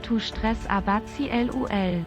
Tu Stress Abazi LUL.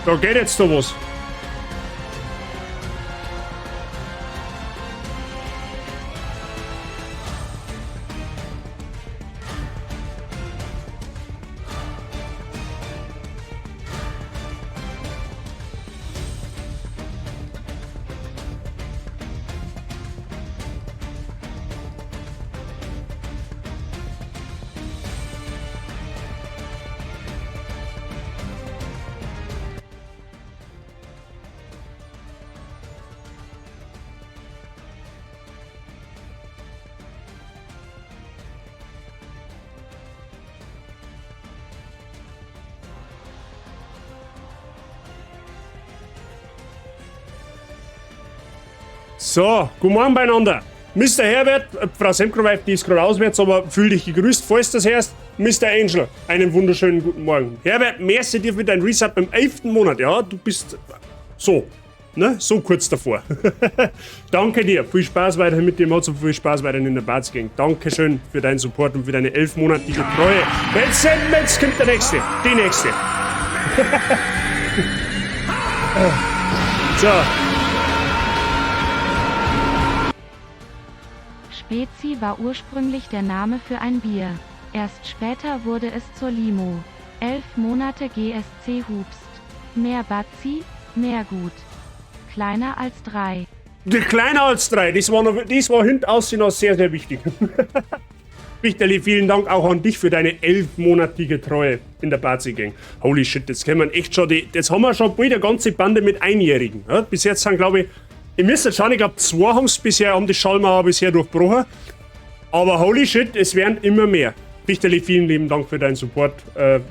Da geht jetzt da was. So, guten Morgen beieinander. Mr. Herbert, Frau Semkroweif, die ist gerade auswärts, aber fühl dich gegrüßt, falls das hörst. Mr. Angel, einen wunderschönen guten Morgen. Herbert, merci dir für dein Resub im 11. Monat. Ja, du bist so, ne? So kurz davor. Danke dir. Viel Spaß weiterhin mit dem Mods und viel Spaß weiterhin in der Barz Gang. Dankeschön für deinen Support und für deine 11-monatige Treue. Jetzt kommt der nächste. Die nächste. So. Spezi war ursprünglich der Name für ein Bier. Erst später wurde es zur Limo. 11 Monate GSC Hubst. Mehr Bazi, mehr gut. Kleiner als 3. Kleiner als 3, das war hintaus noch sehr, sehr wichtig. Wichterli, vielen Dank auch an dich für deine 11-monatige Treue in der Bazi Gang. Holy shit, jetzt kennen wir echt schon die, jetzt haben wir schon bald eine ganze Bande mit Einjährigen. Ja, bis jetzt sind, glaube ich, ihr müsst jetzt schauen, ich glaube, 2 haben's bisher, haben die Schallmauer bisher durchbrochen. Aber holy shit, es werden immer mehr. Wichterli, vielen lieben Dank für deinen Support.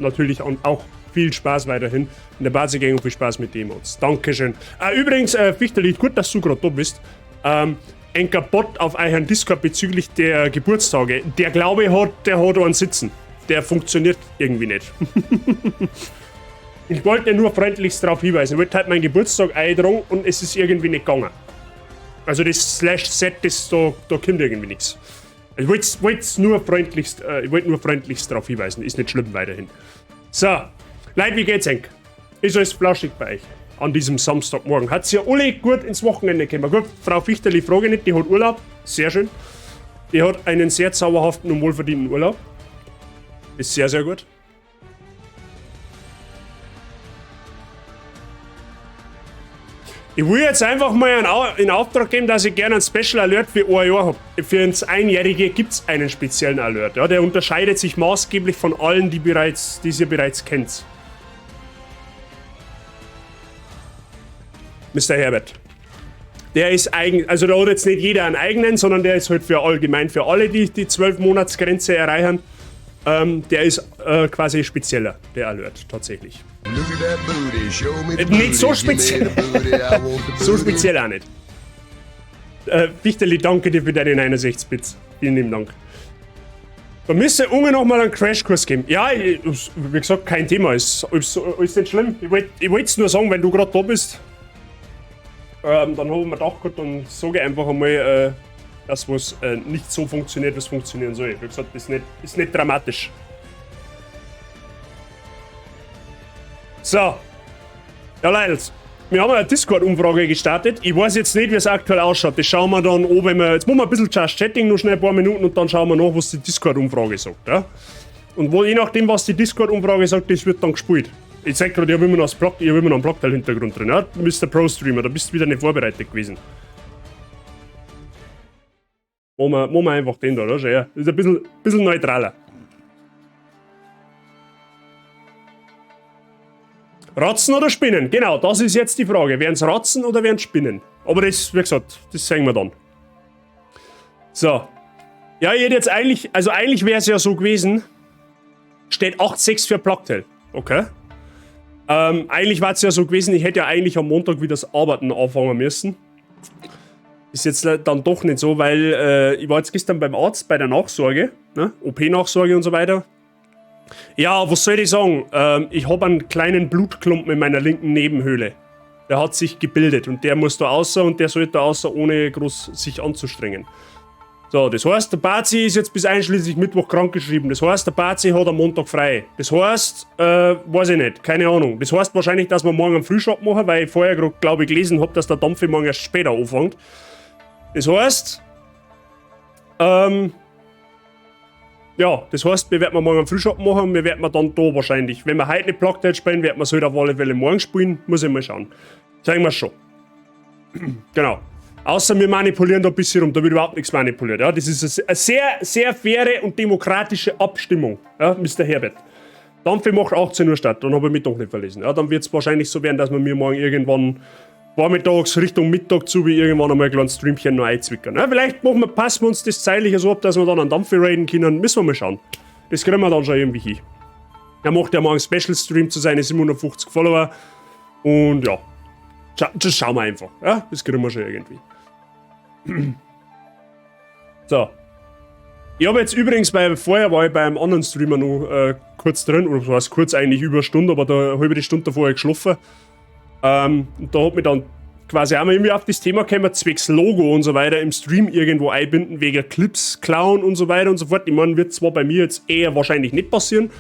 Natürlich und auch viel Spaß weiterhin in der Bazi Gang und viel Spaß mit dem Mods. Dankeschön. Übrigens, Fichterli, gut, dass du gerade da bist. Ein Bot auf euren Discord bezüglich der Geburtstage, der glaube ich hat, der hat einen Sitzen. Der funktioniert irgendwie nicht. Ich wollte nur freundlichst darauf hinweisen. Ich wollte halt meinen Geburtstag eintragen und es ist irgendwie nicht gegangen. Also das Slash-Set, das da kommt irgendwie nichts. Ich wollte nur freundlichst, ich wollte nur freundlichst darauf hinweisen. Ist nicht schlimm weiterhin. So, Leute, wie geht's euch? Ist alles flauschig bei euch an diesem Samstagmorgen? Hat's ja alle gut ins Wochenende gekommen. Gut, Frau Fichterli, frage nicht, die hat Urlaub. Sehr schön. Die hat einen sehr zauberhaften und wohlverdienten Urlaub. Ist sehr, sehr gut. Ich will jetzt einfach mal in Auftrag geben, dass ich gerne einen Special Alert für ein Jahr hab. Für ins Einjährige gibt's einen speziellen Alert. Ja, der unterscheidet sich maßgeblich von allen, die ihr bereits kennt. Mr. Herbert. Der ist eigen, also da hat jetzt nicht jeder einen eigenen, sondern der ist halt für allgemein für alle, die die 12-Monats-Grenze erreichen. Der ist quasi spezieller, der Alert, tatsächlich. Nicht so speziell. So speziell auch nicht. Wichterli, danke dir für deine 69 Bits. Vielen lieben Dank. Da müsste Unge nochmal einen Crashkurs geben. Ja, wie gesagt, kein Thema. Ist nicht schlimm. Ich wollte es nur sagen, wenn du gerade da bist. Dann habe ich mir gedacht, gut, dann sage ich einfach einmal, das, was nicht so funktioniert, was funktionieren soll. Wie gesagt, das ist nicht dramatisch. So. Ja, Leute, wir haben eine Discord-Umfrage gestartet. Ich weiß jetzt nicht, wie es aktuell ausschaut. Das schauen wir dann an, wenn wir... Jetzt machen wir ein bisschen Just Chatting, noch schnell ein paar Minuten und dann schauen wir nach, was die Discord-Umfrage sagt. Ja? Und wo, je nachdem, was die Discord-Umfrage sagt, das wird dann gespielt. Ich zeig gerade, ich habe immer noch einen Blockteil-Hintergrund drin. Ja? Mr. Pro-Streamer, da bist du wieder nicht vorbereitet gewesen. Machen wir einfach den da, oder? Ja, ist ein bisschen neutraler. Ratzen oder Spinnen? Genau, das ist jetzt die Frage. Werden es Ratzen oder werden es Spinnen? Aber das, wie gesagt, das sehen wir dann. So. Ja, ich hätte jetzt eigentlich, also eigentlich wäre es ja so gewesen, steht 8,6 für Plugtail. Okay. Eigentlich war es ja so gewesen, ich hätte ja eigentlich am Montag wieder das Arbeiten anfangen müssen. Ist jetzt dann doch nicht so, weil ich war jetzt gestern beim Arzt bei der Nachsorge, ne? OP-Nachsorge und so weiter. Ja, was soll ich sagen? Ich habe einen kleinen Blutklumpen in meiner linken Nebenhöhle. Der hat sich gebildet und der muss da raus und der sollte da raus, ohne groß sich anzustrengen. So, das heißt, der Bazi ist jetzt bis einschließlich Mittwoch krankgeschrieben. Das heißt, der Bazi hat am Montag frei. Das heißt, weiß ich nicht, keine Ahnung. Das heißt wahrscheinlich, dass wir morgen einen Frühstart machen, weil ich vorher gerade, glaube ich, gelesen habe, dass der Dampfi morgen erst später anfängt. Das heißt, ja, das heißt, wir werden morgen einen Frühstart machen und wir werden dann da wahrscheinlich, wenn wir heute nicht Plague Tale spielen, werden wir es halt auf alle Fälle morgen spielen. Muss ich mal schauen. Zeigen wir schon. Genau. Außer wir manipulieren da ein bisschen rum, da wird überhaupt nichts manipuliert. Ja? Das ist eine sehr, sehr faire und demokratische Abstimmung, ja, Mr. Herbert. Dampfe macht 18 Uhr statt, dann habe ich mich doch nicht verlesen. Ja, dann wird es wahrscheinlich so werden, dass wir mir morgen irgendwann vormittags Richtung Mittag zu, wie irgendwann einmal ein kleines Streamchen noch einzwickern. Ja, vielleicht machen wir, passen wir uns das zeitlich so ab, dass wir dann einen Dampfe raiden können. Müssen wir mal schauen. Das kriegen wir dann schon irgendwie hin. Er macht ja morgen einen Special Stream zu seinen 750 Follower. Und ja, das schauen wir einfach. Ja, das kriegen wir schon irgendwie. So. Ich habe jetzt übrigens, bei, vorher war ich bei einem anderen Streamer noch kurz drin, oder was heißt kurz, eigentlich über eine Stunde, aber da habe ich die Stunde vorher geschlafen. Und da hat mich dann quasi auch mal irgendwie auf das Thema gekommen, zwecks Logo und so weiter im Stream irgendwo einbinden, wegen Clips klauen und so weiter und so fort. Ich meine, wird zwar bei mir jetzt eher wahrscheinlich nicht passieren,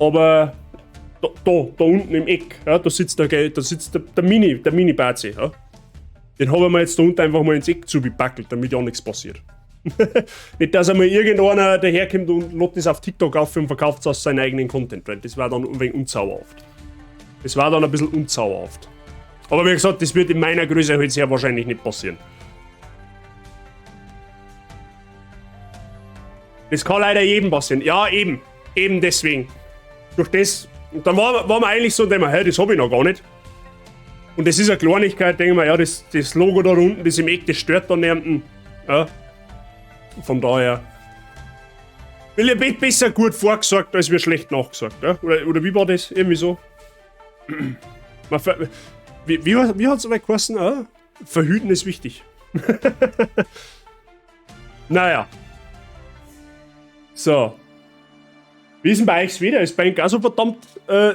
aber da unten im Eck, ja, da sitzt der Mini-Bazi, ja. Den habe ich mir jetzt da unten einfach mal ins Eck zugebackelt, damit ja nichts passiert. Nicht, dass einmal irgendeiner daherkommt und lädt das auf TikTok auf und verkauft es aus seinem eigenen Content, weil das war dann ein wenig unzauberhaft. Das war dann ein bisschen unzauberhaft. Aber wie gesagt, das wird in meiner Größe halt sehr wahrscheinlich nicht passieren. Das kann leider jedem passieren. Ja, eben. Eben deswegen. Durch das. Und dann war man eigentlich so, denke ich mir, hey, das hab ich noch gar nicht. Und das ist eine Kleinigkeit, denke ich mir, ja, das Logo da unten, das im Eck, das stört dann niemanden. Ja. Von daher. Will ich besser gut vorgesagt, als wir schlecht nachgesagt. Ja? Oder wie war das? Irgendwie so. Wie hat's aber geheißen? Ah? Verhüten ist wichtig. Naja. So. Wie ist denn bei euch das Wetter? Ist bei euch auch so verdammt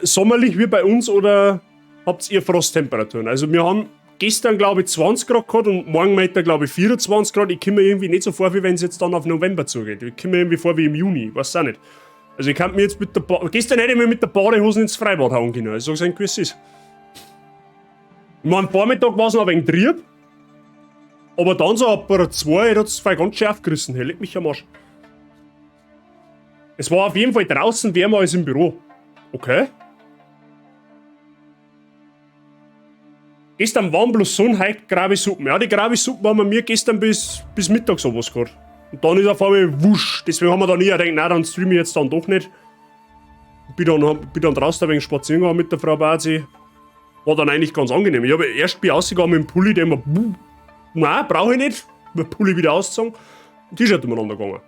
sommerlich wie bei uns oder habt ihr Frosttemperaturen? Also wir haben gestern, glaube ich, 20 Grad gehabt und morgen Mittag, glaube ich, 24 Grad. Ich komme mir irgendwie nicht so vor, wie wenn es jetzt dann auf November zugeht. Ich komme mir irgendwie vor wie im Juni, weiß auch nicht. Also ich kann mir jetzt mit der gestern hätte ich mir mit der Badehose ins Freibad hauen können. Also sag's euch, wie es ist. Ich mein, am Vormittag war's noch ein wenig trüb. Aber dann so ab 2 hat's es ganz schön aufgerissen. Hey, leck mich am Arsch. Es war auf jeden Fall draußen wärmer als im Büro. Okay. Gestern warm bloß Sonne, heute Grabisuppen. Ja, die Grabisuppen haben wir mir gestern bis Mittag sowas gehabt. Und dann ist auf einmal wusch. Deswegen haben wir dann nie gedacht, nein, dann streame ich jetzt dann doch nicht. Bin dann draußen ein wenig spazieren gegangen mit der Frau Bazi. War dann eigentlich ganz angenehm. Ich habe erst bin rausgegangen mit dem Pulli, der mir, nein, brauche ich nicht. Mit dem Pulli wieder ausgezogen. Und T-Shirt umeinander gegangen.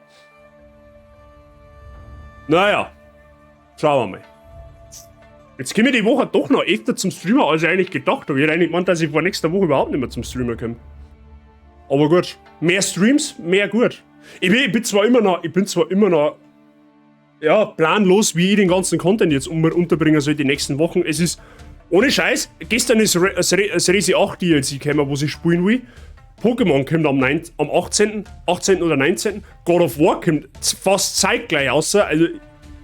Naja, schauen wir mal. Jetzt komme ich die Woche doch noch öfter zum Streamer, als ich eigentlich gedacht habe. Ich hätte eigentlich gemeint, dass ich vor nächster Woche überhaupt nicht mehr zum Streamer komme. Aber gut, mehr Streams, mehr gut. Ich bin zwar immer noch, ja, planlos, wie ich den ganzen Content jetzt unterbringen soll die nächsten Wochen. Es ist, ohne Scheiß, gestern ist das Resi 8 DLC gekommen, wo ich spielen will. Pokémon kommt am 18. oder 19. God of War kommt fast zeitgleich raus. Also,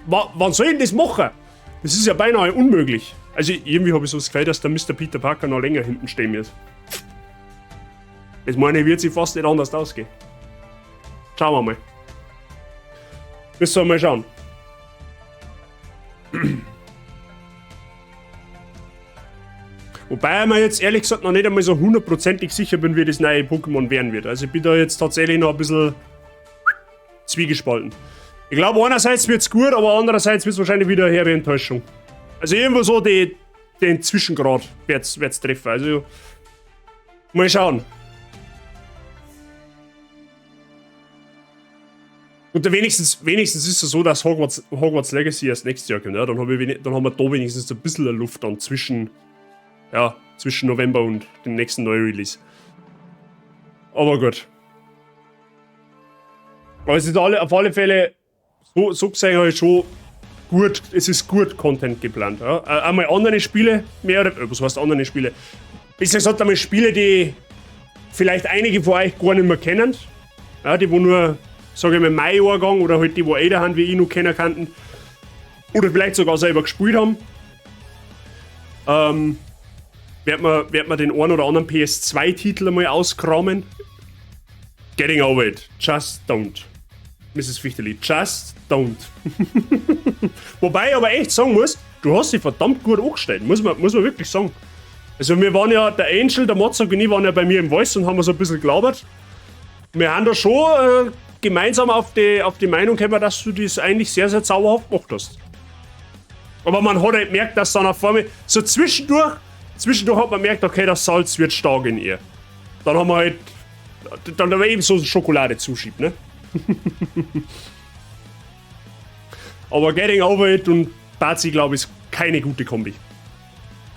wann soll ich denn das machen? Das ist ja beinahe unmöglich. Also irgendwie habe ich so das Gefühl, dass der Mr. Peter Parker noch länger hinten stehen wird. Das meine ich, wird sich fast nicht anders ausgehen. Schauen wir mal. Müssen wir mal schauen. Wobei ich mir jetzt ehrlich gesagt noch nicht einmal so hundertprozentig sicher bin, wie das neue Pokémon werden wird. Also ich bin da jetzt tatsächlich noch ein bisschen zwiegespalten. Ich glaube, einerseits wird's gut, aber andererseits wird's wahrscheinlich wieder eine herbe Enttäuschung. Also irgendwo so den Zwischengrad wird's treffen. Also mal schauen. Und wenigstens ist es so, dass Hogwarts Legacy erst nächstes Jahr kommt. Ja? Dann haben wir da wenigstens ein bisschen Luft dann zwischen November und dem nächsten Neu-Release. Aber gut. Aber es ist auf alle Fälle so gesehen halt schon gut, es ist gut Content geplant. Ja? Einmal andere Spiele, mehr oder, was heißt andere Spiele? Besser gesagt einmal Spiele, die vielleicht einige von euch gar nicht mehr kennen. Ja, die wo nur, sage ich mal, mein Jahrgang oder halt die, wo älter sind, wie ich noch kennen kannten. Oder vielleicht sogar selber gespielt haben. Werd man den einen oder anderen PS2-Titel einmal auskramen. Getting over it. Just don't. Mrs. Fichteli, just don't. Wobei ich aber echt sagen muss, du hast dich verdammt gut angestellt, muss man wirklich sagen. Also wir waren ja, der Angel, der Mozart und ich waren ja bei mir im Voice und haben so ein bisschen gelabert. Wir haben da schon gemeinsam auf die Meinung gekommen, dass du das eigentlich sehr, sehr zauberhaft gemacht hast. Aber man hat halt gemerkt, dass dann auf einmal, so zwischendurch hat man gemerkt, okay, das Salz wird stark in ihr. Dann haben wir halt, dann war eben so Schokolade zuschiebt, ne? Aber Getting Over It und Bazi, glaube ich, ist keine gute Kombi.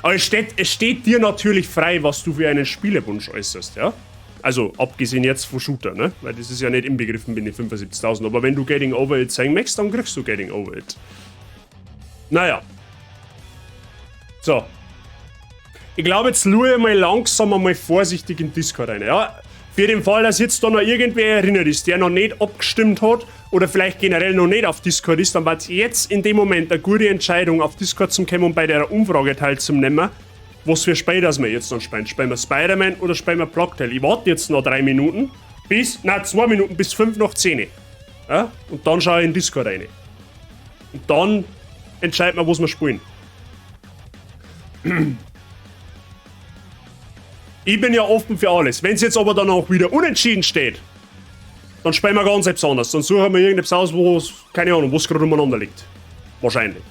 Aber es steht dir natürlich frei, was du für einen Spielewunsch äußerst, ja? Also, abgesehen jetzt von Shooter, ne? Weil das ist ja nicht inbegriffen mit den 75.000. Aber wenn du Getting Over It sein möchtest, dann kriegst du Getting Over It. Naja. So. Ich glaube, jetzt schaue ich mal langsam einmal vorsichtig in Discord rein. Ja? Für den Fall, dass jetzt da noch irgendwer erinnert ist, der noch nicht abgestimmt hat oder vielleicht generell noch nicht auf Discord ist, dann war es jetzt in dem Moment eine gute Entscheidung, auf Discord zu kommen und bei der Umfrage teilzunehmen. Was für Spiel das wir jetzt dann spielen. Spielen wir Spider-Man oder spielen wir Plague Tale? Ich warte jetzt noch 3 Minuten bis, nein, 2 Minuten bis 10:05. Ja? Und dann schaue ich in Discord rein. Und dann entscheiden wir, was wir spielen. Ich bin ja offen für alles. Wenn es jetzt aber dann auch wieder unentschieden steht, dann spielen wir ganz etwas anderes. Dann suchen wir irgendetwas aus, wo es, keine Ahnung, wo es gerade umeinander liegt. Wahrscheinlich.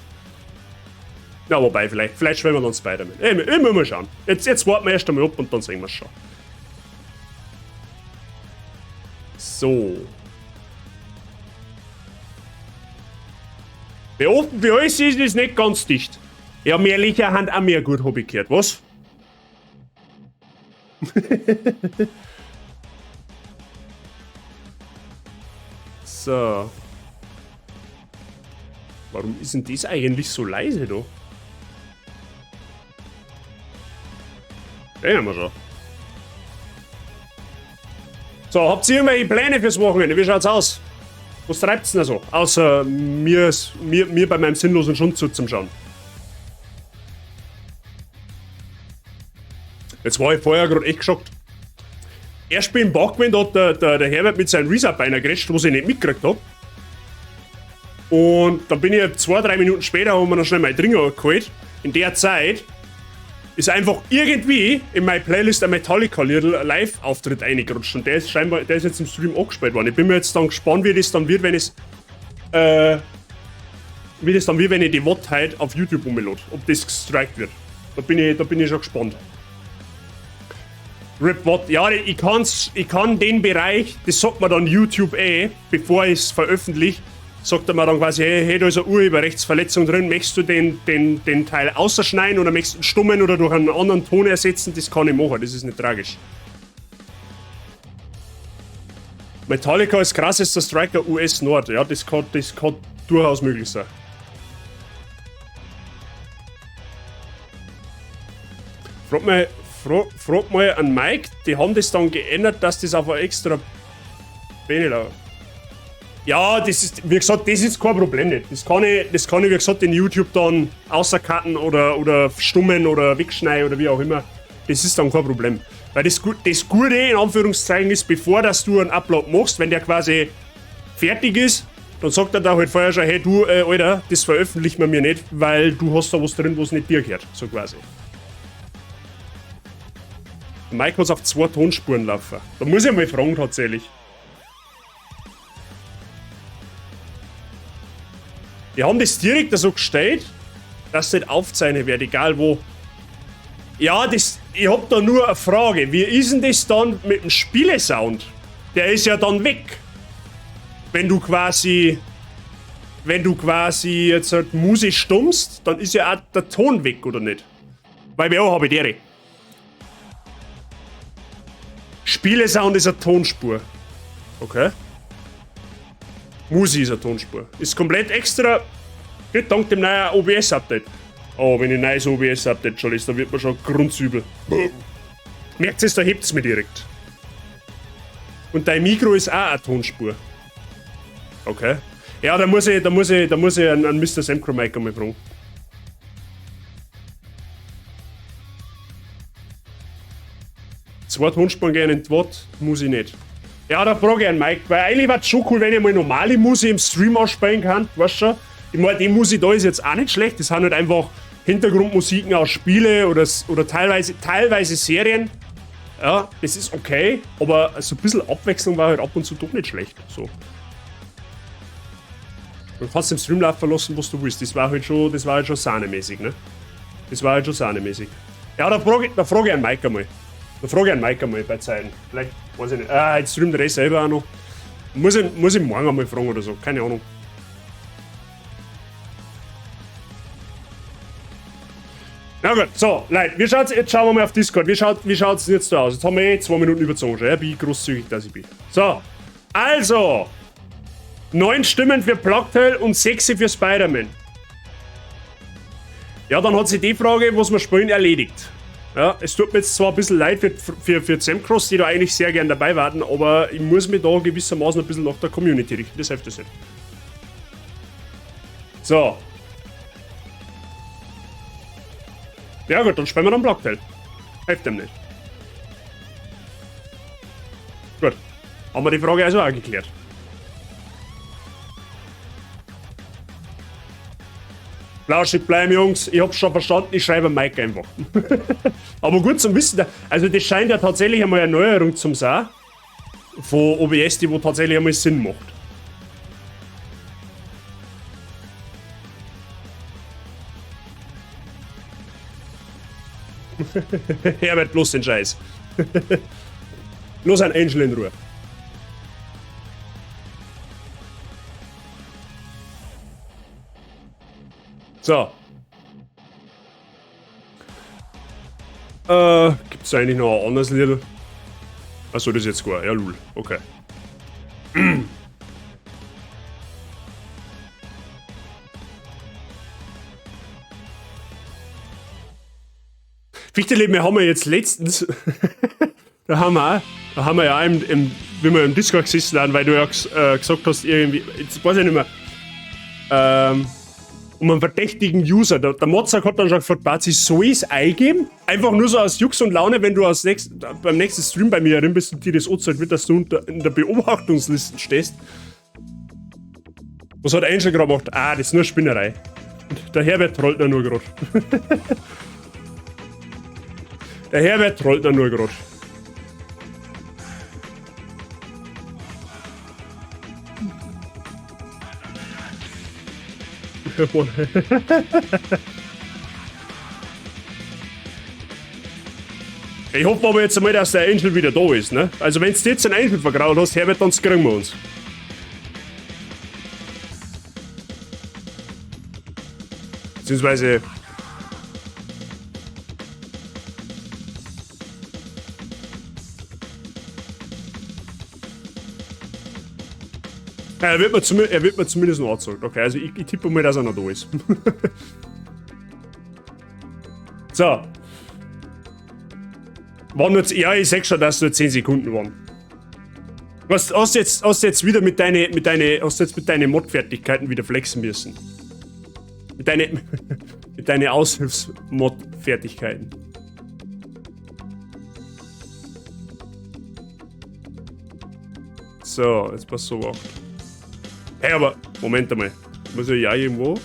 Ja, wobei, vielleicht spielen wir dann Spider-Man. Ich muss mal schauen. Jetzt warten wir erst einmal ab und dann sehen wir es schon. So. Wer offen für alles ist, ist nicht ganz dicht. Ja, mehr Licher haben auch mehr gut, hab ich gehört. Was? So. Warum ist denn das eigentlich so leise da? Den haben wir schon. So, habt ihr irgendwelche Pläne fürs Wochenende? Wie schaut's aus? Was treibt's denn so? Außer mir bei meinem sinnlosen Schund zuzuschauen. Jetzt war ich vorher gerade echt geschockt. Erst bin ich im Bach gewesen, da hat der Herbert mit seinem Resub gerätscht, was ich nicht mitgekriegt hab. Und dann bin ich 2, 3 Minuten später, haben wir noch schnell mein Ding geholt. In der Zeit ist einfach irgendwie in meine Playlist ein Metallica Live-Auftritt reingerutscht. Und der ist scheinbar, der ist jetzt im Stream angespielt worden. Ich bin mir jetzt dann gespannt, wie das dann wird, wenn es, wie das dann wird, wenn ich die VOD halt auf YouTube umlade. Ob das gestrikt wird. Da bin ich schon gespannt. Rip VOD. Ja, ich kann den Bereich, das sagt mir dann YouTube eh, bevor ich es veröffentliche, sagt er mir dann quasi, hey, hey, da ist eine Urheberrechtsverletzung drin, möchtest du den Teil außerschneiden oder möchtest du ihn stummen oder durch einen anderen Ton ersetzen? Das kann ich machen, das ist nicht tragisch. Metallica ist krassester Striker US Nord. Ja, das kann durchaus möglich sein. Frag mal an Mike, die haben das dann geändert, dass das auf ein extra Bene. Ja, das ist, wie gesagt, das ist kein Problem nicht. Das kann ich, wie gesagt, in YouTube dann außercutten oder stummen oder wegschneiden oder wie auch immer. Das ist dann kein Problem. Weil das Gute in Anführungszeichen ist, bevor dass du einen Upload machst, wenn der quasi fertig ist, dann sagt er da halt vorher schon, hey du, Alter, das veröffentlichen wir mir nicht, weil du hast da was drin, was nicht dir gehört. So quasi. Mike hat auf zwei Tonspuren laufen. Da muss ich mal fragen tatsächlich. Die haben das direkt so gestellt, dass das nicht aufzeichnen wird, egal wo. Ja, ich hab da nur eine Frage. Wie ist denn das dann mit dem Spielesound? Der ist ja dann weg. Wenn du quasi jetzt halt Musik stummst, dann ist ja auch der Ton weg, oder nicht? Weil wer habe ich dere? Spielesound ist eine Tonspur. Okay. Musi ist eine Tonspur. Ist komplett extra. Geht dank dem neuen OBS-Update. Oh, wenn ich ein neues OBS-Update schon lese, dann wird man schon grundsübel. Merkt es, da hebt's mir direkt. Und dein Mikro ist auch eine Tonspur. Okay. Ja, da muss ich, da muss ich, da muss ich einen Mr. Semcro Mike einmal fragen. Zwei Tonspuren gehen in die Watt, muss ich nicht. Ja, da frage ich einen Mike, weil eigentlich war es schon cool, wenn ich mal normale Musik im Stream ausspielen kann, weißt du schon? Ich meine, die Musik da ist jetzt auch nicht schlecht, das sind halt einfach Hintergrundmusiken aus Spiele oder teilweise Serien. Ja, das ist okay, aber so ein bisschen Abwechslung war halt ab und zu doch nicht schlecht. So. Du kannst im Stream laufen lassen, was du willst. Das war halt schon, das war halt schon sahnemäßig, ne? Das war halt schon sahnemäßig. Ja, da frage ich einen Mike einmal. Da frage ich einen Mike einmal bei Zeiten. Vielleicht, weiß ich nicht. Ah, jetzt streamt er eh selber auch noch. Muss ich morgen einmal fragen oder so. Keine Ahnung. Na gut, so, Leute, wie schaut's, jetzt schauen wir mal auf Discord. Wie schaut's denn jetzt da aus? Jetzt haben wir eh 2 Minuten überzogen schon, ja? Bin ich großzügig, dass ich bin. So, also, 9 Stimmen für Plague Tale und 6 für Spider-Man. Ja, dann hat sich die Frage, was wir spielen, erledigt. Ja, es tut mir jetzt zwar ein bisschen leid für Zemcross, die da eigentlich sehr gern dabei warten, aber ich muss mich da gewissermaßen ein bisschen nach der Community richten. Das hilft das nicht. So. Ja gut, dann spielen wir dann Plague Tale. Hilft dem nicht. Gut. Haben wir die Frage also auch geklärt. Flauschig bleiben, Jungs. Ich hab's schon verstanden, ich schreibe Mike einfach. Aber gut zum Wissen, also das scheint ja tatsächlich einmal eine Neuerung zum sein von OBS, die wo tatsächlich einmal Sinn macht. Herbert, bloß den Scheiß. Los ein Angel in Ruhe. So. Gibt es eigentlich noch ein anderes Lied? Achso, das ist jetzt gar. Ja, lul. Okay. Fichtele, wir haben ja jetzt letztens, da haben wir ja auch wie wir im Discord gesessen haben, weil du ja gesagt hast, irgendwie, jetzt weiß ich nicht mehr, um einen verdächtigen User. Der Mozart hat dann schon gefragt, Bazi, soll ich es eingeben? Einfach nur so aus Jux und Laune, wenn du beim nächsten Stream bei mir herin bist und dir das anzeigt wird, dass du in der Beobachtungsliste stehst. Was hat Angel gerade gemacht? Ah, das ist nur Spinnerei. Der Herbert trollt nur gerade. Der Herbert trollt nur gerade. Ich hoffe aber jetzt einmal, dass der Angel wieder da ist, ne? Also wenn du jetzt den Angel vergrault hast, Herbert, dann kriegen wir uns. Beziehungsweise... Ja, er wird mir zumindest noch angezeigt. Okay, also ich tippe mal, dass er noch da ist. So. Waren nur, ja, ich sag schon, dass es nur 10 Sekunden waren. Was, hast du jetzt wieder mit deine, mit deine, hast du jetzt mit deine Mod-Fertigkeiten wieder flexen müssen? Mit deine Aushilfs-Mod-Fertigkeiten. So, jetzt passt so auf. Hey, aber, Moment einmal. Muss ich ja irgendwo?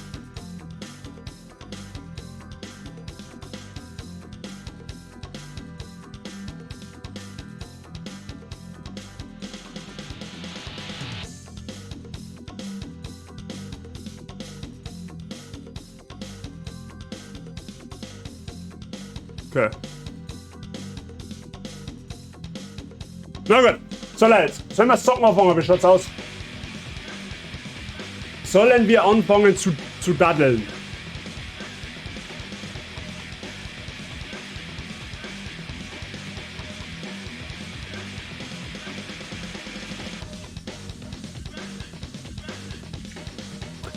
Okay. Na gut. So Leute, sollen wir Zocken anfangen? Wie schaut's aus? Sollen wir anfangen zu daddeln?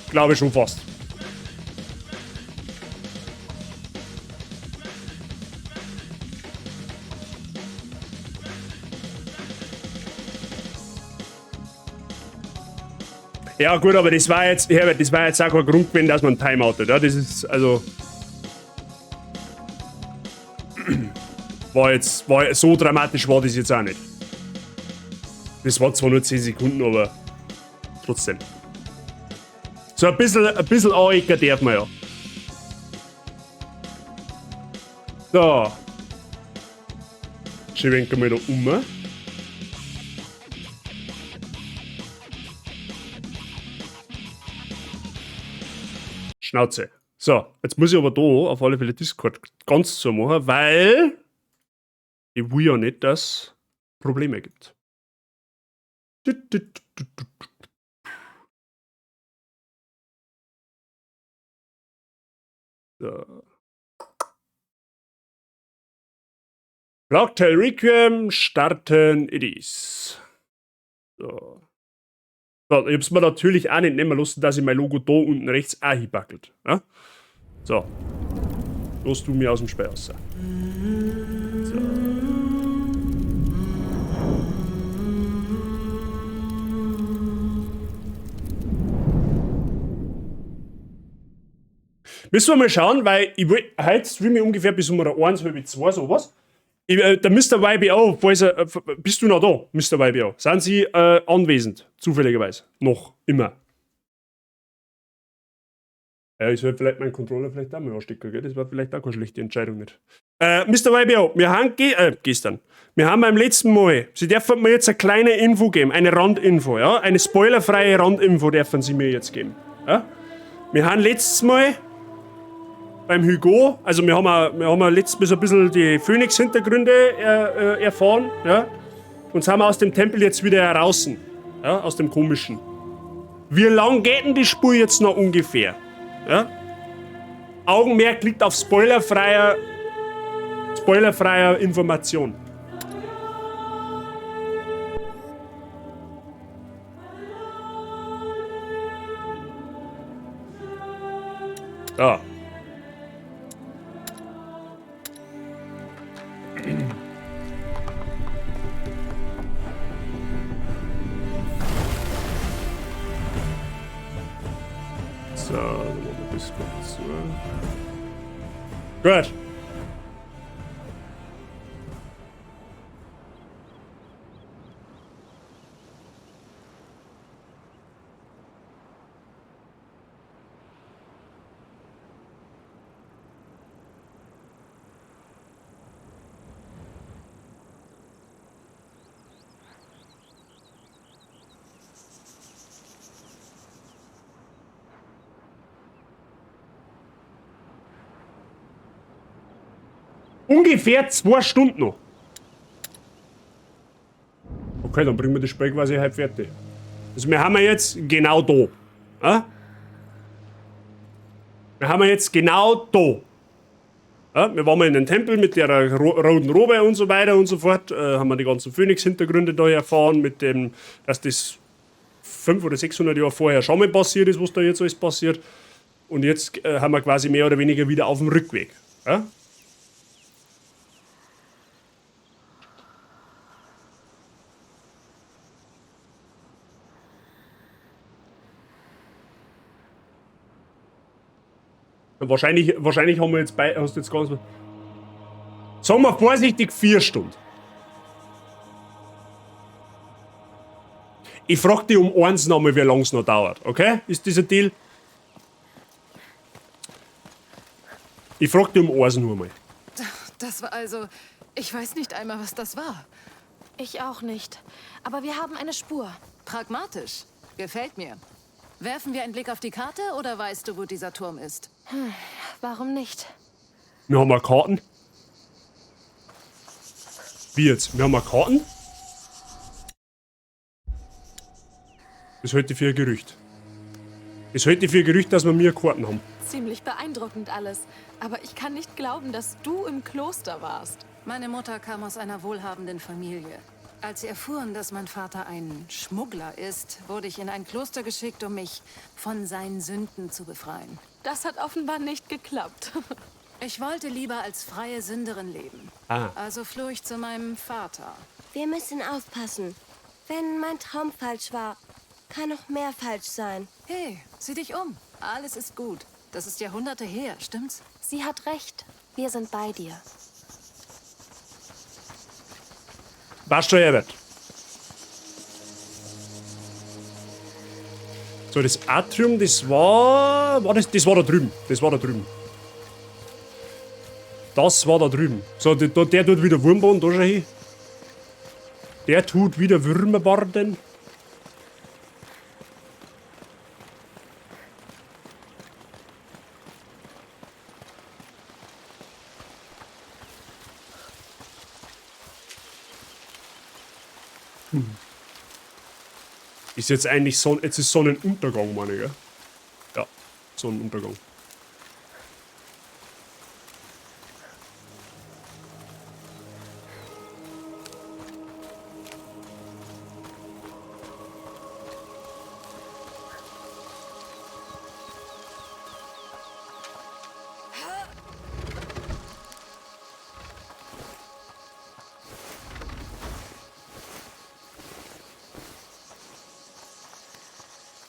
Glaube schon fast. Ja gut, aber das war jetzt, Herbert, das war jetzt auch kein Grund gewesen, dass man Timeoutet, ja? Das ist, also... War jetzt, war, so dramatisch war das jetzt auch nicht. Das war zwar nur 10 Sekunden, aber trotzdem. So ein bisschen anecken darf man ja. So. Schwenken wir da um. Schnauze. So, jetzt muss ich aber da auf alle Fälle Discord ganz zu machen, weil ich will ja nicht, dass es Probleme gibt. So. Plague Tale Requiem starten it is. So. So, ich hab's mir natürlich auch nicht nehmen lassen, dass ich mein Logo da unten rechts auch hinbackelt. Ja? So. Lass du mir aus dem Spiel raus. So. Müssen wir mal schauen, weil ich will, heute streame ich ungefähr bis um 1, halb 2, sowas. Der Mr. YBO, falls er, bist du noch da, Mr. YBO? Sind Sie anwesend? Zufälligerweise. Noch. Immer. Ja, ich sollte vielleicht meinen Controller vielleicht auch mal anstecken, gell? Das war vielleicht auch keine schlechte Entscheidung nicht. Mr. YBO, wir haben gestern, wir haben beim letzten Mal, Sie dürfen mir jetzt eine kleine Info geben, eine Randinfo, ja? Eine spoilerfreie Randinfo dürfen Sie mir jetzt geben. Ja? Wir haben letztes Mal beim Hugo, also wir haben ja letztes Mal so ein bisschen die Phönix-Hintergründe erfahren, ja? Und sind wir aus dem Tempel jetzt wieder heraus, ja? Aus dem komischen. Wie lang geht denn die Spur jetzt noch ungefähr? Ja? Augenmerk liegt auf spoilerfreier Information. Da. So, dann machen wir das kurz zu. Gut. Ungefähr 2 Stunden noch. Okay, dann bringen wir das Spiel quasi halb fertig. Also wir haben ja jetzt genau da. Ja? Wir haben ja jetzt genau da. Ja, wir waren mal in den Tempel mit der roten Robe und so weiter und so fort. Haben wir die ganzen Phönix-Hintergründe da erfahren, mit dem, dass das 500 oder 600 Jahre vorher schon mal passiert ist, was da jetzt alles passiert. Und jetzt haben wir quasi mehr oder weniger wieder auf dem Rückweg. Ja? Wahrscheinlich haben wir jetzt bei, hast du jetzt ganz, sagen wir vorsichtig 4 Stunden. Ich frag dich um eins nochmal, wie lange es noch dauert, okay? Ist das ein Deal? Ich frag dich um eins nur mal. Das war also... Ich weiß nicht einmal, was das war. Ich auch nicht. Aber wir haben eine Spur. Pragmatisch. Gefällt mir. Werfen wir einen Blick auf die Karte oder weißt du, wo dieser Turm ist? Warum nicht? Wir haben auch Karten. Wie jetzt? Wir haben auch Karten? Das halte ich für ein Gerücht. Das halte ich für ein Gerücht, dass wir mehr Karten haben. Ziemlich beeindruckend alles. Aber ich kann nicht glauben, dass du im Kloster warst. Meine Mutter kam aus einer wohlhabenden Familie. Als sie erfuhren, dass mein Vater ein Schmuggler ist, wurde ich in ein Kloster geschickt, um mich von seinen Sünden zu befreien. Das hat offenbar nicht geklappt. Ich wollte lieber als freie Sünderin leben. Ah. Also floh ich zu meinem Vater. Wir müssen aufpassen. Wenn mein Traum falsch war, Kann noch mehr falsch sein. Hey, sieh dich um. Alles ist gut. Das ist Jahrhunderte her, stimmt's? Sie hat recht. Wir sind bei dir. Passt schon, Herbert. So, das Atrium, das war. War das, das war da drüben. Das war da drüben. Das war da drüben. So, der, der tut wieder Wurmbaden, da schau hin. Der tut wieder Würmerbarden. Ist jetzt eigentlich jetzt ist Sonnenuntergang, meine ich, gell? Ja, Sonnenuntergang.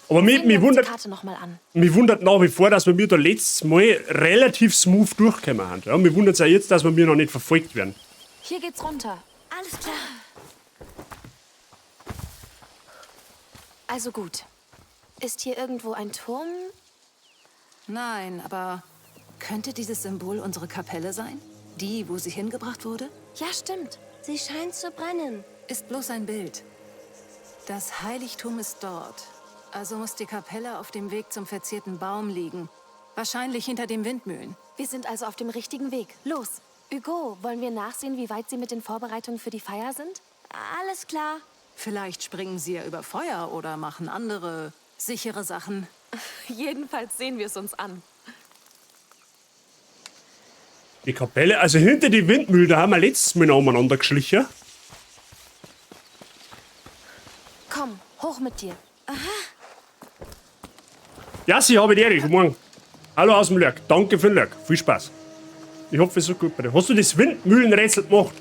Aber Sehen mich wir uns die wundert, Karte noch mal an. mich wundert nach wie vor, dass wir mir da letztes Mal relativ smooth durchgekommen haben. Ja, mich wundert es auch jetzt, dass wir mir noch nicht verfolgt werden. Hier geht's runter. Alles klar. Also gut. Ist hier irgendwo ein Turm? Nein, aber könnte dieses Symbol unsere Kapelle sein? Die, wo sie hingebracht wurde? Ja, stimmt. Sie scheint zu brennen. Ist bloß ein Bild. Das Heiligtum ist dort. Also muss die Kapelle auf dem Weg zum verzierten Baum liegen. Wahrscheinlich hinter den Windmühlen. Wir sind also auf dem richtigen Weg. Los. Hugo, wollen wir nachsehen, wie weit Sie mit den Vorbereitungen für die Feier sind? Alles klar. Vielleicht springen sie ja über Feuer oder machen andere sichere Sachen. Jedenfalls sehen wir es uns an. Die Kapelle, also hinter die Windmühle, da haben wir letztes Mal noch umeinander geschlichen. Komm, hoch mit dir. Ja, sie habe die Ehre. Guten Morgen. Hallo aus dem Lurk. Danke für den Lurk. Viel Spaß. Ich hoffe, es ist gut bei dir. Hast du das Windmühlenrätsel gemacht?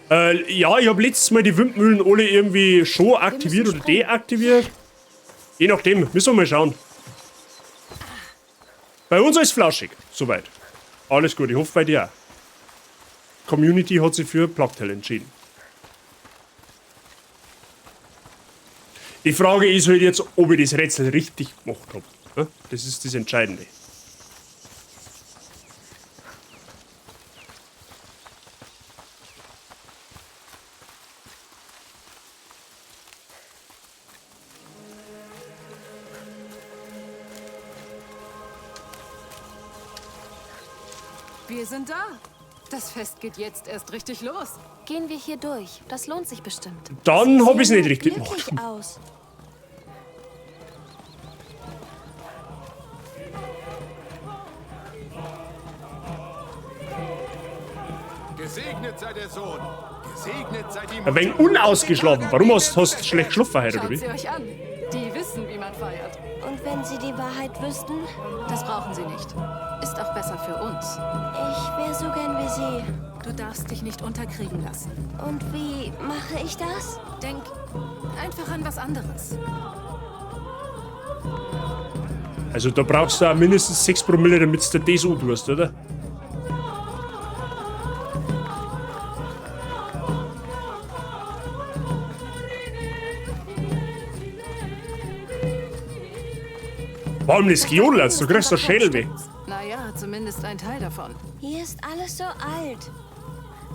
Ja, ich habe letztes Mal die Windmühlen alle irgendwie schon aktiviert oder deaktiviert. Je nachdem, müssen wir mal schauen. Bei uns ist flauschig, soweit. Alles gut, ich hoffe bei dir auch. Community hat sich für Plague Tale entschieden. Die Frage ist halt jetzt, ob ich das Rätsel richtig gemacht hab. Ja, das ist das Entscheidende. Wir sind da. Das Fest geht jetzt erst richtig los. Gehen wir hier durch. Das lohnt sich bestimmt. Dann hab ich's Sehen nicht richtig glücklich gemacht. aus. Gesegnet sei der Sohn. Gesegnet sei die Ein wenig unausgeschlafen. Warum hast du schlecht geschlafen heute, oder Schaut wie? sie euch an. Die wissen, wie man feiert. Und wenn sie die Wahrheit wüssten? Das brauchen sie nicht. Ist auch besser für uns. Ich wäre so gern wie sie. Du darfst dich nicht unterkriegen lassen. Und wie mache ich das? Denk einfach an was anderes. Also da brauchst du auch mindestens 6 Promille, damit du das antust, oder? Warum das Gejodelst? Du kriegst doch Schädelweh. Naja, zumindest ein Teil davon. Hier ist alles so alt.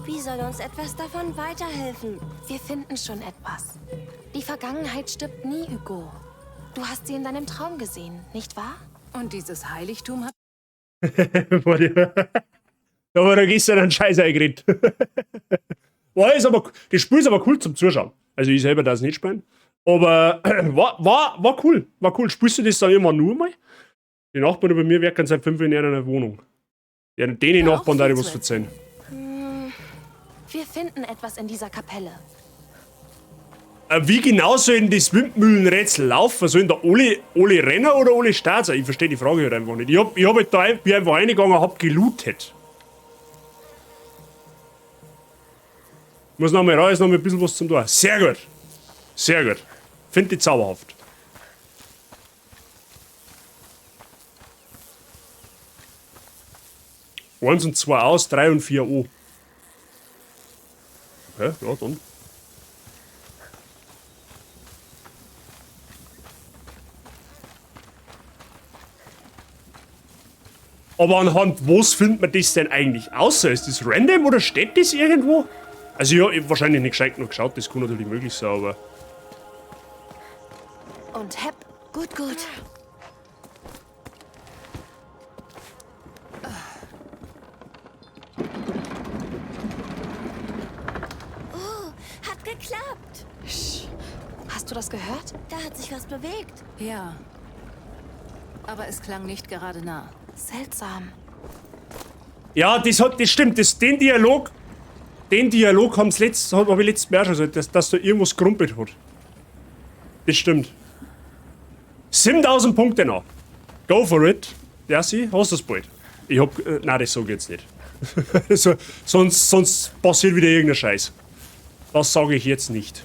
Wie soll uns etwas davon weiterhelfen? Wir finden schon etwas. Die Vergangenheit stirbt nie, Hugo. Du hast sie in deinem Traum gesehen, nicht wahr? Und dieses Heiligtum hat Da war da gestern einen Scheiß eingeredet. War ist aber, das Spiel ist aber cool zum Zuschauen. Also ich selber darf es nicht spielen. Aber war cool. War cool. Spielst du das dann irgendwann nur mal? Die Nachbarn über mir werken seit 5 Jahren in einer Wohnung. Ja, denen Ja, Nachbarn auch da ich viel was zu verzeihen. Wir finden etwas in dieser Kapelle. Wie genau soll denn das Windmühlenrätsel laufen? Sollen da alle rennen oder alle starten? Ich verstehe die Frage halt einfach nicht. Ich hab halt da bin einfach reingegangen und hab gelootet. Muss noch mal raus, noch mal ein bisschen was zum Tor. Sehr gut. Sehr gut. Finde ich zauberhaft. 1 und 2 aus, 3 und 4 an. Okay, ja, dann. Aber anhand was findet man das denn eigentlich außer? Ist das random oder steht das irgendwo? Also ja, ich hab wahrscheinlich nicht gescheit genug geschaut, das kann natürlich möglich sein, aber... Und hepp. Gut, gut. Oh, hat geklappt. Hast du das gehört? Da hat sich was bewegt. Ja. Aber es klang nicht gerade nah. Seltsam. Ja, das stimmt, den Dialog hab ich letztes Mal schon gesagt, dass da irgendwas gerumpelt hat. Das stimmt. 7000 Punkte noch. Go for it. Ja, sie, hast du's bald. Ich hab, nein, das sag ich jetzt nicht. So, sonst passiert wieder irgendein Scheiß. Das sage ich jetzt nicht.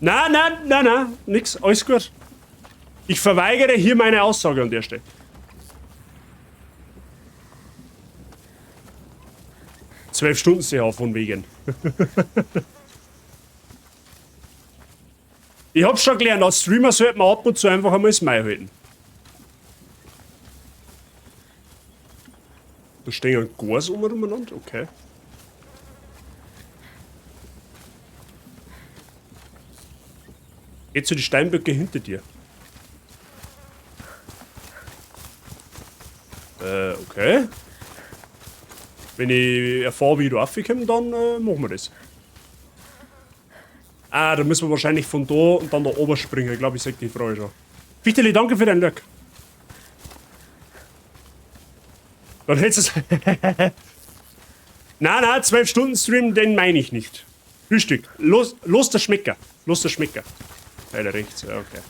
Nein, nein, nein, nein, nix, alles gut. Ich verweigere hier meine Aussage an der Stelle. 12 Stunden CH von wegen. Ich hab's schon gelernt, als Streamer sollte man ab und zu einfach einmal das Mai halten. Da stehen ein Gors umeinander, okay. Geh zu die Steinböcke hinter dir. Okay. Wenn ich erfahre, wie ich da raufkomme, dann machen wir das. Ah, da müssen wir wahrscheinlich von da und dann da oben springen. Ich glaube, ich sag die Frage schon. Fichteli, danke für dein Glück. Dann hättest du es. Nein, nein, 12 Stunden Stream, den meine ich nicht. Frühstück. Los, los der Schmecker. Los der Schmecker. Weiter rechts, ja, okay.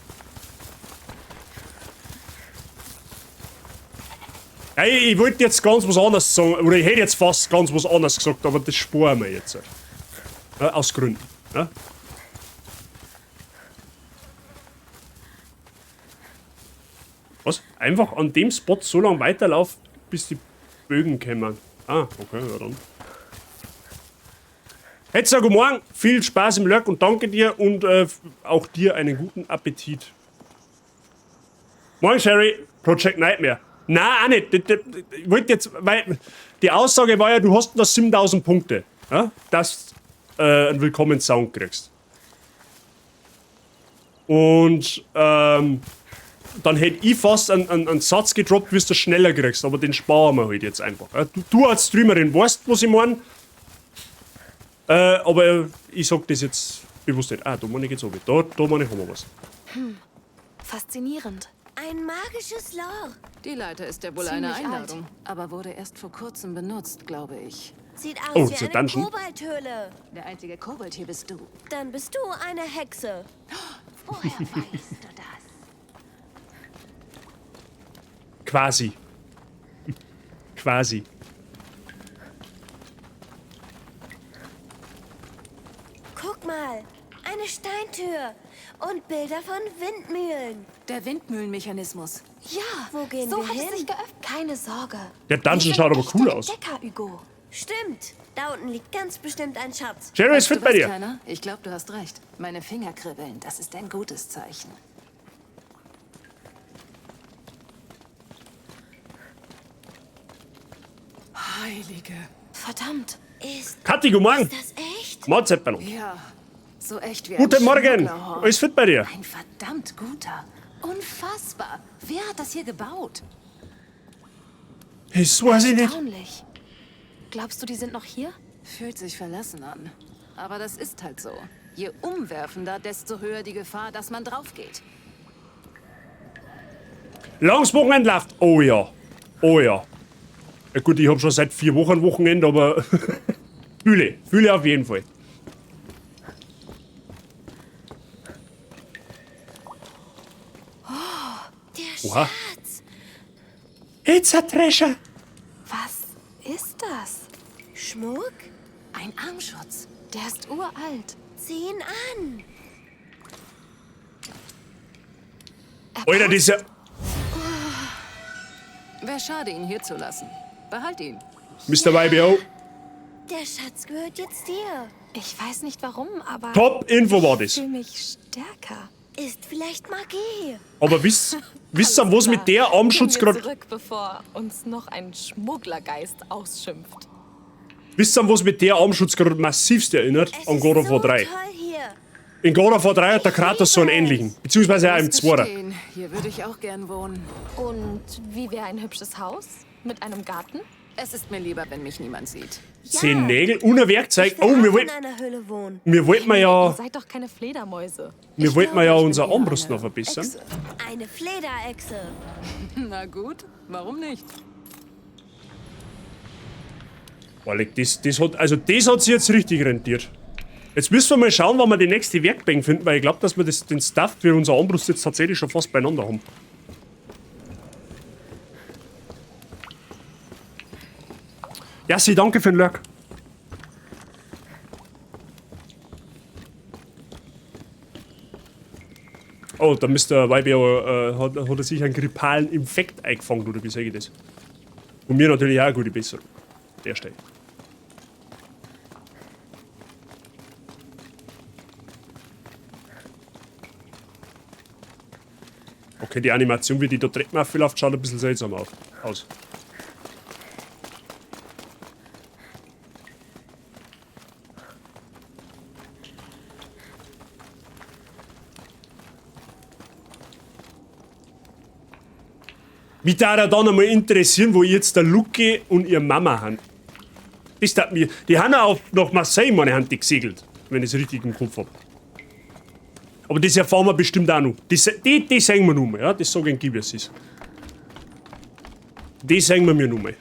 Ja, ich wollte jetzt ganz was anderes sagen, oder ich hätte jetzt fast ganz was anderes gesagt, aber das sparen wir jetzt. Ja, aus Gründen. Ja? Was? Einfach an dem Spot so lange weiterlaufen, bis die Bögen kommen. Ah, okay, ja dann. Hetzer, guten Morgen, viel Spaß im Lurk und danke dir und auch dir einen guten Appetit. Morgen, Sherry, Project Nightmare. Nein, auch nicht. Ich wollte jetzt, weil die Aussage war ja, du hast noch 7000 Punkte, ja, dass du einen Willkommenssound kriegst. Und dann hätte ich fast einen Satz gedroppt, wie du das schneller kriegst, aber den sparen wir halt jetzt einfach. Ja, du als Streamerin weißt, was ich mein. Aber ich sag das jetzt bewusst nicht. Ah, da meine ich jetzt oben. Da meine ich, haben wir was. Faszinierend. Ein magisches Loch. Die Leiter ist ja wohl eine Ziemlich alt. Einladung, aber wurde erst vor kurzem benutzt, glaube ich. Sieht aus Oh, wie ist eine das Dungeon? Koboldhöhle. Der einzige Kobold hier bist du. Dann bist du eine Hexe. Woher weißt du das? Quasi. Quasi. Guck mal, eine Steintür und Bilder von Windmühlen. Der Windmühlenmechanismus. Ja, Wo gehen so wir hat hin? es sich geöffnet. Keine Sorge. Der Dungeon Wir sind schaut aber echte cool aus. Entdecker, Hugo. Stimmt, da unten liegt ganz bestimmt ein Schatz. Jerry ist Weißt fit du bei was, dir. Kleiner? Ich glaub, du hast recht. Meine Finger kribbeln, das ist ein gutes Zeichen. Heilige. Verdammt. Ist Kathi, guten Morgen. das echt? Mahlzeit bei uns. Ja, so echt wie ein Guten Morgen. Schmugglerhorn. Alles fit bei dir? Ein verdammt guter. Unfassbar. Wer hat das hier gebaut? Das weiß ich nicht. Erstaunlich. Glaubst du, die sind noch hier? Fühlt sich verlassen an. Aber das ist halt so. Je umwerfender, desto höher die Gefahr, dass man drauf geht. Langes Wochenende läuft. Oh ja. Oh ja. Ja gut, ich hab schon seit 4 Wochen Wochenende, aber fühle. Fühle auf jeden Fall. Oh, der Oha. Schatz. It's a treasure. Was ist das? Schmuck? Ein Armschutz. Der ist uralt. Zieh ihn an. Alter, das ist ja... Oh, Wäre schade, ihn hier zu lassen. Behalt ihn. Mr. YBO. Der Schatz gehört jetzt dir. Ich weiß nicht warum, aber Top Info war ich das. fühle mich stärker. Ist vielleicht Magie. Aber wisst ihr, was mit der Armschutz Gehen wir gerade. zurück, bevor uns noch ein Schmugglergeist ausschimpft. Wisst ihr, was mit der Armschutz gerade massivst erinnert? Es An God ist of War so 3. toll hier. In God of War 3 hat der Kratos so einen ähnlichen. Beziehungsweise auch im Muss 2. gestehen, Hier würde ich auch gern wohnen. Und wie wäre ein hübsches Haus? Mit einem Garten? Es ist mir lieber, wenn mich niemand sieht. 10 Nägel und ein Werkzeug. Ich will Oh, wir auch wollten in einer Höhle wohnen. wir wollten ja, Ihr seid doch keine Fledermäuse. wir Ich wollten glaube, ja ich bin unser eher Armbrust eine noch verbessern. Echse. Eine Flederechse. Na gut, warum nicht? Boah, leck, das hat, also das hat sich jetzt richtig rentiert. Jetzt müssen wir mal schauen, wann wir die nächste Werkbank finden, weil ich glaube, dass wir den Stuff für unser Armbrust jetzt tatsächlich schon fast beieinander haben. Jassi, danke für den Lurk. Oh, da Mr. YBO hat er sich einen grippalen Infekt eingefangen, oder wie sage ich das? Und mir natürlich auch eine gute Besserung. Der Stelle. Okay, die Animation, wie die da Treppen aufläuft, schaut ein bisschen seltsam aus. Mich da dann einmal interessieren, wo jetzt der Luke und ihr Mama haben. Das tat mir. Die haben auch nach Marseille, meine Hand, die gesegelt, wenn ich es richtig im Kopf hab. Aber das erfahren wir bestimmt auch noch. Das, die sehen wir noch mal, ja? Das sage ich Ihnen, wie es ist. Die sehen wir mir noch mal.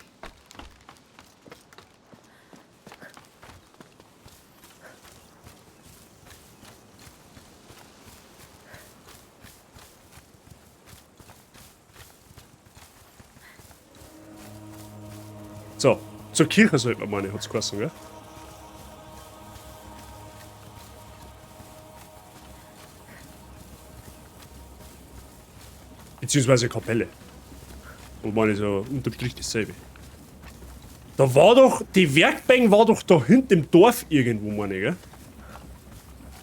So, zur Kirche sollte man meine, hat's geheißen, gell? Beziehungsweise Kapelle. Wo meine so unterm Strich dasselbe. Da war doch, die Werkbank war doch da hinten im Dorf irgendwo, meine ich, gell?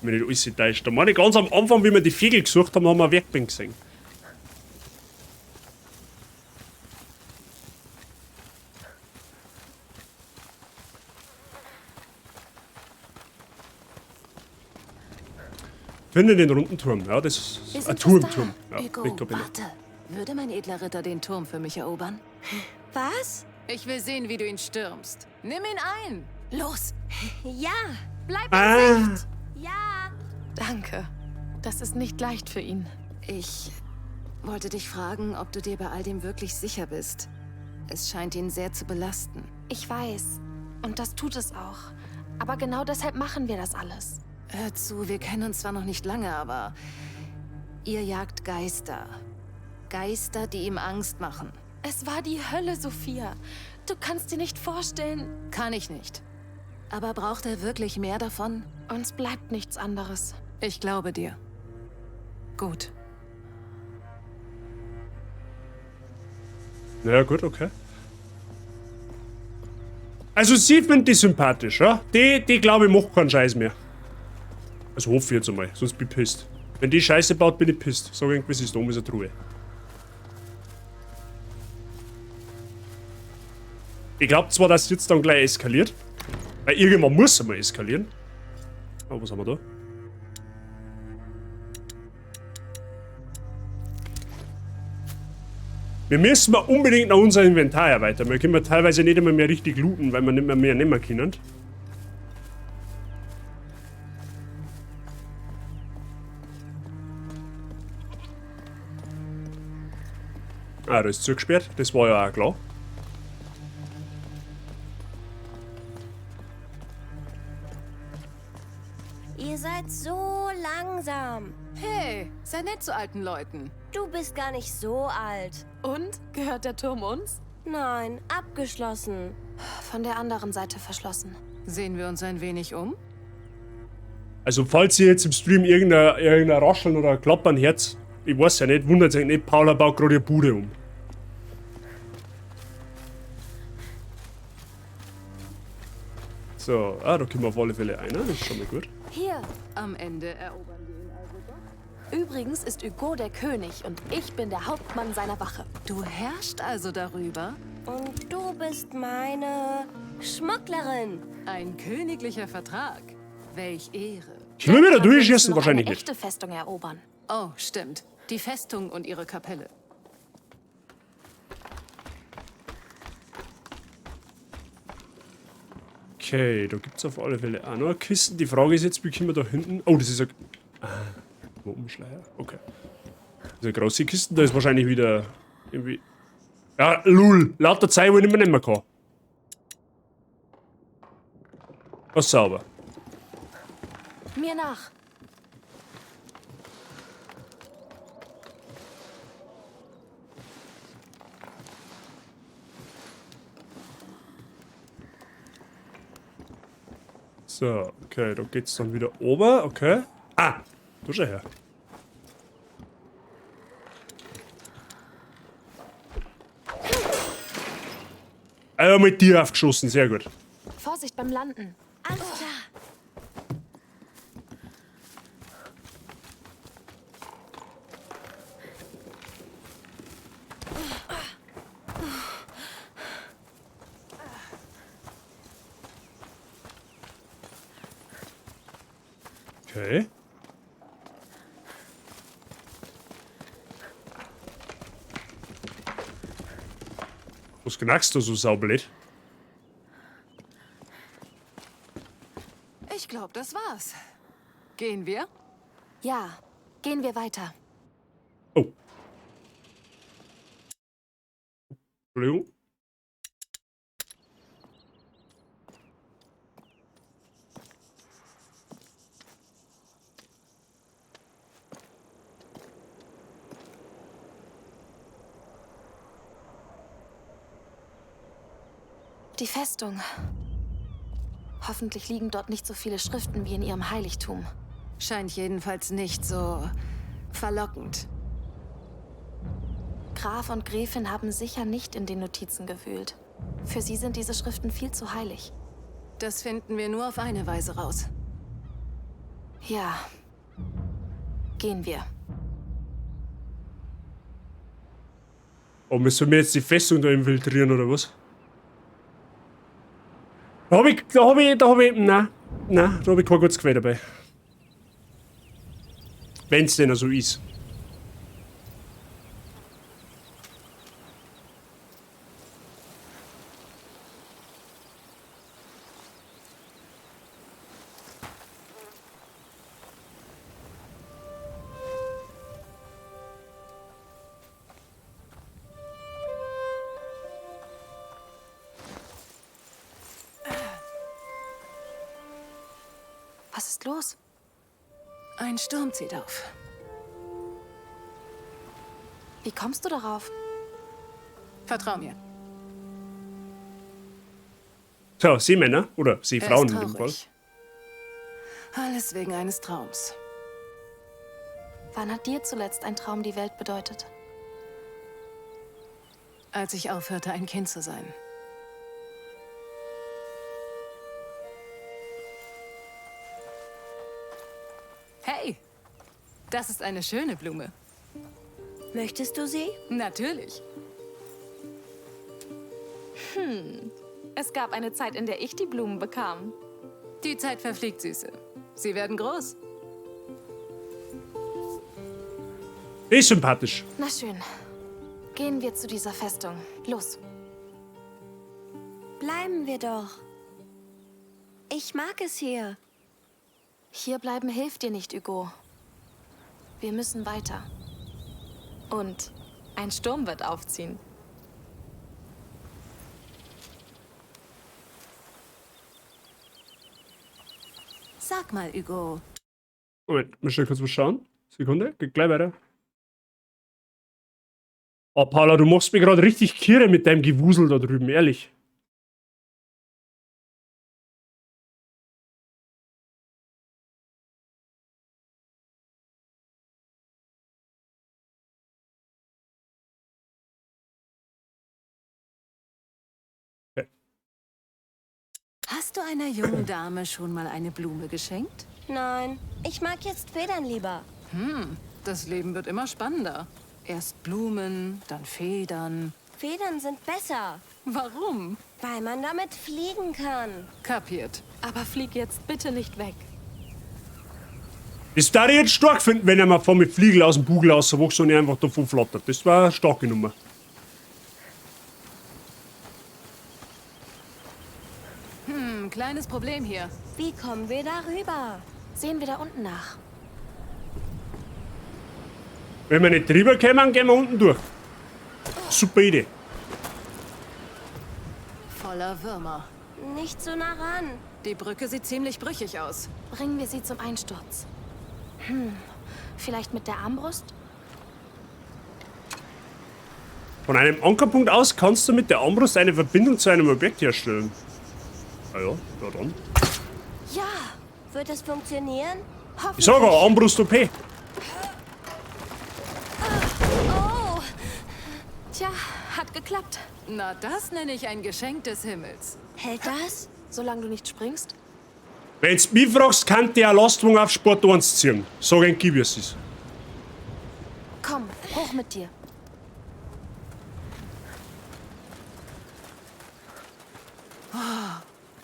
Wenn ich nicht alles täuscht. Da meine ich ganz am Anfang, wie wir die Vögel gesucht haben, haben wir eine Werkbank gesehen. Finde den runden Turm, ja, das Wir ist ein sind fast Turm, da. Turm. Ja, Hugo, nicht Kapelle. warte. Würde mein edler Ritter den Turm für mich erobern? Was? Ich will sehen, wie du ihn stürmst. Nimm ihn ein! Los! Ja. Bleib Ah, Ja. Danke. Das ist nicht leicht für ihn. Ich wollte dich fragen, ob du dir bei all dem wirklich sicher bist. Es scheint ihn sehr zu belasten. Ich weiß. Und das tut es auch. Aber genau deshalb machen wir das alles. Hör zu, wir kennen uns zwar noch nicht lange, aber ihr jagt Geister. Geister, die ihm Angst machen. Es war die Hölle, Sophia. Du kannst dir nicht vorstellen. Kann ich nicht. Aber braucht er wirklich mehr davon? Uns bleibt nichts anderes. Ich glaube dir. Gut. naja, gut, okay. Also sie findet die sympathisch, ja? Die glaube ich, macht keinen Scheiß mehr. Also hoffe ich jetzt einmal, sonst bin ich pisst. Wenn die Scheiße baut, bin ich pisst. Sag ich, was ist da oben ist eine Truhe. Ich glaube zwar, dass jetzt dann gleich eskaliert. Weil irgendwann muss es mal eskalieren. Aber was haben wir da? Wir müssen mal unbedingt noch unser Inventar erweitern. Wir können teilweise nicht einmal mehr richtig looten, weil wir nicht mehr nehmen können. Ah, da ist zugesperrt. Das war ja auch klar. Ihr seid so langsam. Hey, sei nett zu alten Leuten. Du bist gar nicht so alt. Und? Gehört der Turm uns? Nein, abgeschlossen. Von der anderen Seite verschlossen. Sehen wir uns ein wenig um? Also, falls ihr jetzt im Stream irgendein Rascheln oder ein Klappern hört, ich weiß ja nicht, wundert sich nicht, Paula baut gerade ihre Bude um. So, ah, da können wir auf alle Fälle einer. Das ist schon mal gut. Hier. Am Ende erobern wir ihn also doch. Übrigens ist Hugo der König und ich bin der Hauptmann seiner Wache. Du herrschst also darüber? Und du bist meine Schmugglerin. Ein königlicher Vertrag. Welch Ehre. Können wir da Dann wir müssen durchschießen? noch Wahrscheinlich eine nicht. echte Festung erobern. Oh, stimmt. Die Festung und ihre Kapelle. Okay, da gibt es auf alle Fälle auch noch eine Kiste. Die Frage ist jetzt, wie kommen wir da hinten? Oh, das ist ein... Ah, Umschleier. Okay. Das ist eine große Kiste. Da ist wahrscheinlich wieder irgendwie... Ja, lul. Lauter Zeit, wo ich nicht mehr nehmen kann. Was sauber. Mir nach. So, okay, da geht's dann wieder ober, okay. Ah, du schau her. Ah, mit dir aufgeschossen, sehr gut. Vorsicht beim Landen. Alles klar. Okay. Was knackst du so saublöd? Ich glaube, das war's. Gehen wir? Ja, gehen wir weiter. Oh. Entschuldigung. Die Festung. Hoffentlich liegen dort nicht so viele Schriften wie in ihrem Heiligtum. Scheint jedenfalls nicht so verlockend. Graf und Gräfin haben sicher nicht in den Notizen gewühlt. Für sie sind diese Schriften viel zu heilig. Das finden wir nur auf eine Weise raus. Ja. Gehen wir. Oh, müssen wir jetzt die Festung da infiltrieren oder was? Da hab ich, na, na, da hab ich kein gutes Gefühl dabei. Wenn's denn so ist. Was ist los? Ein Sturm zieht auf. Wie kommst du darauf? Vertrau mir. So, Seemänner oder Seefrauen Er in ist dem Fall. traurig. Alles wegen eines Traums. Wann hat dir zuletzt ein Traum die Welt bedeutet? Als ich aufhörte, ein Kind zu sein. Hey, das ist eine schöne Blume. Möchtest du sie? Natürlich. Es gab eine Zeit, in der ich die Blumen bekam. Die Zeit verfliegt, Süße. Sie werden groß. Ist sympathisch. Na schön. Gehen wir zu dieser Festung. Los. Bleiben wir doch. Ich mag es hier. Hier bleiben hilft dir nicht, Hugo. Wir müssen weiter. Und ein Sturm wird aufziehen. Sag mal, Hugo, Moment, muss ich kurz was schauen. Sekunde, geht gleich weiter. Oh, Paula, du machst mir gerade richtig Kirre mit deinem Gewusel da drüben, ehrlich. Okay. Hast du einer jungen Dame schon mal eine Blume geschenkt? Nein, ich mag jetzt Federn lieber. Das Leben wird immer spannender. Erst Blumen, dann Federn. Federn sind besser, Warum? weil man damit fliegen kann. Kapiert. Aber flieg jetzt bitte nicht weg. Das darf ich jetzt stark finden, wenn er mal vor mit Fliegel aus dem Bugel rauswächst und er einfach davon flattert. Das war eine starke Nummer. Ein kleines Problem hier. Wie kommen wir da rüber? Sehen wir da unten nach. Wenn wir nicht drüber kommen, gehen wir unten durch. Super Idee. Voller Würmer. Nicht so nah ran. Die Brücke sieht ziemlich brüchig aus. Bringen wir sie zum Einsturz. Vielleicht mit der Armbrust? Von einem Ankerpunkt aus kannst du mit der Armbrust eine Verbindung zu einem Objekt herstellen. Ah ja, ja dann. Ja, Wird es funktionieren? hoffentlich. Ich sag auch, Armbrust OP. Oh, Tja, hat geklappt. Na, das nenne ich ein Geschenk des Himmels. hält das? Solange du nicht springst. Wenn's mich fragst, kann der Lastwagen auf Sport 1 ziehen. Sag ein wie es ist. Komm, hoch mit dir.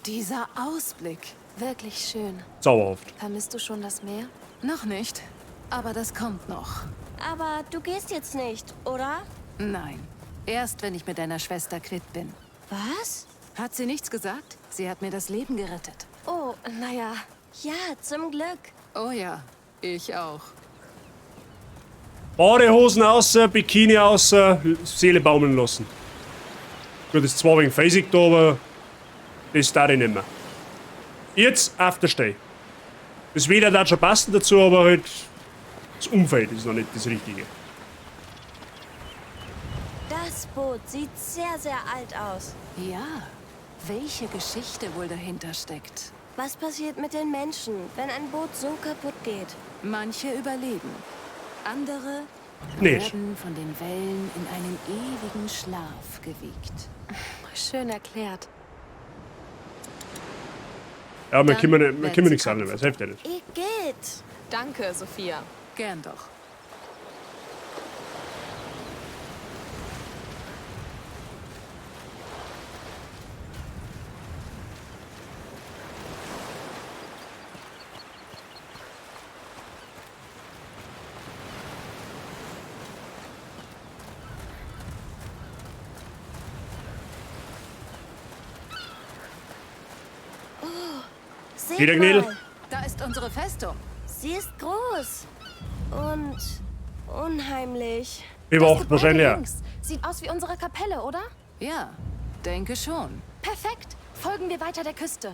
Dieser Ausblick. Wirklich schön. Zauberhaft. Vermisst du schon das Meer? Noch nicht, aber das kommt noch. Aber du gehst jetzt nicht, oder? Nein, erst wenn ich mit deiner Schwester quitt bin. Was? Hat sie nichts gesagt? Sie hat mir das Leben gerettet. Oh, naja. Ja, zum Glück. Oh ja, ich auch. Badehosen außer, Bikini außer, Seele baumeln lassen. Gut, ist zwar wegen Physik da, aber das darf ich nicht mehr. Jetzt Afterstay. Das Wetter darf schon passen dazu, aber halt das Umfeld ist noch nicht das Richtige. Das Boot sieht sehr, sehr alt aus. Ja, welche Geschichte wohl dahinter steckt. Was passiert mit den Menschen, wenn ein Boot so kaputt geht? Manche überleben, andere Nicht. werden von den Wellen in einen ewigen Schlaf gewiegt. Schön erklärt. Ja, wir Dann können, wir werden können sie nichts anderes, das hilft ja nicht. Igitt! Danke, Sophia. Gern doch. Seht Wieder Gnädel. mal, Da ist unsere Festung. sie ist groß und unheimlich. Bewacht Gebäude wahrscheinlich auch. links. Sieht aus wie unsere Kapelle, oder? Ja, denke schon. Perfekt. Folgen wir weiter der Küste.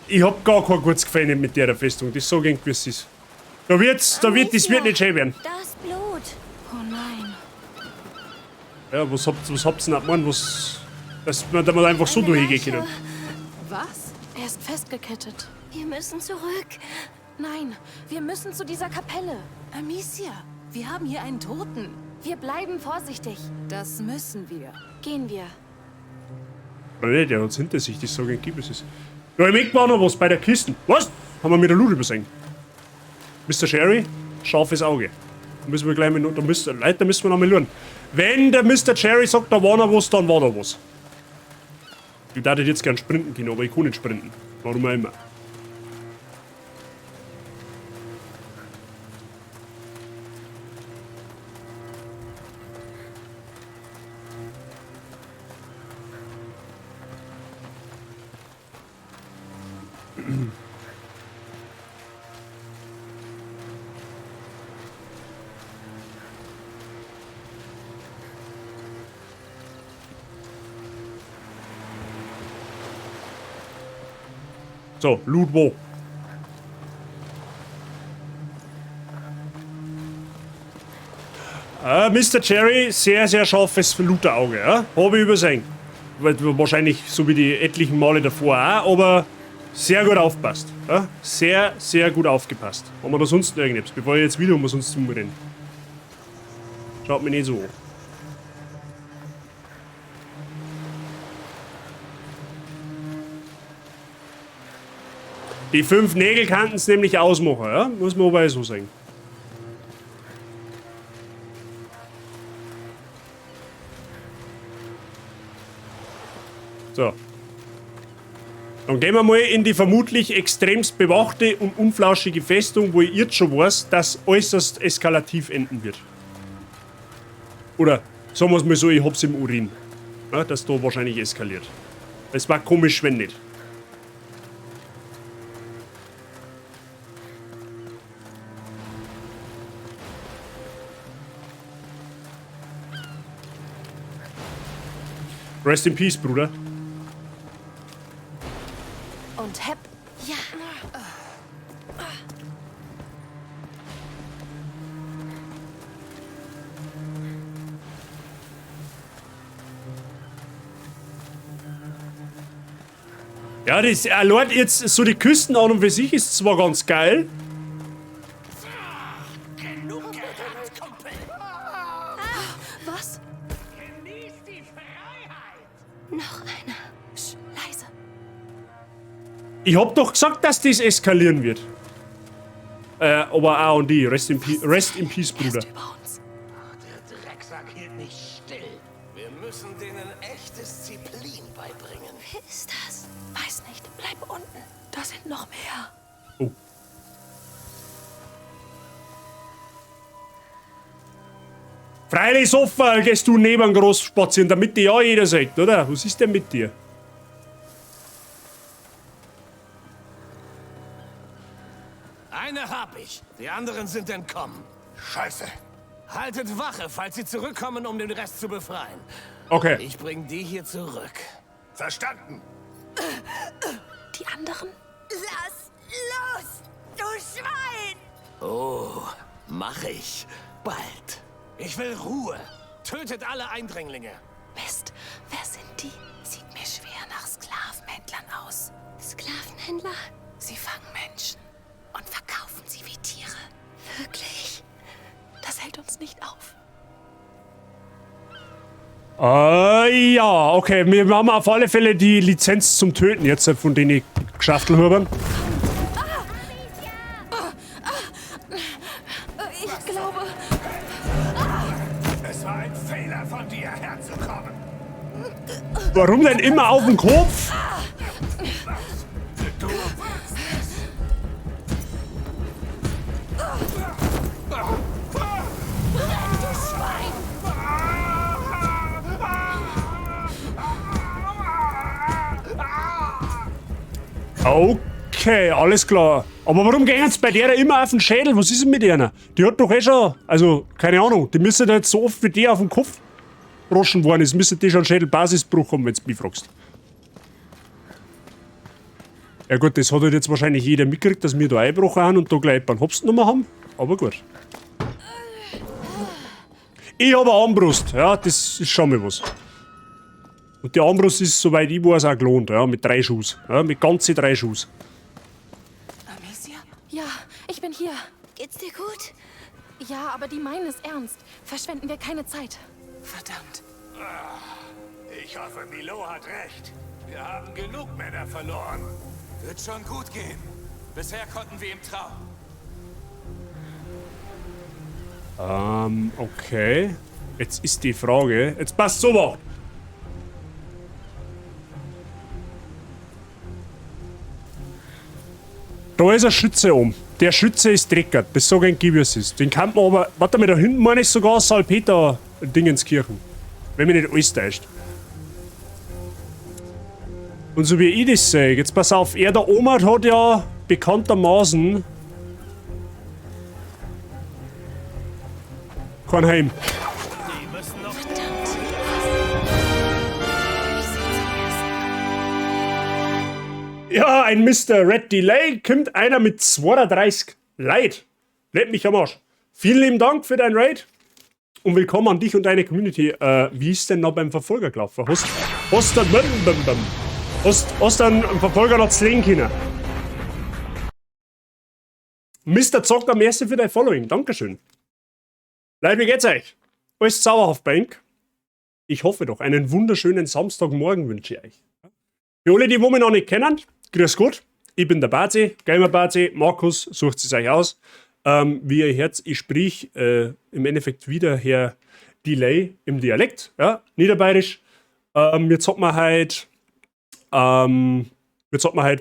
Ich hab gar kein gutes Gefühl mit der Festung, das sag ich, wie es ist. Da wird's, da wird, das wird nicht schön werden. Das Blut. Oh nein. Ja, was habt, was habt's denn gemeint, was, dass man da mal einfach so Eine durchgehen Leiche. können? Was? Er ist festgekettet. Wir müssen zurück. Nein, wir müssen zu dieser Kapelle. Amicia, wir haben hier einen Toten. Wir bleiben vorsichtig. Das müssen wir. Gehen wir. Oder nicht, der hat's hinter sich, das sag ich, wie es ist. Da im Eck war noch was bei der Kiste. Was? Haben wir mit der Loot übersehen. Mr. Sherry, scharfes Auge. Da müssen wir gleich mal, da müssen, Leute, da müssen wir noch mal schauen. Wenn der Mr. Cherry sagt, da war noch was, dann war da was. Ich darf jetzt gern sprinten können, aber ich kann nicht sprinten. Warum auch immer. So, Loot wo? Mr. Cherry, sehr, sehr scharfes Looter-Auge, ja? Habe ich übersehen. Wahrscheinlich so wie die etlichen Male davor auch, aber sehr gut aufpasst. Ja? Sehr, sehr gut aufgepasst. Haben wir da sonst noch irgendetwas, bevor ich jetzt wieder umsonst rumrenne. Schaut mich nicht so an. Die 5 Nägel könnten es nämlich ausmachen, ja? Muss man aber so sagen. So. Dann gehen wir mal in die vermutlich extremst bewachte und unflauschige Festung, wo ich jetzt schon weiß, dass äußerst eskalativ enden wird. Oder sagen wir's mal so, ich hab's im Urin. Ja, dass da wahrscheinlich eskaliert. Es war komisch, wenn nicht. Rest in Peace, Bruder. Und hepp. Ja. Ja, das allein jetzt so die Küsten an und für sich ist zwar ganz geil. Genug gerannt, Kumpel. Was? Genieß die Freiheit. Noch einer. Sch, leise. Ich hab doch gesagt, dass das eskalieren wird. Aber A und D, Rest in Peace, Rest in Peace, Bruder. Erst über uns. Der Drecksack hielt nicht still. Wir müssen denen echt Disziplin beibringen. Wer ist das? Weiß nicht. Bleib unten. Da sind noch mehr. Oh. Freilich, Sofa, gehst du neben groß spazieren, damit dich ja jeder sieht, oder? Was ist denn mit dir? Eine hab ich. Die anderen sind entkommen. Scheiße. Haltet Wache, falls sie zurückkommen, um den Rest zu befreien. Okay. Ich bring die hier zurück. Verstanden. Die anderen? Lass los, du Schwein! Oh, mach ich. Bald. Ich will Ruhe. Tötet alle Eindringlinge. Mist. Wer sind die? Sieht mir schwer nach Sklavenhändlern aus. Sklavenhändler? Sie fangen Menschen und verkaufen sie wie Tiere. Wirklich? Das hält uns nicht auf. Ja, okay. Wir haben auf alle Fälle die Lizenz zum Töten jetzt von denen Geschäftelhubern. Ich glaube... Es war ein Fehler von dir, herzukommen. Warum denn immer auf den Kopf? Du warst es. Okay, alles klar. Aber warum gehen jetzt bei der immer auf den Schädel? Was ist denn mit einer? Die hat doch eh schon, also, keine Ahnung, die müsste da jetzt so oft wie die auf den Kopf droschen worden ist, müsste die schon einen Schädelbasisbruch haben, wenn du mich fragst. Ja gut, das hat halt jetzt wahrscheinlich jeder mitgekriegt, dass wir da eingebrochen haben und da gleich einen Hops genommen haben. Aber gut. Ich hab eine Armbrust, ja, das ist schon mal was. Und die Armbrust ist, soweit ich weiß, auch gelohnt, ja, mit 3 Schuss. Ja, mit ganzen 3 Schuss. Amicia? Ja, ich bin hier. Geht's dir gut? Ja, aber die meinen es ernst. Verschwenden wir keine Zeit. Verdammt. Ich hoffe, Milo hat recht. Wir haben genug Männer verloren. Wird schon gut gehen. Bisher konnten wir ihm trauen. Okay. Jetzt ist die Frage. Jetzt passt so was. Da ist ein Schütze oben. Der Schütze ist Drecker. Das sag ich, wie es ist. Den kann man aber. Warte mal, da hinten meine ich sogar Salpeter-Dingenskirchen. Wenn mich nicht alles täuscht. Und so wie ich das sehe, jetzt pass auf, er der Oma hat ja bekanntermaßen kein Heim. Verdammt. Ich sehe zum ersten. Ja, ein Mister Red Delay kommt einer mit 32 Leid. Leck mich am Arsch. Vielen lieben Dank für dein Raid. Und willkommen an dich und deine Community. Wie ist denn noch beim Verfolger gelaufen? Hast du einen Verfolger noch zu legen können? Mister Zocker, merci für dein Following. Dankeschön. Leute, wie geht's euch? Alles zauberhaft bei Ihnen? Ich hoffe doch. Einen wunderschönen Samstagmorgen wünsche ich euch. Für alle, die wo mich noch nicht kennen, grüß Gott. Ich bin der Bazi, Gamer Bazi, Markus, sucht es euch aus. Wie ihr hört, ich sprich im Endeffekt wieder Herr Delay im Dialekt, ja, Niederbayerisch. Jetzt hat man halt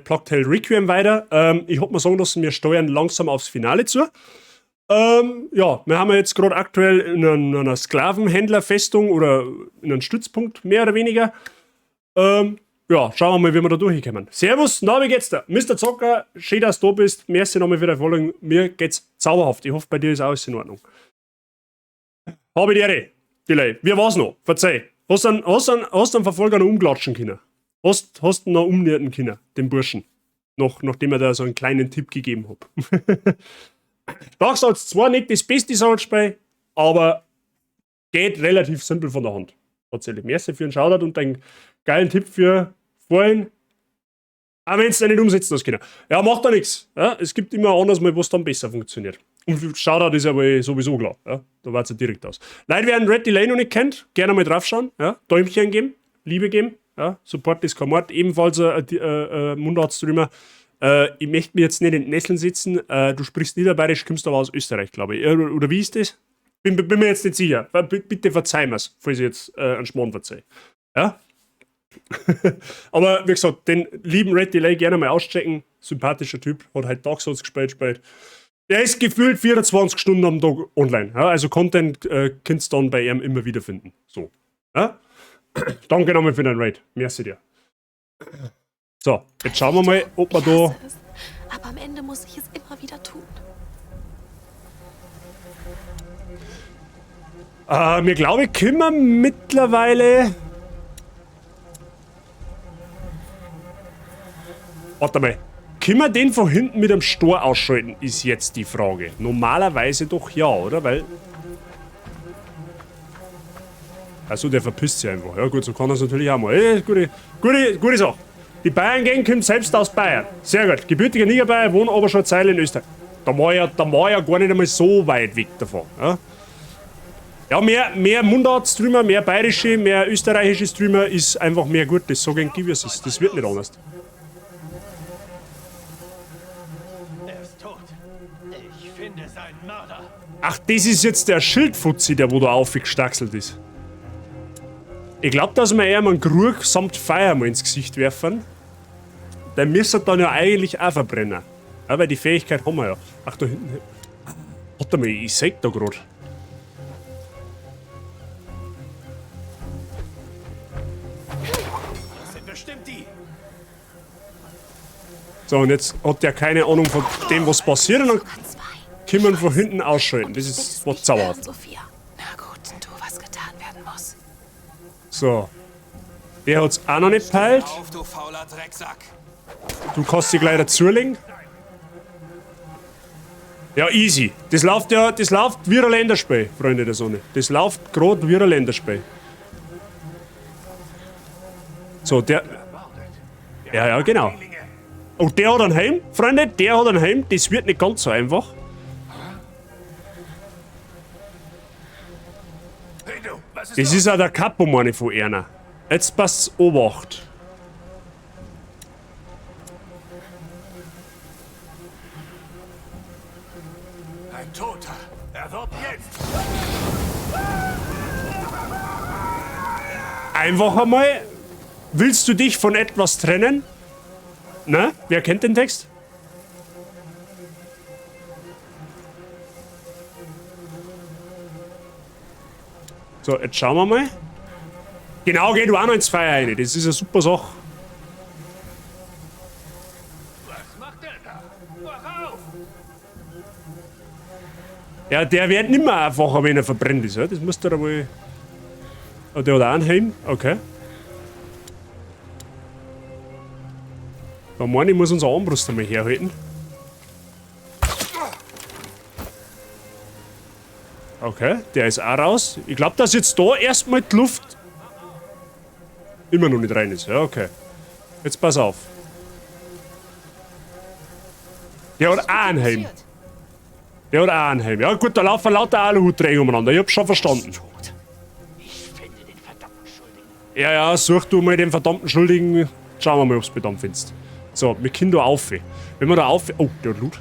Plague Tale Requiem weiter. Ich hab mir sagen lassen, wir steuern langsam aufs Finale zu. Ja, wir haben jetzt gerade aktuell in einer Sklavenhändlerfestung oder in einem Stützpunkt, mehr oder weniger. Ja, schauen wir mal, wie wir da durchkommen. Servus, na, wie geht's dir? Mr. Zocker, schön, dass du da bist. Merci nochmal für deine Folgen. Mir geht's zauberhaft. Ich hoffe, bei dir ist alles in Ordnung. Habe die Ehre, Delay. Wie war's noch? Verzeih. Hast du einen Verfolger noch umklatschen können? Hast du noch umnährten können, den Burschen? Nachdem er da so einen kleinen Tipp gegeben hat. Dark Souls 2 nicht das beste Souls-Spiel, aber geht relativ simpel von der Hand. Tatsächlich. Merci für den Shoutout und deinen geilen Tipp für vorhin. Auch wenn es nicht umsetzen hast können. Ja, macht da nichts. Ja, es gibt immer anders mal, was dann besser funktioniert. Und Shoutout ist aber sowieso klar. Ja, da war's ja direkt aus. Leute, wer einen Red Delay noch nicht kennt, gerne mal draufschauen. Ja, Däumchen geben, Liebe geben. Ja, Support ist kein Mord, ebenfalls ein Mundart-Streamer. Ich möchte mir jetzt nicht in den Nesseln sitzen. Du sprichst Niederbayerisch, kommst aber aus Österreich, glaube ich. Oder wie ist das? Bin mir jetzt nicht sicher. Bitte verzeih mir's, falls ich jetzt einen Schmarrn verzeih. Ja? Aber wie gesagt, den lieben Red Delay gerne mal auschecken. Sympathischer Typ, hat halt Dark Souls gespielt. Der ist gefühlt 24 Stunden am Tag online. Ja? Also Content kannst du dann bei ihm immer wieder finden. So. Ja? Danke nochmal für deinen Raid. Merci dir. So, jetzt schauen wir mal, ob wir da. Aber am Ende muss ich es immer wieder tun. Mir glaube ich, können wir mittlerweile. Warte mal. Können wir den von hinten mit einem Stor ausschalten, ist jetzt die Frage. Normalerweise doch ja, oder? Weil. Also der verpisst sich einfach. Ja gut, so kann das natürlich auch mal. Gute Sache. Die Bayern-Gang kommt selbst aus Bayern. Sehr gut. Gebürtiger Niederbayer, wohnt aber schon Zeile in Österreich. Da war ja gar nicht einmal so weit weg davon. Ja, ja, mehr Mundart-Streamer, mehr bayerische, mehr österreichische Streamer ist einfach mehr gut. Das sage ich, wie es ist. Das wird nicht anders. Er ist tot. Ich finde seinen Mörder. Ach, das ist jetzt der Schildfutzi, der wo da aufgestaxelt ist. Ich glaube, dass wir ihm einen Krug samt Feuer mal ins Gesicht werfen. Der müsste dann ja eigentlich auch verbrennen. Ja, weil die Fähigkeit haben wir ja. Ach, da hinten. Warte mal, ich seh da grad. Das sind bestimmt die. So, und jetzt hat der keine Ahnung von dem, was passiert. Und dann können wir ihn von hinten ausschalten. Das ist was zauberhaft. Na gut, tu, was getan werden muss. So. Der hat's auch noch nicht peilt. Auf, du fauler Drecksack. Du kannst dich gleich dazulegen. Ja, easy. Das läuft ja, das läuft wie ein Länderspiel, Freunde der Sonne. Das läuft gerade wie ein Länderspiel. So, der. Ja, ja, genau. Oh, der hat einen Helm, Freunde, der hat einen Helm. Das wird nicht ganz so einfach. Das ist auch der Kapo, meine ich, von einer. Jetzt passt's Obacht. Ein Toter. Er wird jetzt. Einfach einmal. Willst du dich von etwas trennen? Na? Wer kennt den Text? So, jetzt schauen wir mal. Genau, geh du auch noch ins Feuer rein. Das ist eine super Sache. Was macht der da? Wach auf! Ja, der wird nimmer einfacher, wenn er verbrennt ist. Ja? Das muss der wohl. Oh, der hat auch einen Helm. Okay. Da meine ich, muss unser Armbrust einmal herhalten. Okay, der ist auch raus. Ich glaube, dass jetzt da erstmal die Luft immer noch nicht rein ist. Ja, okay. Jetzt pass auf. Der hat auch einen Helm. Der hat auch einen Helm. Ja gut, da laufen lauter Aluhutträger umeinander. Ich hab's schon verstanden. Ja, ja, such du mal den verdammten Schuldigen. Schauen wir mal, ob's bedankt findest. So, wir können da auf. Wenn wir da auf... Oh, der hat Loot.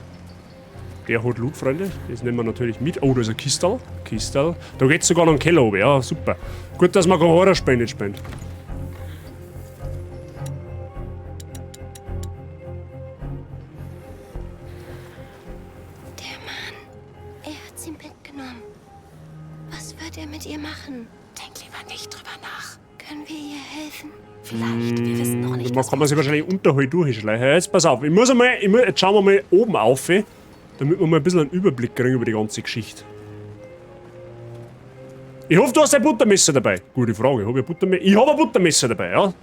Der hat Loot, Freunde. Das nehmen wir natürlich mit. Oh, da ist ein Kistal. Kistal. Da geht's sogar noch einen Keller runter. Ja, super. Gut, dass wir kein Horrorspiel nicht spielen. Der Mann, er hat sie mitgenommen. Was wird er mit ihr machen? Denk lieber nicht drüber nach. Können wir ihr helfen? Vielleicht, wir wissen noch nicht, Man kann man sich wahrscheinlich unterhalb durchschleichen. Jetzt pass auf, ich muss einmal, jetzt schauen wir mal oben auf, damit wir mal ein bisschen einen Überblick kriegen über die ganze Geschichte. Ich hoffe, du hast ein Buttermesser dabei. Gute Frage, hab ich ein Buttermesser? Ich habe ein Buttermesser dabei, ja.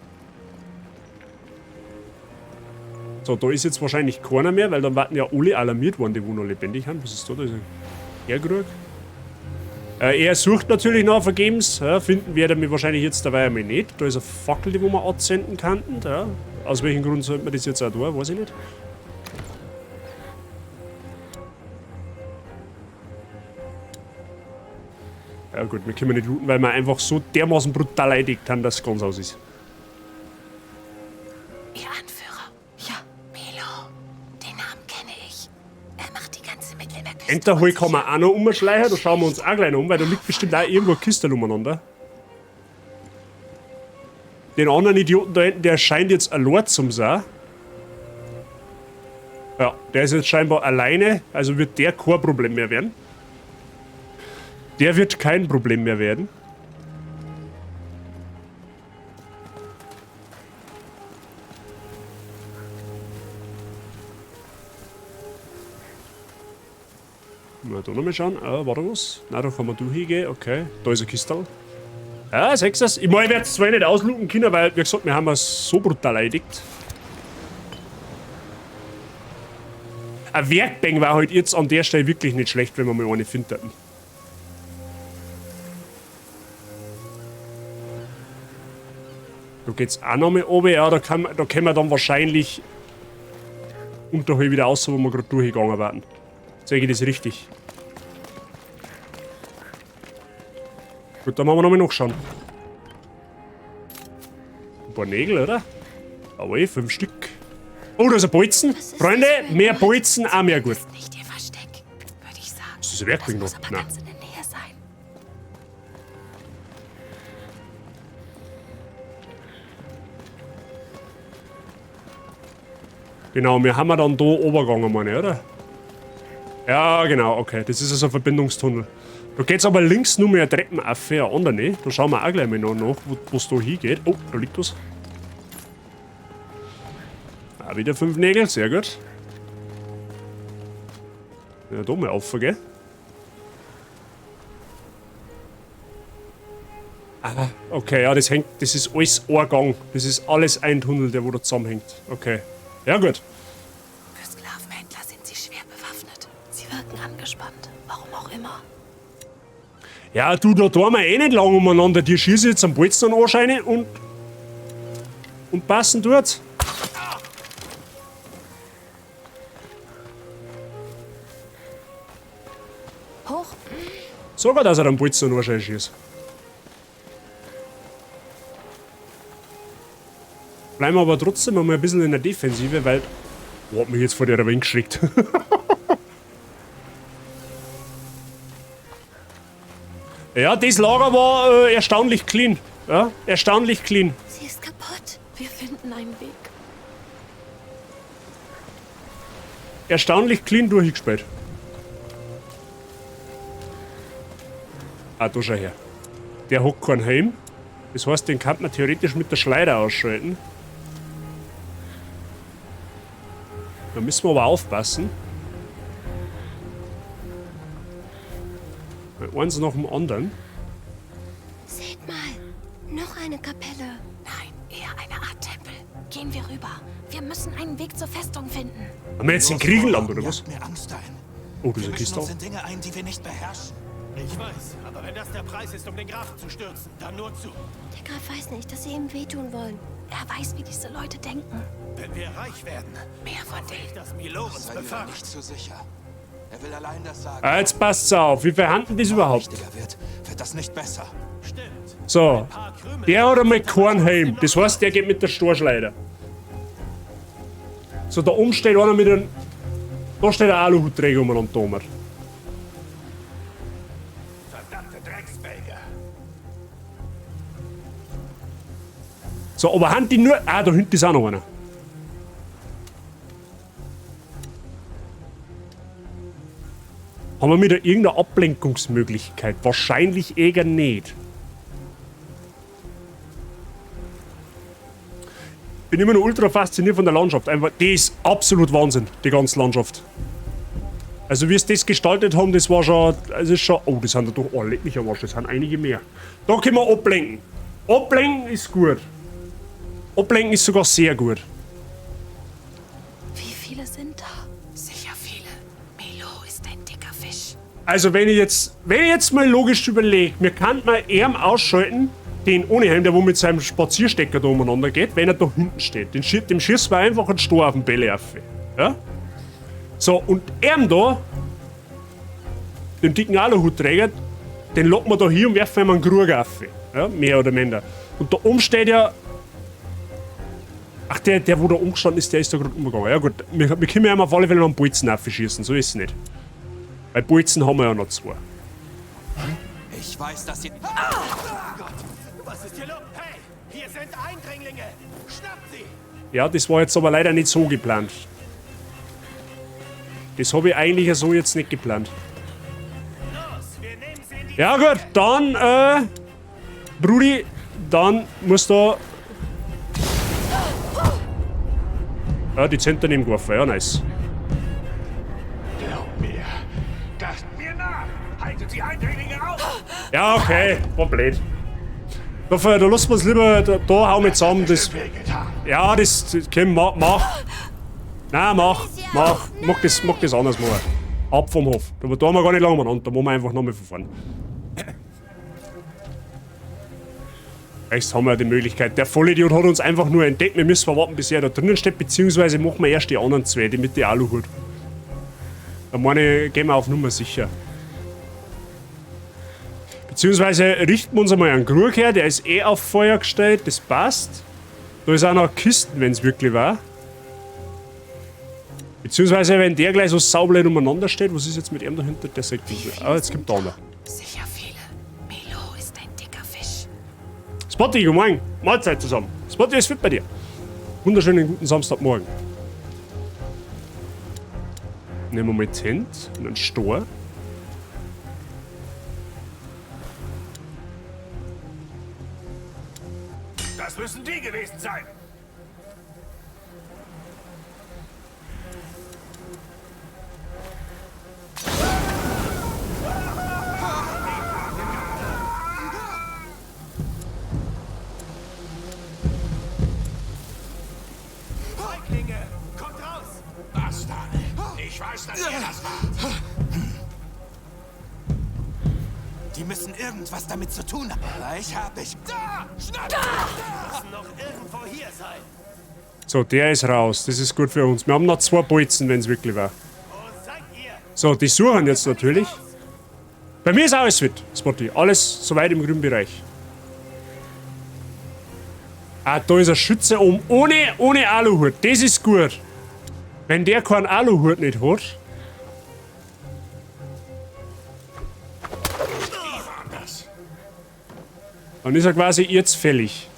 So, da ist jetzt wahrscheinlich keiner mehr, weil dann warten ja alle alarmiert worden, die wo noch lebendig sind. Was ist da? Da ist ein Herkrug. Er sucht natürlich noch vergebens. Ja, finden werde er mich wahrscheinlich jetzt dabei einmal nicht. Da ist eine Fackel, die wo wir anzünden könnten. Ja. Aus welchem Grund sollte man das jetzt auch tun, weiß ich nicht. Ja gut, wir können nicht looten, weil wir einfach so dermaßen brutal eingedeckt haben, dass es ganz aus ist. Ihr Anführer. Ja, Milo. Den Namen kenne ich. Er macht die ganze Mittelmeerküste. Enterhol kann man auch noch umschleichen, da schauen wir uns auch gleich noch um, weil da liegt bestimmt auch irgendwo eine Kiste umeinander. Den anderen Idioten da hinten, der scheint jetzt allein zum sein. Ja, der ist jetzt scheinbar alleine, also wird der kein Problem mehr werden. Der wird kein Problem mehr werden. Mal da nochmal schauen. Ah, war da was? Nein, da kann man durchgehen. Okay, da ist ein Kistal. Ja, siehst du das? Ich meine, ich werde es zwar nicht ausluken können, weil, wie gesagt, wir haben es so brutal erledigt. Ein Werkbank war halt jetzt an der Stelle wirklich nicht schlecht, wenn wir mal eine finden. Da geht's auch noch mal runter. Ja, da können wir dann wahrscheinlich unterhalb wieder raus, wo wir gerade durchgegangen waren. Sehe ich das richtig? Gut, dann machen wir nochmal nachschauen. Ein paar Nägel, oder? Jawohl, 5 Stück. Oh, da ist ein Bolzen. Freunde, mehr Bolzen, auch mehr gut. Das ist nicht ihr Versteck, würde ich sagen. Ist das ein Werkzeug Das noch? muss aber Nein. ganz in der Nähe sein. Genau, wir haben ja dann da runtergegangen, meine ich, oder? Ja, genau, okay. Das ist also ein Verbindungstunnel. Da geht's aber links nur mehr Treppen auf, ja, andere nicht. Da schauen wir auch gleich mal noch nach, wo's da hingeht. Oh, da liegt was. Ah, wieder 5 Nägel, sehr gut. Ja, da mal auf, gell? Ah, okay, ja, das hängt, das ist alles ein Gang. Das ist alles ein Tunnel, der wo da zusammenhängt. Okay. Ja, gut. Für Sklavenhändler sind sie schwer bewaffnet. Sie wirken angespannt. Warum auch immer. Ja, du, da tun wir eh nicht lang umeinander. Die schießen jetzt am Bolzen anscheinend und passen dort. Hoch. Sogar, dass er am Bolzen anscheinend schießt. Bleiben wir aber trotzdem einmal ein bisschen in der Defensive, weil... Wo hat mich jetzt vor der Wind geschreckt? Ja, das Lager war erstaunlich clean. Ja, erstaunlich clean. Sie ist kaputt. Wir finden einen Weg. Erstaunlich clean durchgespielt. Ah, da schau her. Der hat keinen Helm. Das heißt, den kann man theoretisch mit der Schleuder ausschalten. Da müssen wir aber aufpassen. Weil eins nach dem anderen. Seht mal, noch eine Kapelle. Nein, eher eine Art Tempel. Gehen wir rüber. Wir müssen einen Weg zur Festung finden. Haben wir jetzt in Griechenland, oder was? Jagt mir Angst ein. Oh, das ist Wir eine mischen Kiste. uns in Dinge ein, die wir nicht beherrschen. Ich weiß, aber wenn das der Preis ist, um den Grafen zu stürzen, dann nur zu. Der Graf weiß nicht, dass sie ihm wehtun wollen. Er weiß, wie diese Leute denken. Wenn wir reich werden, Mehr von denen. dass Milo uns Sei dir da befragt. nicht zu sicher. Er will allein das sagen. Ah, jetzt passt's auf. Wie verhandeln das überhaupt? Wichtiger wird, wird das nicht besser. Stimmt. So. Der hat einmal keinen Helm. Das heißt, der geht mit der Storschleider. So, da oben steht einer mit einem... Da steht ein Aluhutträger umeinander da oben. Verdammte Drecksbelger. So, aber haben die nur... Ah, da hinten ist auch noch einer. Haben wir wieder irgendeine Ablenkungsmöglichkeit? Wahrscheinlich eher nicht. Bin immer noch ultra fasziniert von der Landschaft. Einfach, die ist absolut Wahnsinn, die ganze Landschaft. Also wie sie das gestaltet haben, das war schon... Das ist schon... Oh, das sind da doch... Oh, leck mich am Arsch, das sind einige mehr. Da können wir ablenken. Ablenken ist gut. Ablenken ist sogar sehr gut. Wie viele sind da? Sicher viele. Milo ist ein dicker Fisch. Also wenn ich jetzt mal logisch überlege, mir kann man Arm ausschalten, den ohne Helm, der wo mit seinem Spazierstecker da umeinander geht, wenn er da hinten steht. Dem schießt man einfach einen Stor auf den Bälle auf. Ja? So, und er da, dem dicken Aluhutträger, den locken wir da hier und werfen ihm einen Krug auf. Ja? Mehr oder minder. Und da oben steht ja... Ach, der wo da umgestanden ist, der ist da gerade umgegangen. Ja gut, wir können ja auf alle Fälle noch einen Bolzen aufschießen, so ist es nicht. Weil Bolzen haben wir ja noch zwei. Ich weiß, dass sie... Ah! Gott, was ist hier los? Hey, hier sind Eindringlinge! Schnappt sie! Ja, das war jetzt aber leider nicht so geplant. Das habe ich eigentlich so jetzt nicht geplant. Los, wir nehmen sie in die Ja gut, dann, Brudi, dann muss da... Ja, die sind daneben geworfen, ja, nice. Glaub mir, das mir nach! Haltet die Eindringlinge auf! Ja, okay, war blöd. Da lassen wir es lieber, da hauen wir zusammen. Das, ja, das komm, mach. Nein, mach. Mach das anders mal. Ab vom Hof. Da haben wir gar nicht lange umeinander, da machen wir einfach nochmal von vorn. Rechts haben wir die Möglichkeit. Der Vollidiot hat uns einfach nur entdeckt. Wir müssen warten, bis er da drinnen steht, beziehungsweise machen wir erst die anderen zwei, die mit der Aluhut. Da meine ich, gehen wir auf Nummer sicher. Beziehungsweise richten wir uns einmal einen Krug her, der ist eh auf Feuer gestellt, das passt. Da ist auch noch Kisten, wenn's wirklich war. Beziehungsweise, wenn der gleich so saublöd umeinander steht, was ist jetzt mit ihm dahinter? Der sagt nicht mehr. Ah, jetzt kommt da einer. Sicher viele. Milo ist ein dicker Fisch. Spotty, guten Morgen. Mahlzeit zusammen. Spotty ist fit bei dir. Wunderschönen guten Samstagmorgen. Nehmen wir mal Tent und einen Stor. Das müssen die gewesen sein. Feiglinge, kommt raus! Bastarde! Ich weiß, dass ihr das wart. Die müssen irgendwas damit zu tun haben. Gleich hab ich... Da! Schnapp! Da! Müssen noch irgendwo hier sein. So, der ist raus. Das ist gut für uns. Wir haben noch zwei Bolzen, wenn's wirklich war. Wo seid ihr? So, die suchen jetzt natürlich. Bei mir ist alles fit, Spotty. Alles soweit im grünen Bereich. Ah, da ist ein Schütze oben. Ohne Aluhut. Das ist gut. Wenn der keinen Aluhut nicht hat. Dann ist er quasi jetzt fällig.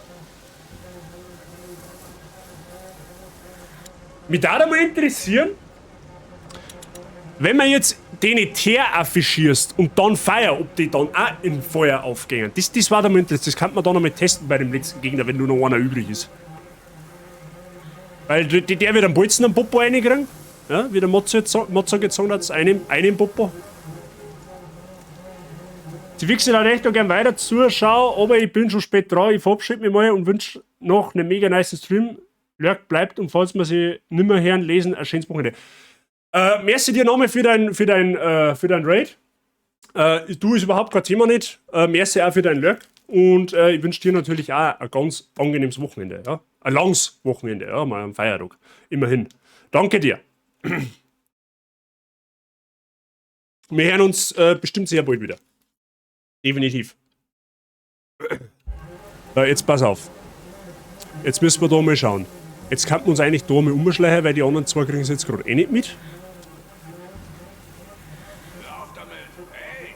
Mich würde mal interessieren, wenn man jetzt den Teer affischierst und dann Feuer, ob die dann auch im Feuer aufgehen. Das war da mal interessant. Das kann man dann noch mal testen bei dem letzten Gegner, wenn nur noch einer übrig ist. Weil der wird einen Bolzen am Popo reinkriegen. Ja, wie der Motzo gezogen hat, einen Popo. Sie wichsen dann echt noch gern weiter zuschauen, aber ich bin schon spät dran. Ich verabschiede mich mal und wünsche noch einen mega nice Stream. Lurk bleibt und falls wir sie nimmer hören, lesen, ein schönes Wochenende. Merci dir nochmal für dein Raid. Du ist überhaupt kein Thema nicht. Merci auch für dein Lurk. Und ich wünsche dir natürlich auch ein ganz angenehmes Wochenende. Ja? Ein langes Wochenende, ja, mal am Feiertag. Immerhin. Danke dir. Wir hören uns bestimmt sehr bald wieder. Definitiv. Jetzt pass auf. Jetzt müssen wir da mal schauen. Jetzt könnten wir uns eigentlich da mal umschleichen, weil die anderen zwei kriegen es jetzt gerade eh nicht mit. Hör auf damit! Hey!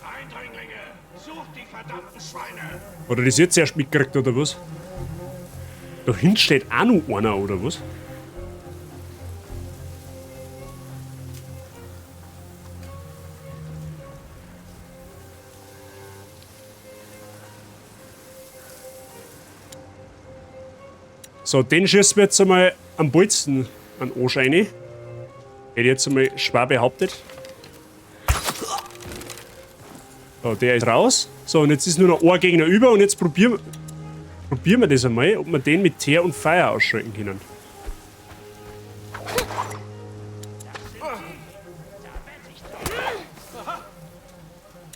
Eindringlinge! Sucht die verdammten Schweine! Oder das jetzt erst mitgekriegt, oder was? Da hinten steht auch noch einer, oder was? So, den schießen wir jetzt einmal am Bolzen an Arsch rein. Hätte ich jetzt einmal schwer behauptet. So, der ist raus. So, und jetzt ist nur noch ein Gegner über und jetzt probieren wir das einmal, ob wir den mit Teer und Feuer ausschalten können.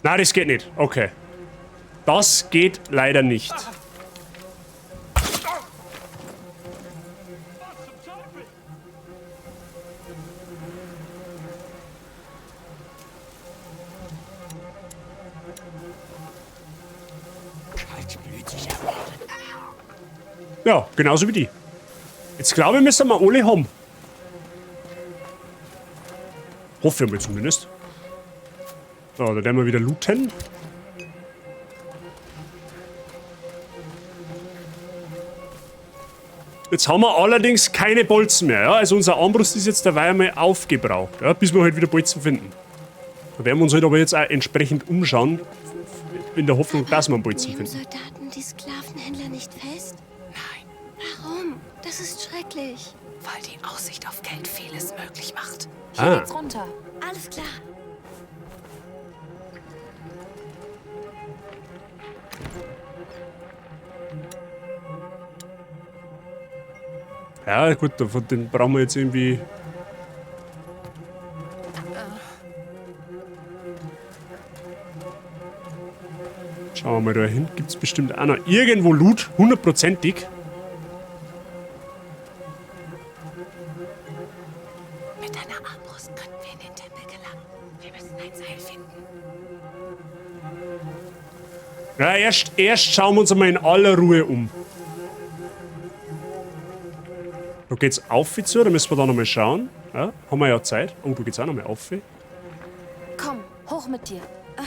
Nein, das geht nicht. Okay. Das geht leider nicht. Ja, genauso wie die. Jetzt glaube ich, müssen wir alle haben. Hoffe ich mal zumindest. So, da werden wir wieder looten. Jetzt haben wir allerdings keine Bolzen mehr. Ja? Also unser Armbrust ist jetzt dabei einmal aufgebraucht, ja? Bis wir halt wieder Bolzen finden. Da werden wir uns halt aber jetzt auch entsprechend umschauen, in der Hoffnung, dass wir einen Bolzen Nehmen finden. Soldaten die Sklavenhändler nicht fest? Nein. Warum? Das ist schrecklich. Weil die Aussicht auf Geld vieles möglich macht. Hier geht's runter. Alles klar. Ja, gut, von den brauchen wir jetzt irgendwie. Schauen wir mal da hin. Gibt es bestimmt auch noch irgendwo Loot, hundertprozentig. Mit deiner Armbrust könnten wir in den Tempel gelangen. Wir müssen ein Seil finden. Ja, erst schauen wir uns einmal in aller Ruhe um. Da geht's auf zu, da müssen wir da nochmal schauen. Ja, haben wir ja Zeit. Oh, da geht's auch nochmal auf. Komm, hoch mit dir. Aha.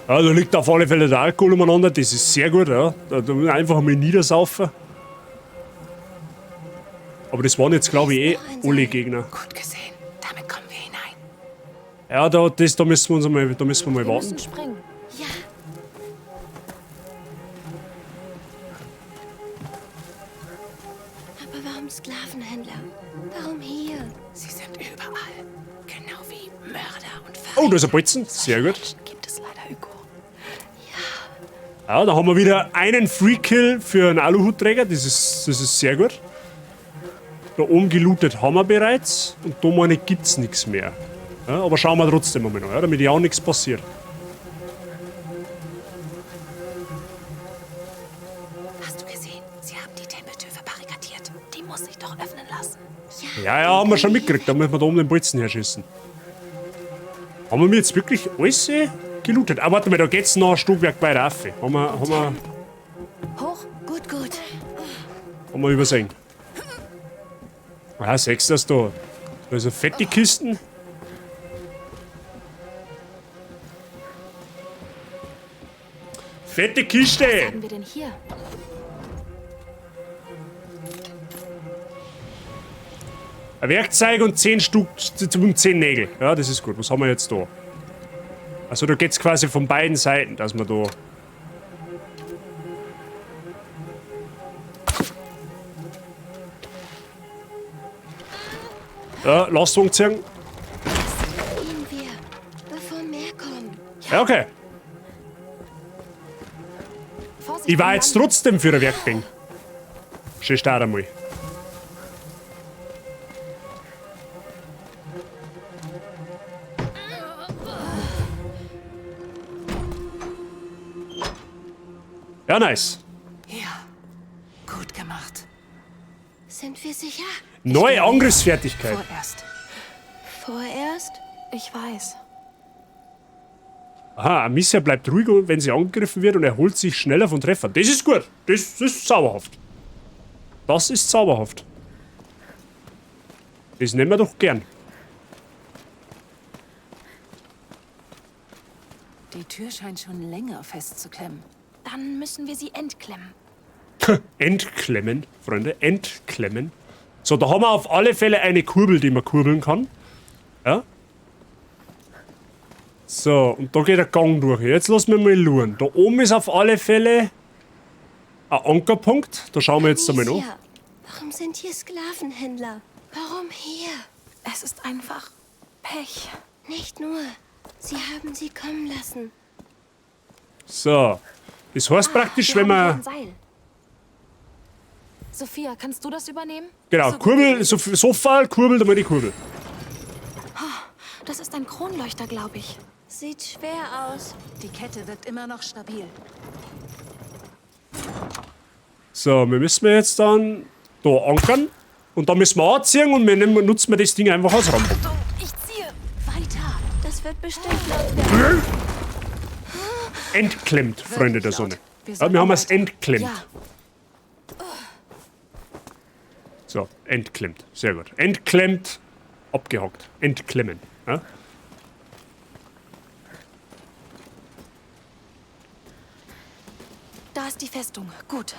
Ja, da liegt auf alle Fälle der Alkohol umeinander, das ist sehr gut. Ja. Da muss man einfach mal niedersaufen. Aber das waren jetzt, glaube ich, eh alle Gegner. Gut gesehen, damit kommen wir hinein. Ja, da müssen wir uns einmal, da müssen wir mal Wir warten. müssen springen. Ja. Aber warum Sklavenhändler? Warum hier? Sie sind überall. Genau wie Mörder und Verräter. Oh, da ist ein Bolzen. Sehr gut. Menschen gibt es leider, Hugo. Ja, da haben wir wieder einen Free-Kill für einen Aluhutträger. Das ist sehr gut. Da oben gelootet haben wir bereits. Und da meine ich, gibt's nichts mehr. Ja, aber schauen wir trotzdem einmal noch, ja, damit ja auch nichts passiert. Hast du gesehen? Sie haben die Tempeltür verbarrikadiert. Die muss sich doch öffnen lassen. Ja, ja, haben wir schon mitgekriegt. Da müssen wir da oben den Bolzen herschießen. Haben wir jetzt wirklich alles gelootet? Ah, warte mal, da geht's noch ein Stockwerk weiter rauf. Haben wir Hoch? Gut, gut. Haben wir übersehen. Ah, siehst du das da? Da ist eine fette Kisten. Fette Kiste! Was haben wir denn hier? Ein Werkzeug und 10 Stück und 10 Nägel. Ja, das ist gut. Was haben wir jetzt da? Also da geht's quasi von beiden Seiten, dass wir da... Ja, Lastwagen ziehen. Gehen wir, bevor mehr kommen. Ja, okay. Vorsicht, Ich war jetzt trotzdem für ein Werkbank. Schön start einmal. Ja, nice. Ja, gut gemacht. Sind wir sicher? Neue Angriffsfertigkeit. Vorerst. Vorerst? Ich weiß. Aha, Amicia bleibt ruhig, wenn sie angegriffen wird und erholt sich schneller von Treffern. Das ist gut. Das ist zauberhaft. Das ist zauberhaft. Das nehmen wir doch gern. Die Tür scheint schon länger festzuklemmen. Dann müssen wir sie entklemmen. Entklemmen, Freunde. Entklemmen. So, da haben wir auf alle Fälle eine Kurbel, die man kurbeln kann. Ja. So, und da geht der Gang durch. Jetzt lassen wir mal schauen. Da oben ist auf alle Fälle ein Ankerpunkt. Da schauen wir jetzt einmal nach. Warum sind hier Sklavenhändler? Warum hier? Es ist einfach Pech. Nicht nur. Sie haben sie kommen lassen. So. Das heißt praktisch, wenn man... Ein Seil. Sophia, kannst du das übernehmen? Genau, Kurbel, Sofa, Kurbel, da mal die Kurbel. Oh, das ist ein Kronleuchter, glaube ich. Sieht schwer aus. Die Kette wirkt immer noch stabil. So, wir müssen jetzt dann da ankern. Und dann müssen wir anziehen und wir nehmen, nutzen wir das Ding einfach als Rambo. Achtung, ich ziehe. Weiter. Das wird bestimmt laut werden. Entklemmt, Freunde der Sonne. Ja, wir haben es entklemmt. Ja. So, entklemmt. Sehr gut. Entklemmt, abgehackt. Entklemmen. Ja? Da ist die Festung. Gut.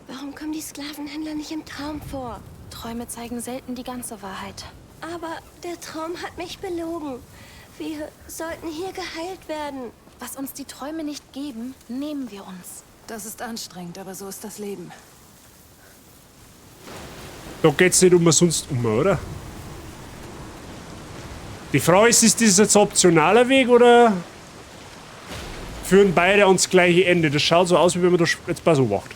Warum kommen die Sklavenhändler nicht im Traum vor? Träume zeigen selten die ganze Wahrheit. Aber der Traum hat mich belogen. Wir sollten hier geheilt werden. Was uns die Träume nicht geben, nehmen wir uns. Das ist anstrengend, aber so ist das Leben. Da geht's nicht umsonst um, oder? Die Frage ist, ist das jetzt ein optionaler Weg oder führen beide ans gleiche Ende? Das schaut so aus, wie wenn man das jetzt mal so macht.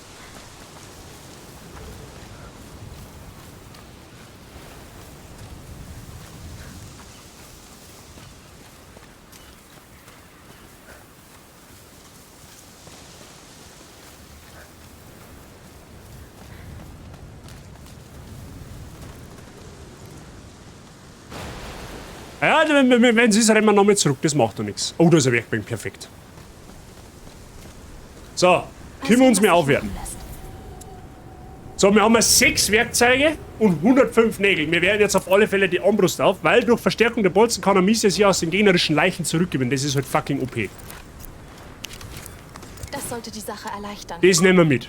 Ja, wenn es ist, rennen wir nochmal zurück. Das macht doch nichts. Oh, da ist ein Werkbank. Perfekt. So, können wir uns mehr aufwerten. So, wir haben 6 Werkzeuge und 105 Nägel. Wir werden jetzt auf alle Fälle die Armbrust auf, weil durch Verstärkung der Bolzen kann Amicia sie aus den gegnerischen Leichen zurückgewinnen. Das ist halt fucking OP. Das sollte die Sache erleichtern. Das nehmen wir mit.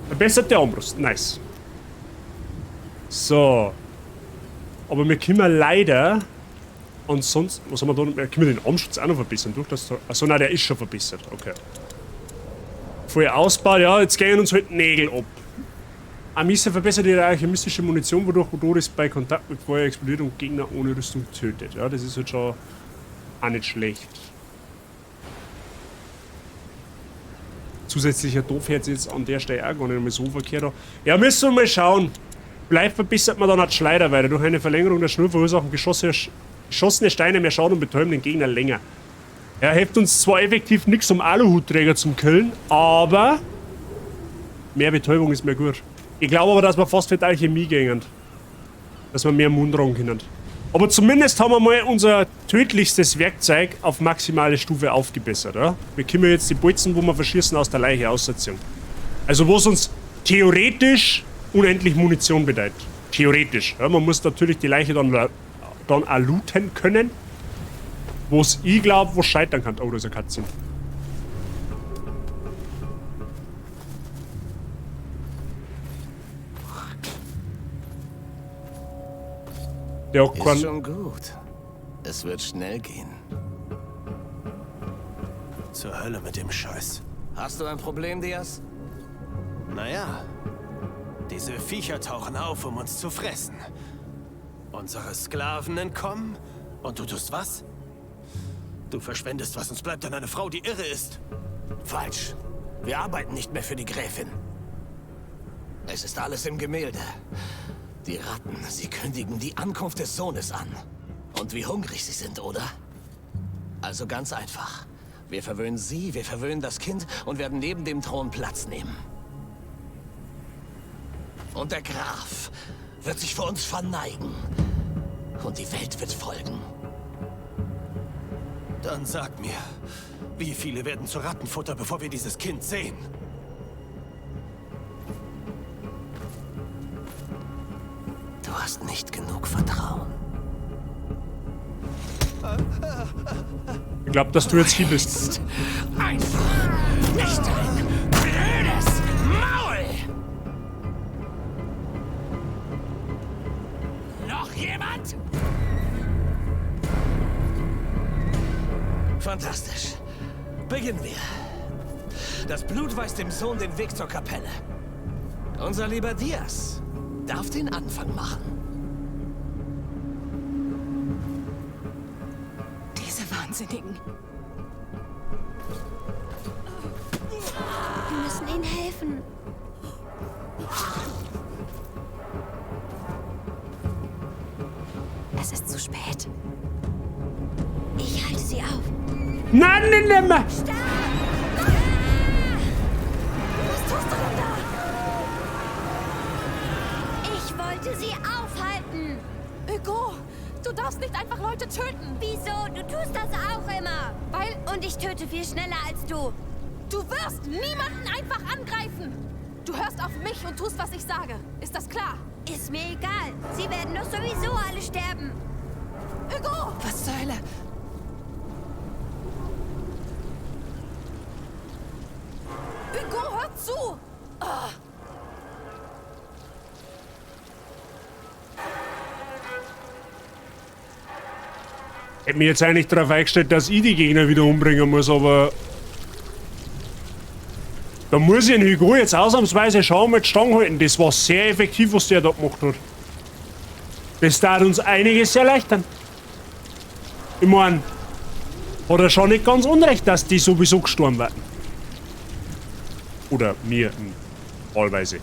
Verbesserte Armbrust. Nice. So. Aber wir können leider ansonsten. Was haben wir da noch? Wir können den Armschutz auch noch verbessern. Durch das. Achso, nein, der ist schon verbessert. Okay. Voll Ausbau, ja, jetzt gehen uns halt Nägel ab. Amicia verbessert ihre alchemistische Munition, wodurch Odoris bei Kontakt mit Feuer explodiert und Gegner ohne Rüstung tötet. Ja, das ist halt schon auch nicht schlecht. Zusätzlicher Doofherz jetzt an der Stelle auch gar nicht mehr so verkehrt. Ja, müssen wir mal schauen. Vielleicht verbessert man dann auch die Schleuder weiter. Durch eine Verlängerung der Schnur verursachen geschossene Steine mehr Schaden und betäuben den Gegner länger. Er hilft uns zwar effektiv nichts, um Aluhutträger zum Killen, aber mehr Betäubung ist mehr gut. Ich glaube aber, dass wir fast für die Alchemie gehen. Dass wir mehr Mund tragen können. Aber zumindest haben wir mal unser tödlichstes Werkzeug auf maximale Stufe aufgebessert. Ja? Wir können jetzt die Bolzen, wo wir verschießen, aus der Leiche aussetzen. Also was uns theoretisch unendlich Munition bedeutet. Theoretisch. Ja, man muss natürlich die Leiche dann auch looten können. Wo es, ich glaube, wo es scheitern kann. Oh, da ist eine Katze. Der hat Ist schon gut. Es wird schnell gehen. Zur Hölle mit dem Scheiß. Hast du ein Problem, Diaz? Naja, diese Viecher tauchen auf, um uns zu fressen. Unsere Sklaven entkommen und du tust was? Du verschwendest, was uns bleibt, an eine Frau, die irre ist. Falsch. Wir arbeiten nicht mehr für die Gräfin. Es ist alles im Gemälde. Die Ratten, sie kündigen die Ankunft des Sohnes an. Und wie hungrig sie sind, oder? Also ganz einfach. Wir verwöhnen sie, wir verwöhnen das Kind und werden neben dem Thron Platz nehmen. Und der Graf wird sich vor uns verneigen. Und die Welt wird folgen. Dann sag mir, wie viele werden zu Rattenfutter, bevor wir dieses Kind sehen? Du hast nicht genug Vertrauen. Ich glaube, dass du jetzt hier bist. Einfach nicht dein blödes Maul! Noch jemand? Fantastisch. Beginnen wir. Das Blut weist dem Sohn den Weg zur Kapelle. Unser lieber Diaz darf den Anfang machen. Diese Wahnsinnigen. Wir müssen ihnen helfen. Es ist zu spät. Ich halte sie auf. Nein, nein, nein, nein. Was tust du denn da? Ich wollte sie aufhalten. Hugo, du darfst nicht einfach Leute töten. Wieso? Du tust das auch immer. Weil Und ich töte viel schneller als du. du wirst niemanden einfach angreifen. Du hörst auf mich und tust, was ich sage. Ist das klar? Ist mir egal. Sie werden doch sowieso alle sterben. Hugo! Was zur Hölle? Hugo, hör zu! Hätte mich jetzt eigentlich darauf eingestellt, dass ich die Gegner wieder umbringen muss, aber... Da muss ich den Hugo jetzt ausnahmsweise schon mit Stange halten. Das war sehr effektiv, was der da gemacht hat. Das darf uns einiges erleichtern. Ich mein, hat er schon nicht ganz unrecht, dass die sowieso gestorben werden. Oder mir, wahlweise.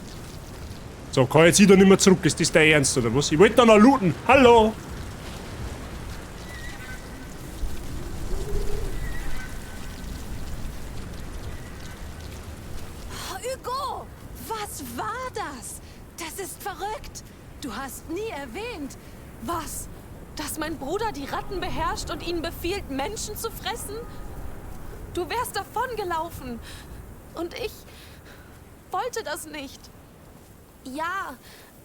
So, kann jetzt ich da nicht mehr zurück. Ist das dein Ernst, oder was? Ich wollte da noch looten. Hallo! Hugo! Was war das? Das ist verrückt. Du hast nie erwähnt. Was? Dass mein Bruder die Ratten beherrscht und ihnen befiehlt, Menschen zu fressen? Du wärst davongelaufen. Und ich wollte das nicht. Ja,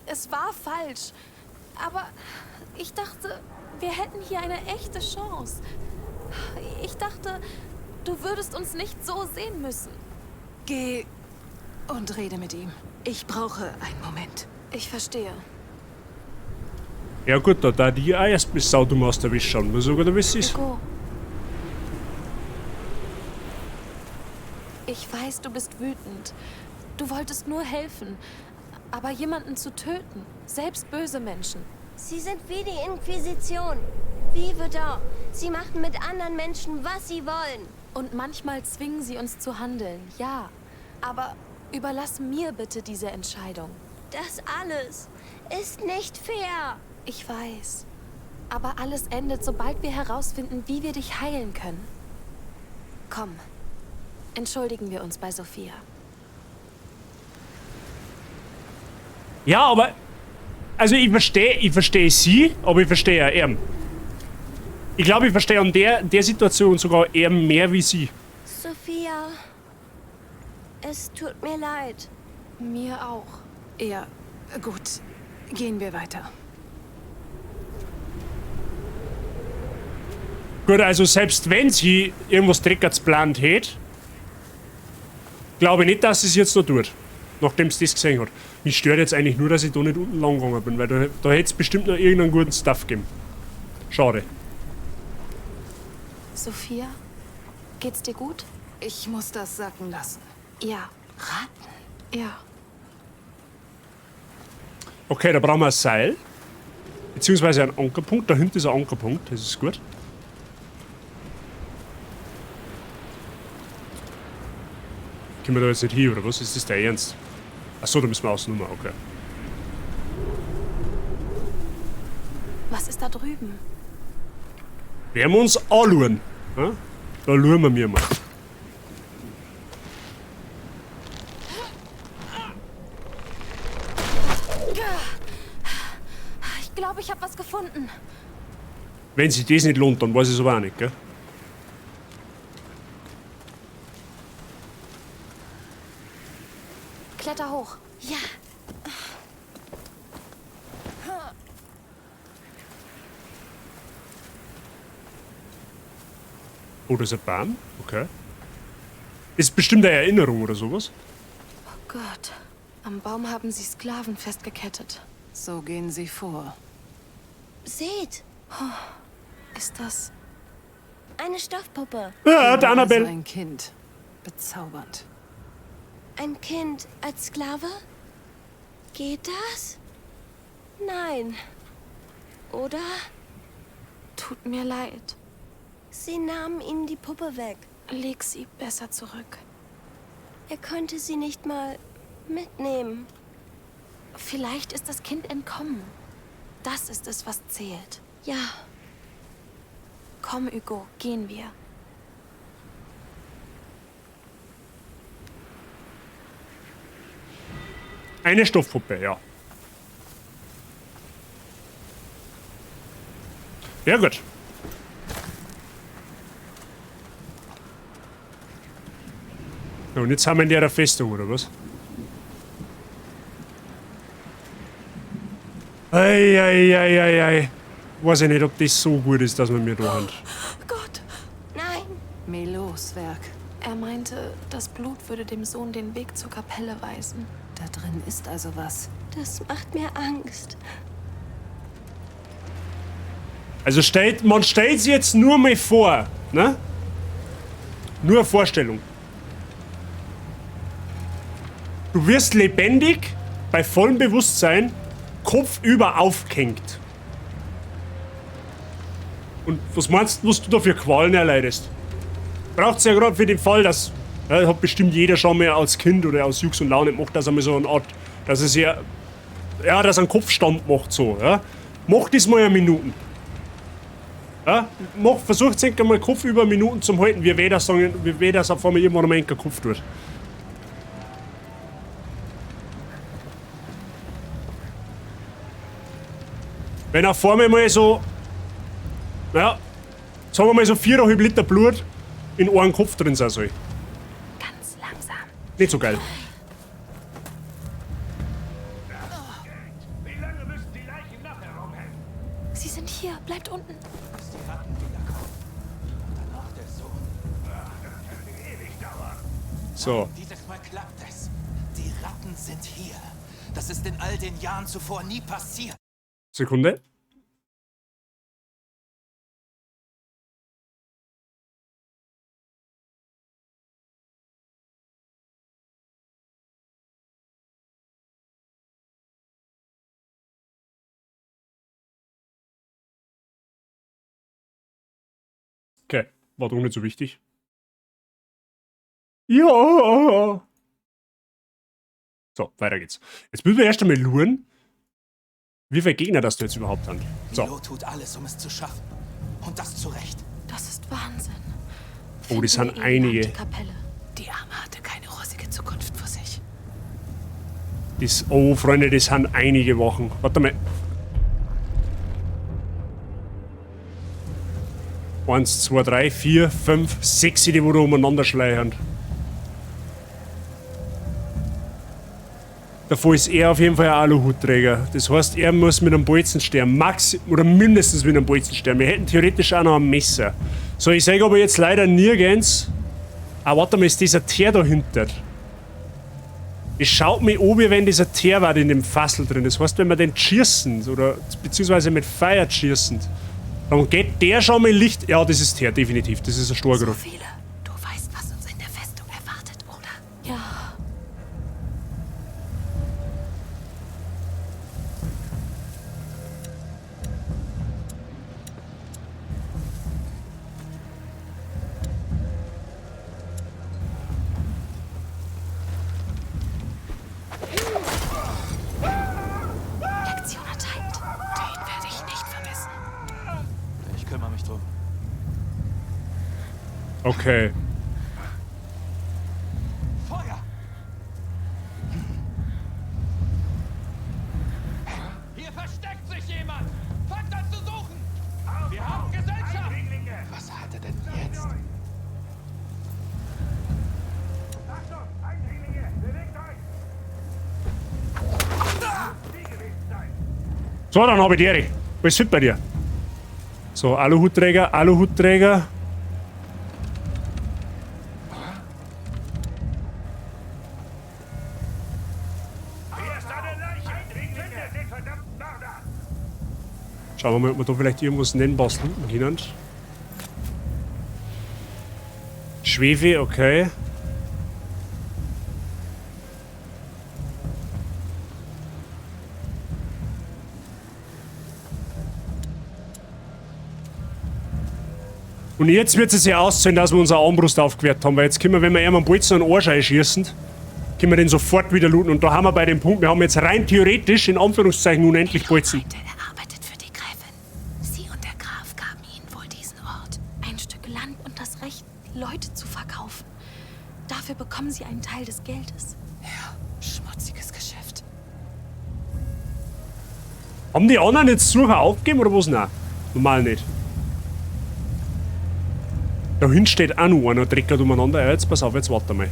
es war falsch. Aber ich dachte, wir hätten hier eine echte Chance. Ich dachte, du würdest uns nicht so sehen müssen. Geh und rede mit ihm. Ich brauche einen Moment. Ich verstehe. Ja gut, da die auch erst bis saudumm aus der Wäsche schauen muss, oder wie es ist. Hugo. Ich weiß, du bist wütend. Du wolltest nur helfen. Aber jemanden zu töten, selbst böse Menschen. Sie sind wie die Inquisition. Wie Verdun. Sie machen mit anderen Menschen, was sie wollen. Und manchmal zwingen sie uns zu handeln, ja. Aber überlass mir bitte diese Entscheidung. Das alles ist nicht fair. Ich weiß. Aber alles endet, sobald wir herausfinden, wie wir dich heilen können. Komm, entschuldigen wir uns bei Sophia. Ja, aber... Also ich verstehe sie, aber ich verstehe auch ihn. Ich glaube, ich verstehe an der Situation sogar eher mehr wie sie. Sophia, es tut mir leid. Mir auch. Ja, gut. Gehen wir weiter. Gut, also selbst wenn sie irgendwas Dreckiges geplant hätte, glaube ich nicht, dass sie es jetzt noch tut. Nachdem sie das gesehen hat. Mich stört jetzt eigentlich nur, dass ich da nicht unten lang gegangen bin, weil da hätte es bestimmt noch irgendeinen guten Stuff gegeben. Schade. Sophia, geht's dir gut? Ich muss das sacken lassen. Ja. Ratten? Ja. Okay, da brauchen wir ein Seil. Beziehungsweise einen Ankerpunkt. Da hinten ist ein Ankerpunkt, das ist gut. Können wir da jetzt nicht hin, oder was? Ist das der Ernst? Achso, da müssen wir außen rum, okay. Was ist da drüben? Werden wir uns anschauen. Ja? Da schauen wir mir mal. Ich glaube, ich habe was gefunden. Wenn sich das nicht lohnt, dann weiß ich es aber auch nicht, gell? Kletter hoch. Ja. Oh, das ist ein Baum? Okay. Ist bestimmt eine Erinnerung oder sowas. Oh Gott. Am Baum haben sie Sklaven festgekettet. So gehen sie vor. Seht! Oh, ist das... Eine Stoffpuppe. Ja, der Annabelle. Also ein Kind. Bezaubernd. Ein Kind als Sklave? Geht das? Nein. Oder? Tut mir leid. Sie nahmen ihm die Puppe weg. Leg sie besser zurück. Er konnte sie nicht mal mitnehmen. Vielleicht ist das Kind entkommen. Das ist es, was zählt. Ja. Komm, Hugo, gehen wir. Eine Stoffpuppe, ja. Ja, gut. So, und jetzt haben wir in der Festung, oder was? Ei, ei, ei, ei, ei. Weiß ich nicht, ob das so gut ist, dass wir mir da haben. Oh Gott! Nein! Melos Werk. Er meinte, das Blut würde dem Sohn den Weg zur Kapelle weisen. Da drin ist also was. Das macht mir Angst. Also man stellt sich jetzt nur mal vor, ne? Nur eine Vorstellung. Du wirst lebendig, bei vollem Bewusstsein, kopfüber aufgehängt. Und was meinst du, was du da für Qualen erleidest? Braucht's ja gerade für den Fall, dass... Ja, hat bestimmt jeder schon mal als Kind oder aus Jux und Laune gemacht, dass er mal so eine Art... Dass es ja... Ja, dass er einen Kopfstand macht so, ja. Mach das mal eine Minute. Ja, versucht sich einmal Kopf über Minuten zum halten, wie weh das, sagen, wie weh das auf einmal irgendwann einmal in den Kopf tut. Wenn er vor mir mal so, naja, sagen wir mal so 4,5 Liter Blut in einem Kopf drin sein soll. Ganz langsam. Nicht so geil. Wie lange müssen die Leichen noch herumhängen? Sie sind hier, bleibt unten. Bis die Ratten wiederkommen. Und danach der Sohn. Ach, das könnte ewig dauern. So. Dieses Mal klappt es. Die Ratten sind hier. Das ist in all den Jahren zuvor nie passiert. Sekunde. Okay, war doch nicht so wichtig. Ja. So, weiter geht's. Jetzt müssen wir erst einmal luren, wie viele Gegner das du jetzt überhaupt hast. So. Milo tut alles, um es zu schaffen. Und das zu Recht. Das ist Wahnsinn. Oh, das sind einige. Kapelle. Die Arme hatte keine rosige Zukunft vor sich. Das, oh, Freunde, das sind einige Wochen. Warte mal. 1, 2, 3, 4, 5, 6, die wo da umeinander schleichen. Davor ist er auf jeden Fall ein Aluhutträger. Das heißt, er muss mit einem Bolzenstern, max oder mindestens mit einem Bolzenstern. Wir hätten theoretisch auch noch ein Messer. So, ich sage aber jetzt leider nirgends. Ah, warte mal, ist dieser Teer dahinter? Es schaut mir an, wie wenn dieser Teer war in dem Fassel drin. Das heißt, wenn wir den schießen, oder beziehungsweise mit Feuer schießen, dann geht der schon mal Licht. Ja, das ist Teer, definitiv. Das ist ein Storgruff. So viele. Du weißt, was uns in der Festung erwartet, oder? Ja. Lektion erteilt. Den werde ich nicht vermissen. Ich kümmere mich drum. Okay. Feuer! Hier versteckt sich jemand! Fangt an zu suchen! Wir haben Gesellschaft! Was hat er denn jetzt? Achtung! Eindringlinge! Bewegt euch! So, dann hab ich die Ehre. Alles fit bei dir. So, Aluhutträger, Aluhutträger. Schauen wir mal, ob wir da vielleicht irgendwas Nennbares looten können. Schwefel, okay. Und jetzt wird es sich auszahlen, dass wir unsere Armbrust aufgewertet haben, weil jetzt können wir, wenn wir ihm am Bolzen einen Arsch einschießen, können wir den sofort wieder looten. Und da haben wir bei dem Punkt, wir haben jetzt rein theoretisch in Anführungszeichen unendlich Bolzen. Er arbeitet für die Gräfin. Sie und der Graf gaben ihnen wohl diesen Ort. Ein Stück Land und das Recht, Leute zu verkaufen. Dafür bekommen sie einen Teil des Geldes. Ja, schmutziges Geschäft. Haben die anderen jetzt Sucher aufgegeben oder was? Nein, normal nicht. Da hinten steht auch noch einer, dreckert umeinander. Ja, jetzt pass auf, jetzt warte mal.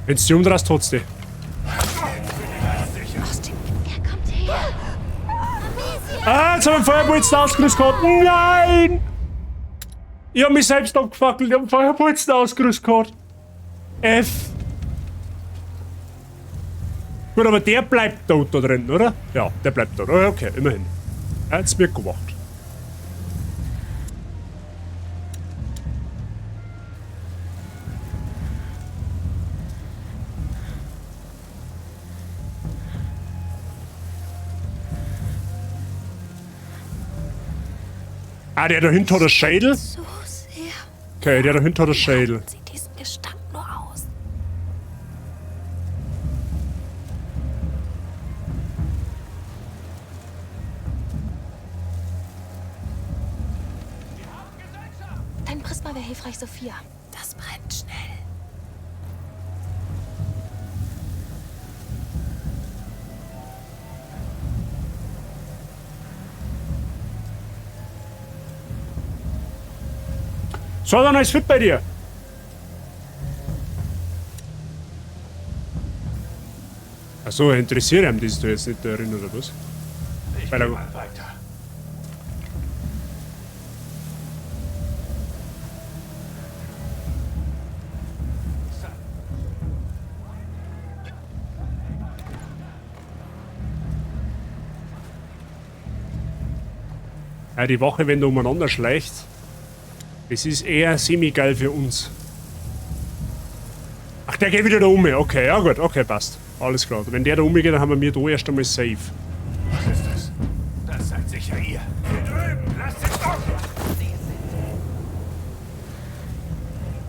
Wenn's dich umdrehst, hat's dich. Er kommt her. Ah, jetzt haben wir einen Feuerbolzen ausgerüstet gehabt. Nein! Ich hab mich selbst abgefackelt. Ich hab einen Feuerbolzen ausgerüstet gehabt. F. Gut, aber der bleibt tot da drin, oder? Ja, der bleibt tot. Okay, immerhin. Er hat's mir gemacht. Ah, der da hinten hat einen Schädel. So sehr. Okay, der da hinten hat einen Schädel. Sieht diesen Gestank nur aus. Dein Prisma wäre hilfreich, Sophia. Das brennt schnell. So, dann ist fit bei dir. Achso, interessiert ihn das da jetzt nicht darin, oder was? Ich Weiter. geh mal weiter. Ja, die Wache, wenn du umeinander schleicht, das ist eher semi-geil für uns. Ach, der geht wieder da um. Okay, ja gut, okay, passt. Alles klar. Wenn der da umgeht, dann haben wir mir da erst einmal safe. Was ist das? Das seid sicher ihr. Hier drüben, lasst es offen!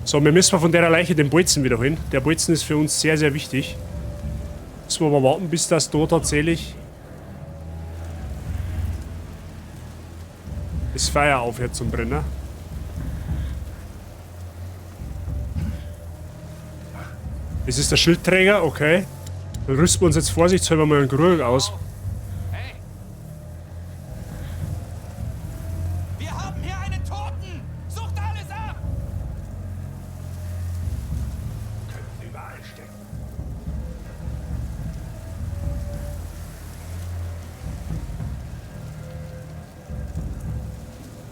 So, wir müssen von der Leiche den Bolzen wiederholen. Der Bolzen ist für uns sehr, sehr wichtig. Müssen wir aber warten, bis das da tatsächlich das Feuer aufhört zum Brennen. Das ist der Schildträger, okay. Dann rüsten wir uns jetzt vorsichtshalber mal einen Krug aus. Hey! Wir haben hier einen Toten! Sucht alles ab! Könnten überall stecken.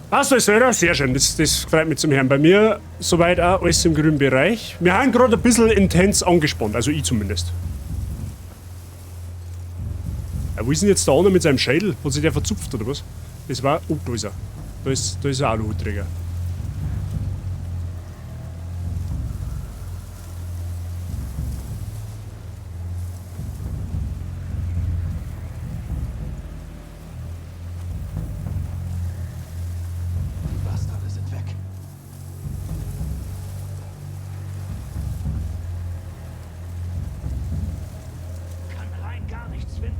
Passt alles, oder? Sehr schön, das freut mich zum Hören. Bei mir soweit auch alles im grünen Bereich. Wir haben gerade ein bisschen intens angespannt, also ich zumindest. Ja, wo ist denn jetzt der andere mit seinem Schädel? Hat sich der verzupft oder was? Das war. Oh, da ist er. Da ist ein Aluhutträger. Die Bastarde sind weg. Kann rein gar nichts finden.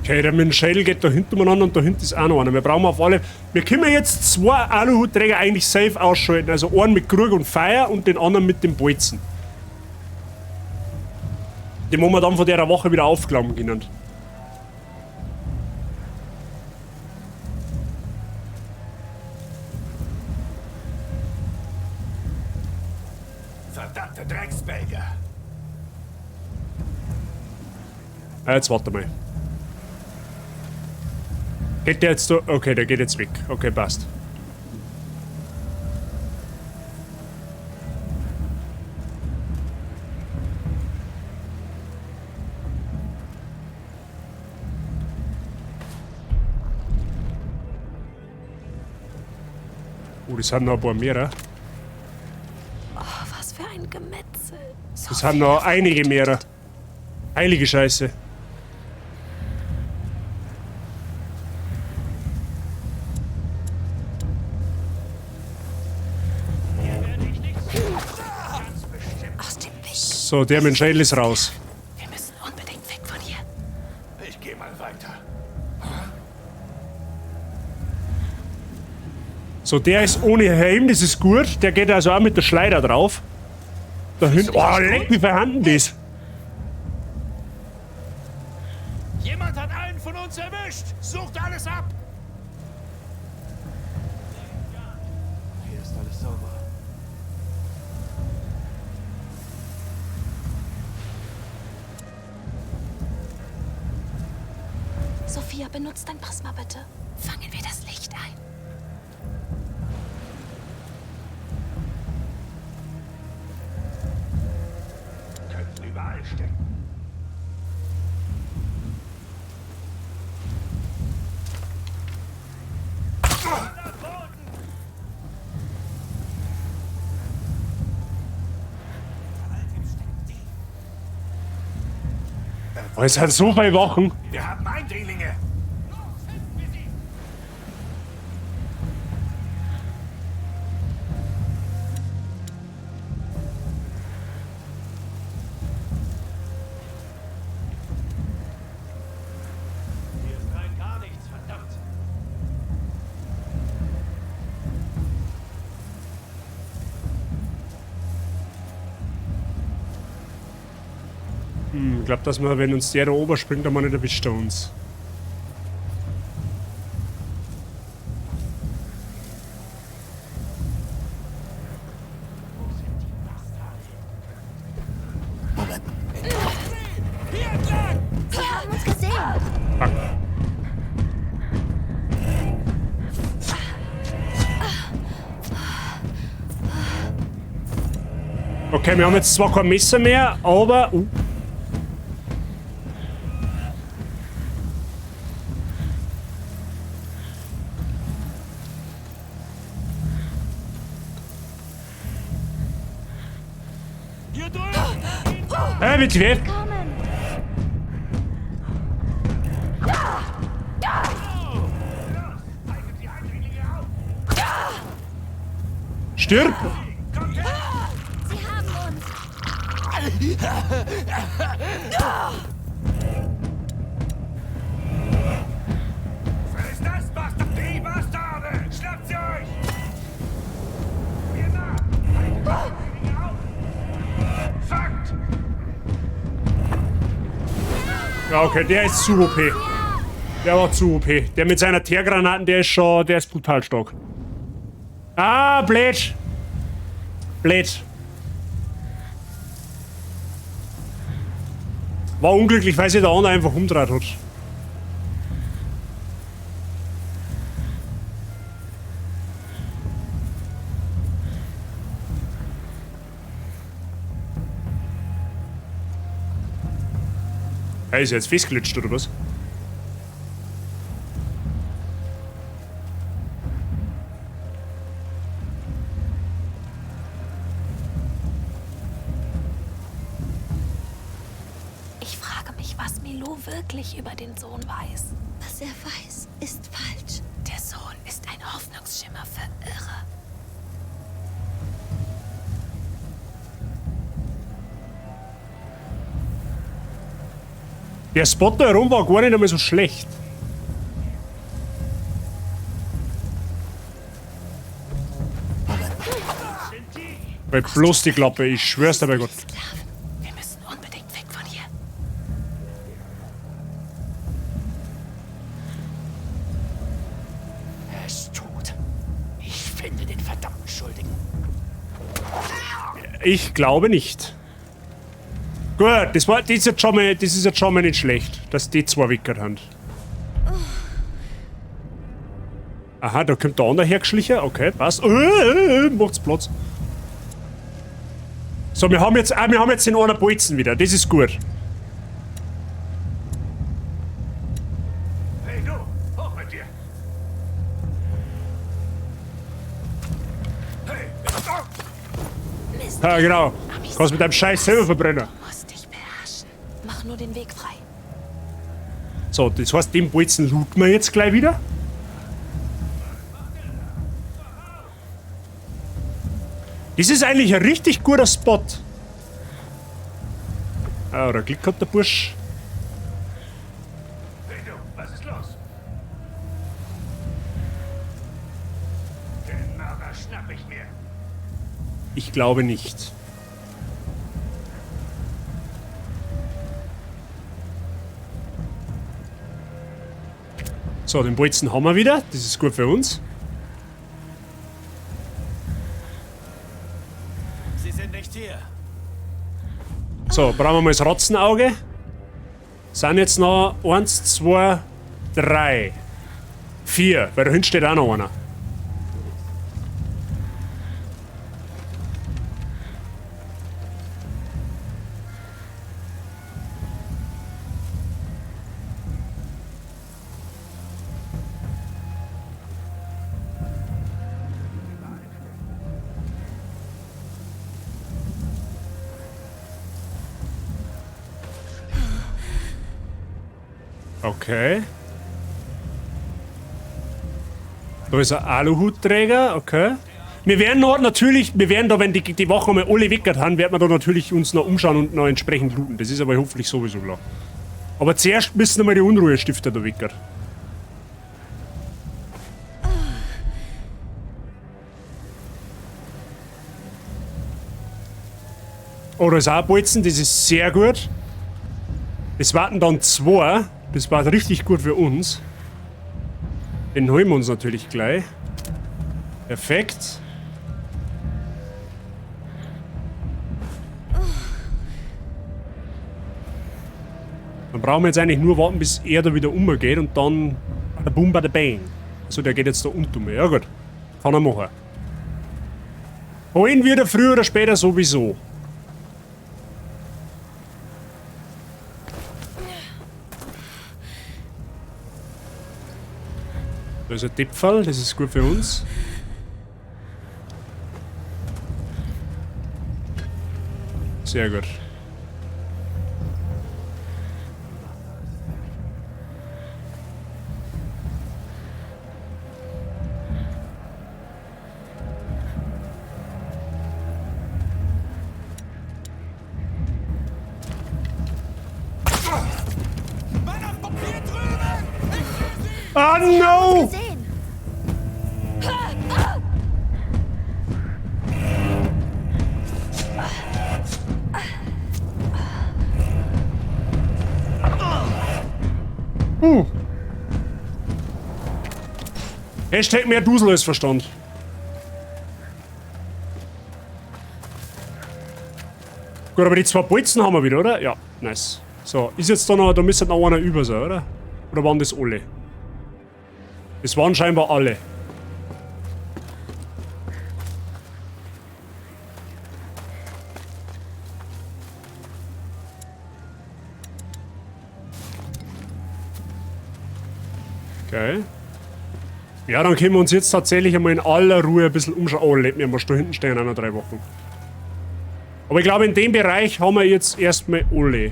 Okay, der mit dem Schädel geht da hinten umeinander und da hinten ist auch noch einer. Wir brauchen auf alle. Wir können jetzt zwei Aluhutträger eigentlich safe ausschalten. Also einen mit Krug und Feuer und den anderen mit dem Bolzen. Den wo wir dann von der Woche wieder aufklammern können. Verdammte Drecksbälge! Jetzt warte mal. Geht der jetzt da? Okay, der geht jetzt weg. Okay, passt. Oh, das sind noch ein paar mehr. Oh, was für ein Gemetzel. Das sind noch einige mehr. Heilige Scheiße. So, der mit dem Schädel ist raus. Wir müssen unbedingt weg von hier. Ich gehe mal weiter. So, der ist ohne Helm, das ist gut. Der geht also auch mit der Schleider drauf. Da hinten. Oh, leck, wie vorhanden das. Jemand hat einen von uns erwischt! Sucht alles ab! Hier ist alles sauber. Sophia, benutzt dein Prisma bitte. Fangen wir das Licht ein. Könnten überall stecken. Oh, es sind so viele Wachen. Wir haben Eindringlinge! Hier ist rein gar nichts, verdammt. Ich glaube, dass wir, wenn uns der da oben springt, dann mal nicht erwischt er uns. Moment. Sie haben uns gesehen. Fuck. Okay, wir haben jetzt zwar kein Messer mehr, aber... Bitte. Stirb! Sie haben uns. Was ist das, Bastard? Die Bastarde! Schnappt sie euch! Mir nach! Haltet die Eindringlinge auf! Fangt! Ja, okay, der ist zu OP. Der war zu OP. Der mit seiner Teergranaten, der ist schon, der ist brutal stark. Ah, blöd. Blöd. War unglücklich, weil sich der andere einfach umgedreht hat. Er ist jetzt festgelutscht, oder was? Ich frage mich, was Milo wirklich über den Sohn weiß. Was er weiß, ist falsch. Der Sohn ist ein Hoffnungsschimmer für Irre. Der Spot da herum war gar nicht einmal so schlecht. Weil bloß die Klappe, ich schwör's dir bei Gott. Wir müssen unbedingt weg von hier. Er ist tot. Ich finde den verdammten Schuldigen. Ich glaube nicht. Gut, das war, das ist jetzt schon mal, das ist jetzt schon mal nicht schlecht, dass die zwei weggehört haben. Aha, da kommt der andere hergeschlichen. Okay, passt. Macht's Platz. So, wir haben jetzt den einen Bolzen wieder. Das ist gut. Hey du, hoch mit dir! Hey! Mist. Ja, genau. Kannst mit deinem Scheiß selber verbrennen. Du musst dich beherrschen. Mach nur den Weg frei. So, das heißt, den Bolzen looten wir jetzt gleich wieder. Das ist eigentlich ein richtig guter Spot. Ah, da Glück hat der Bursch. Hey du, was ist los? Den Mörder schnapp ich mir. Ich glaube nicht. So, den Bolzen haben wir wieder. Das ist gut für uns. Sie sind nicht hier. So, brauchen wir mal das Ratzenauge. Sind jetzt noch 1, 2, 3, 4. Weil da hinten steht auch noch einer. Okay. Da ist ein Aluhutträger, okay. Wir werden noch natürlich, wir werden da, wenn die Woche mal alle weggehört haben, werden wir da natürlich uns noch umschauen und noch entsprechend looten. Das ist aber hoffentlich sowieso klar. Aber zuerst müssen einmal die Unruhestifter da weggehört. Oh, da ist auch ein Bolzen, das ist sehr gut. Es warten dann zwei. Das war richtig gut für uns. Den holen wir uns natürlich gleich. Perfekt. Dann brauchen wir jetzt eigentlich nur warten, bis er da wieder umgeht und dann bada boom, bada bang. Also der geht jetzt da unten um. Ja gut. Kann er machen. Holen wir da früher oder später sowieso. Da ist ein Tippfall, das ist gut für uns. Sehr gut. Ah, no! Hashtag mehr Dusel als Verstand. Gut, aber die zwei Bolzen haben wir wieder, oder? Ja, nice. So, ist jetzt da noch, da müsste noch einer über sein, oder? Oder waren das alle? Das waren scheinbar alle. Okay. Ja, dann können wir uns jetzt tatsächlich einmal in aller Ruhe ein bisschen umschauen. Oh, leck mir mal, da hinten stehen auch noch 3 Wochen. Aber ich glaube, in dem Bereich haben wir jetzt erstmal alle.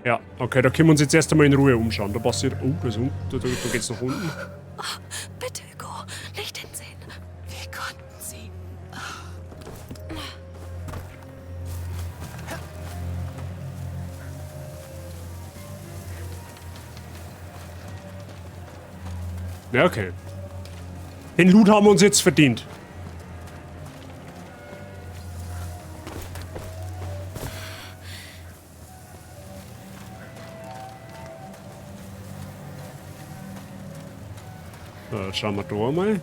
Ja, okay, da können wir uns jetzt erst einmal in Ruhe umschauen. Da passiert. Oh, da ist unten, da geht's nach unten. Oh, bitte, Hugo, nicht hinsehen. Wie konnten Sie? Ja, okay. Den Loot haben wir uns jetzt verdient. So, jetzt schauen wir da mal.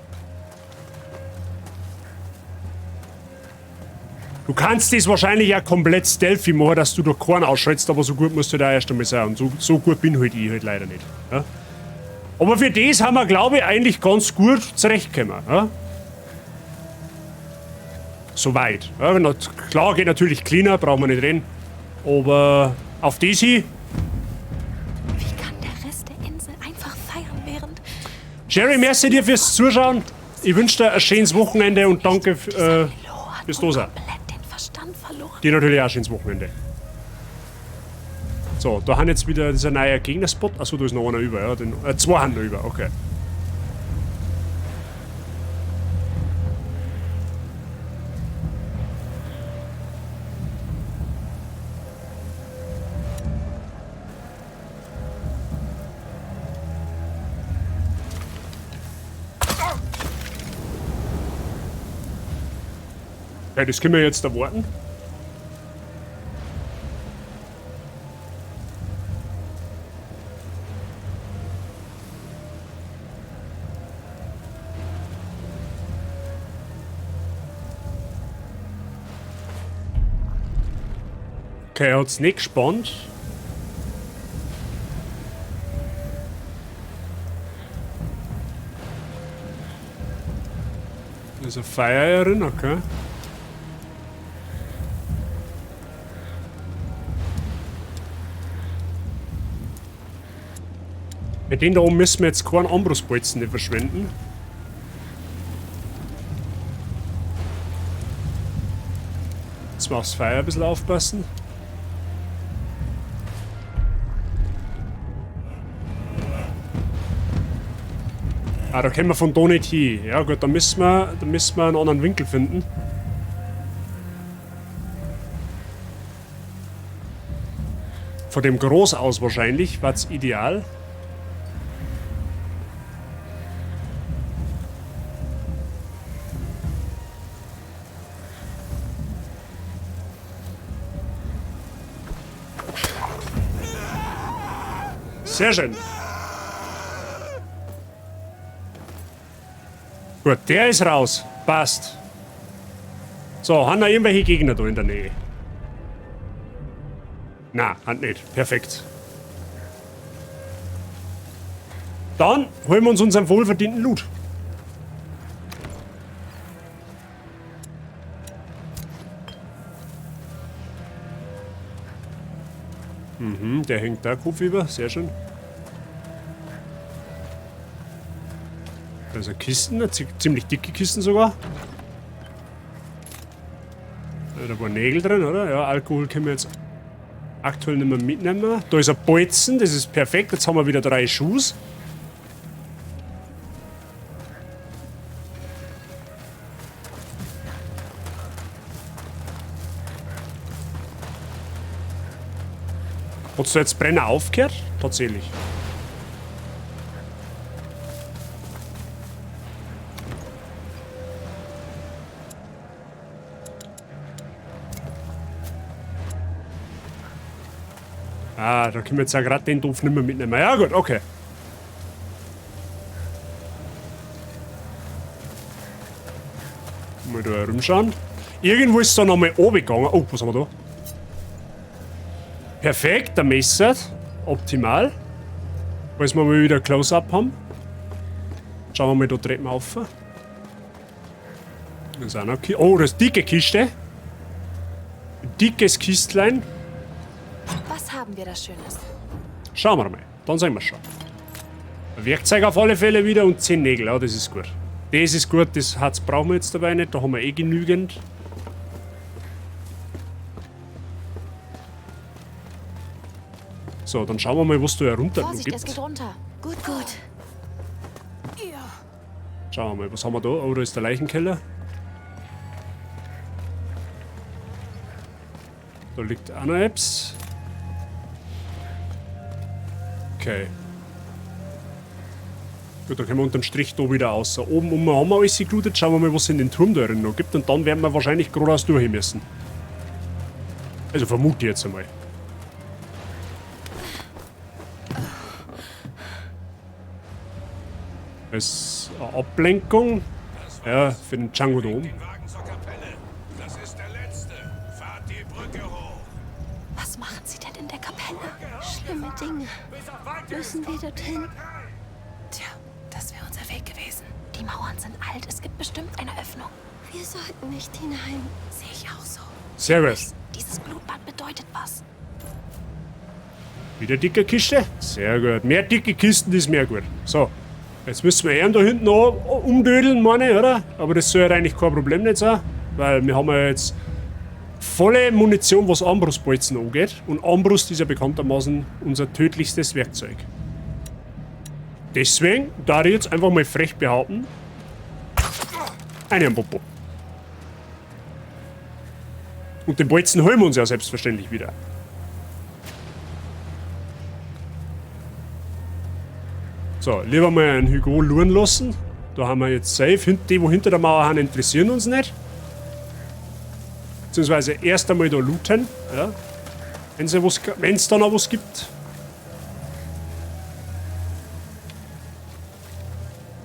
Du kannst das wahrscheinlich auch komplett stealthy machen, dass du da keinen ausschaltest, aber so gut musst du da erst einmal sein. Und so gut bin halt ich halt leider nicht. Ja? Aber für das haben wir, glaube ich, eigentlich ganz gut zurechtgekommen. Ja? Soweit. Ja, klar geht natürlich cleaner, brauchen wir nicht reden. Aber auf das hier. Wie kann der Rest der Insel einfach feiern, während. Jerry, merci dir fürs Zuschauen. Ich wünsche dir ein schönes Wochenende und danke fürs Dasein. Dir natürlich auch ein schönes Wochenende. So, da haben jetzt wieder dieser neue Gegnerspot. Achso, da ist noch einer über, ja. Zwei haben noch über, okay. Okay, das können wir jetzt erwarten. Okay, er hat's nicht gespannt. Da ist eine Feierin, okay. Mit denen da oben müssen wir jetzt keinen Armbrustbolzen nicht verschwenden. Jetzt mal aufs Feuer ein bisschen aufpassen. Ah, da kommen wir von da nicht hin. Ja gut, da müssen wir einen anderen Winkel finden. Von dem Groß aus wahrscheinlich, war's ideal. Sehr schön. Gut, der ist raus. Passt. So, haben wir irgendwelche Gegner da in der Nähe? Na, hat nicht. Perfekt. Dann holen wir uns unseren wohlverdienten Loot. Mhm, der hängt da Kopf über. Sehr schön. Da ist eine Kisten, eine ziemlich dicke Kisten sogar. Da waren Nägel drin, oder? Ja, Alkohol können wir jetzt aktuell nicht mehr mitnehmen. Da ist ein Bolzen, das ist perfekt. Jetzt haben wir wieder 3 Schuss. Hast du jetzt Brenner aufgehört? Tatsächlich. Ah, da können wir jetzt ja grad den Doof nicht mehr mitnehmen. Ja gut, okay. Mal da herumschauen. Irgendwo ist da nochmal oben gegangen. Oh, was haben wir da? Perfekt, der Messer. Optimal. Falls wir mal wieder Close-Up haben. Schauen wir mal, da treten wir auf. Das ist auch noch oh, das ist dicke Kiste. Ein dickes Kistlein. Was haben wir da Schönes? Schauen wir mal. Dann sehen wir schon. Ein Werkzeug auf alle Fälle wieder und 10 Nägel. Ja, das ist gut. Das ist gut, das Harz brauchen wir jetzt dabei nicht. Da haben wir eh genügend. So, dann schauen wir mal, was da herunter Vorsicht, gibt. es geht runter. Gut, gut. Schauen wir mal, was haben wir da? Oh, da ist der Leichenkeller. Da liegt auch noch etwas. Okay. Gut, da können wir unterm Strich da wieder raus. Oben um haben wir alles gelootet. Schauen wir mal, was es in den Turm da drin noch gibt. Und dann werden wir wahrscheinlich geradeaus durch müssen. Also vermute ich jetzt einmal. Das ist eine Ablenkung. Ja, für den Django da oben. Das ist der letzte. Fahrt die Brücke hoch. Was machen sie denn in der Kapelle? Schlimme Dinge. Müssen wir dorthin? Tja, das wäre unser Weg gewesen. Die Mauern sind alt. Es gibt bestimmt eine Öffnung. Wir sollten nicht hinein. Sehe ich auch so. Sehr gut. Dieses Blutbad bedeutet was. Wieder dicke Kiste? Sehr gut. Mehr dicke Kisten ist mehr gut. So. Jetzt müssen wir ihn da hinten noch umdödeln, meine ich, oder? Aber das soll ja eigentlich kein Problem nicht sein, weil wir haben ja jetzt volle Munition, was Armbrustbolzen angeht. Und Armbrust ist ja bekanntermaßen unser tödlichstes Werkzeug. Deswegen darf ich jetzt einfach mal frech behaupten, eine am Popo. Und den Bolzen holen wir uns ja selbstverständlich wieder. So, lieber mal einen Hugo luren lassen. Da haben wir jetzt safe. Die, wo hinter der Mauer haben, interessieren uns nicht. Beziehungsweise erst einmal da looten. Ja. Wenn's da noch was gibt.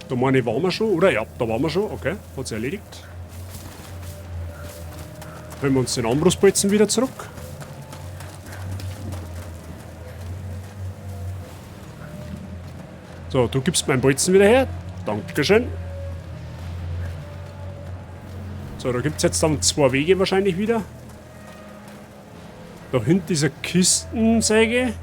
Da meine ich, waren wir schon, oder? Ja, da waren wir schon. Okay, hat sich erledigt. Holen wir uns den Armbrustbolzen wieder zurück. So, du gibst meinen Bolzen wieder her. Dankeschön. So, da gibt's jetzt dann zwei Wege wahrscheinlich wieder. Da hinten ist eine Kistensäge.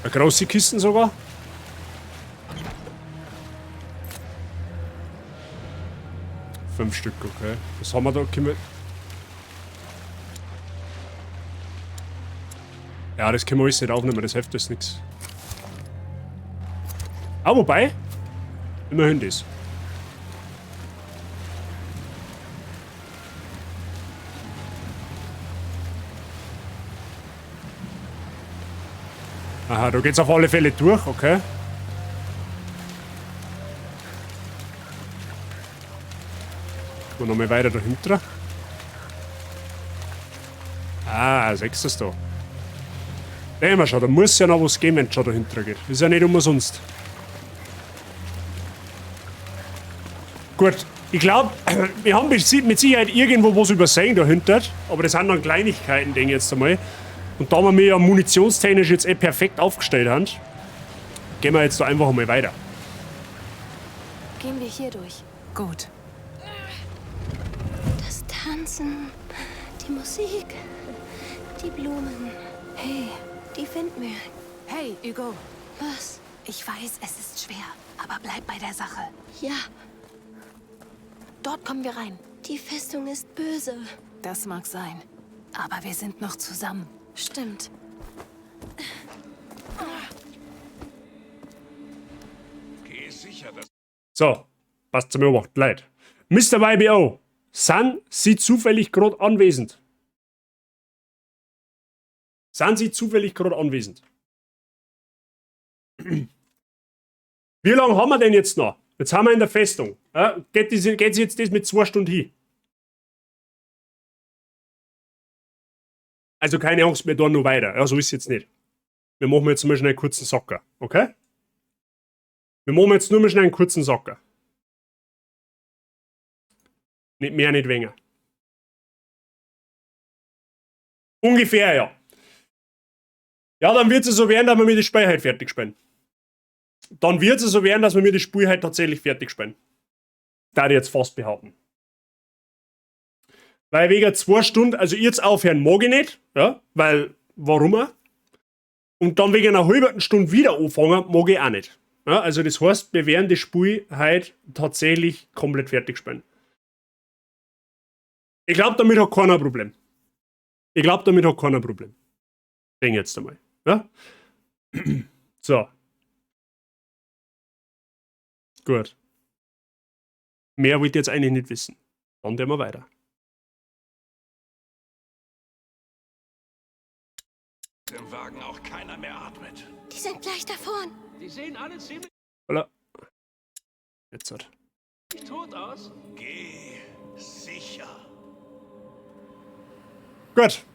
Eine große Kiste sogar. 5 Stück, okay. Was haben wir da? Können wir ja, das können wir alles nicht aufnehmen, das hilft uns nix. Ah, wobei, immerhin das. Aha, da geht's auf alle Fälle durch, okay. Gucken wir nochmal weiter dahinter. Ah, sechs ist da. Sehen wir schon, da muss ja noch was geben, wenn es schon dahinter geht. Ist ja nicht umsonst. Gut, ich glaub, wir haben mit Sicherheit irgendwo was übersehen dahinter. Aber das sind dann Kleinigkeiten, denke ich jetzt einmal. Und da wir mir ja munitionstechnisch jetzt eh perfekt aufgestellt haben, gehen wir jetzt da einfach mal weiter. Gehen wir hier durch. Gut. Das Tanzen, die Musik, die Blumen. Hey. Die finden wir. Hey, Hugo. Was? Ich weiß, es ist schwer, aber bleib bei der Sache. Ja. Dort kommen wir rein. Die Festung ist böse. Das mag sein, aber wir sind noch zusammen. Stimmt. Geh sicher, dass So, passt zum Beobachten, Leute. Mister YBO, sind Sie zufällig grad anwesend? Sind Sie zufällig grad anwesend? Wie lange haben wir denn jetzt noch? Jetzt haben wir in der Festung. Ja, geht jetzt das mit 2 Stunden hin? Also keine Angst, wir tun noch weiter. Ja, so ist es jetzt nicht. Wir machen jetzt mal schnell einen kurzen Sacker, okay? Wir machen jetzt nur mal schnell einen kurzen Sacker. Nicht mehr, nicht weniger. Ungefähr, ja. Ja, dann wird es so werden, dass wir mir das Spiel halt fertig spielen. Dann wird es so werden, dass wir mir das Spiel halt tatsächlich fertig spielen. Da ich jetzt fast behaupten. Weil wegen 2 Stunden, also jetzt aufhören mag ich nicht, ja, weil, warum auch? Und dann wegen einer halben Stunde wieder anfangen, mag ich auch nicht. Ja, also das heißt, wir werden das Spiel heute tatsächlich komplett fertig spielen. Ich glaub, damit hat keiner ein Problem. Ich glaub, damit hat keiner ein Problem. Denk jetzt einmal. Ja? So. Gut. Mehr wollt ihr jetzt eigentlich nicht wissen. Dann gehen wir weiter. Im Wagen auch keiner mehr atmet. Die sind gleich da vorn. Die sehen alle ziemlich Holla. Jetzt hat. tot aus. Geh sicher. Gut.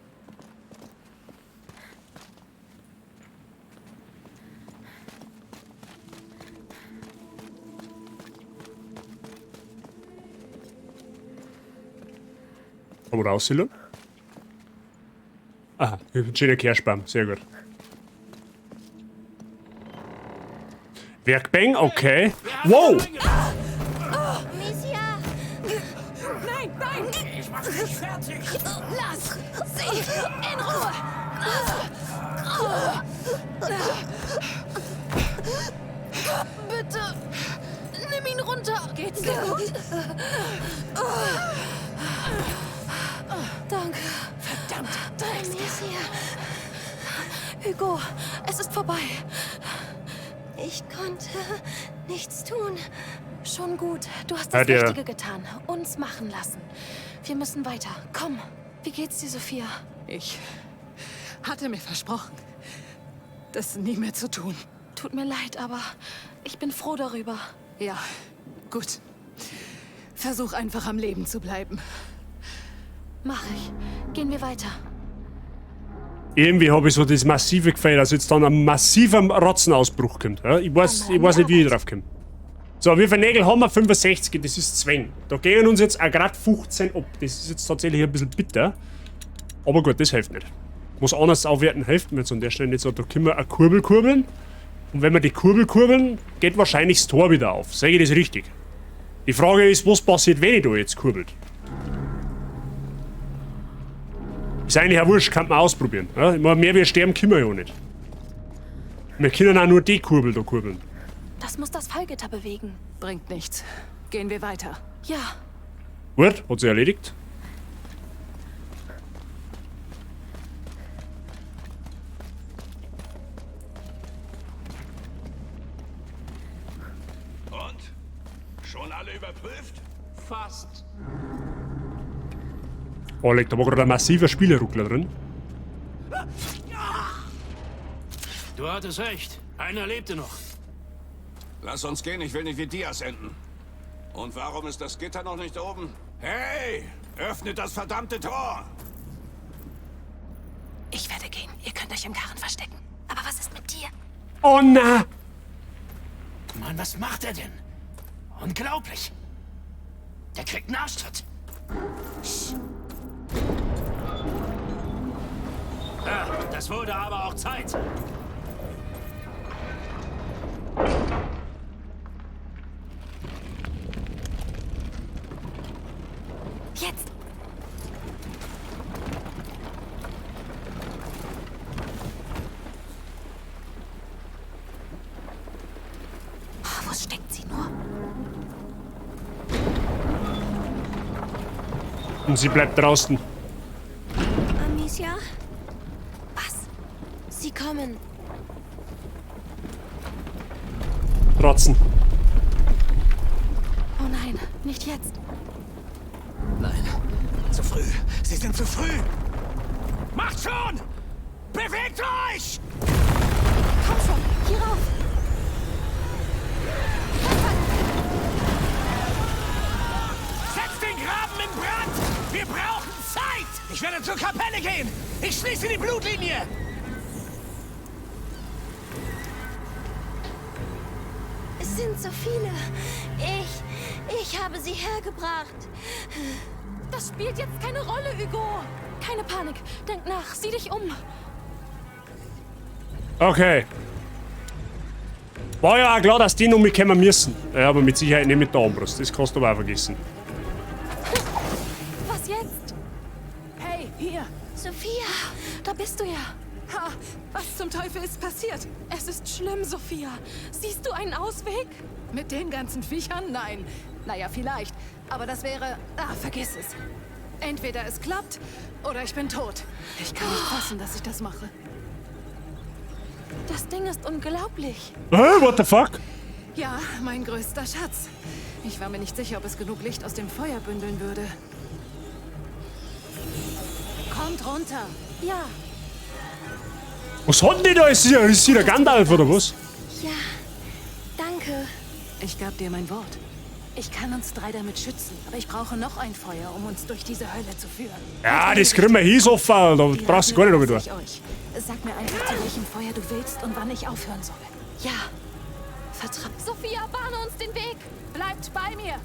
Kann man raushillen? Aha, ein schöner Kerschbaum, sehr gut. Werkbang, okay. Wow! Amicia! Nein, nein! Ich mach dich fertig! Lass sie in Ruhe! Bitte, nimm ihn runter. Geht's dir gut? Danke. Verdammt, Amicia. Hugo, es ist vorbei. Ich konnte nichts tun. Schon gut. Du hast Ja, das der- Richtige getan. Uns machen lassen. Wir müssen weiter. Komm. Wie geht's dir, Sophia? Ich hatte mir versprochen, das nie mehr zu tun. Tut mir leid, aber ich bin froh darüber. Ja, gut. Versuch einfach am Leben zu bleiben. Mach ich. Gehen wir weiter. Irgendwie habe ich so das massive Gefühl, dass jetzt dann ein massiver Ratzenausbruch kommt. Ja? Ich weiß nicht, wie ich drauf komme. So, wie viele Nägel haben wir? 65, das ist Zwang. Da gehen uns jetzt auch grad 15 ab. Das ist jetzt tatsächlich ein bisschen bitter. Aber gut, das hilft nicht. Was anderes aufwerten hilft mir jetzt an der Stelle nicht so. Da können wir eine Kurbel kurbeln. Und wenn wir die Kurbel kurbeln, geht wahrscheinlich das Tor wieder auf. Sage ich das richtig? Die Frage ist, was passiert, wenn ich da jetzt kurbelt? Ist eigentlich auch wurscht, kann man ausprobieren. Ja? Ich meine, mehr wir sterben können wir ja nicht. Wir können auch nur die Kurbel da kurbeln. Das muss das Fallgitter bewegen. Bringt nichts. Gehen wir weiter. Ja, Gut, hat sich erledigt. Und? Schon alle überprüft? Fast. Oh, leck, da war gerade ein massiver Spielerruckler drin. Du hattest recht. Einer lebte noch. Lass uns gehen, ich will nicht wie Diaz enden. Und warum ist das Gitter noch nicht oben? Hey! Öffnet das verdammte Tor! Ich werde gehen. Ihr könnt euch im Karren verstecken. aber was ist mit dir? Oh na! Mann, was macht er denn? Unglaublich. Der kriegt einen Arschtritt. Ja, das wurde aber auch Zeit. Jetzt! Oh, wo steckt sie nur? Und sie bleibt draußen. Amicia? Was? Sie kommen. Rotzen. Oh nein, nicht jetzt. Nein, zu früh. Sie sind zu früh. Macht schon! Bewegt euch! Komm schon, hier rauf. Setzt den Graben in Brand! Wir brauchen Zeit! Ich werde zur Kapelle gehen! Ich schließe die Blutlinie! Es sind so viele. Ich habe sie hergebracht. Das spielt jetzt keine Rolle, Hugo. Keine Panik. Denk nach. Sieh dich um. Okay. War ja auch klar, dass die noch mitkommen müssen. Ja, aber mit Sicherheit nicht mit der Armbrust. Das kannst du aber auch vergessen. Was jetzt? Hey, hier! Sophia! Da bist du ja. Ha, was zum Teufel ist passiert? Es ist schlimm, Sophia. Siehst du einen Ausweg? Mit den ganzen Viechern? Nein. Naja, vielleicht. Aber das wäre... Ah, vergiss es. Entweder es klappt oder ich bin tot. Ich kann nicht fassen, dass ich das mache. Das Ding ist unglaublich. Hä, what the fuck? Ja, mein größter Schatz. Ich war mir nicht sicher, ob es genug Licht aus dem Feuer bündeln würde. Kommt runter. Ja. Was hat denn die da? Ist sie der Gandalf oder was? Ja, danke. Ich gab dir mein Wort. Ich kann uns drei damit schützen, aber ich brauche noch ein Feuer, um uns durch diese Hölle zu führen. Ja, das kriegen wir hin, Sofa. Da Die brauchst du gar nicht Ratten wieder. überlasse ich euch. Sag mir einfach, zu welchem Feuer du willst und wann ich aufhören soll. Ja. Vertrau. Sophia, bahne uns den Weg! Bleibt bei mir!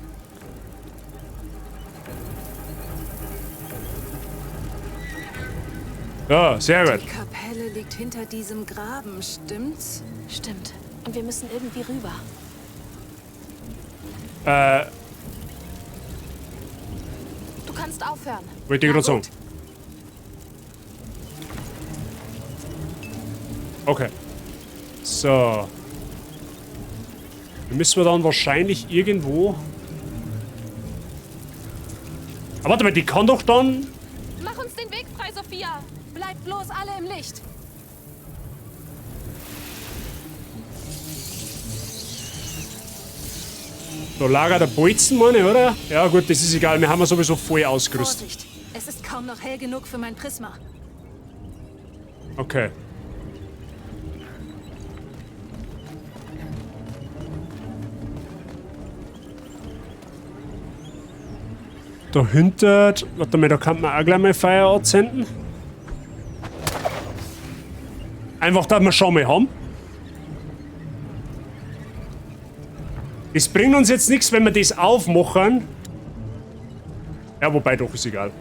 Ja, sehr gut. Die Kapelle liegt hinter diesem Graben, stimmt's? Stimmt. Und wir müssen irgendwie rüber. Du kannst aufhören. Wollte ich gerade sagen. Okay. So. Dann müssen wir dann wahrscheinlich irgendwo... Aber warte mal, die kann doch dann... Mach uns den Weg frei, Sophia! Bleibt bloß alle im Licht! Da Lager der Bolzen, meine ich, oder? Ja gut, das ist egal, wir haben ja sowieso voll ausgerüstet. Vorsicht! Es ist kaum noch hell genug für mein Prisma. Okay. Dahinter, warte mal, da kann man auch gleich mal Feuer anzünden. Einfach, dass wir schon mal haben. Das bringt uns jetzt nichts, wenn wir das aufmachen. Ja, wobei, doch, ist egal.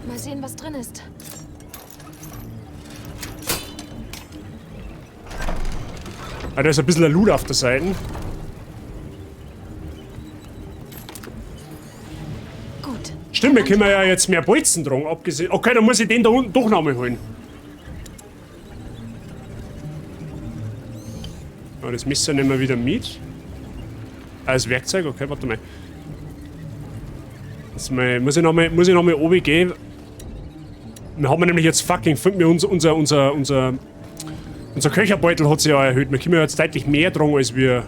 Mal sehen, was drin ist. Ah, da ist ein bisschen ein Loot auf der Seite. Gut. Stimmt, wir können ja jetzt mehr Bolzen tragen, abgesehen. Okay, dann muss ich den da unten doch noch mal holen. Ah, das Messer nehmen wir wieder mit. Ah, das Werkzeug, okay, warte mal. Jetzt mal, muss ich nochmal oben gehen. Wir haben nämlich jetzt fucking fünf, wir unser Köcherbeutel hat sich ja erhöht. Wir können ja jetzt deutlich mehr tragen, als wir.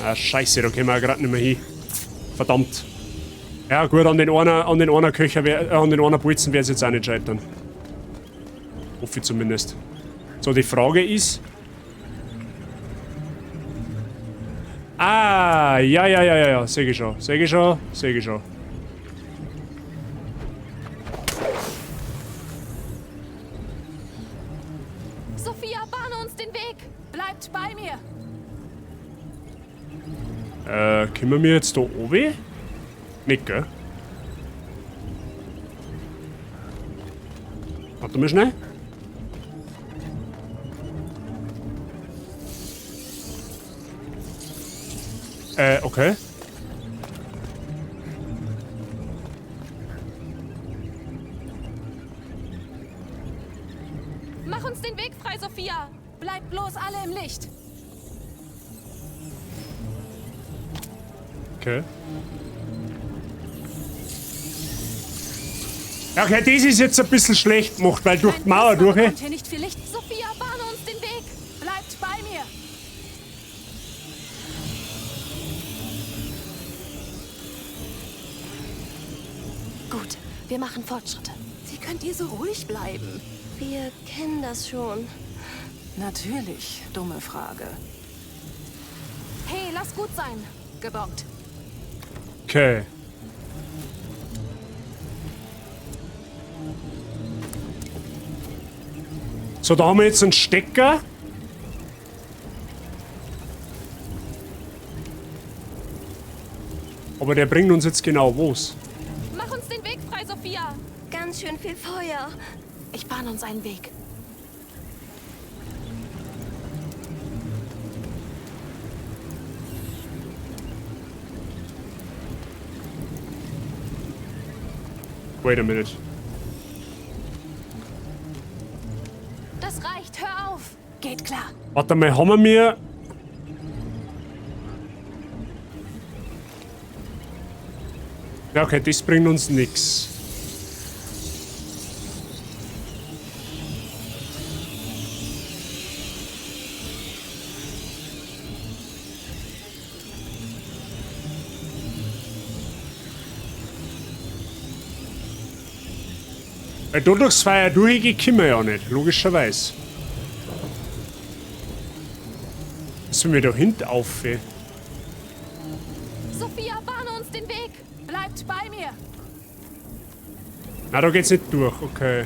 Ah, scheiße, da können wir ja gerade nicht mehr hin. Verdammt. Ja gut, an den einer Köcher, an den einer Bolzen werde ich jetzt auch nicht scheitern. Hoffe ich zumindest. So, die Frage ist... Ah, ja, seh ich schon, seh ich schon, seh ich schon. Sophia, bahne uns den Weg! Bleibt bei mir! Können wir jetzt da oben? Nicht, gell? Warte mal schnell. Okay. Mach uns den Weg frei, Sophia! Bleibt bloß alle im Licht! Okay. Ja, okay, das ist jetzt ein bisschen schlecht gemacht, weil durch die Mauer durch. Kommt hier nicht viel Licht. Sophia, bahne uns den Weg! Bleibt bei mir! Gut, wir machen Fortschritte. Wie könnt ihr so ruhig bleiben? Wir kennen das schon. Natürlich, dumme Frage. Hey, lass gut sein. Gebongt. Okay. So, da haben wir jetzt einen Stecker. Aber der bringt uns jetzt genau wo's. Mach uns den Weg frei, Sophia. Ganz schön viel Feuer. Ich bahne uns einen Weg. Wait a minute. Das reicht, hör auf. Geht klar. Warte mal, haben wir mir... Ja, okay, das bringt uns nix. Weil da durchs Feuer durchgehen können wir ja nicht, logischerweise. Müssen wir da hinten auf? Sophia, bahne uns den Weg! Bleibt bei mir! Na, da geht's nicht durch, okay.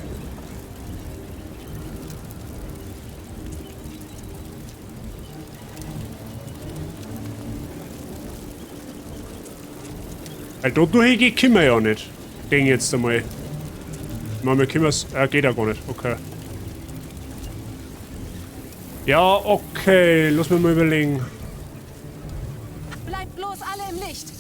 Weil da durchgehen können wir ja nicht. Denke ich jetzt einmal. Ich meine, wir können es. Geht ja gar nicht, okay. Ja, okay. Lass mich mal überlegen. Bleibt bloß alle im Licht!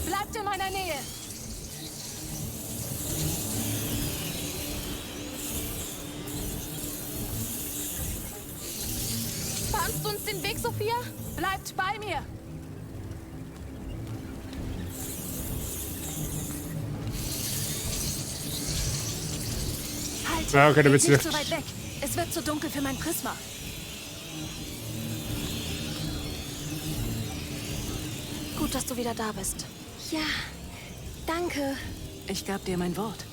Bleibt in meiner Nähe! Bahnst du uns den Weg, Sophia? Bleibt bei mir! Halt! Ja, okay, dann Geht wird's nicht nicht. so weit weg. Es wird zu dunkel für mein Prisma. Gut, dass du wieder da bist. Ja, danke. Ich gab dir mein Wort.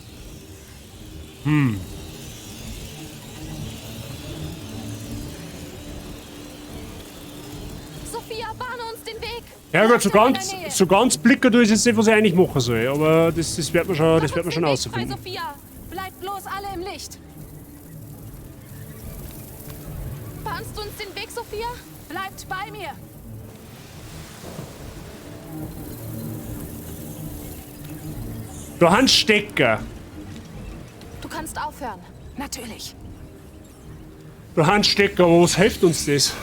Sophia, bahne uns den Weg! Ja gut, so ganz blicken du ist jetzt nicht, was ich eigentlich machen soll. Aber das wird man schon, das wird man schon Mach uns den Weg frei, rausfinden. Sophia! Bleibt bloß alle im Licht. Bahnst du uns den Weg, Sophia? Bleibt bei mir. Da haben Stecker. Du kannst aufhören. Natürlich. Da haben Stecker, aber was hilft uns das?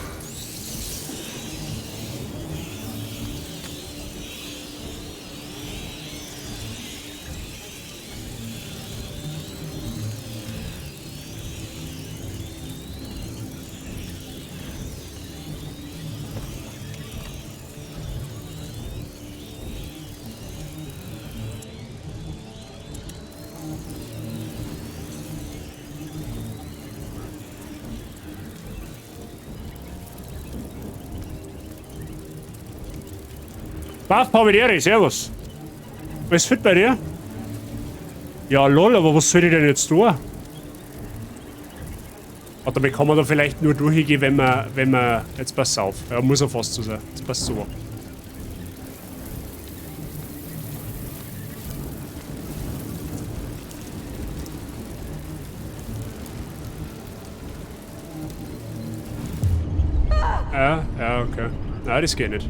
Baf, Pavidere, servus. Alles fit bei dir? Ja, lol, aber was soll ich denn jetzt tun? Warte mal, kann man da vielleicht nur durchgehen, wenn man... Jetzt pass auf. Ja, muss er fast so sein. Jetzt passt so. Ja, ja, okay. Nein, das geht nicht.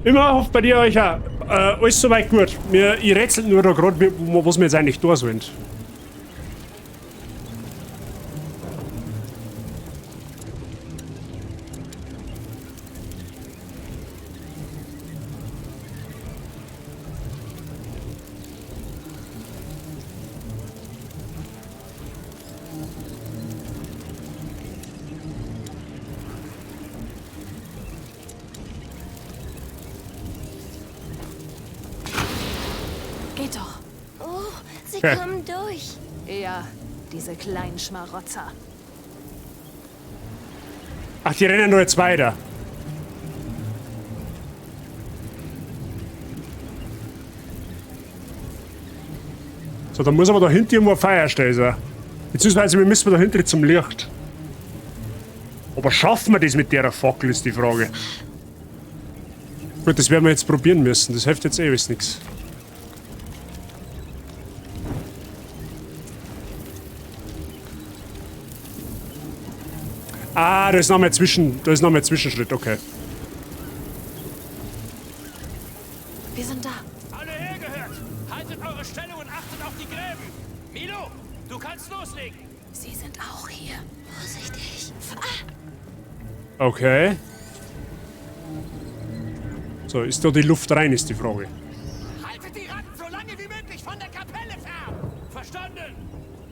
Immer hofft bei dir euch auch. Alles soweit gut. Ich rätsel nur da grad, was wir jetzt eigentlich da sollen. Geht doch. Oh, sie Okay. kommen durch. Ja, diese kleinen Schmarotzer. Ach, die rennen nur jetzt weiter. So, da muss aber da hinten irgendwo ein Feuer stehen sein. Beziehungsweise wir müssen da hinten zum Licht. Aber schaffen wir das mit der Fackel, ist die Frage. Gut, das werden wir jetzt probieren müssen. Das hilft jetzt eh alles nix. Ah, da ist noch mal Zwischenschritt, okay. Wir sind da. Alle hergehört! Haltet eure Stellung und achtet auf die Gräben! Milo, du kannst loslegen! Sie sind auch hier. Vorsichtig. Okay. So, ist da die Luft rein, ist die Frage. Haltet die Ratten so lange wie möglich von der Kapelle fern! Verstanden!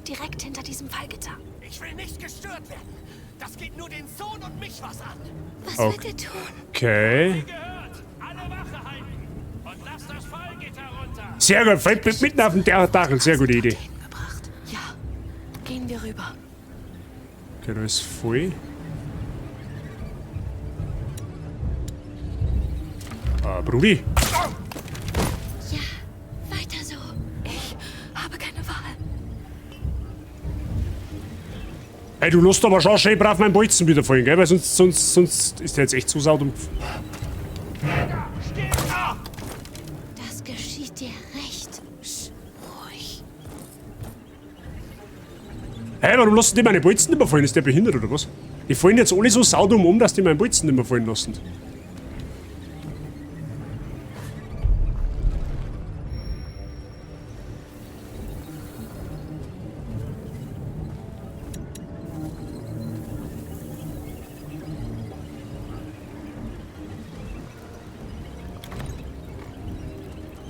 Direkt hinter diesem Fallgitter. Ich will nicht gestört werden. Das geht nur den Sohn und mich was an. Was Okay. wird er tun? Okay. Gehört! Alle Wache halten! Und lasst das Feuer Sehr gut, fällt mitten auf den Dachl. Sehr gute Idee. Ja, gehen wir rüber. Okay, da ist voll. Ah, Brudi. Ja, weiter so. Ich habe keine Wahl. Hey, du lässt aber schon schön brav meinen Bolzen wieder fallen, gell? Weil sonst ist der jetzt echt zu saudumm. Das geschieht dir recht. Sch, ruhig. Hey, warum lassen die meine Bolzen nicht mehr fallen? Ist der behindert oder was? Die fallen jetzt alle so saudumm um, dass die meinen Bolzen nicht mehr fallen lassen.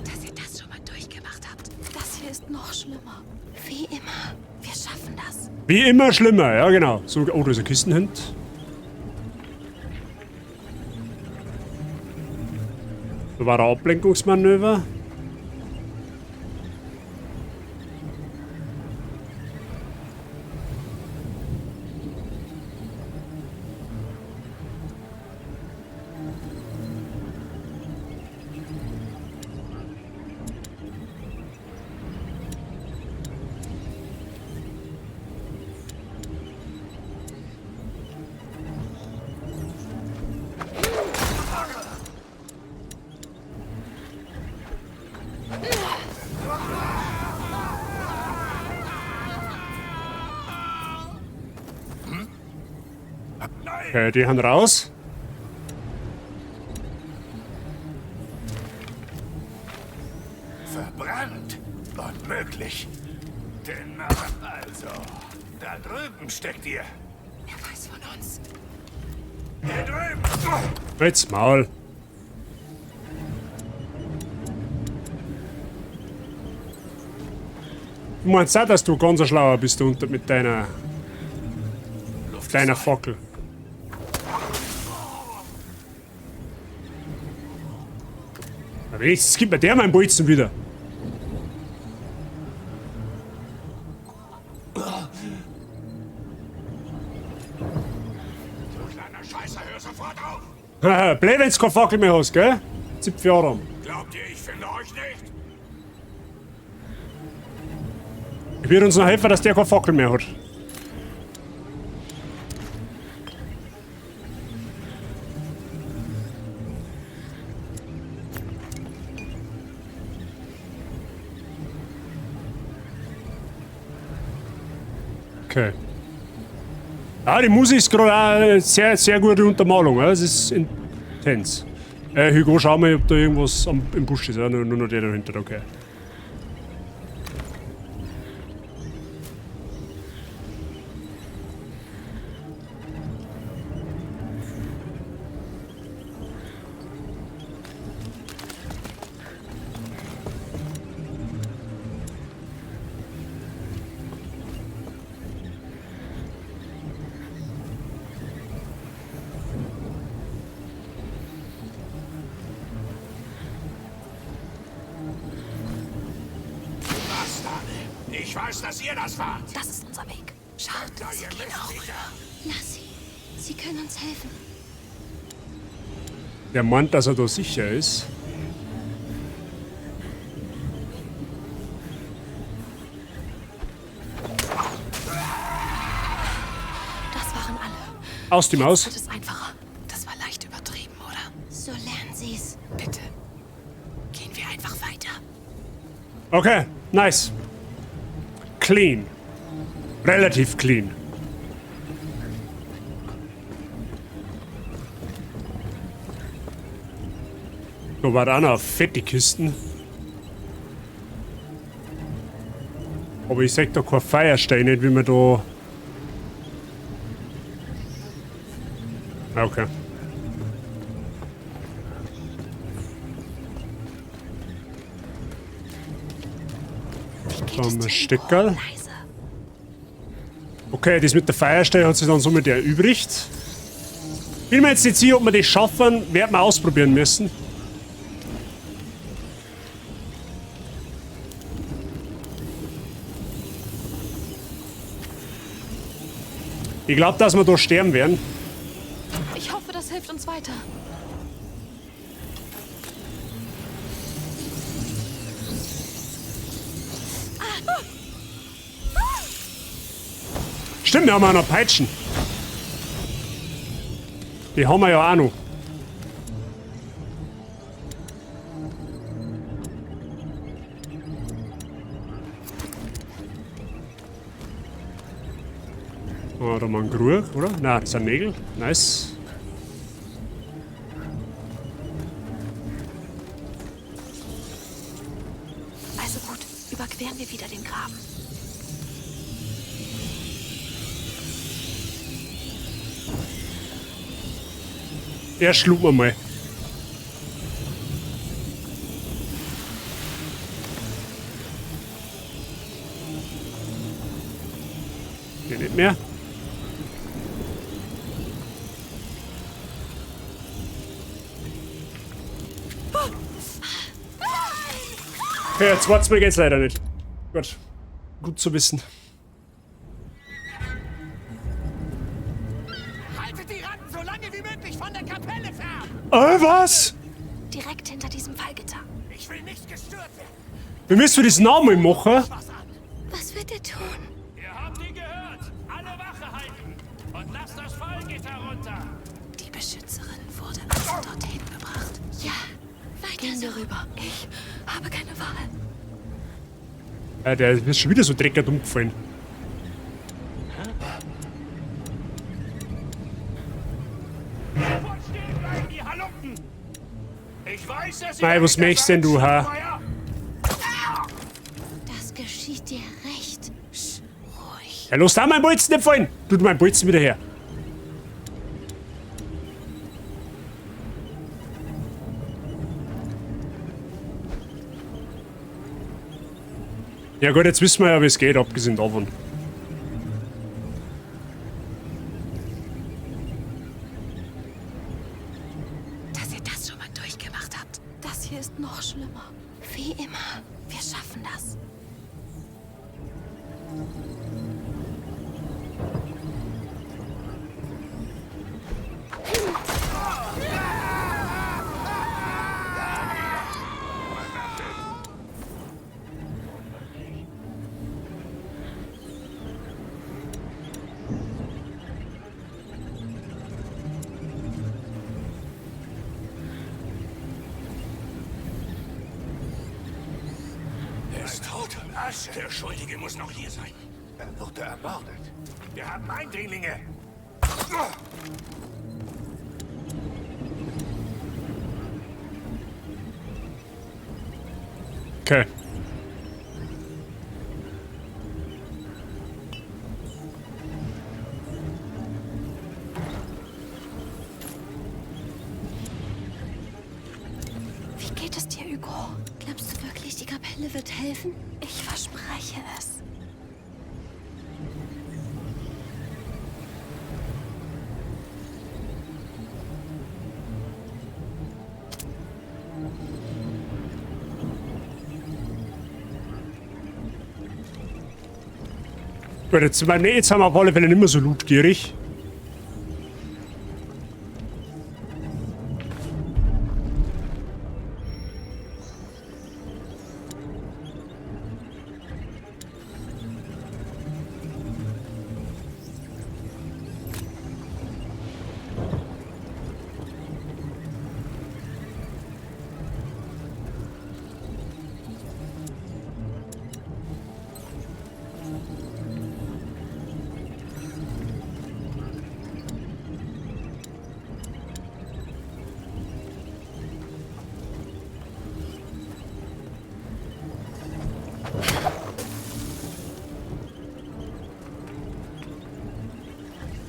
Dass ihr das schon mal durchgemacht habt. Das hier ist noch schlimmer. Wie immer. Wir schaffen das. Wie immer schlimmer, ja genau. So, oh, da ist ein Kistenhand. Da war ein Ablenkungsmanöver. Okay, die haben raus. Verbrannt? Unmöglich. Denn also, da drüben steckt ihr. Er weiß von uns. Hier drüben! Jetzt Maul. Du meinst auch, dass du ganz ein Schlauer bist unter mit deiner Fackel. Aber wenigstens gibt mir der meinen Bolzen wieder. Du kleiner Scheißer, hör sofort auf! Haha, blöd, wenn's keine Fackel mehr hast, gell? Zipf Jahre an. Glaubt ihr, ich finde euch nicht? Ich würde uns noch helfen, dass der keine Fackel mehr hat. Okay. Ah, die Musik ist gerade auch eine sehr, sehr gute Untermalung. Ja. Es ist intens. Hugo, schau mal, ob da irgendwas im Busch ist. Ja, nur noch der dahinter, okay. Ich weiß, dass ihr das wart. Das ist unser Weg. Schaut, sie gehen auch rüber. Lass sie. Sie können uns helfen. Der meint, dass er da sicher ist. Das waren alle. Aus die Maus. Jetzt wird es einfacher. Das war leicht übertrieben, oder? So lernen sie's. Bitte. Gehen wir einfach weiter. Okay, nice. Clean. Relativ clean. Da war auch noch fette Kisten. Aber ich seh da kein Feuerstein, nicht wie man da. Okay. Da haben wir Steckerl. Okay, das mit der Feuerstein hat sich dann somit erübrigt. Bin mir jetzt nicht sicher, ob wir das schaffen, werden wir ausprobieren müssen. Ich glaube, dass wir da sterben werden. Ich hoffe, das hilft uns weiter. Stimmt, wir haben auch noch Peitschen. Die haben wir ja auch noch. Oh, da haben wir einen Krug, oder? Nein, das sind Nägel. Nice. Also gut, überqueren wir wieder den Graben. Er schlug mir mal. Hier nicht mehr. Okay, jetzt wart's mir geht's leider nicht. Gut. Gut zu wissen. Haltet die Ratten so lange wie möglich von der Kapelle fern! Was? Direkt hinter diesem Fallgitter. Ich will nicht gestört werden! Wir müssen das nochmal machen. Was wird er tun? Ihr habt ihn gehört! Alle Wache halten! Und lasst das Fallgitter runter! Die Beschützerin wurde also dorthin gebracht. Ja, weiter Gehen so. wir rüber. Ich habe keine Wahl. Der ist schon wieder so dreckig umgefallen. Sofort stehen bleiben, die Halunken! Ich weiß, dass ihr Mei, was dahinter möchtest denn seid, du, ha? Schmeier. Das geschieht dir recht. Ruhig. Ja, los, da mein Bolzen nicht fallen! Tut mein Bolzen wieder her. Ja gut, jetzt wissen wir ja, wie es geht, abgesehen davon. Dass ihr das schon mal durchgemacht habt. Das hier ist noch schlimmer. Wie immer. Wir schaffen das. Er ist tot. Asche. Der Schuldige muss noch hier sein. Er wurde ermordet. Wir haben Eindringlinge. Okay. Wie geht es dir, Hugo? Glaubst du wirklich, die Kapelle wird helfen? Ich verspreche es. Gut, jetzt, nee, jetzt haben wir auf alle Fälle nicht mehr so lootgierig.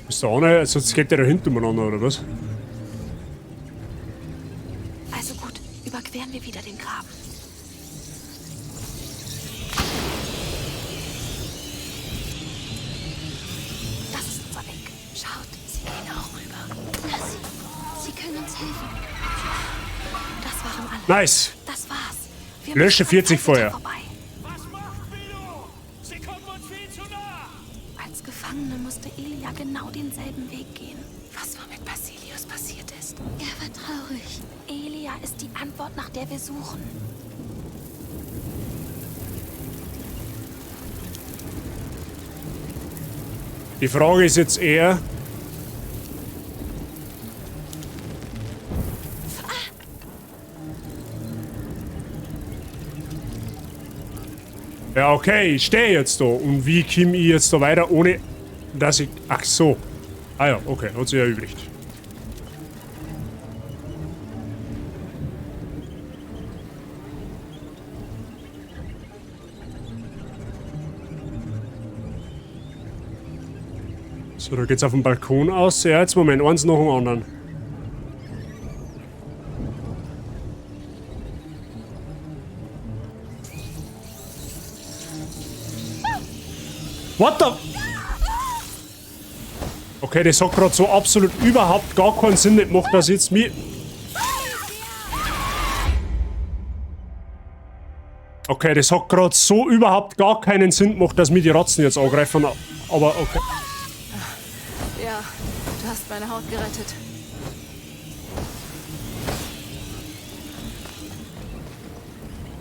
Ist da einer? Sonst geht der da hinten umeinander, oder was? Also gut, überqueren wir wieder den Graben. Das ist unser Weg. Schaut, sie gehen auch rüber. Lass sie. Sie können uns helfen. Das waren alle. Nice. Das war's. Wir Lösche müssen am 40 Fallgitter Feuer. Vorbei. Was macht Billo? Sie kommen uns viel zu nah. Als Gefangene musste Elia genau ist die Antwort, nach der wir suchen. Die Frage ist jetzt eher... Ja, okay, ich stehe jetzt da. Und wie komme ich jetzt da weiter, ohne dass ich... Ach so. Ah ja, okay, hat sich erübrigt. So, da geht's auf dem Balkon aus. Ja, jetzt Moment, eins nach dem anderen. What the? Okay, das hat gerade so absolut überhaupt gar keinen Sinn nicht gemacht, dass jetzt mir... Okay, das hat gerade so überhaupt gar keinen Sinn gemacht, dass mir die Ratzen jetzt angreifen, aber okay. Ja, du hast meine Haut gerettet.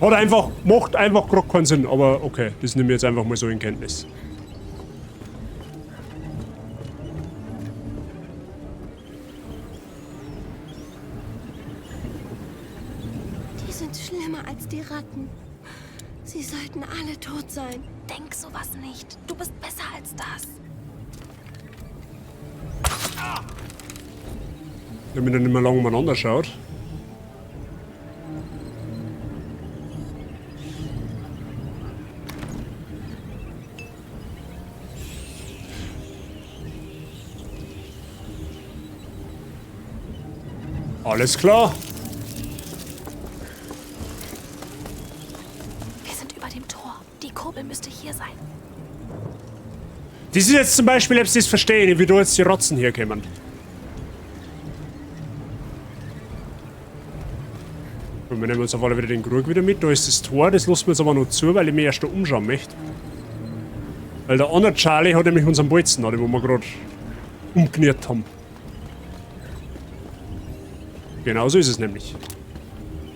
Hat einfach, macht einfach gerade keinen Sinn, aber okay, das nehme ich jetzt einfach mal so in Kenntnis. Die sind schlimmer als die Ratten. Sie sollten alle tot sein. Denk sowas nicht. Du bist besser als das. Wenn man dann nicht mehr lange umeinander schaut. Alles klar. Wir sind über dem Tor. Die Kurbel müsste hier sein. Das ist jetzt zum Beispiel, ob sie das verstehen, wie da jetzt die Rotzen herkommen. Und wir nehmen uns auf alle Fälle den Krug wieder mit. Da ist das Tor, das lassen wir jetzt aber noch zu, weil ich mich erst da umschauen möchte. Weil der andere Charlie hat nämlich unseren Bolzen, den wir gerade umgenäht haben. Genau so ist es nämlich.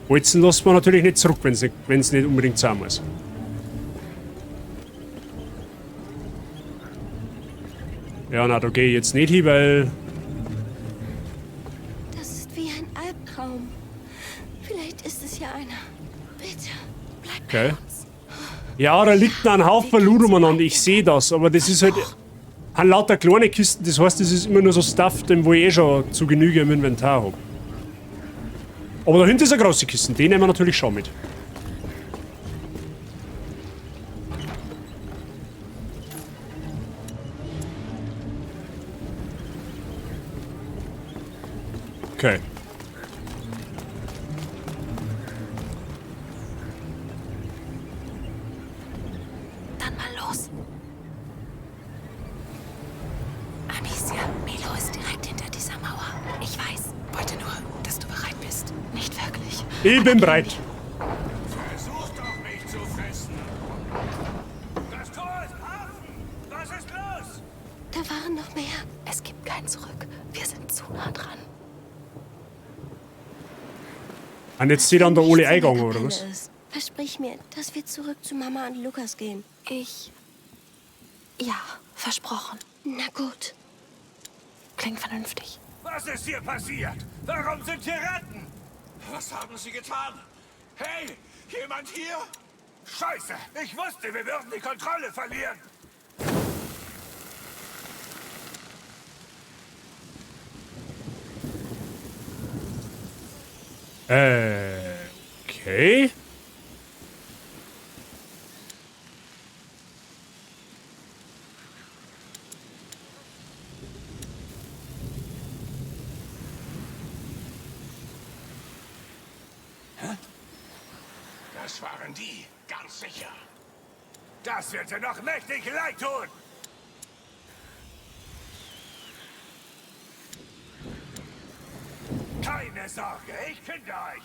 Bolzen lässt man natürlich nicht zurück, wenn es nicht unbedingt sein muss. Ja, na, da gehe ich jetzt nicht hin, weil... Das ist wie ein Albtraum. Vielleicht ist es ja einer. Bitte, bleib okay. bei uns. Ja, da liegt noch ein Haufen Loot umeinander, ich sehe das, aber das ist halt... Haben lauter kleine Kisten, das heißt, das ist immer nur so Stuff, den wo ich eh schon zu Genüge im Inventar hab. Aber dahinter ist eine große Kiste, die nehmen wir natürlich schon mit. Okay. Dann mal los. Amicia, Milo ist direkt hinter dieser Mauer. Ich weiß. Wollte nur, dass du bereit bist. Nicht wirklich. Ich bin bereit. Versuch doch mich zu fressen. Das Tor ist offen. Was ist los? Da waren noch mehr. Es gibt kein Zurück. Wir sind zu nah dran. Und jetzt steht dann der Ole eingegangen, oder was? Ist. Versprich mir, dass wir zurück zu Mama und Lukas gehen. Ich... Ja, versprochen. Na gut. Klingt vernünftig. Was ist hier passiert? Warum sind hier Ratten? Was haben sie getan? Hey, jemand hier? Scheiße! Ich wusste, wir würden die Kontrolle verlieren! Okay. Hä? Das waren die, ganz sicher. Das wird dir noch mächtig leid tun. Keine Sorge, ich finde euch.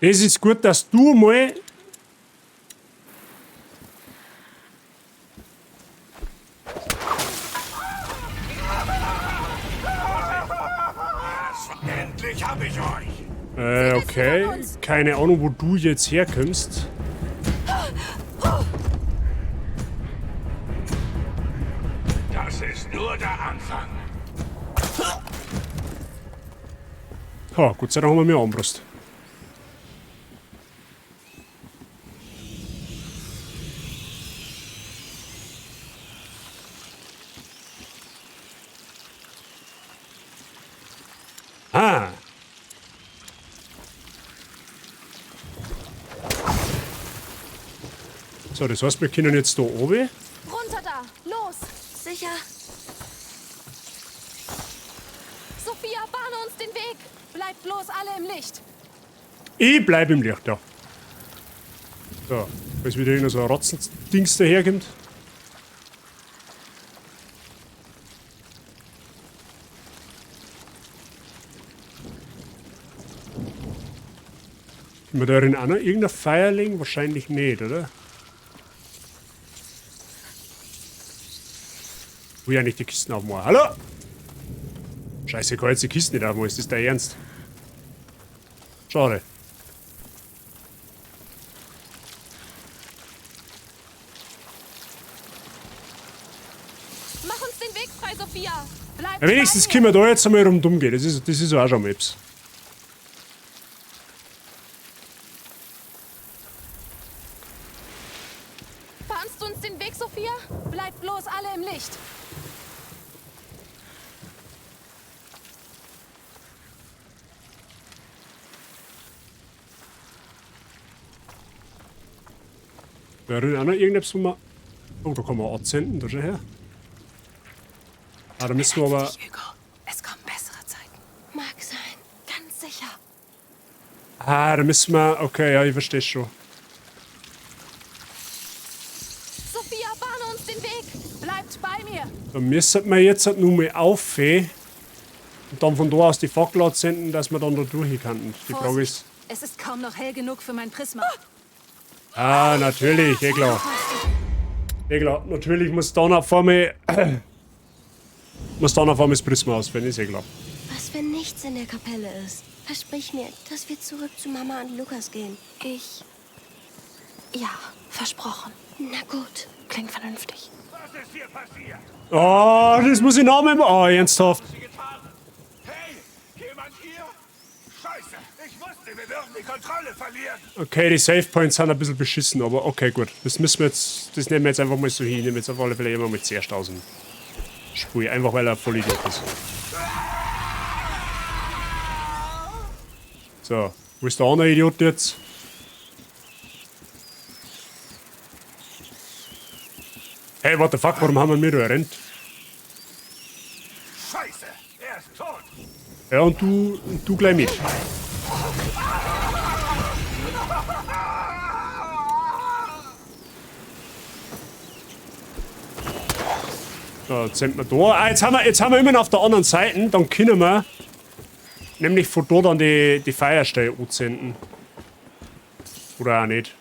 Es ist gut, dass du mal Endlich hab ich euch! Okay. Keine Ahnung, wo du jetzt herkommst. Das ist nur der Anfang. Ha, Gott sei Dank haben wir mehr Armbrust. Ah. So, das heißt, wir können jetzt da oben. Runter da! Los! Sicher. Sophia, bahne uns den Weg! Bleibt bloß alle im Licht. Ich bleib im Licht, ja. So, falls wieder irgendein so ein Rotzendings daherkommt. Können wir darin auch noch irgendein Feuer legen? Wahrscheinlich nicht, oder? Wo ja nicht die Kisten aufmachen. Hallo? Scheiße, ich kann jetzt die Kisten nicht aufmachen. Ist das dein Ernst? Schade. Mach uns den Weg frei, Sophia! Bleibt Ja, wenigstens können wir da jetzt einmal rundum gehen. Das ist auch schon mal etwas. Bahnst du uns den Weg, Sophia? Bleibt bloß alle im Licht. Wäre auch noch irgendetwas, wo man... Oh, da kann man anzünden, da schau her. Ah, da müssen wir aber... Hugo, es kommen bessere Zeiten. Mag sein. Ganz sicher. Ah, da müssen wir... Okay, ja, ich verstehe schon. Sophia, bahne uns den Weg! Bleibt bei mir! Da müssen wir jetzt halt nur mal auf, und dann von da aus die Fackel anzünden, dass wir dann da durch können. Die Frage ist... Es ist kaum noch hell genug für mein Prisma. Ah, natürlich, eh klar. Eh klar, natürlich muss dann auf einmal... muss dann auf einmal das Prisma ausfällen, ist eh klar. Was, wenn nichts in der Kapelle ist? Versprich mir, dass wir zurück zu Mama und Lukas gehen. Ich... Ja, versprochen. Na gut. Klingt vernünftig. Was ist hier passiert? Oh, das muss ich noch einmal... Oh, ernsthaft. Hey, jemand hier? Scheiße, ich wusste, wir würden die Kontrolle verlieren. Okay, die Save Points sind ein bisschen beschissen, aber okay, gut. Das müssen wir jetzt, das nehmen wir jetzt einfach mal so hin. Nehmen wir jetzt auf alle Fälle immer mal zuerst aus dem Spiel. Einfach weil er voll Idiot ist. So, wo ist der andere Idiot jetzt? Hey, what the fuck, warum haben wir mir da errennt? Scheiße, er ist tot. Ja, und du gleich mit. So, jetzt sind wir da. Ah, jetzt haben wir immer noch auf der anderen Seite. Dann können wir nämlich von dort an die Feierstelle anzünden. Oder auch nicht.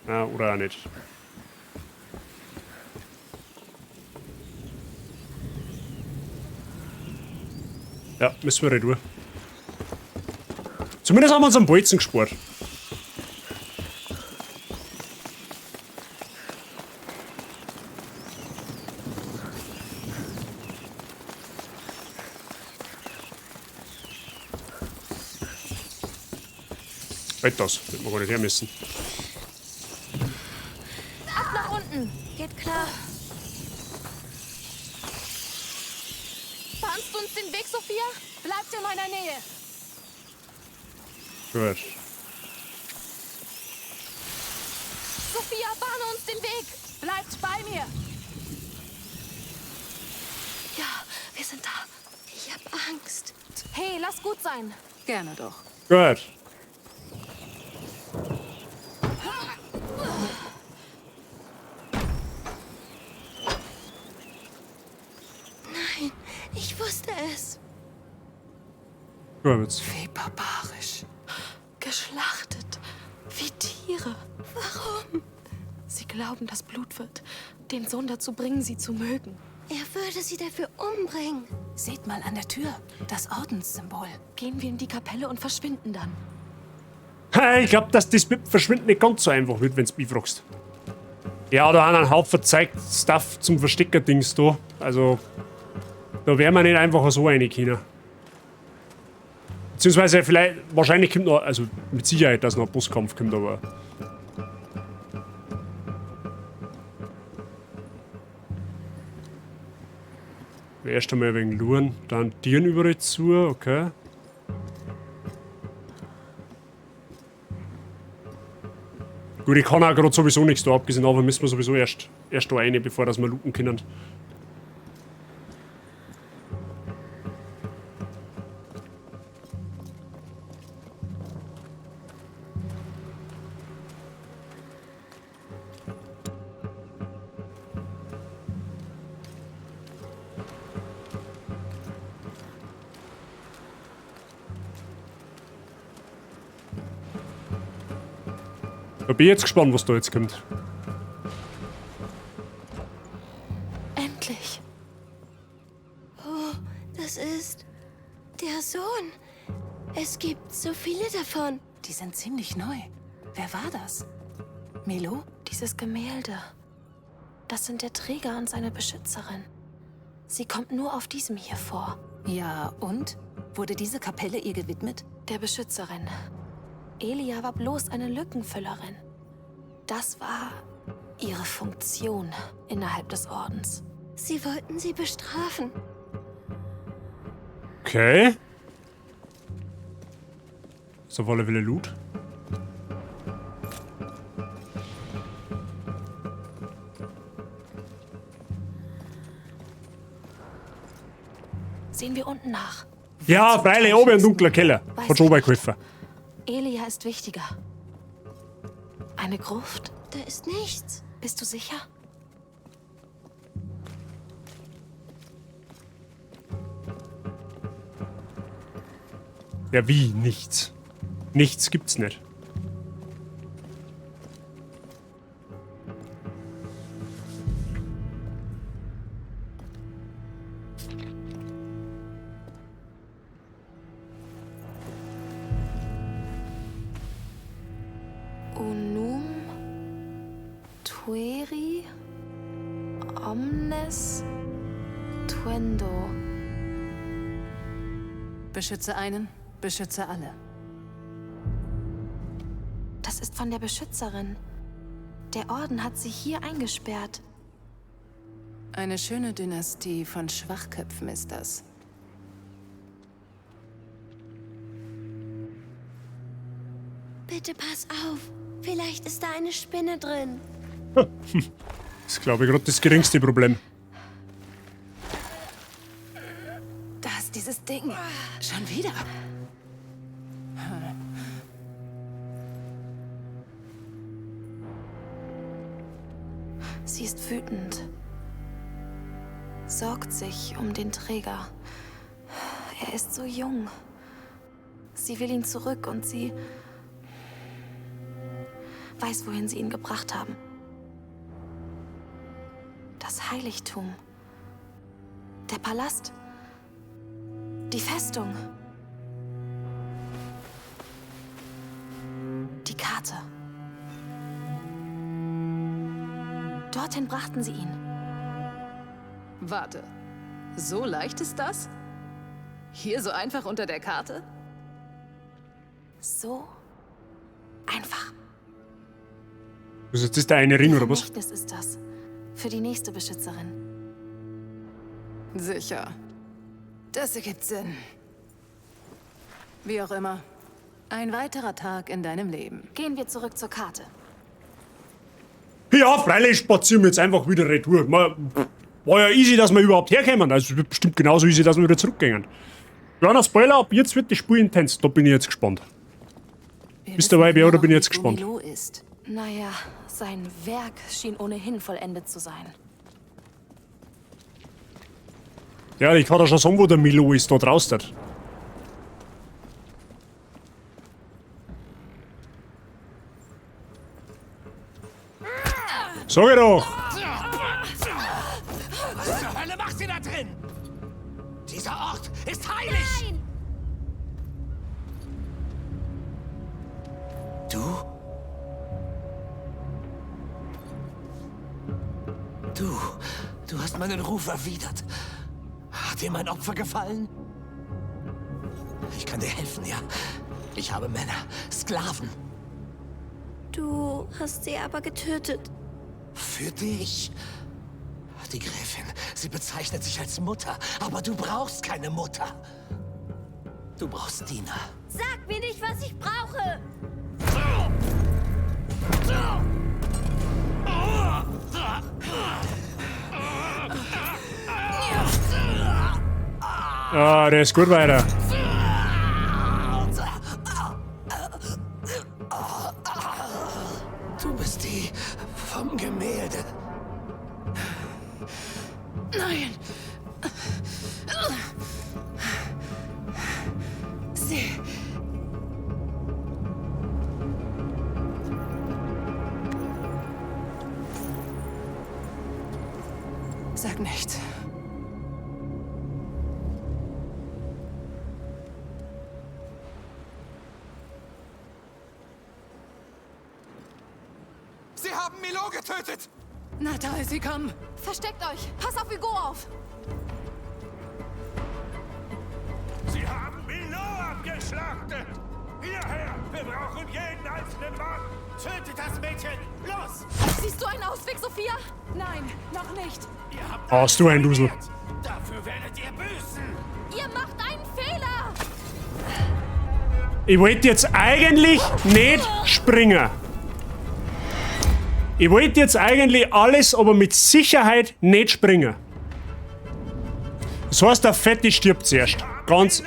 Ja, oder auch nicht. Ja, müssen wir retour. Zumindest haben wir uns am Bolzen gespart. Halt das, hätten wir gar nicht her müssen. Ab nach unten! Geht klar. Bahnst du uns den Weg, Sophia? Bleibt in meiner Nähe. Gut. Sophia, bahne uns den Weg! Bleibt bei mir! Ja, wir sind da. Ich hab Angst. Hey, lass gut sein. Gerne doch. Gut. Nein, ich wusste es. Gut, jetzt. Wie barbarisch. Geschlachtet. Wie Tiere. Warum? Sie glauben, dass Blut wird den Sohn dazu bringen, sie zu mögen. Er würde sie dafür umbringen. Seht mal an der Tür. Das Ordenssymbol. Gehen wir in die Kapelle und verschwinden dann. Ich glaube, dass das mit dem Verschwinden nicht ganz so einfach wird, wenn du mich fragst. Ja, da haben einen Haufen zeigt Stuff zum Verstecker-Dings da. Also, da werden wir nicht einfach so rein können. Beziehungsweise vielleicht, wahrscheinlich kommt noch, also mit Sicherheit, dass noch ein Bosskampf kommt, aber. Erst einmal wegen Luren, dann Tieren überall zu, okay. Gut, ich kann auch gerade sowieso nichts da, abgesehen davon müssen wir sowieso erst da rein, bevor dass wir looten können. Da bin ich jetzt gespannt, was da jetzt kommt. Endlich. Oh, das ist der Sohn. Es gibt so viele davon. Die sind ziemlich neu. Wer war das? Milo? Dieses Gemälde. Das sind der Träger und seine Beschützerin. Sie kommt nur auf diesem hier vor. Ja, und? Wurde diese Kapelle ihr gewidmet? Der Beschützerin. Elia war bloß eine Lückenfüllerin. Das war ihre Funktion innerhalb des Ordens. Sie wollten sie bestrafen. Okay. Ist auf alle Fälle Loot. Sehen wir unten nach. Ja, freilich, oben ein dunkler Keller. Weiß Hat schon ich nicht. geholfen. Elia ist wichtiger. Eine Gruft? Da ist nichts. Bist du sicher? Ja, wie? Nichts. Nichts gibt's nicht. Unum tueri omnes tuendo. Beschütze einen, beschütze alle. Das ist von der Beschützerin. Der Orden hat sie hier eingesperrt. Eine schöne Dynastie von Schwachköpfen ist das. Bitte pass auf. Vielleicht ist da eine Spinne drin. Das ist, glaube ich, gerade das geringste Problem. Da ist dieses Ding. Schon wieder. Sie ist wütend. Sorgt sich um den Träger. Er ist so jung. Sie will ihn zurück und sie weiß, wohin sie ihn gebracht haben. Das Heiligtum. Der Palast. Die Festung. Die Karte. Dorthin brachten sie ihn. Warte. So leicht ist das? Hier so einfach unter der Karte? So einfach. Was ist das, der eine Ring oder was? Vermächtnis ist das. Für die nächste Beschützerin. Sicher. Das ergibt Sinn. Wie auch immer. Ein weiterer Tag in deinem Leben. Gehen wir zurück zur Karte. Ja, freilich spazieren wir jetzt einfach wieder retour. War ja easy, dass wir überhaupt herkommen. Also es wird bestimmt genauso easy, dass wir wieder zurückgehen. Kleiner Spoiler, ab jetzt wird das Spiel intens. Da bin ich jetzt gespannt. Bist du dabei, Bea, oder bin ich jetzt gespannt? Milo ist. Naja, sein Werk schien ohnehin vollendet zu sein. Ja, ich kann da schon sagen, wo der Milo ist, da draußen. Sag ich doch! Was zur Hölle macht ihr da drin? Dieser Dieser Ort ist heilig! Nein! Du? Du hast meinen Ruf erwidert. Hat dir mein Opfer gefallen? Ich kann dir helfen, ja. Ich habe Männer, Sklaven. Du hast sie aber getötet. Für dich. Die Gräfin, sie bezeichnet sich als Mutter, aber du brauchst keine Mutter. Du brauchst Diener. Sag mir nicht, was ich brauche! Ah, der ist gut weiter. Du bist die vom Gemälde. Nein! Sie. Sag nichts. Sie haben Milo getötet! Na toll, sie kommen. Versteckt euch! Pass auf Hugo auf! Sie haben Milo abgeschlachtet! Hierher! Wir brauchen jeden einzelnen Mann! Tötet das Mädchen! Los! Siehst du einen Ausweg, Sophia? Nein, noch nicht. Ihr habt Hast du ein Dusel. Dafür werdet ihr büßen! Ihr macht einen Fehler! Ich wollte jetzt eigentlich nicht springen. Ich wollte jetzt eigentlich alles, aber mit Sicherheit nicht springen. Das heißt, der Fetti stirbt zuerst. Ganz.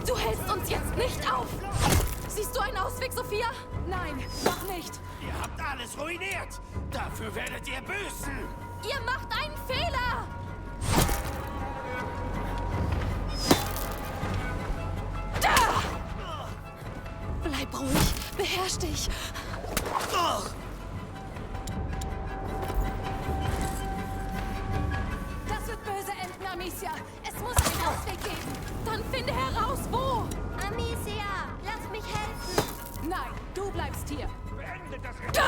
Du hältst uns jetzt nicht auf! Siehst du einen Ausweg, Sophia? Nein, noch nicht. Ihr habt alles ruiniert! Dafür werdet ihr büßen! Ihr macht einen Fehler! Da! Bleib ruhig, beherrsch dich. Das wird böse enden, Amicia. Es muss einen Ausweg geben. Dann finde heraus, wo! Amicia, lass mich helfen! Nein, du bleibst hier. Beendet das Ritual!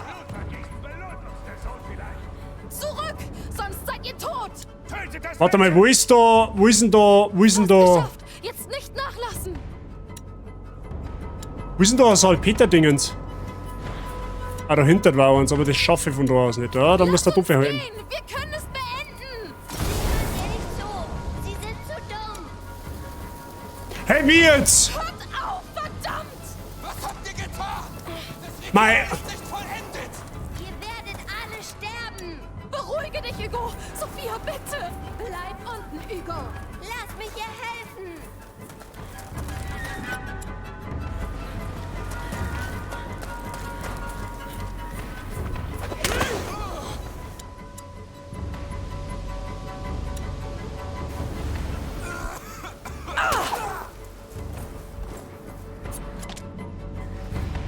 Blutvergießen belohnt uns der Sohn vielleicht! Zurück! Sonst seid ihr tot! Tötet das Warte mal, wo ist da. Wo ist denn da. Wo ist denn da. Geschafft! Jetzt nicht nachlassen! Wo ist denn da ein Salpeter-Dingens? Ah, dahinter war eins, aber das schaffe ich von da aus nicht. Ja, da muss der Topfe halten. Gehen! Wir können es beenden! Hört ihr nicht zu! Sie sind zu dumm! Hey, wie jetzt? Hört auf, verdammt! Was habt ihr getan? Das Mei. Ritual ist nicht vollendet! Ihr werdet alle sterben! Beruhige dich, Hugo! Sophia, bitte! Bleib unten, Hugo. Lass mich ihr helfen!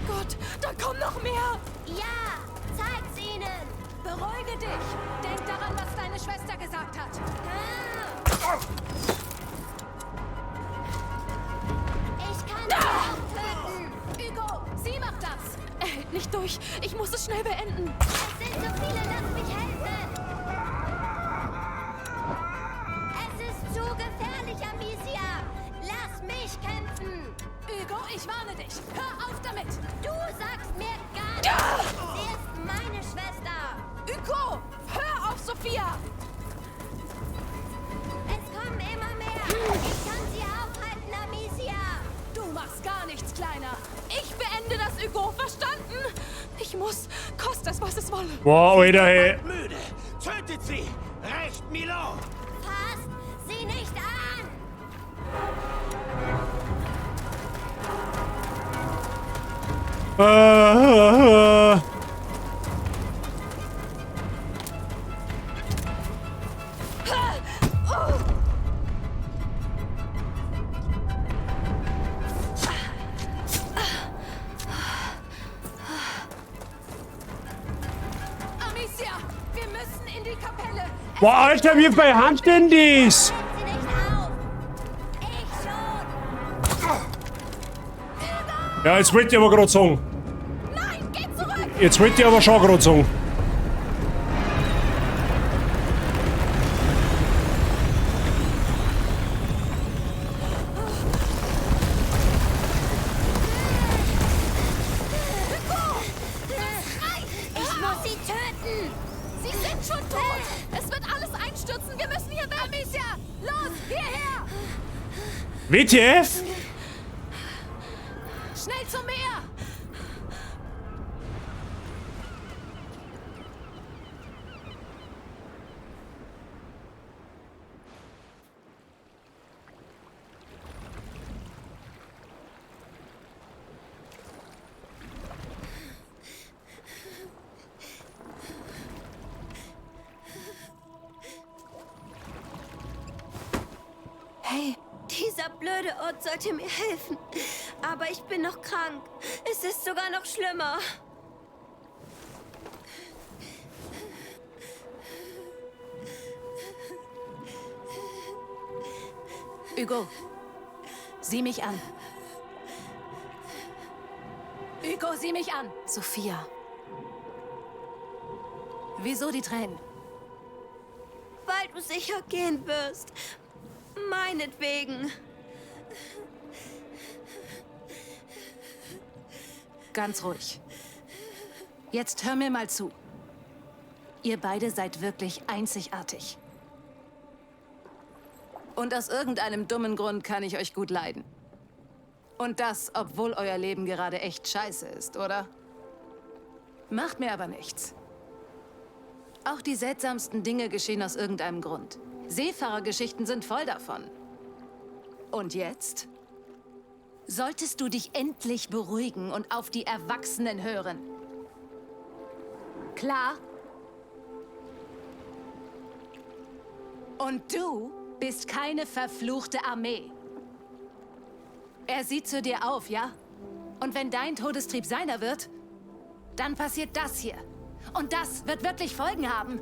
Gott, da kommen noch mehr! Ja, zeig's ihnen! Beruhige dich. Denk daran, was deine Schwester gesagt hat. Ah! Ich kann sie auch töten! Hugo, sie macht das. Er hält nicht durch. Ich muss es schnell beenden. Es sind so viele, lass mich helfen! Es ist zu gefährlich, Amicia! Lass mich kämpfen! Hugo, ich warne dich. Hör auf damit. Du sagst mir gar nichts! Sie ist meine Schwester! Hugo, hör auf, Sophia! Es kommen immer mehr! Ich kann sie aufhalten, Amicia! Du machst gar nichts, Kleiner. Ich beende das, Hugo. Verstanden? Ich muss, koste es, was es wolle. Wow, Alter, hey. Müde! Tötet sie! Recht Milo! Fasst sie nicht an! Amicia, wir müssen in die Boah, Alter, wie bei Hand denn das? Ja, jetzt wollte ich aber gerade sagen. Nein, geh zurück! Jetzt wollte ich aber schon gerade sagen. Ich muss sie töten. Sie sind schon tot! Es wird alles einstürzen! Wir müssen hier weg! Amicia! Los, hierher! WTF? Schnell zum Meer! Hey, Dieser blöde Ort sollte mir helfen. Aber ich bin noch krank. Es ist sogar noch schlimmer. Hugo, sieh mich an. Hugo, sieh mich an. Sophia. Wieso die Tränen? Weil du sicher gehen wirst. Meinetwegen. Ganz ruhig. Jetzt hör mir mal zu. Ihr beide seid wirklich einzigartig. Und aus irgendeinem dummen Grund kann ich euch gut leiden. Und das, obwohl euer Leben gerade echt scheiße ist, oder? Macht mir aber nichts. Auch die seltsamsten Dinge geschehen aus irgendeinem Grund. Seefahrergeschichten sind voll davon. Und jetzt? Solltest du dich endlich beruhigen und auf die Erwachsenen hören. Klar? Und du bist keine verfluchte Armee. Er sieht zu dir auf, ja? Und wenn dein Todestrieb seiner wird, dann passiert das hier. Und das wird wirklich Folgen haben.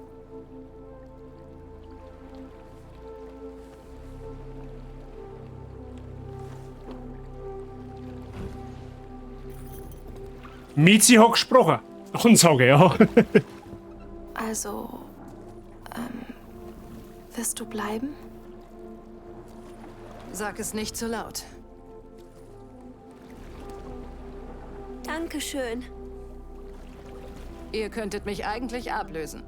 Mizi hat gesprochen. Ansage, ja. Also, wirst du bleiben? Sag es nicht zu laut. Dankeschön. Ihr könntet mich eigentlich ablösen.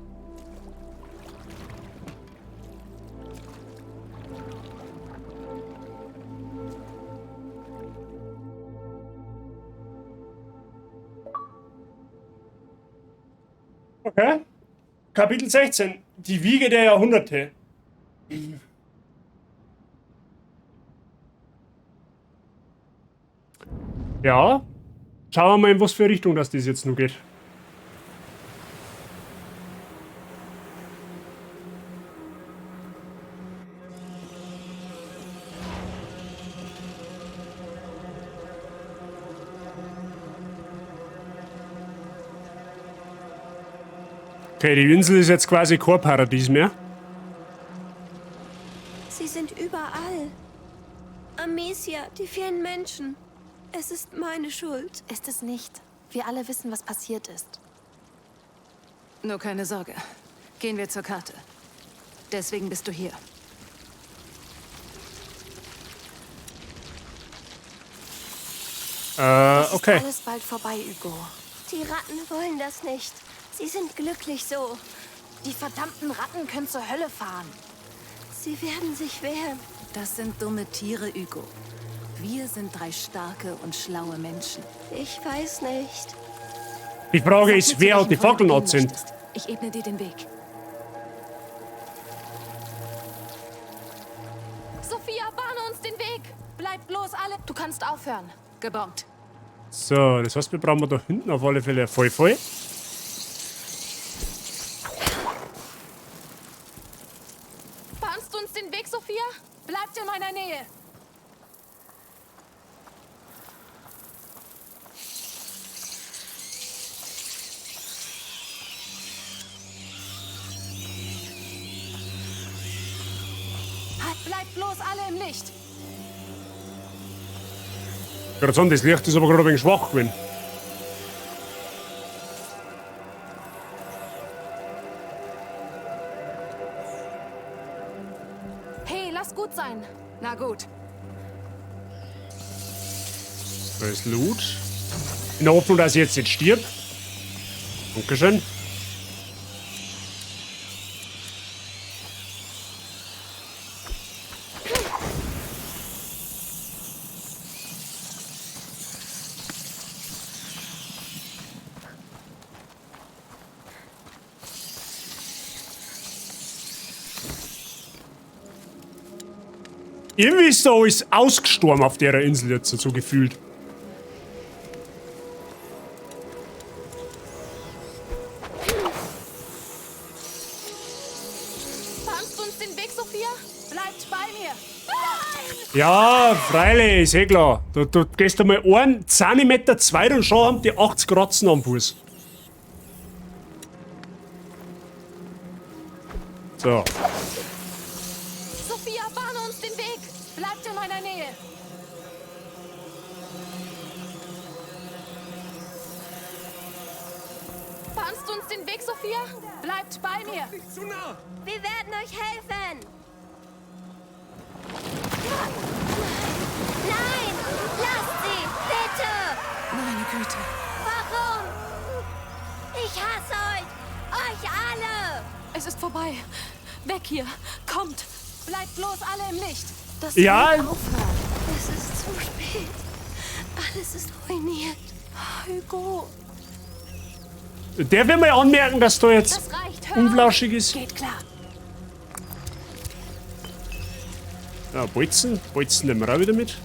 Okay. Kapitel 16. Die Wiege der Jahrhunderte. Ja. Schauen wir mal, in was für Richtung das jetzt nun geht. Okay, die Insel ist jetzt quasi kein Paradies mehr. Sie sind überall. Amicia, die vielen Menschen. Es ist meine Schuld. Ist es nicht. Wir alle wissen, was passiert ist. Nur keine Sorge. Gehen wir zur Karte. Deswegen bist du hier. Okay. Ist alles bald vorbei, Hugo. Die Ratten wollen das nicht. Sie sind glücklich so. Die verdammten Ratten können zur Hölle fahren. Sie werden sich wehren. Das sind dumme Tiere, Hugo. Wir sind drei starke und schlaue Menschen. Ich weiß nicht. Die Frage Sag ist, mir, zu wer hat die welchem Feuer du Fackeln gehen angezündet? möchtest. Ich ebne dir den Weg. Sophia, bahne uns den Weg! Bleibt bloß alle. Du kannst aufhören. Gebongt. So, das heißt, wir brauchen da hinten auf alle Fälle voll voll. Bahnst du uns den Weg, Sophia? Bleibt in meiner Nähe. Bleibt bloß alle im Licht. Gerade sagen, das Licht ist aber gerade ein wenig schwach gewesen. Hey, lass gut sein. Na gut. Da ist Loot. In der Hoffnung, dass ich jetzt nicht stirb. Dankeschön. Irgendwie ist da alles ausgestorben auf der Insel jetzt, so gefühlt. Bahnst du uns den Weg, Sophia? Bleibt bei mir. Ja, freilich, ist eh klar. Du gehst einmal einen Zentimeter zwei und schon haben die 80 Ratzen am Fuß. So. Sophia, bahne uns den Weg. Bleibt in meiner Nähe. Bahnst du uns den Weg, Sophia? Bleibt bei mir. Nicht zu nah! Wir werden euch helfen. Nein! Lasst sie! Bitte! Meine Güte. Warum? Ich hasse euch! Euch alle! Es ist vorbei. Weg hier. Kommt. Bleibt bloß alle im Licht. Das Ja. wird aufhören. Es ist zu spät. Alles ist ruiniert. Hugo. Der will mal anmerken, dass da jetzt Das reicht. Hör auf. unflauschig ist. Geht klar. Ja, Bolzen. Bolzen nehmen wir auch wieder mit.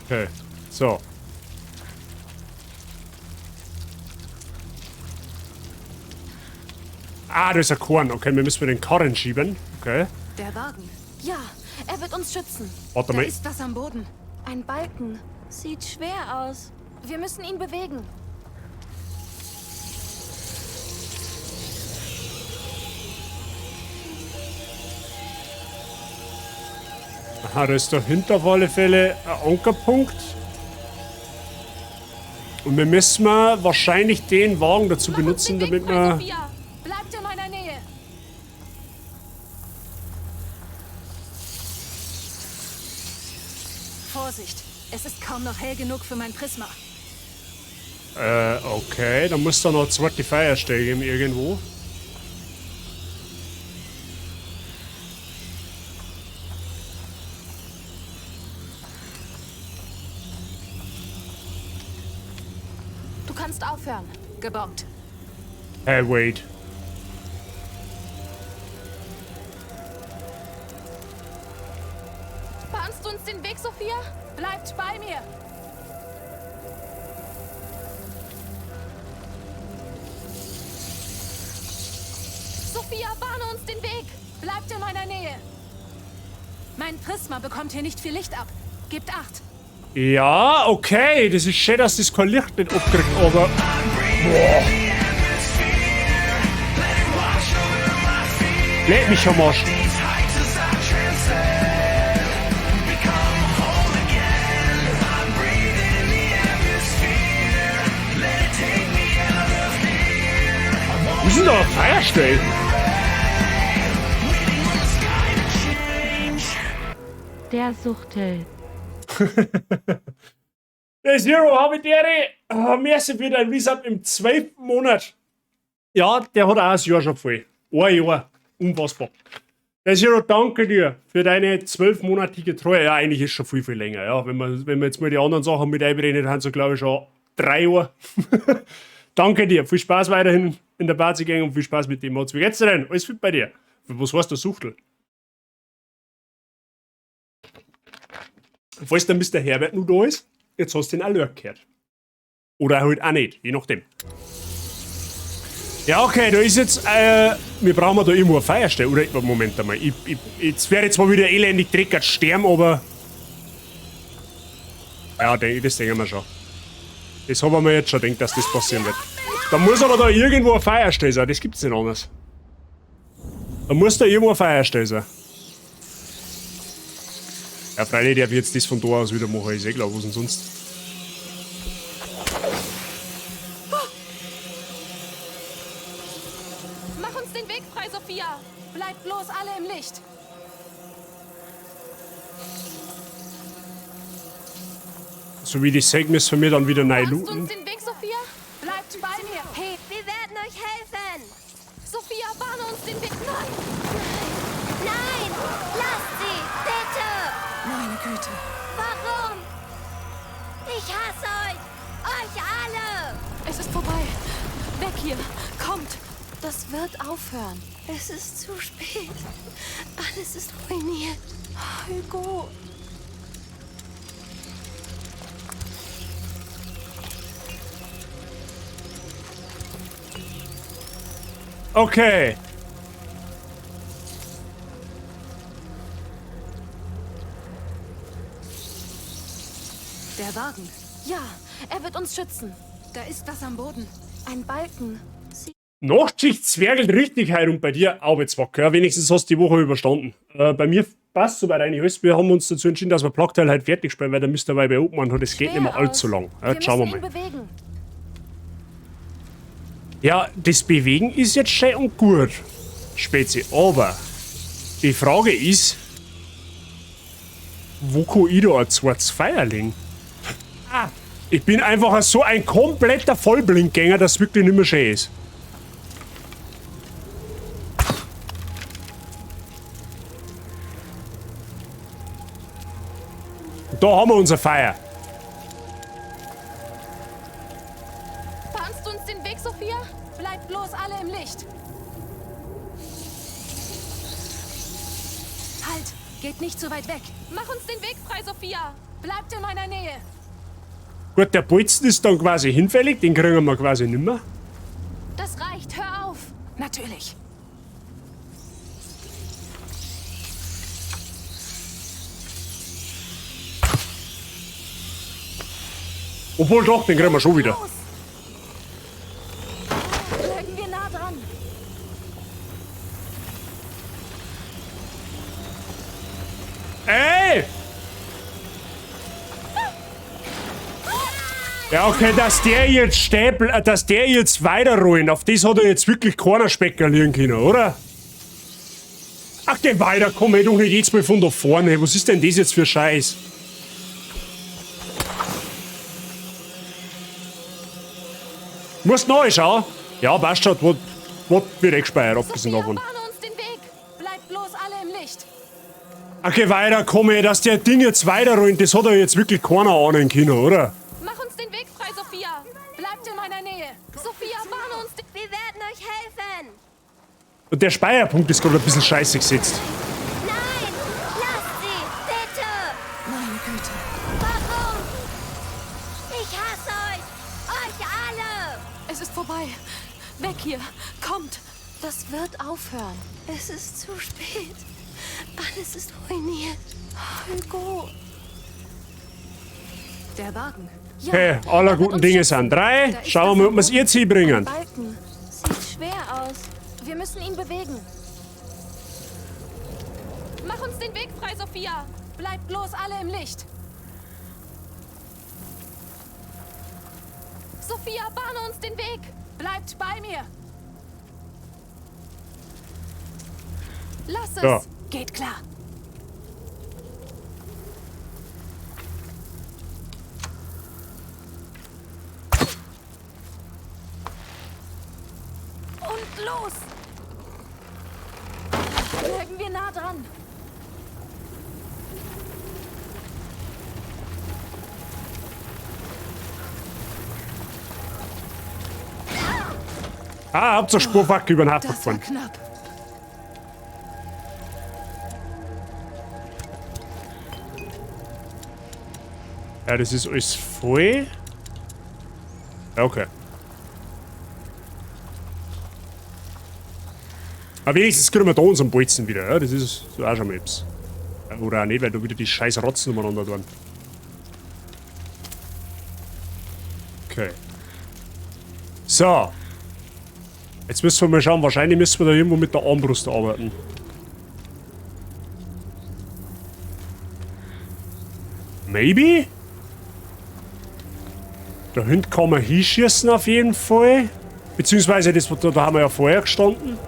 Okay, so. Ah, das ist ein Korn. Okay, wir müssen den Karren schieben. Okay. Der Wagen. Ja, er wird uns schützen. Warte Da mal. ist was am Boden. Ein Balken. Sieht schwer aus. Wir müssen ihn bewegen. Aha, da ist dahinter auf alle Fälle ein Ankerpunkt. Und wir müssen mal wahrscheinlich den Wagen dazu Mach uns benutzen, den Weg damit frei, wir... Sophia. Bleibt in meiner Nähe. Vorsicht, es ist kaum noch hell genug für mein Prisma. Okay, dann muss da noch eine zweite Feuerstelle geben irgendwo. Du kannst aufhören. Gebombt. Hey, wait. Bahnst du uns den Weg, Sophia? Bleibt bei mir. Sophia, bahne uns den Weg. Bleibt in meiner Nähe. Mein Prisma bekommt hier nicht viel Licht ab. Gebt acht. Ja, okay, das ist schön, dass das kein Licht nicht abkriegt, aber... Boah. Leck mich am Arsch. Wo ist denn da eine Feuerstelle? Der Suchtel. Der Zero habe ich dere. Merci für dein Resub im 12. Monat. Ja, der hat auch ein Jahr schon voll. Ein Jahr. Unfassbar. Der Zero, danke dir für deine 12-monatige Treue. Ja, eigentlich ist schon viel, viel länger. Ja, wenn wir jetzt mal die anderen Sachen mit einberechnet haben, so glaube ich schon 3 Jahre. Danke dir. Viel Spaß weiterhin in der Party-Gang und viel Spaß mit dem Mods. Wie geht's dir denn? Alles fit bei dir? Was heißt der Suchtel? Falls der Mr. Herbert nur da ist, jetzt hast du den Alert gehört. Oder halt auch nicht, je nachdem. Ja, okay, da ist jetzt, wir brauchen da irgendwo eine Feierstelle, oder? Moment einmal, jetzt werde ich zwar wieder elendig dreckig sterben, aber... Ja, das denken wir schon. Das haben wir jetzt schon gedacht, dass das passieren wird. Da muss aber da irgendwo eine Feierstelle sein, das gibt's nicht anders. Da muss da irgendwo eine Feierstelle sein. Ja, freilich, der wird jetzt das von da aus wieder machen, ist eh klar, was denn sonst? Mach uns den Weg frei, Sophia! Bleibt bloß alle im Licht! So wie die Säge müssen wir dann wieder neu Bahnst du looten. uns den Weg, Sophia? Bleibt bei mir! Hey, wir werden euch helfen! Sophia, bahne uns den Weg! Nein! Nein! Lasst sie! Bitte! Meine Güte! Warum? Ich hasse euch! Euch alle! Es ist vorbei! Weg hier! Kommt! Das wird aufhören. Es ist zu spät. Alles ist ruiniert. Hugo. Okay. Der Wagen. Ja, er wird uns schützen. Da ist was am Boden. Ein Balken. Nachtschicht zwergelt richtig herum bei dir, Arbeitswacker. Ja, wenigstens hast du die Woche überstanden. Bei mir passt soweit eigentlich alles. Wir haben uns dazu entschieden, dass wir Plague Tale halt fertig spielen, weil der Mr. Weiber Obmann hat, es geht nicht mehr allzu lang. Ja, Wir schauen wir müssen mal. ihn bewegen. Ja, das Bewegen ist jetzt schön und gut, Spezi. Aber die Frage ist, wo kann ich da ein zweites Feuer legen? Ah, ich bin einfach so ein kompletter Vollblindgänger, dass es wirklich nicht mehr schön ist. Da haben wir unser Feuer. Bahnst du uns den Weg, Sophia? Bleibt bloß alle im Licht! Halt! Geht nicht zu weit weg! Mach uns den Weg frei, Sophia! Bleibt in meiner Nähe! Gut, der Bolzen ist dann quasi hinfällig, den kriegen wir quasi nimmer. Das reicht, hör auf! Natürlich! Obwohl doch, den kriegen wir schon wieder. Los! Bleiben wir nah dran. Ey! Ja, okay, dass der jetzt stäbel, dass der jetzt weiterrollen, auf das hat er jetzt wirklich keiner spekulieren können, oder? Ach, geh weiter, komm, ey, doch nicht jetzt mal von da vorne. Was ist denn das jetzt für Scheiß? Musst neu schauen. Ja, passt schon, was wird eh gespeichert, abgesehen Sophia, davon. bahne uns den Weg! Bleibt bloß alle im Licht! Okay, weiter, komm, ey, dass der Ding jetzt weiterrollt, das hat ja jetzt wirklich keiner ahnen können, oder? Mach uns den Weg frei, Sophia! Bleibt in meiner Nähe! Sophia, bahne uns den... Wir werden euch helfen! Und der Speicherpunkt ist gerade ein bisschen scheiße gesetzt. Nein! Lasst sie! Bitte! Meine Güte! Warum? Ich hasse euch! Euch alle! Es ist vorbei. Weg hier. Kommt. Das wird aufhören. Es ist zu spät. Alles ist ruiniert. Hugo. Der Wagen. Ja, Okay, aller er wird guten uns Dinge schützen. sind drei. Da ist Schauen wir mal, ob wir es jetzt hinbringen. Balken. Sieht schwer aus. Wir müssen ihn bewegen. Mach uns den Weg frei, Sophia. Bleibt bloß alle im Licht! Sophia, bahne uns den Weg. Bleibt bei mir! Lass es. Ja. Geht klar! Und los. Bleiben wir nah dran. Ah, habt ihr Spurfackel über den Hafen Das war gefahren. knapp. Ja, das ist alles voll. Ja, okay. Aber wenigstens kriegen wir da unseren Bolzen wieder, ja? Das ist so auch schon mal etwas. Oder auch nicht, weil da wieder die scheiß Rotzen umeinander tun. Okay. So. Jetzt müssen wir mal schauen. Wahrscheinlich müssen wir da irgendwo mit der Armbrust arbeiten. Maybe? Da hinten kann man hinschießen auf jeden Fall. Beziehungsweise, das, da haben wir ja vorher gestanden.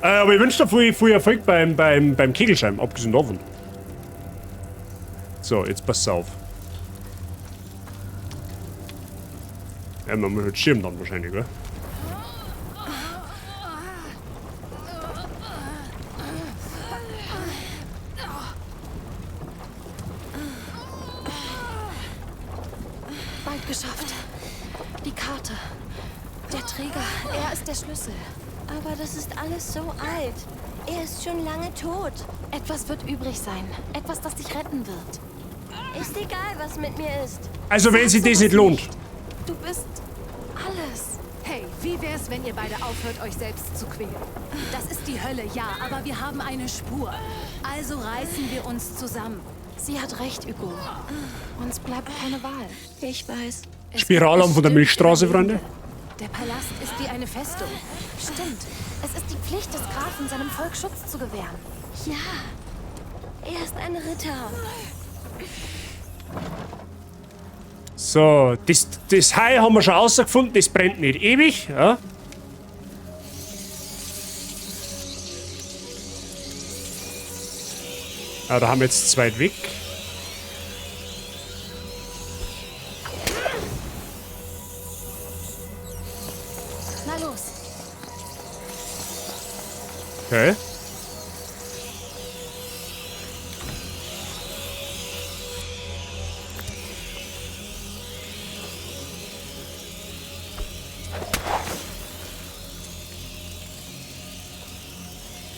Aber ich wünsche dir viel, viel Erfolg beim Kegelscheiben, abgesehen davon. So, jetzt pass auf. Ja, man muss halt Schirm dann wahrscheinlich, gell? Bald geschafft. Die Karte. Der Träger, er ist der Schlüssel. Aber das ist alles so alt. Er ist schon lange tot. Etwas wird übrig sein. Etwas, das dich retten wird. Ist egal, was mit mir ist. Also, wenn sich das nicht lohnt. Du bist alles. Hey, wie wär's, wenn ihr beide aufhört, euch selbst zu quälen? Das ist die Hölle, ja, aber wir haben eine Spur. Also reißen wir uns zusammen. Sie hat recht, Hugo. Uns bleibt keine Wahl. Ich weiß. Spiralarm von der Milchstraße, Freunde. Der Palast ist wie eine Festung. Stimmt. Es ist die Pflicht des Grafen, seinem Volk Schutz zu gewähren. Ja. Er ist ein Ritter. So, das Hai haben wir schon rausgefunden, das brennt nicht ewig. Ja. Ah, da haben wir jetzt zwei weg. Na los. Okay.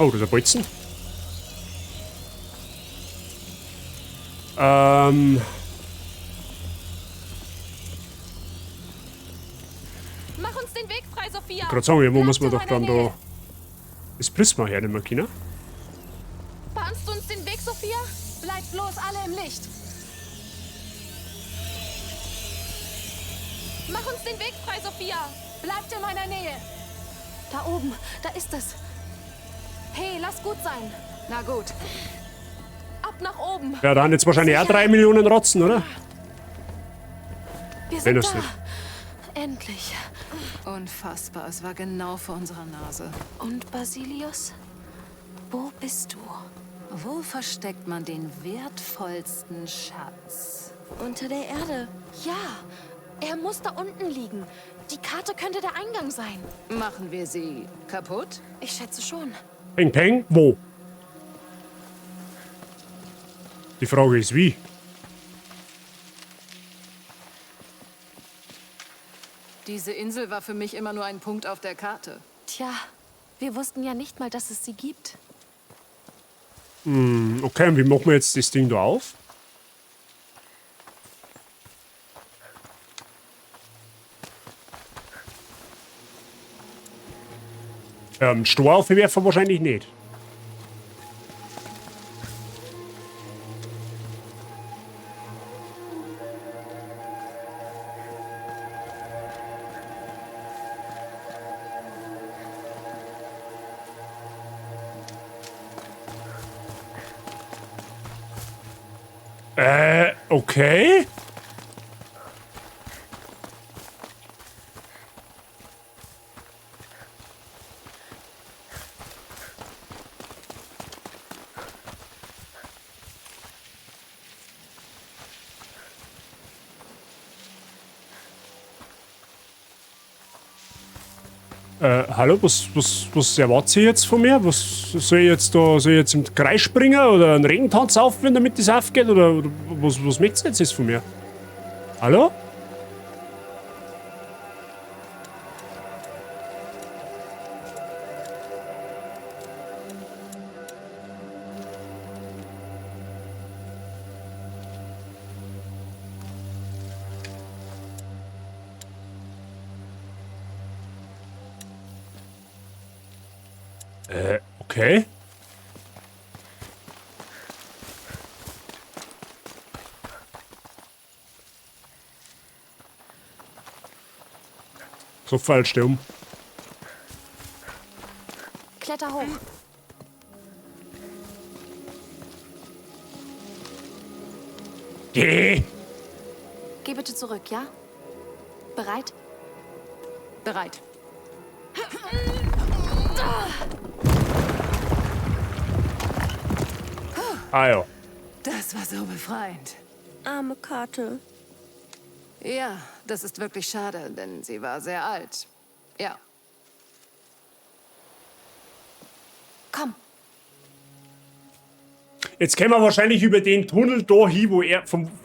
Oh, das ist ein Bolzen. Mach uns den Weg frei, Sophia. Gerade sagen, wo muss man doch dann da das Prisma hernehmen können? Bahnst du uns den Weg, Sophia? Bleibt bloß alle im Licht. Mach uns den Weg frei, Sophia. Bleibt in meiner Nähe. Da oben, da ist es. Hey, lass gut sein. Na gut. Ab nach oben. Ja, da haben jetzt wahrscheinlich auch 3 Millionen Rotzen, oder? Wir Wenn sind das da. nicht. Endlich. Unfassbar, es war genau vor unserer Nase. Und Basilius? Wo bist du? Wo versteckt man den wertvollsten Schatz? Unter der Erde. Ja, er muss da unten liegen. Die Karte könnte der Eingang sein. Machen wir sie kaputt? Ich schätze schon. Peng, peng, wo? Die Frage ist, wie? Diese Insel war für mich immer nur ein Punkt auf der Karte. Tja, wir wussten ja nicht mal, dass es sie gibt. Okay, und wie machen wir jetzt das Ding da auf? Stor aufwerfen wahrscheinlich nicht. Okay. Hallo, was erwartet ihr jetzt von mir? Was soll ich jetzt da, soll ich jetzt im Kreis springen oder einen Regentanz aufführen, damit das aufgeht? Oder was möchtest du jetzt von mir? Hallo? Okay. So falsch, der um. Kletter hoch. Geh! Geh bitte zurück, ja? Bereit? Bereit. Ah ja. Das war so befreiend. Arme Karte. Ja, das ist wirklich schade, denn sie war sehr alt. Ja. Komm. Jetzt kämen wir wahrscheinlich über den Tunnel da hin, wo er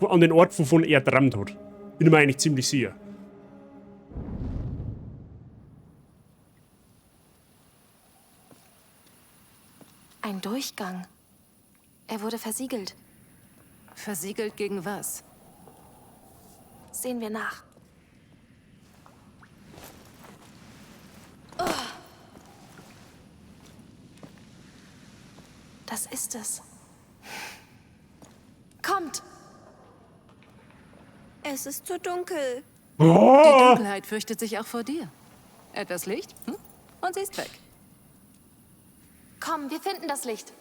an den Ort, wovon er trammt hat. Bin ich mir eigentlich ziemlich sicher. Ein Durchgang. Er wurde versiegelt. Versiegelt gegen was? Sehen wir nach. Oh. Das ist es. Kommt! Es ist zu dunkel. Oh. Die Dunkelheit fürchtet sich auch vor dir. Etwas Licht, hm? Und sie ist weg. Komm, wir finden das Licht.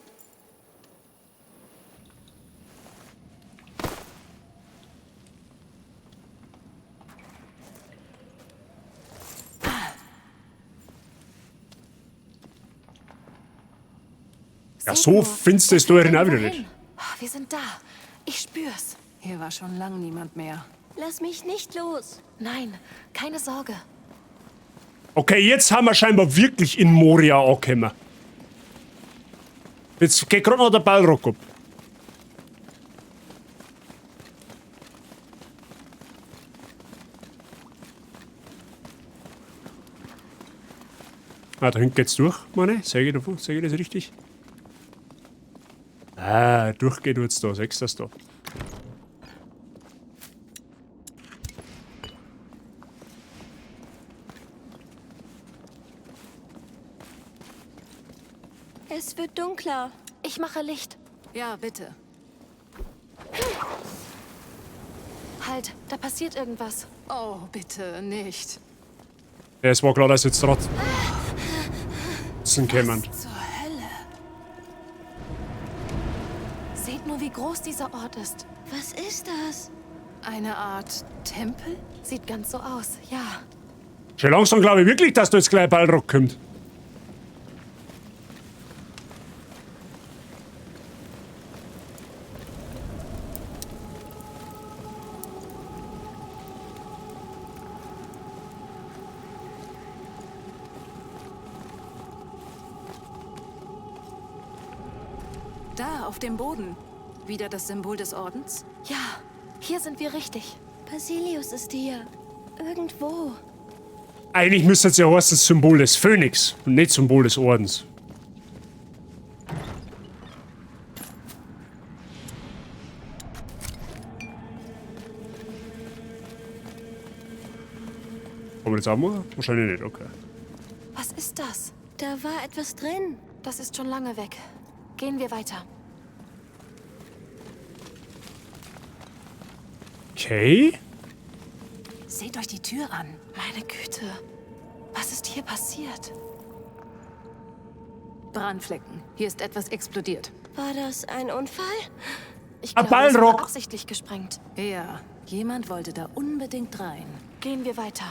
Ja, so findest du es da auch wieder nicht. Wir sind da. Ich spür's. Hier war schon lang niemand mehr. Lass mich nicht los. Nein, keine Sorge. Okay, jetzt haben wir scheinbar wirklich in Moria angekommen. Jetzt geht gerade noch der Balrog ab. Ah, da hinten geht's durch, meine ich. Sag ich davon? Sag ich das richtig? Ah, durchgeht wird's da. Sechst das da. Es wird dunkler. Ich mache Licht. Ja, bitte. Halt, da passiert irgendwas. Oh, bitte nicht. Ja, es war klar, dass jetzt trotzdem kämen. Was zur Hölle? Seht nur, wie groß dieser Ort ist. Was ist das? Eine Art Tempel? Sieht ganz so aus, ja. Schon langsam glaube ich wirklich, dass da jetzt gleich Balrog kommt. Da, auf dem Boden. Wieder das Symbol des Ordens? Ja, hier sind wir richtig. Basilius ist hier. Irgendwo. Eigentlich müsste es ja heißen Symbol des Phönix und nicht Symbol des Ordens. Kann man das auch machen? Wahrscheinlich nicht, okay. Was ist das? Da war etwas drin. Das ist schon lange weg. Gehen wir weiter. Okay. Seht euch die Tür an. Meine Güte. Was ist hier passiert? Brandflecken. Hier ist etwas explodiert. War das ein Unfall? Ich Ein glaube, es wurde Balrog. absichtlich gesprengt. Ja, jemand wollte da unbedingt rein. Gehen wir weiter.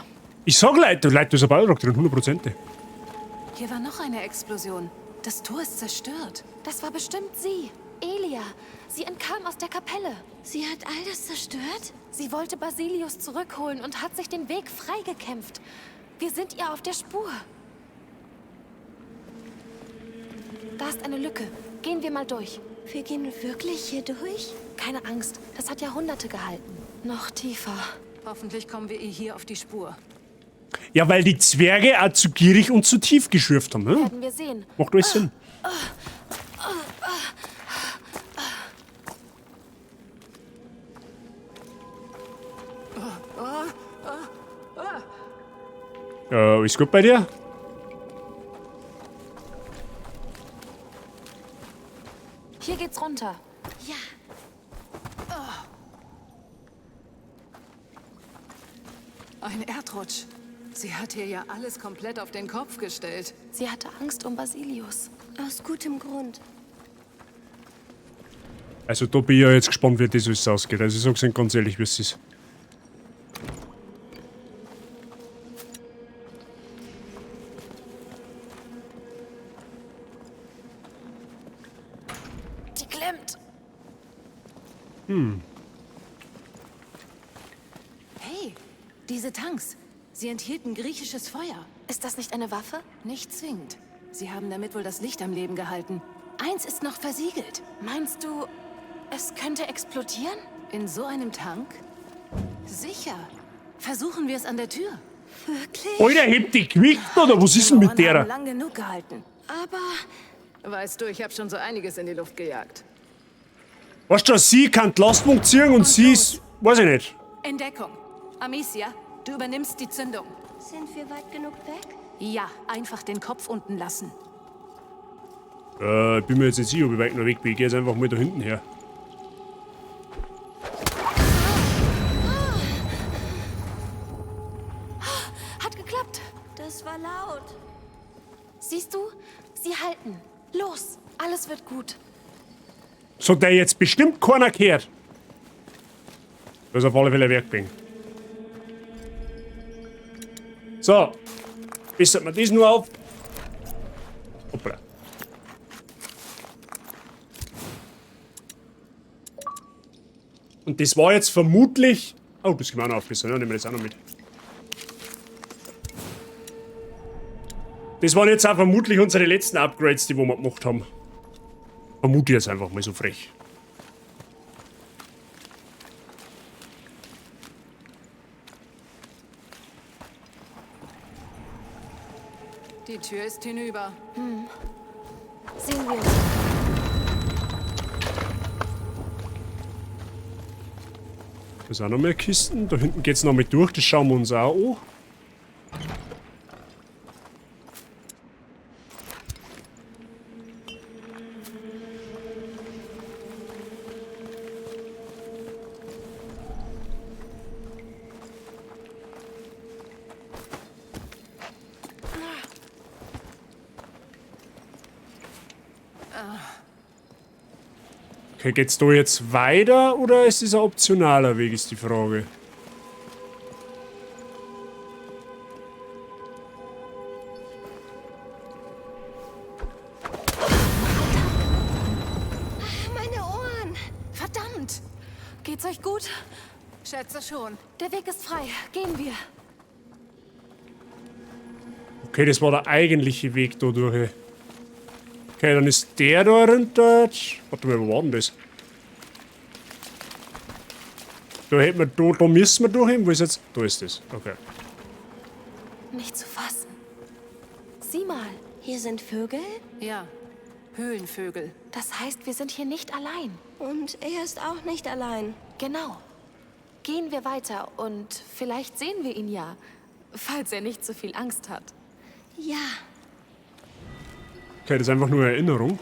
Ich sag Leute, da ist ein Balrog drin, 100%. Hier war noch eine Explosion. Das Tor ist zerstört. Das war bestimmt sie, Elia. Sie entkam aus der Kapelle. Sie hat all das zerstört? Sie wollte Basilius zurückholen und hat sich den Weg freigekämpft. Wir sind ihr auf der Spur. Da ist eine Lücke. Gehen wir mal durch. Wir gehen wirklich hier durch? Keine Angst, das hat Jahrhunderte gehalten. Noch tiefer. Hoffentlich kommen wir ihr hier auf die Spur. Ja, weil die Zwerge auch zu gierig und zu tief geschürft haben. Ne? Werden wir sehen. Macht alles Sinn. Ist gut bei dir? Hier geht's runter. Ja. Ein Erdrutsch. Sie hat hier ja alles komplett auf den Kopf gestellt. Sie hatte Angst um Basilius. Aus gutem Grund. Also da bin ich ja jetzt gespannt, wie das alles ausgeht. Also ich sag's Ihnen ganz ehrlich, wie es ist. Die klemmt. Hey, diese Tanks. Sie enthielten griechisches Feuer. Ist das nicht eine Waffe? Nicht zwingend. Sie haben damit wohl das Licht am Leben gehalten. Eins ist noch versiegelt. Meinst du, es könnte explodieren? In so einem Tank? Sicher. Versuchen wir es an der Tür. Wirklich? Alter, hebt die Gewicht oder was ist denn mit Mauern der? haben lang genug gehalten. Aber Weißt du, ich habe schon so einiges in die Luft gejagt. Weißt du, sie kann die Lastwagen ziehen und sie ist. Weiß ich nicht. Entdeckung. Amicia, du übernimmst die Zündung. sind wir weit genug weg? Ja, einfach den Kopf unten lassen. Ich bin mir jetzt nicht sicher, ob ich weit noch weg bin. Ich geh jetzt einfach mal da hinten her. Hat geklappt. Das war laut. Siehst du? Sie halten. Los, alles wird gut. So, der jetzt bestimmt keiner gehört. Das ist auf alle Fälle ein Werkbang. So. Bessert man das nur auf. Hoppla. Und das war jetzt vermutlich. Oh, das können wir auch noch aufbessern, ne? Nehmen wir das auch noch mit. Das waren jetzt auch vermutlich unsere letzten Upgrades, die wir gemacht haben. Vermute ich jetzt einfach mal so frech. Die Tür ist hinüber. Sehen wir. Da sind auch noch mehr Kisten. Da hinten geht's noch mit durch. Das schauen wir uns auch an. Okay, geht's da jetzt weiter oder ist das ein optionaler Weg, ist die Frage. Meine Ohren. Verdammt! Geht's euch gut? Schätze schon. Der Weg ist frei. Gehen wir. Okay, das war der eigentliche Weg da durch. Okay, dann ist der da runter. Warte mal, wo war denn das? Da hätten wir, da müssen wir durch. Wo ist jetzt? Da ist das. Okay. Nicht zu fassen. Sieh mal. Hier sind Vögel Ja, Höhlenvögel. Das heißt, wir sind hier nicht allein. und er ist auch nicht allein. Genau. Gehen wir weiter und vielleicht sehen wir ihn ja. Falls er nicht zu viel Angst hat. Ja. Okay, das ist einfach nur Erinnerung.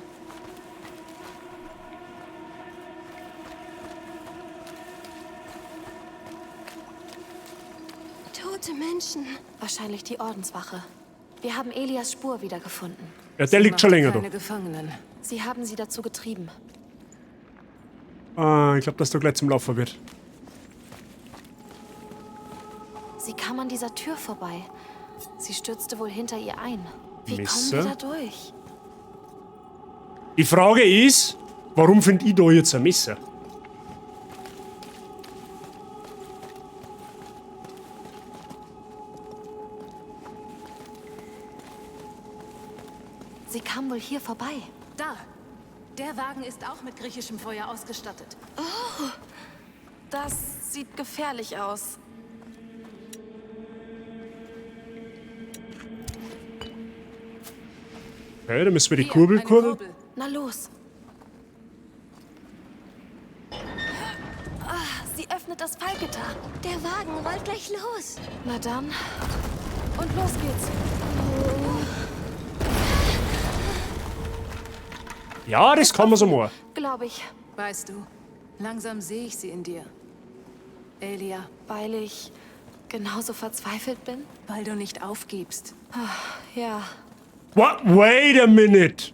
Tote Menschen. Wahrscheinlich die Ordenswache. Wir haben Elias Spur wiedergefunden. Ja, der liegt schon länger da. Keine Gefangenen. Sie haben sie dazu getrieben. Ah, ich glaube, dass der gleich zum Laufen wird. Sie kam an dieser Tür vorbei. Sie stürzte wohl hinter ihr ein. Wie Misse. kommen wir da durch? Die Frage ist, warum finde ich da jetzt ein Messer? Sie kam wohl hier vorbei. Da! Der Wagen ist auch mit griechischem Feuer ausgestattet. Das sieht gefährlich aus. Okay, dann müssen wir die Hier, Kurbel eine kurbeln. Kurbel. Na los. Ah, sie öffnet das Fallgitter. Der Wagen rollt gleich los. Na dann. Und los geht's. Ja, das kann man so machen. Glaube ich. Weißt du, langsam sehe ich sie in dir. Elia. Weil ich genauso verzweifelt bin? Weil du nicht aufgibst. Ach, ja. What? Wait a minute!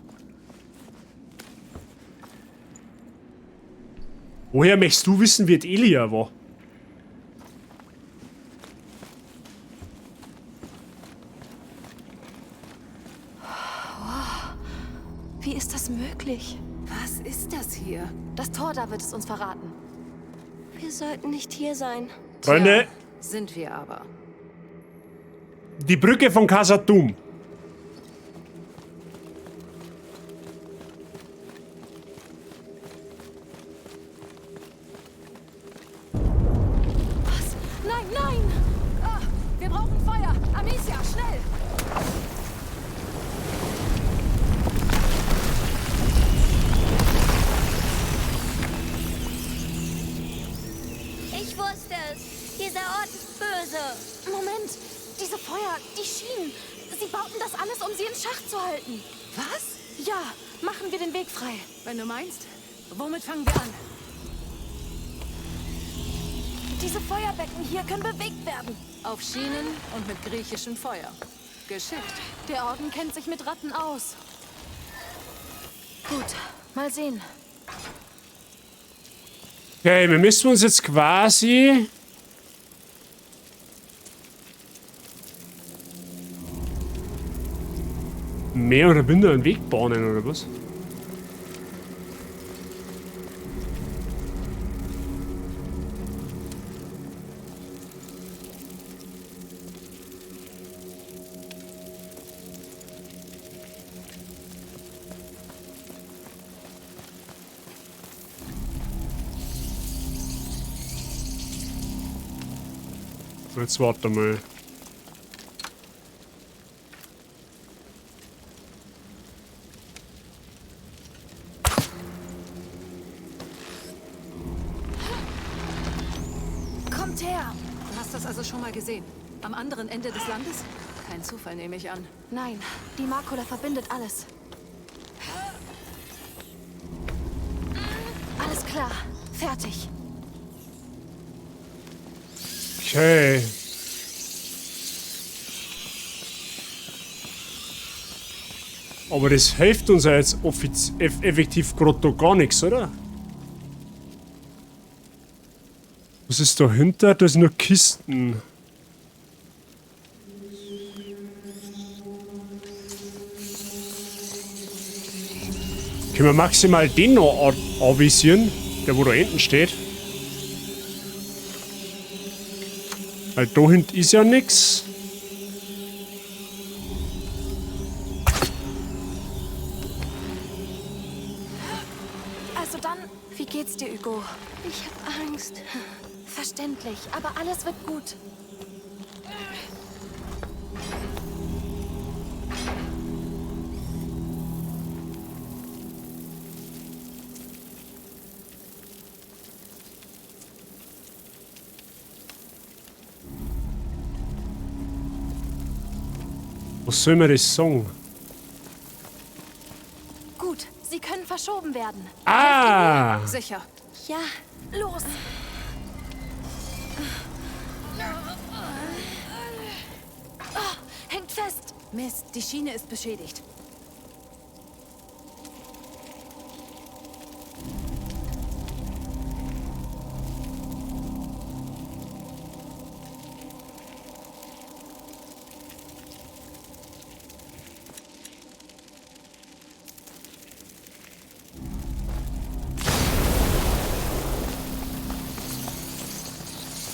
Woher möchtest du wissen, wie Elia war? Wow. Wie ist das möglich? Was ist das hier? Das Tor da wird es uns verraten. Wir sollten nicht hier sein. Freunde, sind wir aber. Die Brücke von Khazad-dûm. Was? Nein, nein! Ah, wir brauchen Feuer! Amicia, schnell! Ich wusste es. Dieser Ort ist böse. Moment! Diese Feuer, die Schienen. Sie bauten das alles, um sie in Schach zu halten. Was? Ja, machen wir den Weg frei. Wenn du meinst, womit fangen wir an? Diese Feuerbecken hier können bewegt werden. Auf Schienen und mit griechischem Feuer. Geschickt. Der Orden kennt sich mit Ratten aus. Gut, mal sehen. Okay, wir müssen uns jetzt quasi... mehr oder minder einen Weg bahnen, oder was? Jetzt warte mal. Kommt her! Du hast das also schon mal gesehen. Am anderen Ende des Landes? Kein Zufall, nehme ich an. Nein, die Makula verbindet alles. Alles klar. Fertig. Okay. Aber das hilft uns ja jetzt effektiv gerade da gar nichts, oder? Was ist dahinter? Da sind nur Kisten. Können wir maximal den noch anvisieren, der wo da hinten steht? Weil da hinten ist ja nix. Also dann, wie geht's dir, Hugo? Ich hab Angst. Verständlich, aber alles wird gut. Was soll mir das sagen? Gut, sie können verschoben werden. Ah! Sicher. Ja. Los! Oh, hängt fest! Mist, die Schiene ist beschädigt.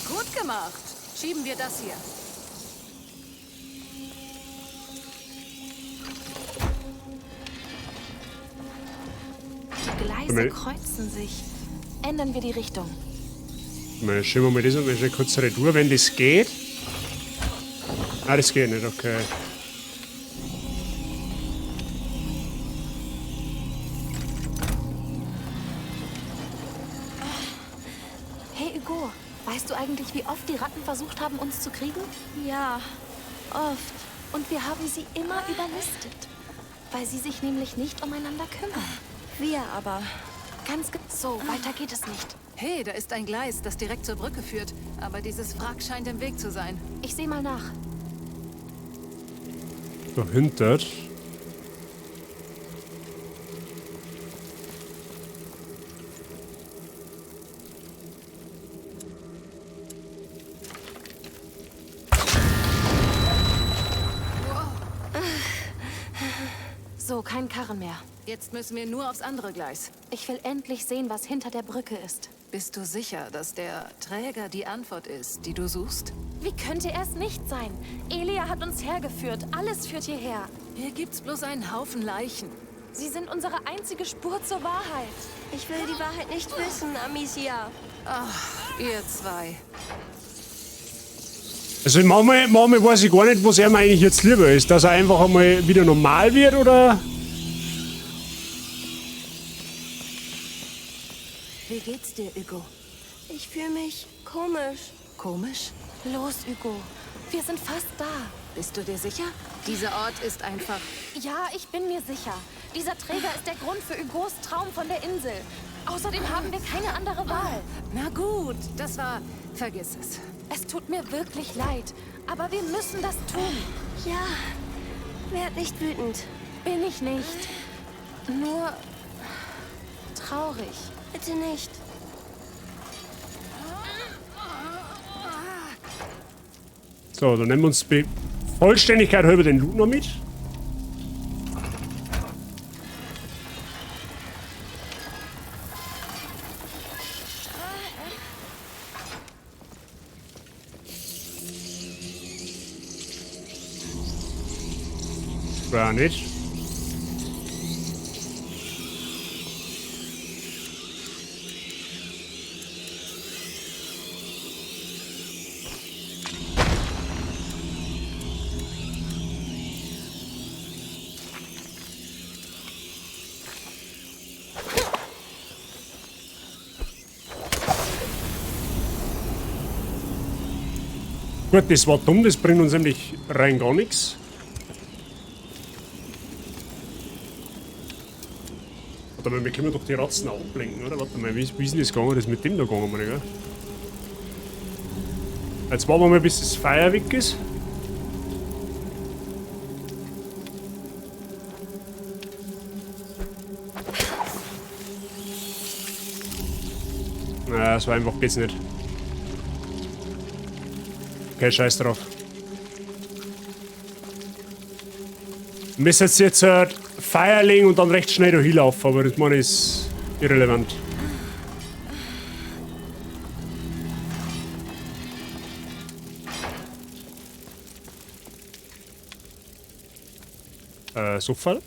Gut gemacht. Schieben wir das hier. Die Gleise kreuzen sich. Ändern wir die Richtung. Mal schieben wir mal das und mal kurz retour, wenn das geht. Ah, das geht nicht, okay. Hey Hugo, weißt du eigentlich, wie oft die Ratten versucht haben, uns zu kriegen? Ja, oft. Und wir haben sie immer überlistet, weil sie sich nämlich nicht umeinander kümmern. Wir aber. Ganz so, weiter geht es nicht. Hey, da ist ein Gleis, das direkt zur Brücke führt. Aber dieses Wrack scheint im Weg zu sein. Ich sehe mal nach. Dahinter. So, kein Karren mehr. Jetzt müssen wir nur aufs andere Gleis. Ich will endlich sehen, was hinter der Brücke ist. Bist du sicher, dass der Träger die Antwort ist, die du suchst? Wie könnte er es nicht sein? Elia hat uns hergeführt. Alles führt hierher. Hier gibt's bloß einen Haufen Leichen. Sie sind unsere einzige Spur zur Wahrheit. Ich will die Wahrheit nicht wissen, Amicia. Ach, ihr zwei. Also manchmal weiß ich gar nicht, was ihm eigentlich jetzt lieber ist. Dass er einfach einmal wieder normal wird, oder? Wie geht's dir, Hugo? Ich fühle mich komisch. Komisch? Los, Hugo. Wir sind fast da. Bist du dir sicher? Dieser Ort ist einfach... Ja, ich bin mir sicher. Dieser Träger ist der Grund für Hugos Traum von der Insel. Außerdem haben wir keine andere Wahl. Na gut, das war... Vergiss es. Es tut mir wirklich leid, aber wir müssen das tun. Ja, werd nicht wütend. Bin ich nicht. Nur traurig. Bitte nicht. So, dann nehmen wir uns die Vollständigkeit halber den Loot noch mit. War nicht. Gut, das war dumm, das bringt uns nämlich rein gar nichts. Warte mal, wir können doch die Ratzen auch ablenken, oder? Warte mal, wie ist denn das gegangen? Das ist mit dem da gegangen, meine, gell? Jetzt warten wir mal, bis das Feuer weg ist. Naja, so einfach geht's nicht. Okay, scheiß drauf. Wir müssen jetzt Feuer legen und dann recht schnell da hinlaufen, aber das meine ist irrelevant. Sofa?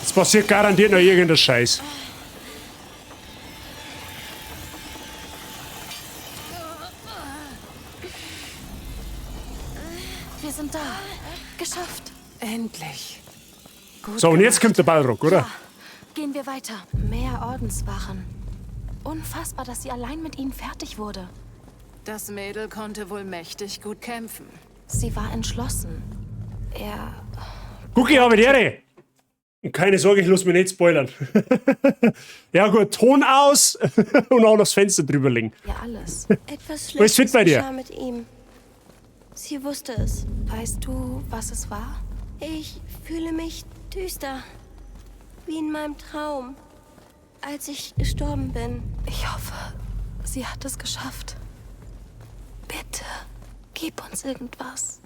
Es passiert garantiert noch irgendein Scheiß. Wir sind da. Geschafft. Endlich. Gut So, und jetzt kommt der Balrog, oder? Ja. Gehen wir weiter. Mehr Ordenswachen. Unfassbar, dass sie allein mit ihnen fertig wurde. Das Mädel konnte wohl mächtig gut kämpfen. Sie war entschlossen. Er... Guck, ich habe die Ehre. Und keine Sorge, ich lass mich nicht spoilern. Ja gut, Ton aus und auch noch das Fenster drüber legen. Ja, alles. Etwas Alles fit Schlechtes bei dir? geschah mit ihm. Sie wusste es. Weißt du, was es war? Ich fühle mich düster. Wie in meinem Traum. Als ich gestorben bin. Ich hoffe, sie hat es geschafft. Bitte, gib uns irgendwas.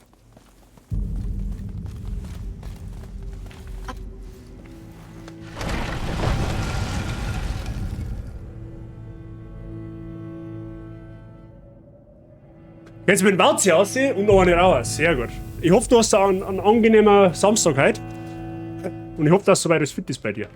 Jetzt mit dem Walze aussehen und noch eine Rauer. Sehr gut. Ich hoffe, du hast da einen angenehmen Samstag heute. Und ich hoffe, dass soweit alles fit ist bei dir.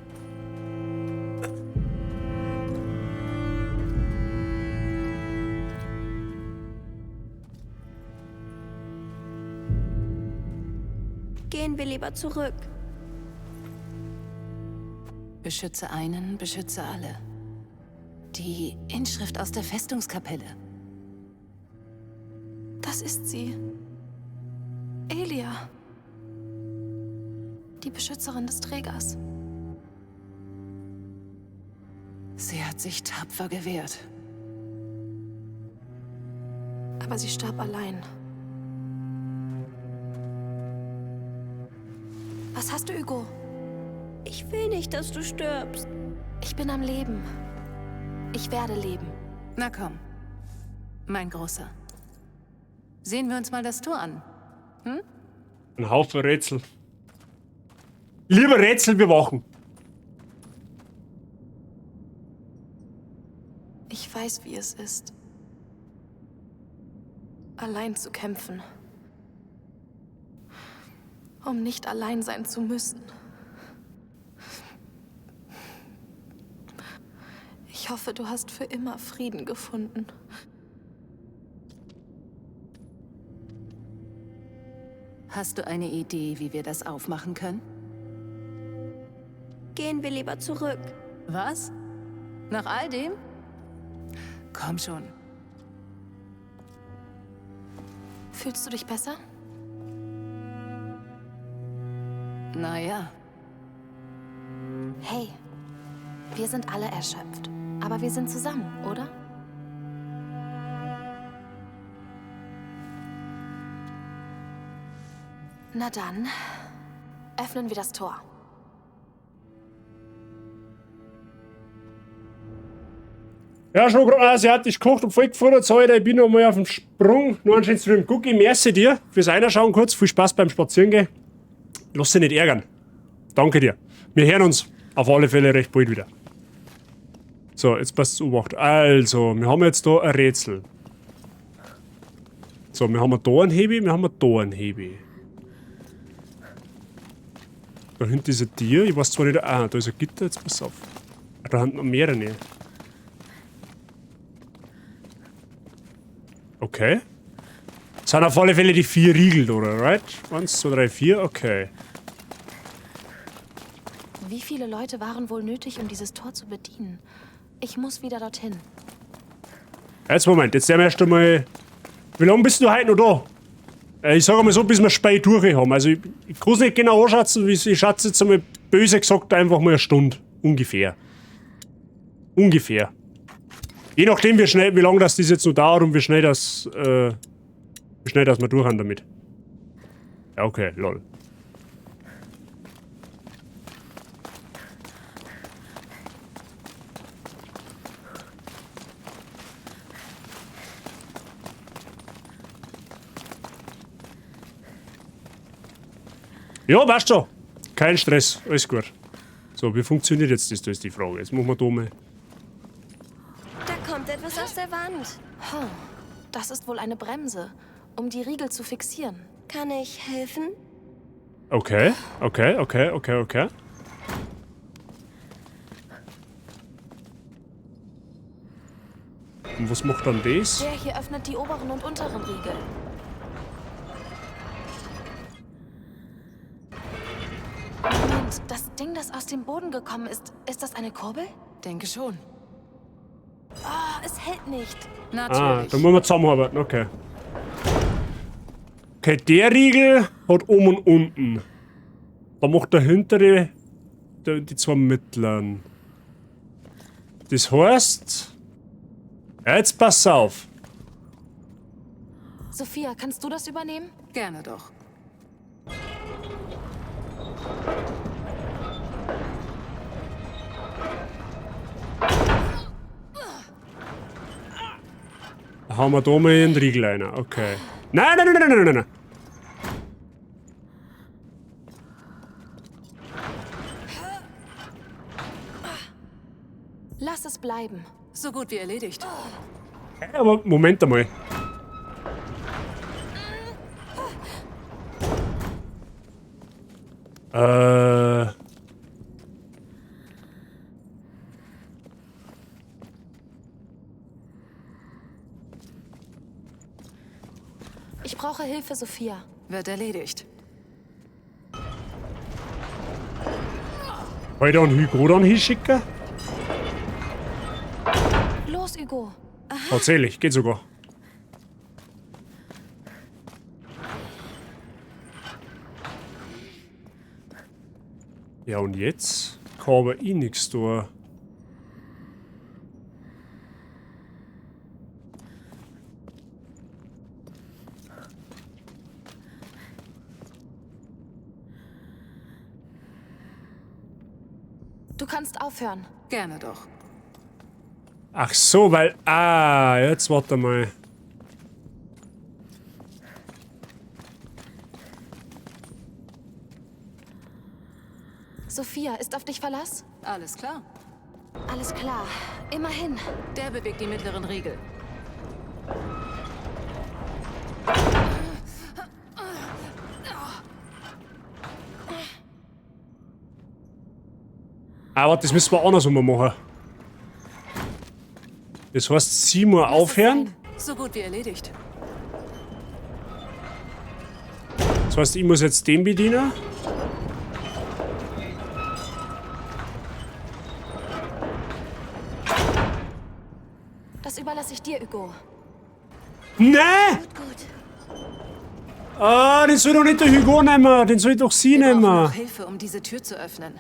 Gehen wir lieber zurück. Beschütze einen, beschütze alle. Die Inschrift aus der Festungskapelle. Das ist sie. Elia. Die Beschützerin des Trägers. Sie hat sich tapfer gewehrt. Aber sie starb allein. Was hast du, Hugo? Ich will nicht, dass du stirbst. Ich bin am Leben. Ich werde leben. Na komm, mein Großer. Sehen wir uns mal das Tor an. Hm? Ein Haufen Rätsel. Lieber Rätsel bewachen. Ich weiß, wie es ist, allein zu kämpfen. Um nicht allein sein zu müssen. Ich hoffe, du hast für immer Frieden gefunden. Hast du eine Idee, wie wir das aufmachen können? Gehen wir lieber zurück. Was? Nach all dem? Komm schon. Fühlst du dich besser? Naja. Hey, wir sind alle erschöpft. Aber wir sind zusammen, oder? Na dann, öffnen wir das Tor. Ja, schon gerade asiatisch gekocht und voll gefordert, Alter. Ich bin noch mal auf dem Sprung. Nur einen schönen Stream. Gucki, merci dir fürs Einschauen kurz. Viel Spaß beim Spazierengehen. Lass dich nicht ärgern. Danke dir. Wir hören uns auf alle Fälle recht bald wieder. So, jetzt passt Obacht. Also, wir haben jetzt da ein Rätsel. So, wir haben da ein Hebi, wir haben da ein Hebi. Da hinten ist ein Tier. Ich weiß zwar nicht. Ah, da ist ein Gitter. Jetzt pass auf. Da hinten noch mehrere. Okay. Das sind auf alle Fälle die 4 Riegel, oder? Right? 1, 2, 3, 4, okay. Wie viele Leute waren wohl nötig, um dieses Tor zu bedienen? Ich muss wieder dorthin. Jetzt Moment, jetzt werden wir erst einmal. Wie lange bist du heute noch da? Ich sage mal so, bis wir spät durch haben. Also ich kann es nicht genau anschätzen, ich schätze jetzt einmal böse gesagt einfach mal eine Stunde. Ungefähr. Ungefähr. Je nachdem, wie schnell, wie lange das jetzt noch dauert und wie schnell das wir durch haben damit. Ja, okay, lol. Ja, passt schon. Kein Stress, alles gut. So, wie funktioniert jetzt das? Da ist die Frage. Jetzt machen wir da mal. Da kommt etwas aus der Wand. Oh, das ist wohl eine Bremse, um die Riegel zu fixieren. Kann ich helfen? Okay, okay, okay, okay, okay. Und was macht dann das? Der hier öffnet die oberen und unteren Riegel. Moment, das Ding, das aus dem Boden gekommen ist, ist das eine Kurbel? Denke schon. Oh, es hält nicht. Natürlich. Ah, da müssen wir zusammenarbeiten, okay. Okay, der Riegel hat oben und unten. Da macht der hintere die zwei mittleren. Das heißt... Jetzt pass auf. Sophia, kannst du das übernehmen? Gerne doch. Da haben wir da mal einen Riegel rein. Okay. Nein, nein, nein, nein, nein, nein, nein. Lass es bleiben. So gut wie erledigt. Aber Moment einmal. Ich brauche Hilfe, Sophia. Wird erledigt. Kann ich da einen Hugo dann hinschicken? Los, Hugo. Tatsächlich, geht sogar. Ja, und jetzt kann aber eh nichts tun. Du kannst aufhören. Gerne doch. Ach so, weil... Ah, jetzt warte mal. Sophia, ist auf dich Verlass? Alles klar. Alles klar. Immerhin. Der bewegt die mittleren Riegel. Ah, warte, das müssen wir andersrum machen. Das heißt, sie muss aufhören. So gut wie erledigt. Das heißt, ich muss jetzt den bedienen. Das überlasse ich dir, Hugo. Nee! Gut, gut. Ah, den soll doch nicht der Hugo nehmen, den soll ich doch sie Wir brauchen nehmen. noch Hilfe, um diese Tür zu öffnen.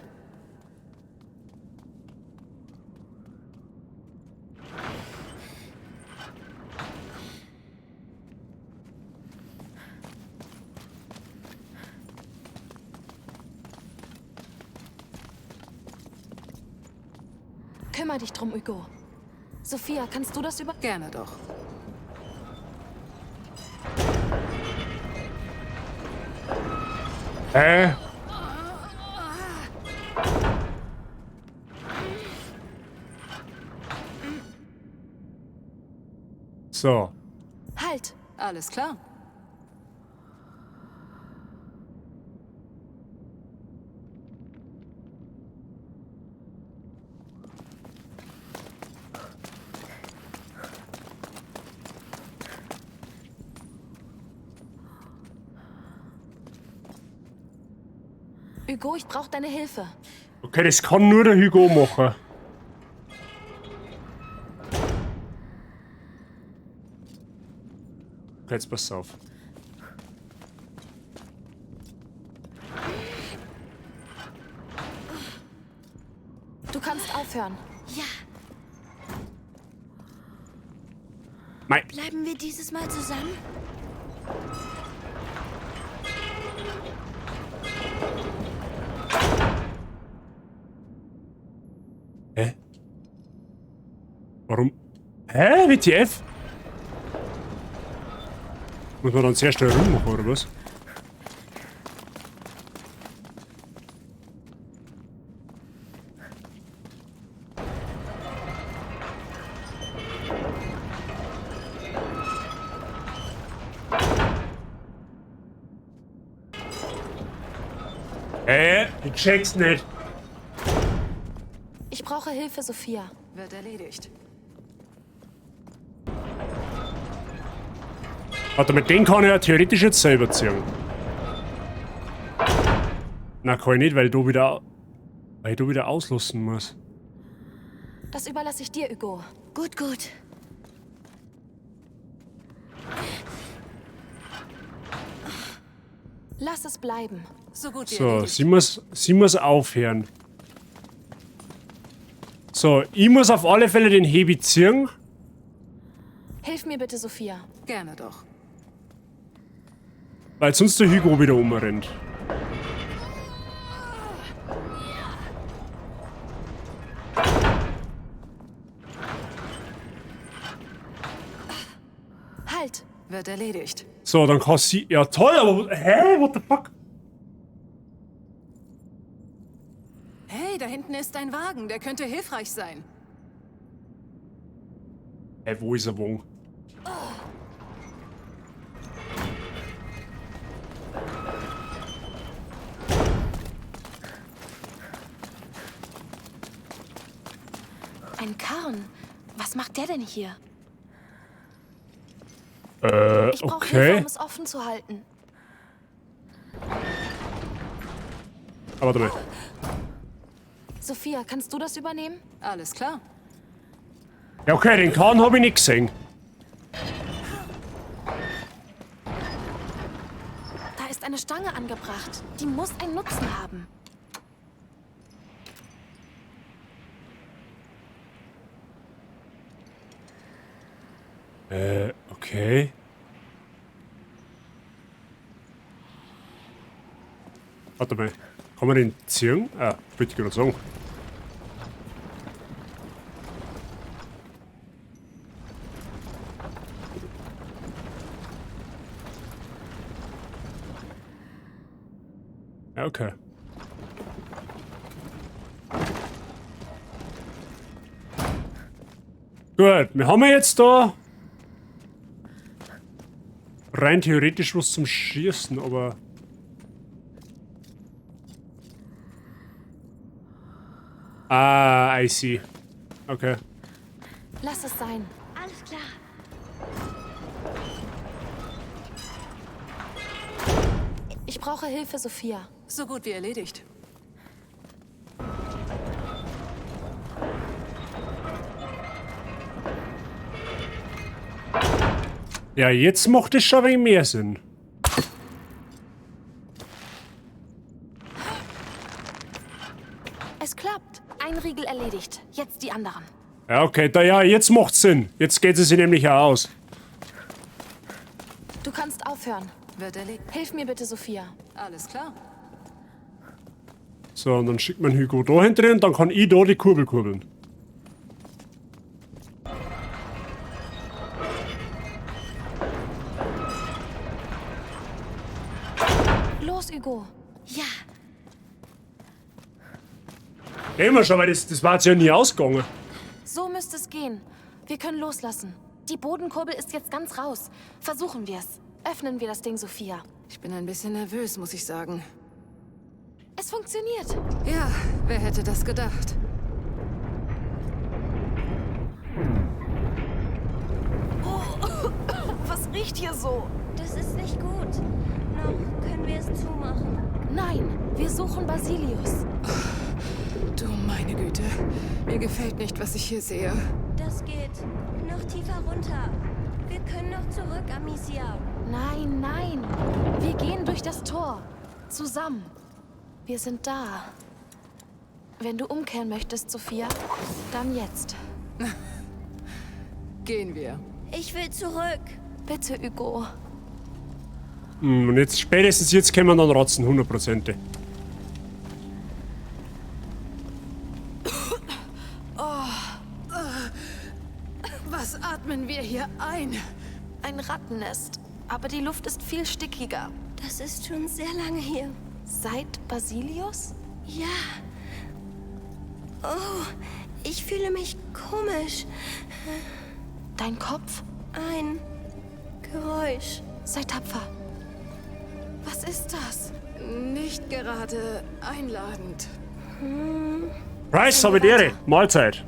Kümmer dich drum, Hugo. Sophia, kannst du das über... Gerne doch. Hä? So. Halt! Alles klar. Hugo, ich brauche deine Hilfe. Okay, das kann nur der Hugo machen. Okay, jetzt pass auf. Du kannst aufhören. Ja. Mei. Bleiben wir dieses Mal zusammen? Hä? Warum? Hä? WTF? Muss man dann sehr schnell rummachen, oder was? Hä? Ich check's nicht. Ich brauche Hilfe, Sophia. Wird erledigt. Warte, mit den kann ich ja theoretisch jetzt selber ziehen. Na, kann ich nicht, weil du wieder... Weil du wieder auslassen musst. Das überlasse ich dir, Hugo. Gut, gut. Lass es bleiben. So gut wie So, erledigt. sie muss aufhören. So, ich muss auf alle Fälle den Hebi ziehen. Hilf mir bitte, Sophia. Gerne doch. Weil sonst der Hugo wieder umrennt. Halt! Wird erledigt. So, dann kann sie... Ja, toll, aber... Hä? What the fuck? Hey, da hinten ist ein Wagen. Der könnte hilfreich sein. Hä, wo ist er Wagen? Ein Karren. Was macht der denn hier? Ich brauche Okay. Hilfe, um es offen zu halten. Aber warte mal. Sophia, kannst du das übernehmen? Alles klar. Ja, okay, den Kahn habe ich nicht gesehen. Da ist eine Stange angebracht. Die muss einen Nutzen haben. Okay. Warte mal. Kann man den ziehen? Ah, wollte ich gerade sagen. Ja, okay. Gut, wir haben jetzt da rein theoretisch was zum Schießen, aber... Ah, I see. Okay. Lass es sein. Alles klar. Ich brauche Hilfe, Sophia. So gut wie erledigt. Ja, jetzt macht es schon ein wenig mehr Sinn. Es klappt. Ein Riegel erledigt. Jetzt die anderen. Ja, okay, da, ja, jetzt macht's Sinn. Jetzt geht es sich nämlich auch aus. Du kannst aufhören. Wird erledigt. Hilf mir bitte, Sophia. Alles klar. So, und dann schickt man Hugo da hinten und dann kann ich da die Kurbel kurbeln. Los, Hugo. Ja. Immer schon, weil das war jetzt ja nie ausgegangen. So müsste es gehen. Wir können loslassen. Die Bodenkurbel ist jetzt ganz raus. Versuchen wir's. Öffnen wir das Ding, Sophia. Ich bin ein bisschen nervös, muss ich sagen. Es funktioniert. Ja, wer hätte das gedacht? Oh, was riecht hier so? Das ist nicht gut. Noch können wir es zumachen. Nein, wir suchen Basilius. Du meine Güte. Mir gefällt nicht, was ich hier sehe. Das geht noch tiefer runter. Wir können noch zurück, Amicia. Nein, nein. Wir gehen durch das Tor. Zusammen. Wir sind da. Wenn du umkehren möchtest, Sophia, dann jetzt. Gehen wir. Ich will zurück. Bitte, Hugo. Und jetzt, spätestens jetzt können wir dann rotzen, 100%. Oh. Was atmen wir hier ein? Ein Rattennest. Aber die Luft ist viel stickiger. Das ist schon sehr lange hier. Seit Basilius? Ja. Oh, ich fühle mich komisch. Dein Kopf? Ein Geräusch. Sei tapfer. Was ist das? Nicht gerade einladend. Hm. Price, habe ich Ehre. Mahlzeit.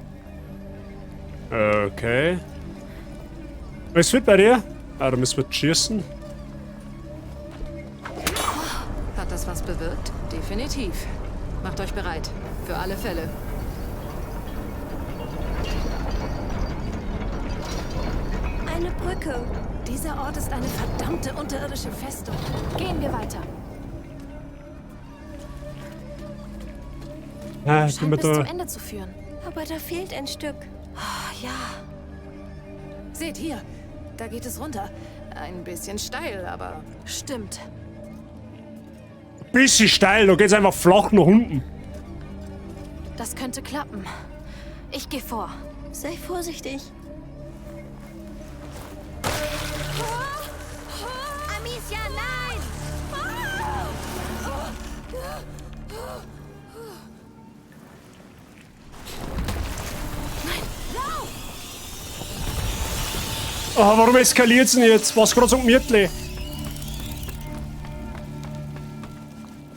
Okay. Was fit bei dir? Ah, da müssen wir schießen. Hat das was bewirkt? Definitiv. Macht euch bereit. Für alle Fälle. Eine Brücke. Dieser Ort ist eine verdammte unterirdische Festung. Gehen wir weiter. Ah, ich bin Scheint mir bis zum da. Ende zu führen. Aber da fehlt ein Stück. Oh, ja. Seht hier, da geht es runter. Ein bisschen steil, aber... Stimmt. Bisschen steil, da geht's einfach flach nach unten. Das könnte klappen. Ich gehe vor. Sei vorsichtig. Amicia, nein! Nein, lauf! Oh, warum eskaliert's denn jetzt? Was gerade so gemütlich?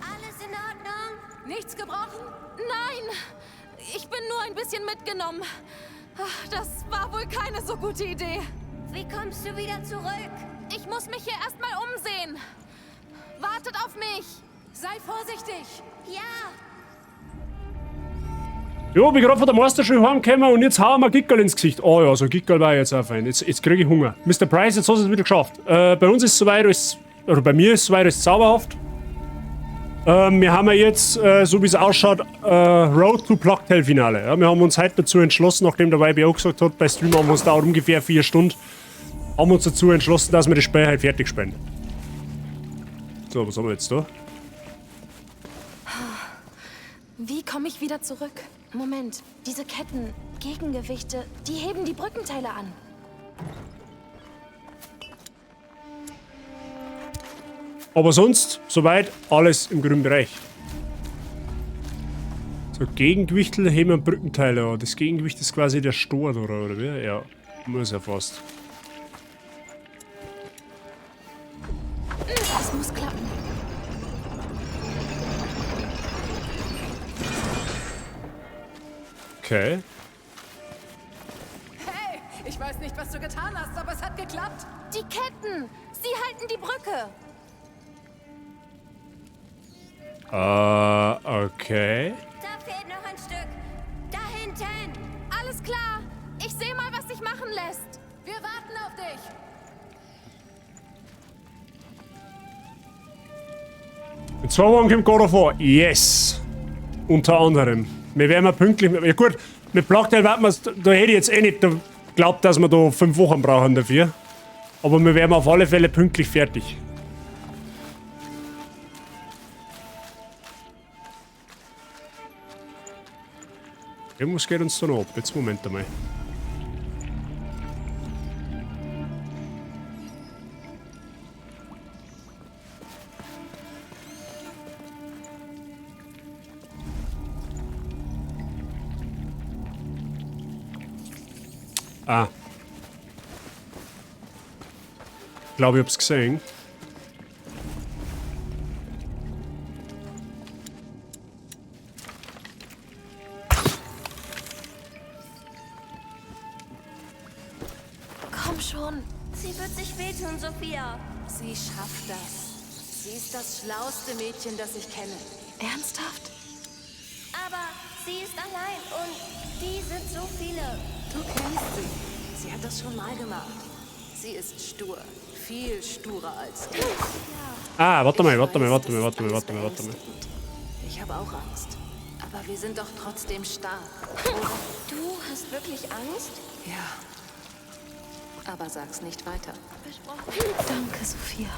Alles in Ordnung? Nichts gebrochen? Nein! Ich bin nur ein bisschen mitgenommen. Das war wohl keine so gute Idee. Wie kommst du wieder zurück? Ich muss mich hier erstmal umsehen. Wartet auf mich! Sei vorsichtig! Ja! Ja, bin gerade von der Meisterschule heimgekommen und jetzt hauen wir Gickerl ins Gesicht. Oh ja, so ein Gickerl war jetzt auch fein. Jetzt kriege ich Hunger. Mr. Price, jetzt hast du es wieder geschafft. Bei uns ist soweit alles, oder bei mir ist soweit alles zauberhaft. Wir haben ja jetzt, so wie es ausschaut, Road to Plague Tale Finale. Ja, wir haben uns heute dazu entschlossen, nachdem der YBO gesagt hat, bei Stream haben wir uns dauert ungefähr 4 Stunden, haben wir uns dazu entschlossen, dass wir das Spiel halt fertig spielen. So, was haben wir jetzt da? Wie komme ich wieder zurück? Moment, diese Ketten, Gegengewichte, die heben die Brückenteile an. Aber sonst, soweit, alles im grünen Bereich. So, Gegengewichtel heben Brückenteile an. Das Gegengewicht ist quasi der Stor, oder wie? Ja, muss ja fast. Das muss klappen. Okay. Hey, ich weiß nicht, was du getan hast, aber es hat geklappt. Die Ketten! Sie halten die Brücke! Okay. Da fehlt noch ein Stück. Da hinten. Alles klar. Ich sehe mal, was sich machen lässt. Wir warten auf dich. In 2 Wochen kommt God of War. Yes. Unter anderem. Wir werden mal pünktlich. Ja gut, mit Plague Tale warten wir's, da hätte ich jetzt eh nicht geglaubt, dass wir da 5 Wochen brauchen dafür. Aber wir werden auf alle Fälle pünktlich fertig. Irgendwas geht uns da noch ab. Jetzt Moment einmal. Ah. Ich glaube, ich hab's gesehen. Komm schon. Sie wird sich wehtun, Sophia. Sie schafft das. Sie ist das schlauste Mädchen, das ich kenne. Ernsthaft? Aber sie ist allein und die sind so viele. Du kennst sie. Sie hat das schon mal gemacht. Sie ist stur. Viel sturer als du. Ah, warte mal, warte mal, Ich warte mal, weiß, warte mal, das warte mal, ist warte mal. beängstigend. Ich habe auch Angst. Aber wir sind doch trotzdem stark. Du hast wirklich Angst? Ja. Aber sag's nicht weiter. Versprochen. Danke, Sophia.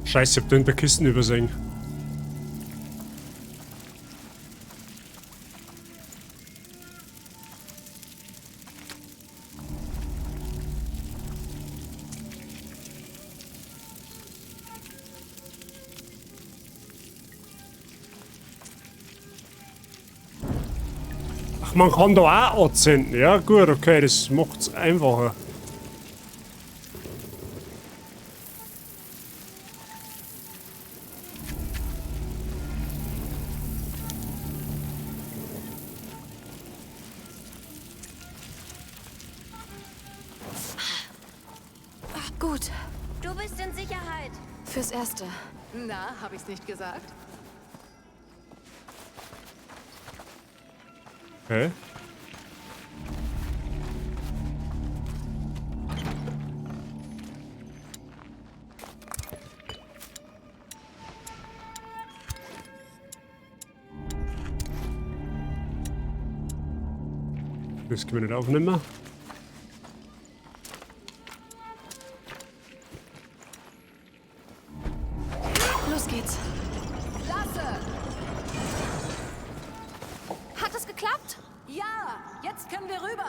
Scheiße, ich hab da in der Kisten übersehen. Ach, man kann da auch anzünden. Ja gut, okay, das macht's einfacher. Gut. Du bist in Sicherheit. Fürs Erste. Na, hab ich's nicht gesagt? Okay. Das können wir nicht aufnehmen. Los geht's. Klasse! Hat es geklappt? Ja, jetzt können wir rüber.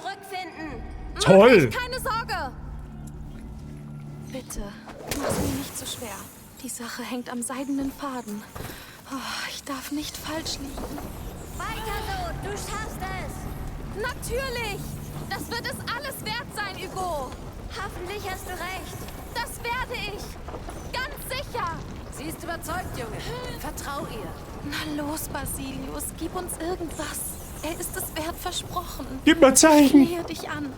zurückfinden. Toll. Mach euch keine Sorge. Bitte, mach's mir nicht zu schwer. Die Sache hängt am seidenen Faden. Oh, ich darf nicht falsch liegen. Weiter so, du schaffst es. Natürlich! Das wird es alles wert sein, Hugo! Hoffentlich hast du recht. Das werde ich! Ganz sicher! Sie ist überzeugt, Junge. Vertrau ihr. Na los, Basilius, gib uns irgendwas. Er ist es wert, versprochen. Gib mal Zeichen. Ich flehe dich an.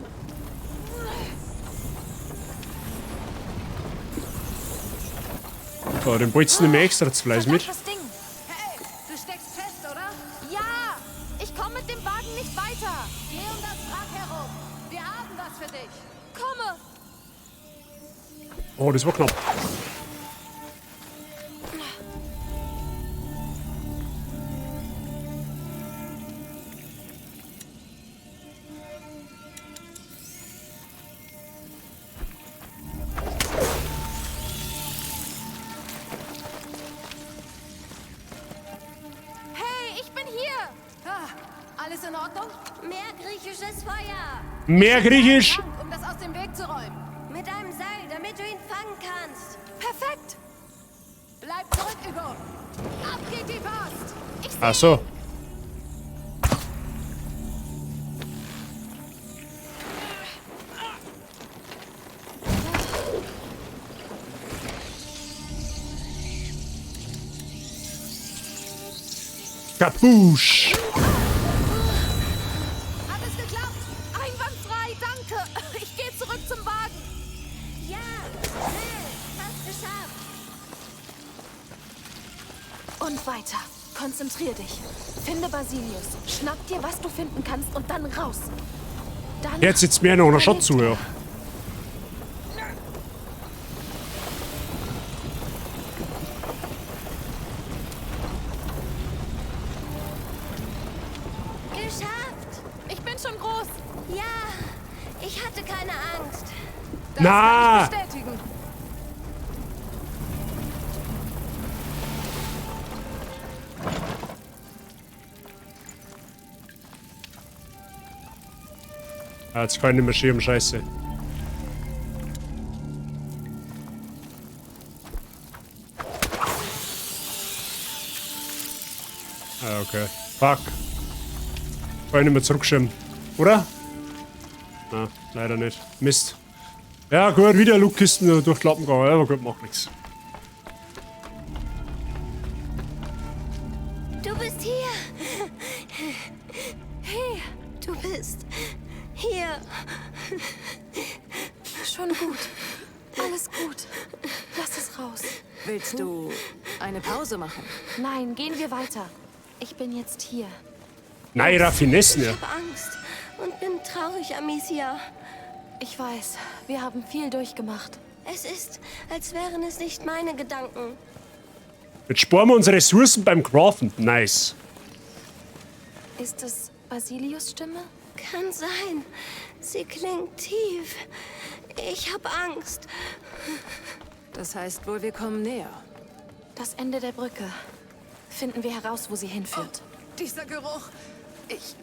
So, den Bolzen nehmen wir extra zu Fleiß mit. Das Ding. Hey, du steckst fest, oder? Ja! Ich komme mit dem Wagen nicht weiter. Geh um das Wrack herum. Wir haben was für dich. Komme! Oh, das war knapp. Hey, ich bin hier! Ah, alles in Ordnung? Mehr griechisches Feuer. Mehr Griechisch. Um das aus dem Weg zu räumen. Mit einem Seil, damit du ihn fangen kannst. Perfekt! Bleib zurück, Hugo. Ab geht die Post. Ich Ach so. Kapusch. Hat es geklappt? Einwandfrei, danke! Ich gehe zurück zum Wagen. Ja, schnell. Fast geschafft. Und weiter. Konzentrier dich. Finde Basilius. Schnapp dir, was du finden kannst und dann raus. Dann Jetzt sitzt mir noch einer Shot zu, ja. Geschafft. Ich bin schon groß. Ja, ich hatte keine Angst. Das Na! kann ich bestätigen. Ah, jetzt kann ich nicht mehr schirmen, scheiße. Ah, okay. Fuck. Kann ich nicht mehr zurückschirmen. Oder? Na, leider nicht. Mist. Ja, gut, wieder Lootkisten durch die Lappen gegangen. Aber gut, macht nichts. Du bist hier. Hey, du bist hier. Schon gut. Alles gut. Lass es raus. Willst du eine Pause machen? Nein, gehen wir weiter. Ich bin jetzt hier. Nein, Raffinessen, ja. Ich habe Angst und bin traurig, Amicia. Ich weiß, wir haben viel durchgemacht. Es ist, als wären es nicht meine Gedanken. Jetzt sparen wir unsere Ressourcen beim Craften. Nice. Ist es Basilius Stimme? Kann sein. Sie klingt tief. Ich habe Angst. Das heißt wohl, wir kommen näher. Das Ende der Brücke. Finden wir heraus, wo sie hinführt. Oh, dieser Geruch. Ich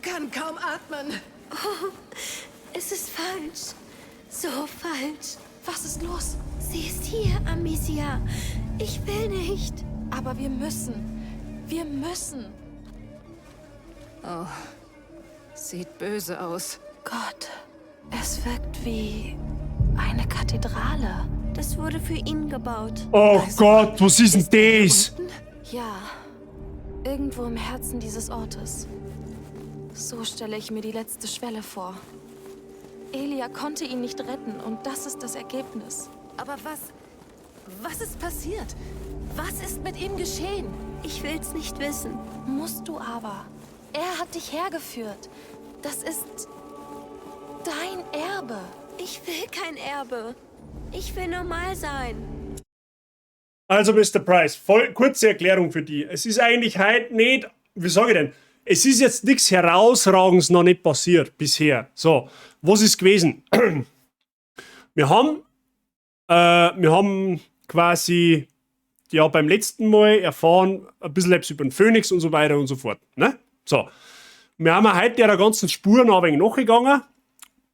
kann kaum atmen. Oh, es ist falsch. So falsch. Was ist los? Sie ist hier, Amicia. Ich will nicht. Aber wir müssen. Wir müssen. Oh, sieht böse aus. Gott, es wirkt wie eine Kathedrale. Das wurde für ihn gebaut. Oh Gott, was ist denn das? Ja, irgendwo im Herzen dieses Ortes. So stelle ich mir die letzte Schwelle vor. Elia konnte ihn nicht retten und das ist das Ergebnis. Aber was... Was ist passiert? Was ist mit ihm geschehen? Ich will's nicht wissen. Musst du aber. Er hat dich hergeführt. Das ist dein Erbe. Ich will kein Erbe. Ich will normal sein. Also, Mr. Price, voll kurze Erklärung für die. Es ist eigentlich heute nicht, wie sage ich denn? Es ist jetzt nichts Herausragendes noch nicht passiert bisher. So, was ist gewesen? Wir haben quasi ja beim letzten Mal erfahren, ein bisschen etwas über den Phönix und so weiter und so fort. Ne? So. Wir haben heute der ganzen Spuren ein wenig nachgegangen.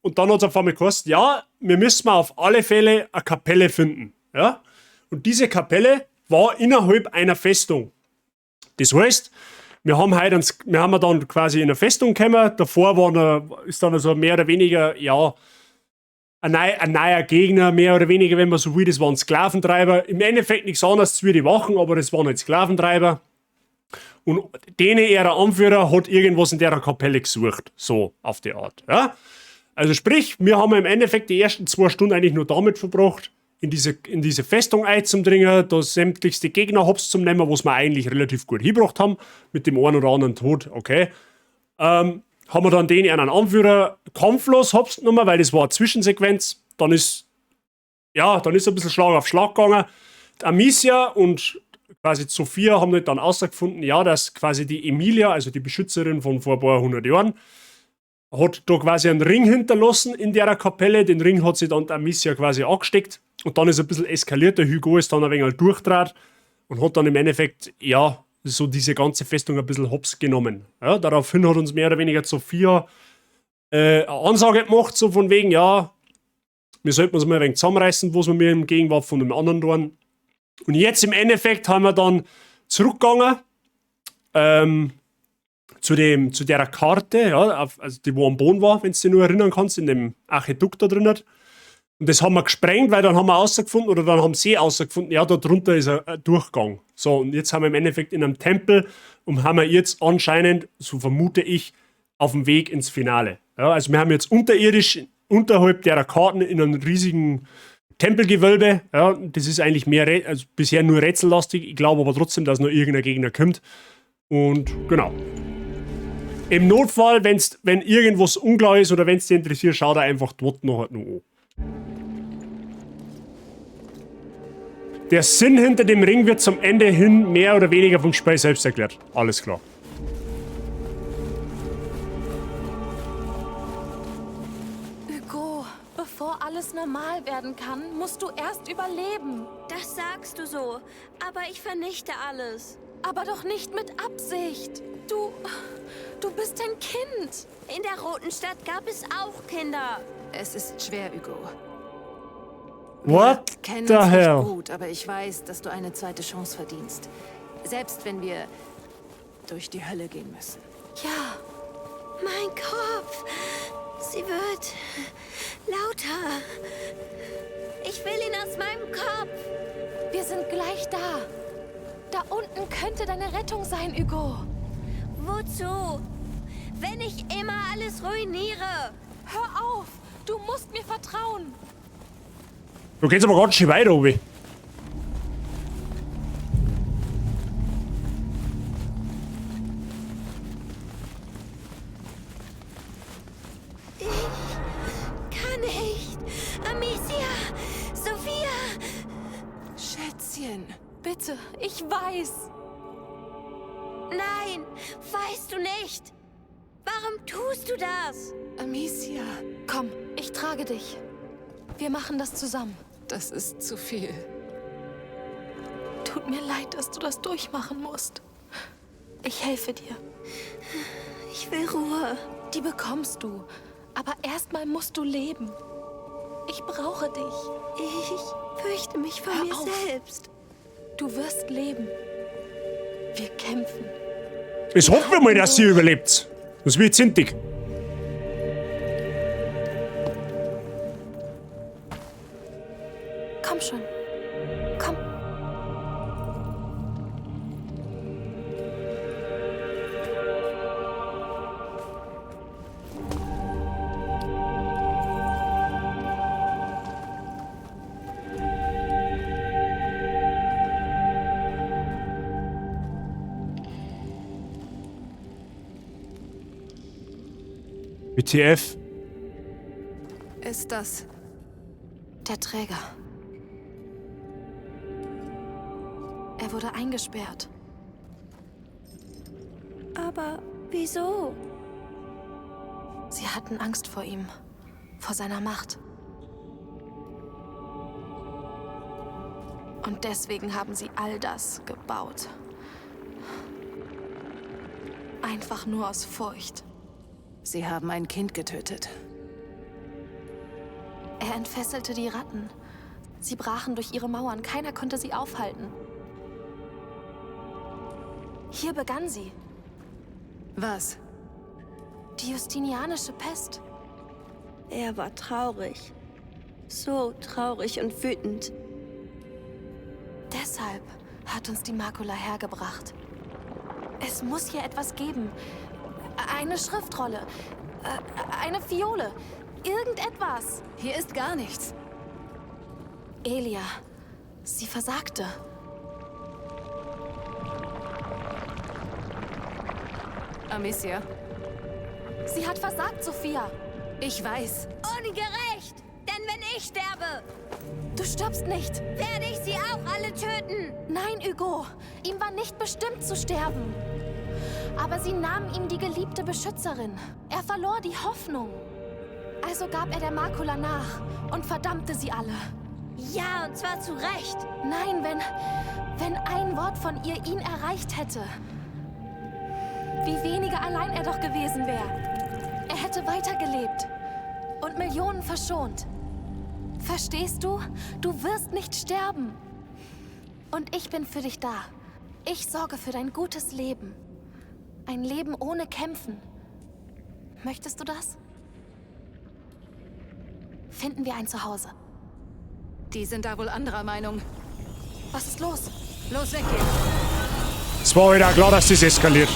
Und dann hat es auf einmal geheißen, ja, wir müssen auf alle Fälle eine Kapelle finden. Ja? Und diese Kapelle war innerhalb einer Festung. Das heißt, wir haben heute uns, wir haben dann quasi in eine Festung gekommen. Davor war eine, ist dann also mehr oder weniger, ja, ein neuer Gegner, mehr oder weniger, wenn man so will, das waren Sklaventreiber. Im Endeffekt nichts anderes wie die Wachen, aber das waren halt Sklaventreiber. Und denen ihrer Anführer hat irgendwas in der Kapelle gesucht. So, auf die Art. Ja? Also sprich, wir haben im Endeffekt die ersten 2 Stunden eigentlich nur damit verbracht, in diese Festung einzudringen, da sämtlichste Gegner hops zum nehmen, was wir eigentlich relativ gut hingebracht haben, mit dem einen oder anderen Tod, okay. Haben wir dann den einen Anführer kampflos hops genommen, weil das war eine Zwischensequenz. Dann ist ein bisschen Schlag auf Schlag gegangen. Die Amicia und quasi Sophia haben dann herausgefunden, ja, dass quasi die Emilia, also die Beschützerin von vor ein paar hundert Jahren, hat da quasi einen Ring hinterlassen in der Kapelle. Den Ring hat sie dann die Amicia quasi angesteckt. Und dann ist ein bisschen eskaliert. Der Hugo ist dann ein wenig durchtrat und hat dann im Endeffekt, ja, so diese ganze Festung ein bisschen hops genommen. Ja, daraufhin hat uns mehr oder weniger Sophia eine Ansage gemacht, so von wegen, ja, wir sollten uns mal ein wenig zusammenreißen, was wir mir im Gegenwart von dem anderen tun. Und jetzt im Endeffekt haben wir dann zurückgegangen, zu der Karte, ja, also die, wo am Boden war, wenn du dich nur erinnern kannst, in dem Aquädukt da drin. Und das haben wir gesprengt, weil dann haben wir herausgefunden, oder dann haben sie herausgefunden, ja, da drunter ist ein Durchgang. So, und jetzt haben wir im Endeffekt in einem Tempel und haben wir jetzt anscheinend, so vermute ich, auf dem Weg ins Finale. Ja, also wir haben jetzt unterirdisch, unterhalb der Karten in einem riesigen Tempelgewölbe, ja, das ist eigentlich mehr, also bisher nur rätsellastig, ich glaube aber trotzdem, dass noch irgendein Gegner kommt. Und genau. Im Notfall, wenn irgendwas unklar ist oder wenn's dich interessiert, schau da einfach dort noch an. Der Sinn hinter dem Ring wird zum Ende hin mehr oder weniger vom Spiel selbst erklärt. Alles klar. Hugo, bevor alles normal werden kann, musst du erst überleben. Das sagst du so, aber ich vernichte alles. Aber doch nicht mit Absicht. Du bist ein Kind. In der Roten Stadt gab es auch Kinder. Es ist schwer, Hugo. What Wir kennen the uns nicht hell? gut, aber ich weiß, dass du eine zweite Chance verdienst. Selbst wenn wir durch die Hölle gehen müssen. Ja. Mein Kopf. Sie wird lauter. Ich will ihn aus meinem Kopf. Wir sind gleich da. Da unten könnte deine Rettung sein, Hugo. Wozu? Wenn ich immer alles ruiniere. Hör auf! Du musst mir vertrauen. Du gehst aber ganz schön weit, Obi. Ich kann nicht. Amicia! Sophia! Schätzchen. Bitte, ich weiß. Nein, weißt du nicht. Warum tust du das? Amicia. Komm, ich trage dich. Wir machen das zusammen. Das ist zu viel. Tut mir leid, dass du das durchmachen musst. Ich helfe dir. Ich will Ruhe. Die bekommst du. Aber erstmal musst du leben. Ich brauche dich. Ich fürchte mich vor Hör mir auf. selbst. Du wirst leben. Wir kämpfen. Ich hoffe mal, dass sie überlebt. Das wird zintig. Komm schon. Komm. WTF? Ist das der Träger? Er wurde eingesperrt. Aber wieso? Sie hatten Angst vor ihm, vor seiner Macht. Und deswegen haben sie all das gebaut. Einfach nur aus Furcht. Sie haben ein Kind getötet. Er entfesselte die Ratten. Sie brachen durch ihre Mauern. Keiner konnte sie aufhalten. Hier begann sie. Was? Die Justinianische Pest. Er war traurig. So traurig und wütend. Deshalb hat uns die Makula hergebracht. Es muss hier etwas geben. Eine Schriftrolle. Eine Fiole. Irgendetwas. Hier ist gar nichts. Elia, sie versagte. Amicia? Sie hat versagt, Sophia. Ich weiß. Ungerecht! Denn wenn ich sterbe, Du stirbst nicht. werde ich sie auch alle töten. Nein, Hugo. Ihm war nicht bestimmt zu sterben. Aber sie nahmen ihm die geliebte Beschützerin. Er verlor die Hoffnung. Also gab er der Makula nach und verdammte sie alle. Ja, und zwar zu Recht. Nein, wenn ein Wort von ihr ihn erreicht hätte. Wie weniger allein er doch gewesen wäre. Er hätte weitergelebt und Millionen verschont. Verstehst du? Du wirst nicht sterben. Und ich bin für dich da. Ich sorge für dein gutes Leben. Ein Leben ohne Kämpfen. Möchtest du das? Finden wir ein Zuhause. Die sind da wohl anderer Meinung. Was ist los? Los, weg hier. Es war halt auch klar, dass das eskaliert.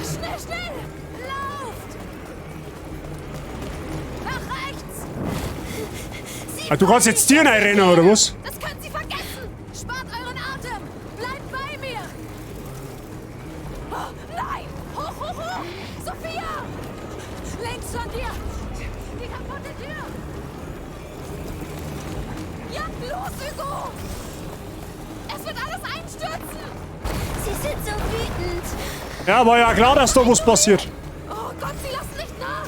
Schnell, schnell! Lauft! Nach rechts! Ah, du kannst jetzt Tieren reinrennen, oder was? Das könnt ihr vergessen! Spart euren Atem! Bleibt bei mir! Oh, nein! Hoch, hoch, hoch! Sophia! Links von dir! Die kaputte Tür! Ja, los, Hugo! Es wird alles einstürzen! Sie sind so wütend. Ja, war ja klar, dass da was passiert. Oh Gott, sie lassen nicht nach!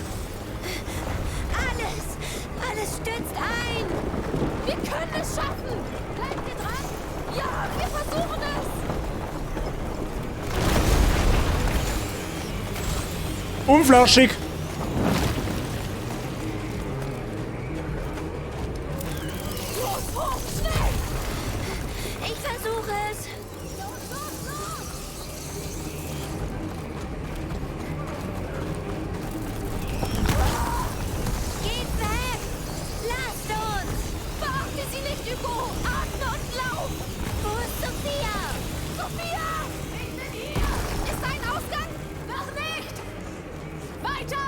Alles stürzt ein. Wir können es schaffen! Bleibt ihr dran? Ja, wir versuchen es! Unflauschig. Los, hoch, schnell! Ich versuche es. Los, los, los! Geht weg. Lasst uns. Beachte sie nicht, Hugo! Atme und lauf! Wo ist Sophia? Sophia! Ich bin hier! Ist da ein Ausgang? Noch nicht! Weiter!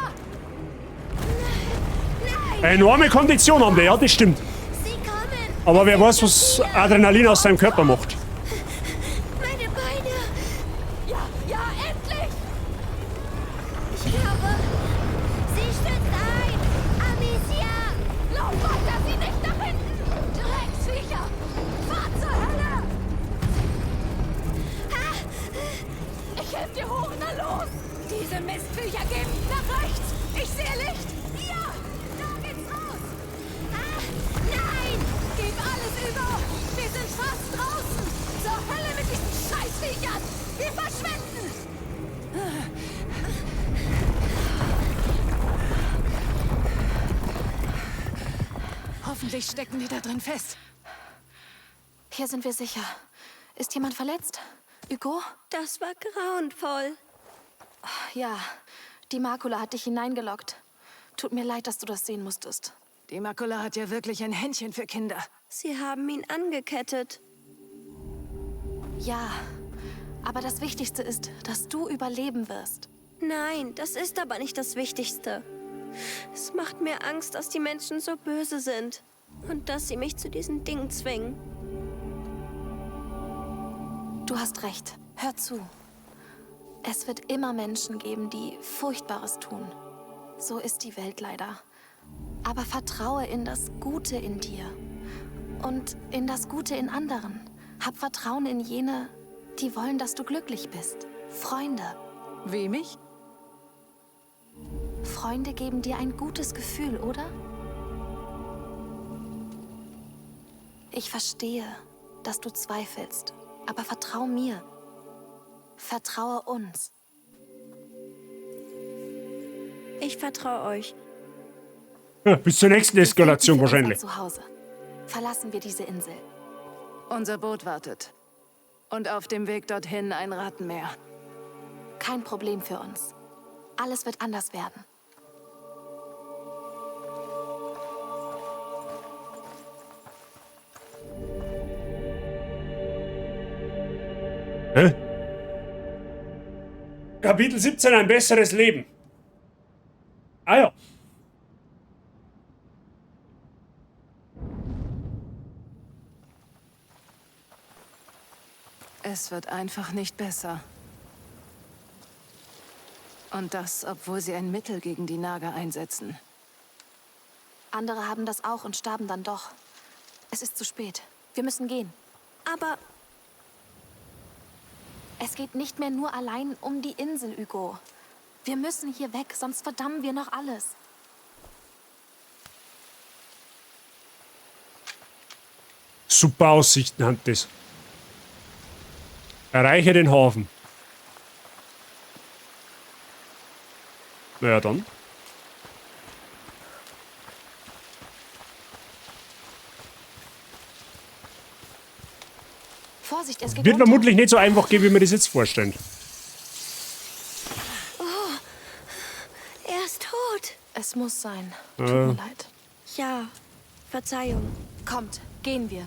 Nein, Eine enorme Kondition haben die, ja, das stimmt. sie kommen. Aber wer weiß, was Adrenalin aus seinem Körper macht. Meine Beine. Ja, ja, endlich! Ich glaube, sie stürzt ein. Amicia. Lauf weiter, sie nicht nach hinten! Drecksviecher! Fahr zur Hölle! Ich helf dir hoch, na los! Diese Mistviecher geben nach rechts! Ich sehe Licht! Ja! Da geht's raus! Nein. Gib alles über! Wir sind fast draußen! Zur Hölle mit diesen Scheißviechern! Wir verschwinden! Hoffentlich stecken die da drin fest. Hier sind wir sicher. Ist jemand verletzt? Hugo? Das war grauenvoll. Ja, die Makula hat dich hineingelockt. Tut mir leid, dass du das sehen musstest. Die Makula hat ja wirklich ein Händchen für Kinder. Sie haben ihn angekettet. Ja, aber das Wichtigste ist, dass du überleben wirst. Nein, das ist aber nicht das Wichtigste. Es macht mir Angst, dass die Menschen so böse sind und dass sie mich zu diesen Dingen zwingen. Du hast recht. Hör zu. Es wird immer Menschen geben, die Furchtbares tun. So ist die Welt leider. Aber vertraue in das Gute in dir und in das Gute in anderen. Hab Vertrauen in jene, die wollen, dass du glücklich bist. Freunde. Wie mich? Freunde geben dir ein gutes Gefühl, oder? Ich verstehe, dass du zweifelst, aber vertrau mir. Vertraue uns. Ich vertraue euch. Ja, bis zur nächsten Eskalation wahrscheinlich. Zu Hause. Verlassen wir diese Insel. Unser Boot wartet. Und auf dem Weg dorthin ein Rattenmeer. Kein Problem für uns. Alles wird anders werden. Hä? Kapitel 17, ein besseres Leben. Ah ja. Es wird einfach nicht besser. Und das, obwohl sie ein Mittel gegen die Nager einsetzen. Andere haben das auch und starben dann doch. Es ist zu spät. Wir müssen gehen. Aber Es geht nicht mehr nur allein um die Insel, Hugo. Wir müssen hier weg, sonst verdammen wir noch alles. Super Aussichten hat das. Erreiche den Hafen. Naja, dann. Vorsicht, es geht Wird runter. vermutlich nicht so einfach gehen, wie wir das jetzt vorstellen. Oh, er ist tot. Es muss sein. Tut mir leid. Ja, Verzeihung. Kommt, gehen wir.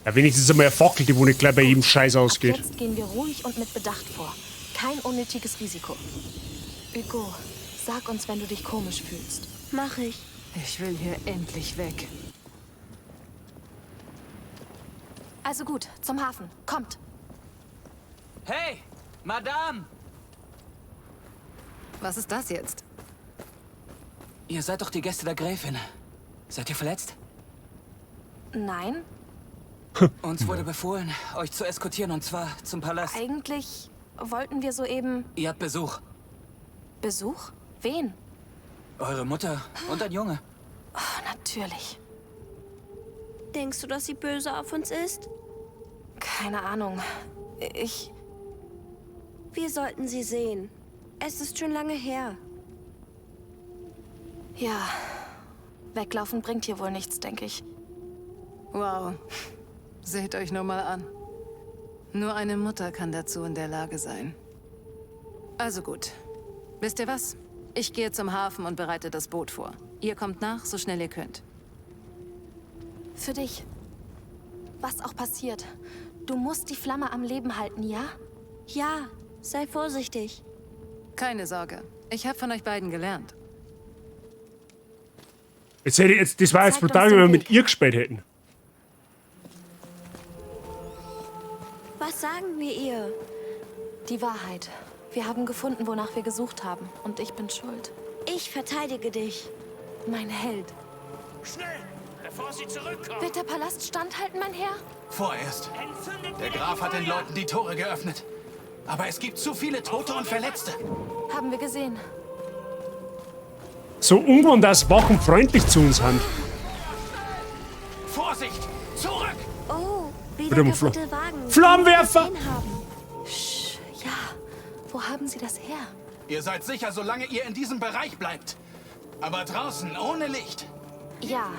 Ja, wenigstens einmal eine Fackel, die wo nicht gleich bei jedem Scheiß ausgeht. Jetzt gehen wir ruhig und mit Bedacht vor. Kein unnötiges Risiko. Hugo, sag uns, wenn du dich komisch fühlst. Mach ich. Ich will hier endlich weg. Also gut, zum Hafen. Kommt. Hey, Madame! Was ist das jetzt? Ihr seid doch die Gäste der Gräfin. Seid ihr verletzt? Nein, Uns wurde befohlen, euch zu eskortieren, und zwar zum Palast. eigentlich wollten wir soeben Ihr habt Besuch. Besuch? Wen? Eure Mutter und ein Junge. Oh, natürlich. Denkst du, dass sie böse auf uns ist? Keine Ahnung. Ich. Wir sollten sie sehen. Es ist schon lange her. Ja. Weglaufen bringt hier wohl nichts, denke ich. Wow. Seht euch nur mal an. Nur eine Mutter kann dazu in der Lage sein. Also gut. Wisst ihr was? Ich gehe zum Hafen und bereite das Boot vor. Ihr kommt nach, so schnell ihr könnt. Für dich. Was auch passiert. Du musst die Flamme am Leben halten, ja? Ja, sei vorsichtig. Keine Sorge. Ich habe von euch beiden gelernt. Jetzt hätte ich, jetzt, das war jetzt Zeigt uns brutal, wenn wir den mit ihr gespielt hätten. Was sagen wir ihr? Die Wahrheit. Wir haben gefunden, wonach wir gesucht haben. Und ich bin schuld. Ich verteidige dich. Mein Held. Schnell, bevor sie zurückkommen. Wird der Palast standhalten, mein Herr? Vorerst. Der Graf hat den Leuten die Tore geöffnet. Aber es gibt zu viele Tote und Verletzte. Haben wir gesehen. So ungewohnt, dass Wachen freundlich zu uns sind. Vorsicht! Zurück! Oh, wieder Bitte um kaputte Wagen. Flammenwerfer! Die wir gesehen haben. Sch, ja. Wo haben Sie das her? Ihr seid sicher, solange ihr in diesem Bereich bleibt. Aber draußen, ohne Licht. Ja,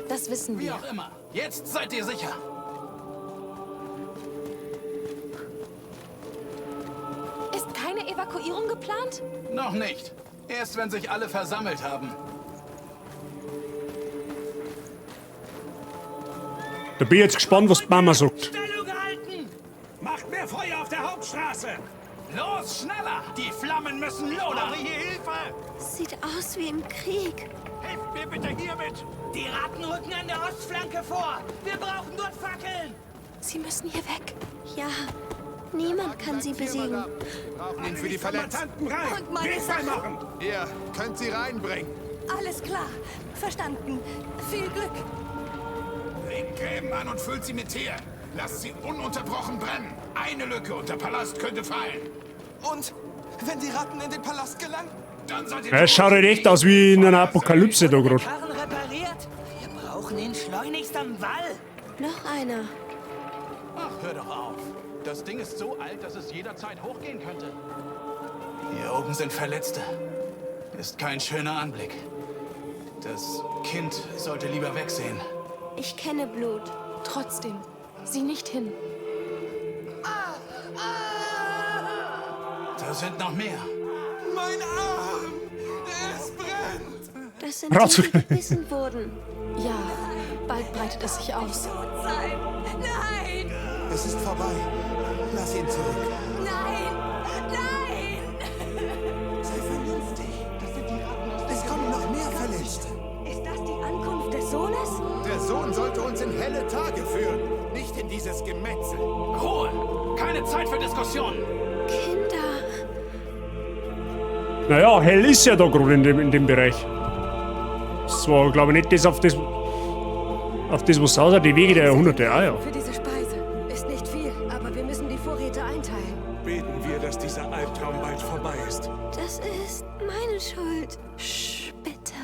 das wissen Wie wir. auch immer. Jetzt seid ihr sicher. Ist keine Evakuierung geplant? Noch nicht. Erst wenn sich alle versammelt haben. Da bin ich jetzt gespannt, was die Mama sagt. Stellung halten! Macht mehr Feuer auf der Hauptstraße! Los, schneller! Die Flammen müssen lodern! Brauche hier Hilfe! Sieht aus wie im Krieg. Helft mir bitte hiermit! Die Ratten rücken an der Ostflanke vor! Wir brauchen dort Fackeln! Sie müssen hier weg. Ja, niemand kann sie besiegen. Brauchen ihn für die Verletzten. Kombattanten rein! Und meine Weg Sachen? machen! Ihr könnt sie reinbringen. Alles klar. Verstanden. Viel Glück. Legt Gräben an und füllt sie mit Teer. Lasst sie ununterbrochen brennen. Eine Lücke und der Palast könnte fallen. Und wenn die Ratten in den Palast gelangen? Dann seid ihr Ja, es schaut halt echt aus wie in einer Apokalypse da gerade. Karren repariert! Wir brauchen ihn schleunigst am Wall! Noch einer. Ach, hör doch auf. Das Ding ist so alt, dass es jederzeit hochgehen könnte. Hier oben sind Verletzte. Ist kein schöner Anblick. Das Kind sollte lieber wegsehen. Ich kenne Blut. Trotzdem, sieh nicht hin. Da sind noch mehr. Mein Arm! Es brennt! Das sind die, die gebissen wurden. Ja, bald breitet es sich aus. Nein! Es ist vorbei. Lass ihn zurück. Nein! Nein! Sei vernünftig. Das sind die Ratten aus Es kommen noch mehr Verletzte. Ist das die Ankunft des Sohnes? Der Sohn sollte uns in helle Tage führen, nicht in dieses Gemetzel. Ruhe! Keine Zeit für Diskussionen! Kinder. Naja, hell ist ja da gerade in dem Bereich. Das war, glaube ich, nicht das, auf das, was aussah, die Wege der Jahrhunderte, ah ja. Für diese Speise. Ist nicht viel, aber wir müssen die Vorräte einteilen. Beten wir, dass dieser Albtraum bald vorbei ist. Das ist meine Schuld. Sch, bitte.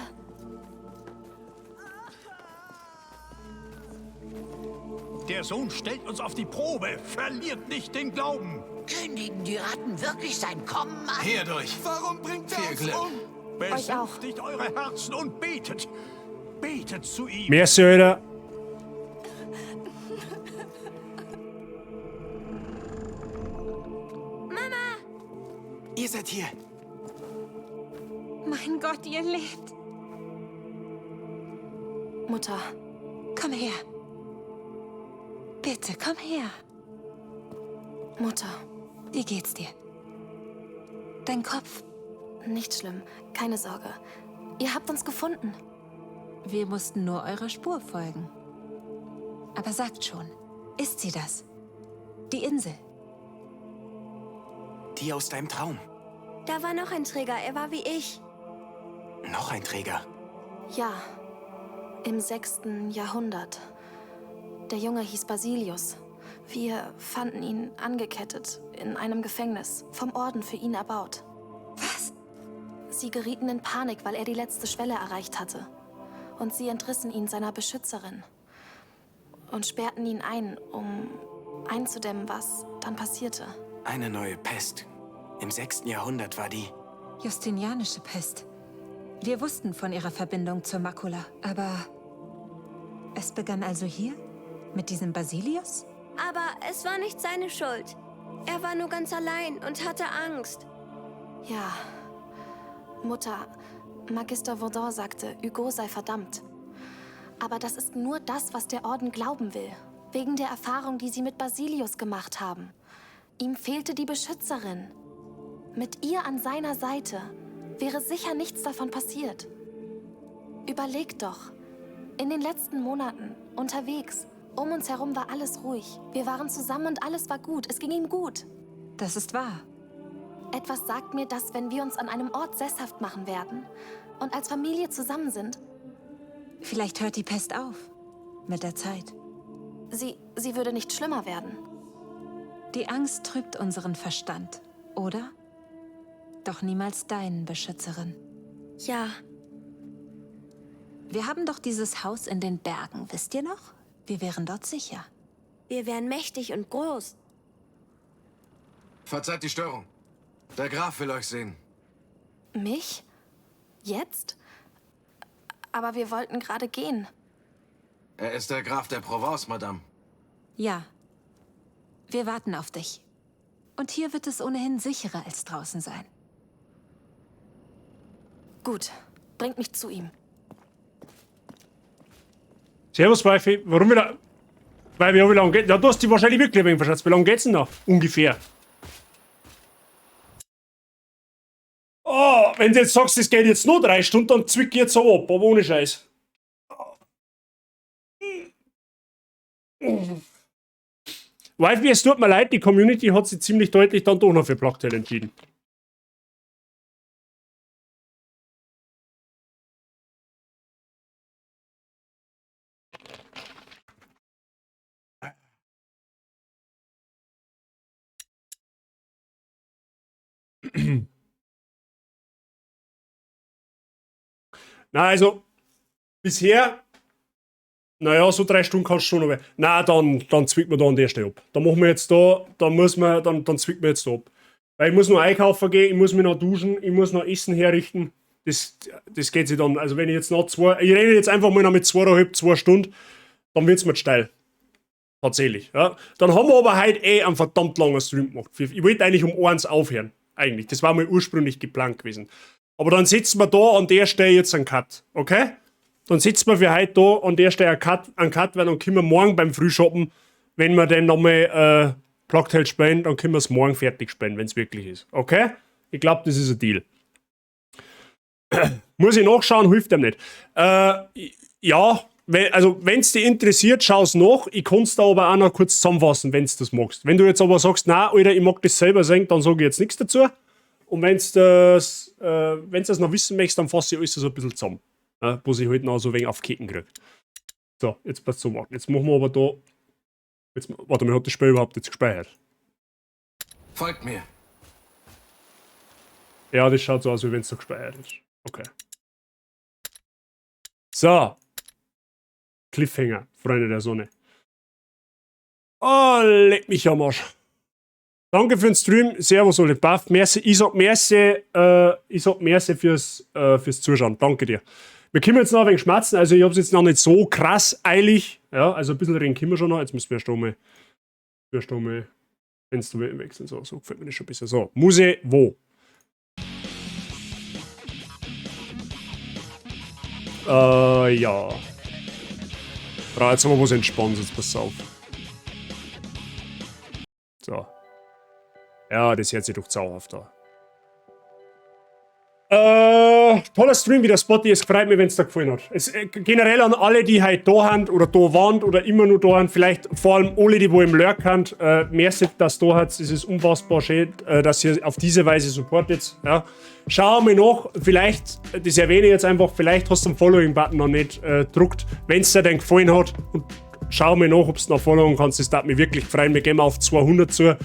Der Sohn stellt uns auf die Probe. Verliert nicht den Glauben. Kündigen die Ratten wirklich sein Kommen an? Hier durch. Warum bringt er Viel uns Glück. um? Euch auch. Besänftigt eure Herzen und betet. Betet zu ihm. Merci, Alter. Mama! Ihr seid hier. Mein Gott, ihr lebt. Mutter, Komm her. Bitte, komm her. Mutter, Wie geht's dir? Dein Kopf. nicht schlimm. Keine Sorge. Ihr habt uns gefunden. Wir mussten nur eurer Spur folgen. Aber sagt schon, ist sie das? Die Insel. Die aus deinem Traum. Da war noch ein Träger. Er war wie ich. Noch ein Träger. Ja, im 6. Jahrhundert. Der Junge hieß Basilius. Wir fanden ihn angekettet in einem Gefängnis, vom Orden für ihn erbaut. Was? Sie gerieten in Panik, weil er die letzte Schwelle erreicht hatte. Und sie entrissen ihn seiner Beschützerin und sperrten ihn ein, um einzudämmen, was dann passierte. Eine neue Pest. Im 6. Jahrhundert war die. Justinianische Pest. Wir wussten von ihrer Verbindung zur Makula, aber es begann also hier? Mit diesem Basilius? Aber es war nicht seine Schuld. Er war nur ganz allein und hatte Angst. Ja. Mutter, Magister Vaudin sagte, Hugo sei verdammt. Aber das ist nur das, was der Orden glauben will. Wegen der Erfahrung, die sie mit Basilius gemacht haben. Ihm fehlte die Beschützerin. Mit ihr an seiner Seite wäre sicher nichts davon passiert. Überlegt doch. In den letzten Monaten, unterwegs, um uns herum war alles ruhig. Wir waren zusammen und alles war gut. Es ging ihm gut. Das ist wahr. Etwas sagt mir, dass wenn wir uns an einem Ort sesshaft machen werden und als Familie zusammen sind, Vielleicht hört die Pest auf. Mit der Zeit. sie würde nicht schlimmer werden. Die Angst trübt unseren Verstand, oder? Doch niemals deinen, Beschützerin. Ja, Wir haben doch dieses Haus in den Bergen, wisst ihr noch? Wir wären dort sicher. wir wären mächtig und groß. Verzeiht die Störung. Der Graf will euch sehen. Mich? Jetzt? Aber wir wollten gerade gehen. Er ist der Graf der Provence, Madame. Ja. Wir warten auf dich. Und hier wird es ohnehin sicherer als draußen sein. Gut, bringt mich zu ihm. Servus, Wifi. Warum wieder? Weil ja, wie lange geht? Ja, du hast die wahrscheinlich wirklich ein wenig verschätzt. Wie lange geht's denn noch? Ungefähr. Oh, wenn du jetzt sagst, es geht jetzt nur 3 Stunden, dann zwick ich jetzt so ab, aber ohne Scheiß. Wifi, es tut mir leid, die Community hat sich ziemlich deutlich dann doch noch für Plague Tale entschieden. Na, also, bisher, naja, so 3 Stunden kannst du schon noch. Na, dann zwickt man da an der Stelle ab. Dann machen wir jetzt da, dann muss man, dann, dann zwickt man jetzt da ab. Weil ich muss noch einkaufen gehen, ich muss mich noch duschen, ich muss noch Essen herrichten. Das geht sich dann, also wenn ich jetzt noch zwei, ich rede jetzt einfach mal noch mit 2,5, 2 Stunden, dann wird's mir steil. Tatsächlich, ja. Dann haben wir aber heute eh einen verdammt langen Stream gemacht. Ich wollte eigentlich um 1 aufhören. Eigentlich. Das war mal ursprünglich geplant gewesen. Aber dann setzen wir da an der Stelle jetzt einen Cut, okay? Dann setzen wir für heute da an der Stelle einen Cut, weil dann können wir morgen beim Frühschoppen, wenn wir dann nochmal Plague Tale spielen, dann können wir es morgen fertig spielen, wenn es wirklich ist. Okay? Ich glaube, das ist ein Deal. Muss ich nachschauen, hilft dem nicht. Ja, also wenn es dich interessiert, schau's nach. Ich kann es da aber auch noch kurz zusammenfassen, wenn du das magst. Wenn du jetzt aber sagst, na, Alter, ich mag das selber sehen, dann sage ich jetzt nichts dazu. Und wenn's das noch wissen möchtest, dann fasse ich alles so ein bisschen zusammen. Ja, wo ich halt noch so ein wenig auf Ketten kriege. So, jetzt passt so machen. Jetzt machen wir aber da. Jetzt, warte mal, hat das Spiel überhaupt jetzt gespeichert? Folgt mir. Ja, das schaut so aus, wie wenn es so gespeichert ist. Okay. So. Cliffhanger, Freunde der Sonne. Oh, leck mich am Arsch. Danke für den Stream. Servus, alle Buff. Merci. Ich sag merci fürs Zuschauen. Danke dir. Wir können jetzt noch ein wenig schmatzen. Also, ich hab's jetzt noch nicht so krass eilig. Ja, also ein bisschen reden können wir schon noch. Jetzt müssen wir erst einmal Fenster wechseln. So, so gefällt mir das schon besser. So, Muse, wo? Ja. Bra, jetzt haben wir was entspannt, jetzt pass auf. So. Ja, das hört sich doch zauberhaft an. Toller Stream wieder, Spotty. Es freut mich, wenn es dir gefallen hat. Es generell an alle, die heute da sind oder da waren oder immer nur da sind, vielleicht vor allem alle, die wo im Lurk sind, merci, dass da habt. Es ist unfassbar schön, dass ihr auf diese Weise supportet. Ja. Schau mal nach, vielleicht, das erwähne ich jetzt einfach, vielleicht hast du den Following-Button noch nicht gedruckt, wenn es dir denn gefallen hat. Und schau mal nach, ob du noch followen kannst. Das würde mich wirklich freuen. Wir gehen auf 200 zu.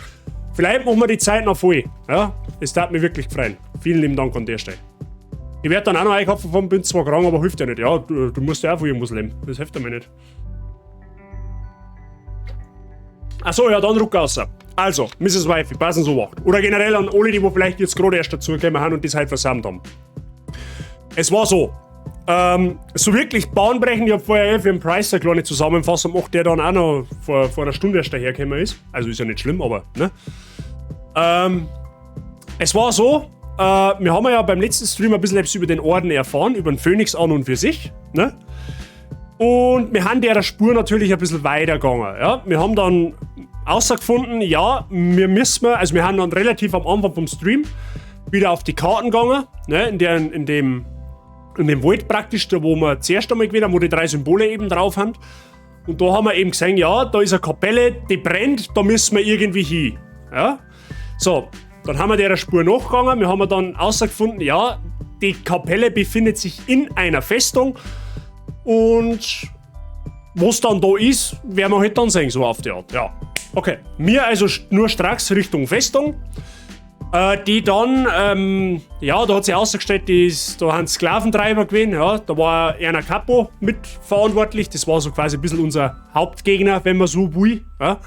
Vielleicht machen wir die Zeit noch voll. Ja, es würde mich wirklich freuen. Vielen lieben Dank an der Stelle. Ich werde dann auch noch einkaufen vom, bin zwar krank, aber hilft ja nicht. Ja, du musst ja auch von irgendwas leben. Das hilft mir nicht. Achso, ja, dann ruck raus. Also, Mrs. Wifey, passen so macht. Oder generell an alle, die wo vielleicht jetzt gerade erst dazugekommen haben und das halt versammelt haben. Es war so. So wirklich bahnbrechend, ich habe vorher eh für den Price eine kleine Zusammenfassung gemacht, der dann auch noch vor einer Stunde erst dahergekommen ist. Also ist ja nicht schlimm, aber, ne? Es war so, wir haben ja beim letzten Stream ein bisschen etwas über den Orden erfahren, über den Phönix an und für sich, ne? Und wir haben der Spur natürlich ein bisschen weitergegangen. Ja? Wir haben dann außergefunden, ja, wir müssen, also wir haben dann relativ am Anfang vom Stream wieder auf die Karten gegangen, ne, in dem Wald praktisch, da wo wir zuerst einmal gewesen haben, wo die drei Symbole eben drauf haben. Und da haben wir eben gesehen, ja, da ist eine Kapelle, die brennt, da müssen wir irgendwie hin. Ja? So, dann haben wir der Spur nachgegangen, wir haben dann außergefunden, ja, die Kapelle befindet sich in einer Festung und was dann da ist, werden wir halt dann sehen, so auf die Art. Ja. Okay. Wir also schnurstracks Richtung Festung. Die dann, ja, da hat sich ausgestellt, da haben Sklaventreiber gewesen, ja, da war einer Capo mitverantwortlich, das war so quasi ein bisschen unser Hauptgegner, wenn man so will. Ja.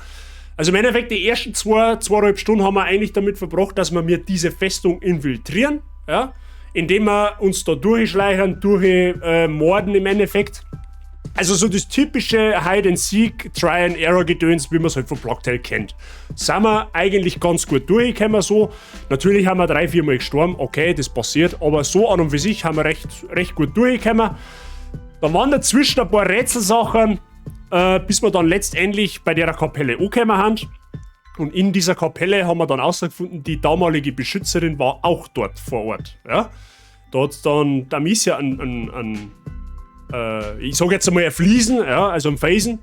Also im Endeffekt, die ersten 2, 2,5 Stunden haben wir eigentlich damit verbracht, dass wir mir diese Festung infiltrieren, ja, indem wir uns da durchschleichen, durchmorden im Endeffekt. Also so das typische Hide and Seek, Try and Error Gedöns, wie man es halt von Plague Tale kennt. Sind wir eigentlich ganz gut durchgekommen so. Natürlich haben wir drei, vier Mal gestorben, okay, das passiert, aber so an und für sich haben wir recht, recht gut durchgekommen. Da waren dazwischen ein paar Rätselsachen, bis wir dann letztendlich bei der Kapelle angekommen haben. Und in dieser Kapelle haben wir dann herausgefunden, die damalige Beschützerin war auch dort vor Ort. Ja? Da hat dann da ist ja ein, ich sag jetzt einmal ein Fliesen, ja, also ein Felsen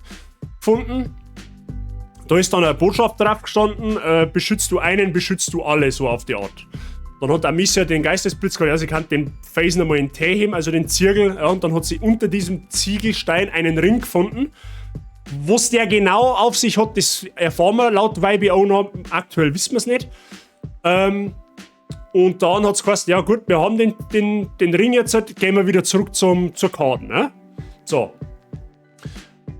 gefunden. Da ist dann eine Botschaft drauf gestanden, beschützt du einen, beschützt du alle, so auf die Art. Dann hat Amicia den Geistesblitz gehabt, ja, sie kann den Felsen einmal in Tee heben, also den Ziegel, ja, und dann hat sie unter diesem Ziegelstein einen Ring gefunden. Was der genau auf sich hat, das erfahren wir laut YBO noch. Aktuell wissen wir es nicht. Und dann hat es geheißen, ja gut, wir haben den Ring jetzt, halt, gehen wir wieder zurück zur Karte. Ne? So.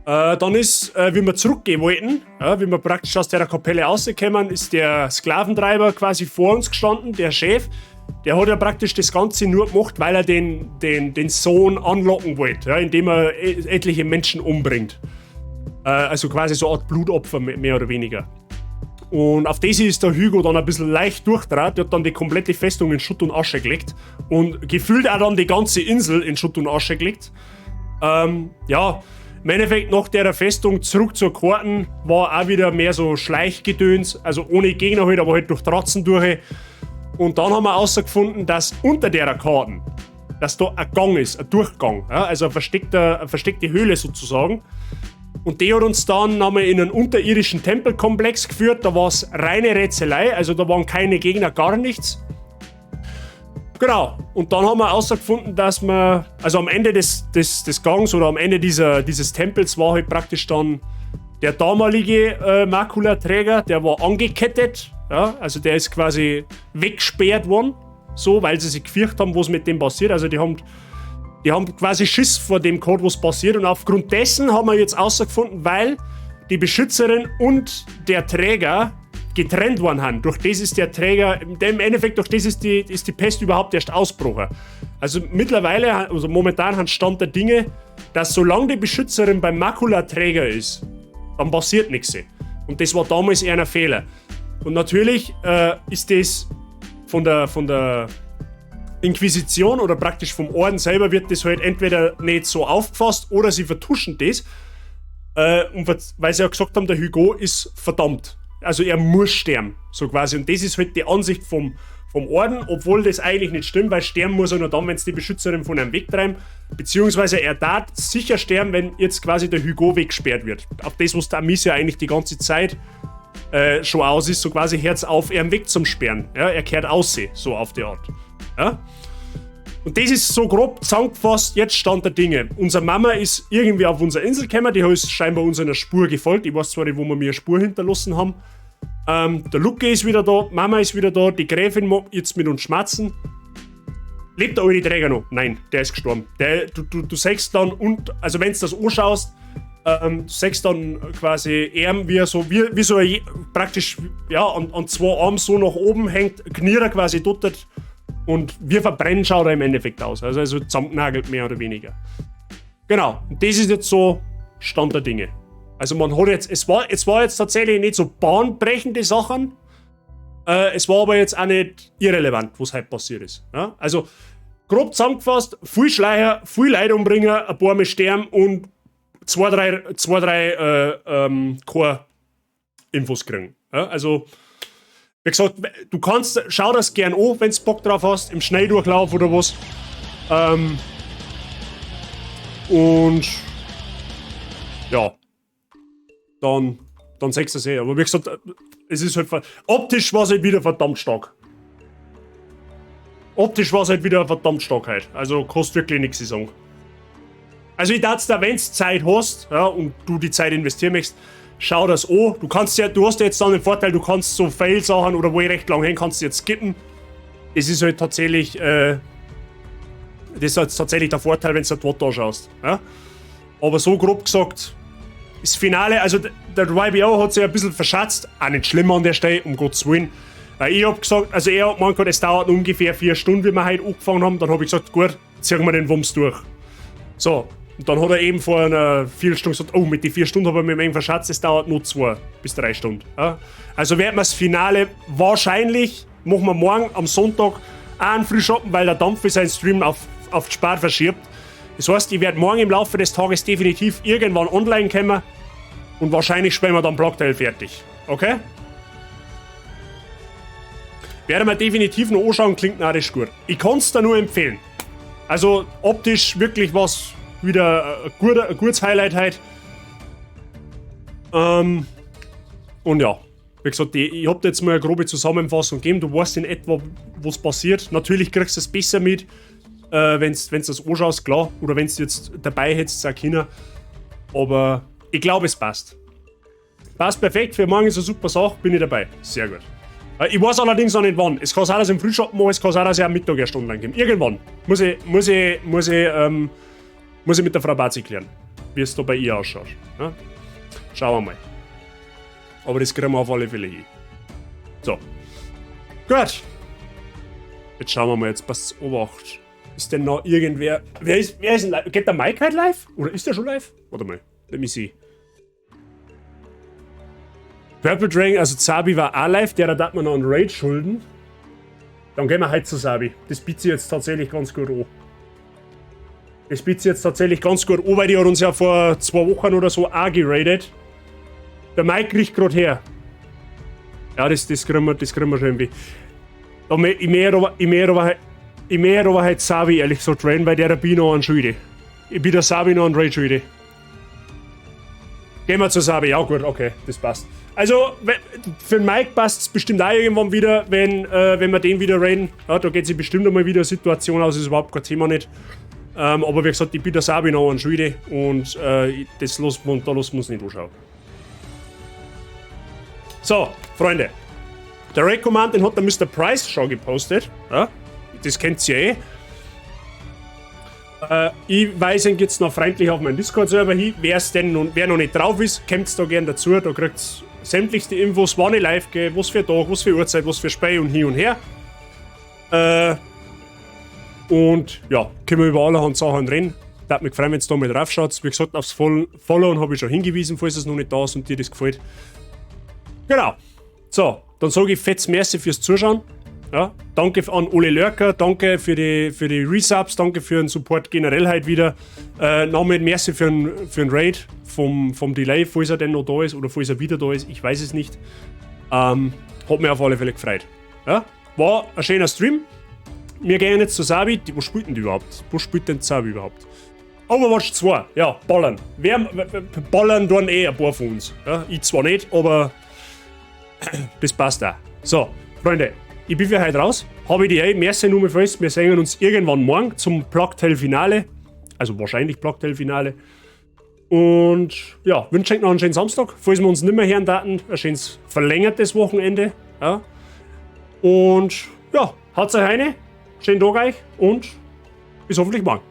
Dann ist, wie wir zurückgehen wollten, ja, wie wir praktisch aus der Kapelle rausgekommen, ist der Sklaventreiber quasi vor uns gestanden, der Chef. Der hat ja praktisch das Ganze nur gemacht, weil er den Sohn anlocken wollte, ja, indem er etliche Menschen umbringt. Also quasi so eine Art Blutopfer, mehr oder weniger. Und auf das ist der Hugo dann ein bisschen leicht durchdraht, der hat dann die komplette Festung in Schutt und Asche gelegt und gefühlt auch dann die ganze Insel in Schutt und Asche gelegt. Ja, im Endeffekt nach der Festung zurück zur Karten war auch wieder mehr so Schleichgedöns, also ohne Gegner halt, aber halt durch Tratzen durch. Und dann haben wir herausgefunden, dass unter der Karten, dass da ein Gang ist, ein Durchgang, ja, also eine versteckte Höhle sozusagen. Und die hat uns dann nochmal in einen unterirdischen Tempelkomplex geführt, da war's reine Rätselei, also da waren keine Gegner, gar nichts. Genau, und dann haben wir herausgefunden, dass wir, also am Ende des Gangs oder am Ende dieses Tempels war halt praktisch dann der damalige Makula-Träger, der war angekettet, ja, also der ist quasi weggesperrt worden, so, weil sie sich gefürchtet haben, was mit dem passiert, also die haben quasi Schiss vor dem gehabt, was passiert, und aufgrund dessen haben wir jetzt herausgefunden, weil die Beschützerin und der Träger getrennt worden sind. Durch das ist der Träger, im Endeffekt durch das ist die Pest überhaupt erst ausgebrochen. Also mittlerweile, also momentan hat Stand der Dinge, dass solange die Beschützerin beim Makula-Träger ist, dann passiert nichts. Und das war damals eher ein Fehler. Und natürlich ist das von der Inquisition oder praktisch vom Orden selber wird das halt entweder nicht so aufgefasst oder sie vertuschen das. Und weil sie ja gesagt haben, der Hugo ist verdammt. Also er muss sterben, so quasi. Und das ist halt die Ansicht vom Orden, obwohl das eigentlich nicht stimmt, weil sterben muss er nur dann, wenn's die Beschützerin von ihm wegtreiben. Beziehungsweise er darf sicher sterben, wenn jetzt quasi der Hugo weggesperrt wird. Auf das, was der Amicia eigentlich die ganze Zeit schon aus ist, so quasi Herz auf, er weg zum Sperren. Ja, er kehrt aus, so auf die Art. Ja? Und das ist so grob zusammengefasst, jetzt Stand der Dinge. Unsere Mama ist irgendwie auf unsere Insel gekommen, die ist scheinbar unserer Spur gefolgt. Ich weiß zwar nicht, wo wir mir eine Spur hinterlassen haben. Der Luke ist wieder da, Mama ist wieder da, die Gräfin mag jetzt mit uns schmatzen. Lebt der alte Träger noch? Nein, der ist gestorben. Der, du, du, du siehst dann, und, also wenn du das anschaust, du siehst dann quasi er, wie er so, wie, wie so ein, praktisch, ja, an, an zwei Armen so nach oben hängt, Knierer quasi dort. Und wir verbrennen, schaut er im Endeffekt aus. Also zusammengenagelt mehr oder weniger. Genau, und das ist jetzt so Stand der Dinge. Also man hat jetzt, es war, es war jetzt tatsächlich nicht so bahnbrechende Sachen. Es war aber jetzt auch nicht irrelevant, was heute passiert ist. Ja? Also grob zusammengefasst, viel Schleicher, viel Leute umbringen, ein paar Mal sterben und zwei, drei, zwei, drei Core-Infos kriegen. Ja? Also, wie gesagt, du kannst, schau das gern an, wenn's Bock drauf hast, im Schnelldurchlauf oder was. Und ja, dann siehst du es eh. Aber wie gesagt, es ist halt optisch war's halt wieder verdammt stark. Optisch war's halt wieder verdammt stark halt. Also kostet wirklich nichts zu sagen. Also ich darf's da, wenn's Zeit hast, ja, und du die Zeit investieren möchtest, schau das an. Du kannst ja, du hast ja jetzt dann den Vorteil, du kannst so Fail-Sachen oder wo ich recht lang hin, kannst du jetzt skippen. Das ist halt tatsächlich, das ist halt tatsächlich der Vorteil, wenn du dort da schaust. Ja? Aber so grob gesagt, das Finale, also der YBO hat sich ein bisschen verschätzt, auch nicht schlimm an der Stelle, um Gottes Willen. Weil ich hab gesagt, also er hat gemeint, es dauert ungefähr 4 Stunden, wie wir heute angefangen haben. Dann hab ich gesagt, gut, ziehen wir den Wumms durch. So, und dann hat er eben vor einer Viertelstunde gesagt, oh, mit den 4 Stunden hab ich mich eben verschätzt, es dauert nur 2 bis 3 Stunden. Ja? Also werden wir das Finale wahrscheinlich, machen wir morgen am Sonntag auch einen Frühschoppen, weil der Dampf seinen Stream auf Spart verschiebt. Das heißt, ich werde morgen im Laufe des Tages definitiv irgendwann online kommen und wahrscheinlich spielen wir dann Plague Tale fertig. Okay? Werden wir definitiv noch anschauen, klingt narrisch gut. Ich kann's dir nur empfehlen. Also optisch wirklich was wieder ein gutes Highlight heute. Und ja, wie gesagt, ich hab dir jetzt mal eine grobe Zusammenfassung gegeben. Du weißt in etwa, was passiert. Natürlich kriegst du es besser mit, wenn's das anschaust, klar. Oder wenn's jetzt dabei hättest, auch können. Aber ich glaub, es passt. Passt perfekt, für morgen ist eine super Sache, bin ich dabei. Sehr gut. Ich weiß allerdings noch nicht wann. Es kann sein, dass ich im Frühschoppen mache, es kann sein, dass ich am Mittag erst online komme. Irgendwann. Muss ich mit der Frau Bazi klären, wie es da bei ihr ausschaut. Ja? Schauen wir mal. Aber das kriegen wir auf alle Fälle hin. So. Gut. Jetzt schauen wir mal, jetzt passt Obacht. Ist denn noch irgendwer. Wer ist denn live? Geht der Mike halt live? Oder ist der schon live? Warte mal, let me see. Purple Dragon, also Zabi war auch live, der hat mir noch einen Raid schulden. Dann gehen wir halt zu Sabi. Das bietet sich jetzt tatsächlich ganz gut an. Das bietet sich jetzt tatsächlich ganz gut an, weil die hat uns ja vor 2 Wochen oder so auch geraidet. Der Mike kriegt gerade her. Ja, das kriegen wir schon irgendwie. Da, ich möchte aber halt Sabi ehrlich gesagt raiden, weil der bin ich noch an Schulde. Ich bin der Sabi noch an Raid schulde. Gehen wir zu Sabi. Ja gut, okay, das passt. Also, für den Mike passt es bestimmt auch irgendwann wieder, wenn wir den wieder raiden. Ja, da geht sich bestimmt einmal wieder eine Situation aus, ist überhaupt kein Thema nicht. Aber wie gesagt, ich bin der Sabi noch an Schulde und da lassen wir uns nicht anschauen. So, Freunde. Der Raid Command, den hat der Mr. Price schon gepostet. Ja, das kennt ihr eh. Ich weise ihn jetzt noch freundlich auf meinen Discord-Server hin. Wer noch nicht drauf ist, kommt da gern dazu. Da kriegt sämtlichste Infos, wann ich live gehe, was für Tag, was für Uhrzeit, was für Spiel und hin und her. Und ja, können wir über allerhand Sachen reden. Würde mich freuen, wenn ihr da mal drauf schaut. Wie gesagt, aufs Followen habe ich schon hingewiesen, falls es noch nicht da ist und dir das gefällt. Genau. So, dann sage ich fetz Merci fürs Zuschauen. Ja, danke an alle Lurker, danke für die Resubs, danke für den Support generell heute wieder. Nochmal Merci für den Raid vom Delay, falls er denn noch da ist oder falls er wieder da ist, ich weiß es nicht. Hat mich auf alle Fälle gefreut. Ja, war ein schöner Stream. Wir gehen jetzt zu Sabi. Wo spielt denn die überhaupt? Wo spielt denn Sabi überhaupt? Overwatch 2, ja, ballern. Wer, ballern tun eh ein paar von uns. Ja, ich zwar nicht, aber das passt auch. So, Freunde, ich bin für heute raus. Habe ich die eh, merci nochmal fest. Wir sehen uns irgendwann morgen zum Plague Tale Finale. Also wahrscheinlich Plague Tale Finale. Und ja, wünsche euch noch einen schönen Samstag. Falls wir uns nicht mehr hören daten, ein schönes verlängertes Wochenende. Ja. Und ja, haut euch rein. Schönen Tag euch und bis hoffentlich morgen.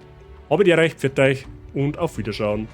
Habe die Ehre, pfiat euch und auf Wiederschauen.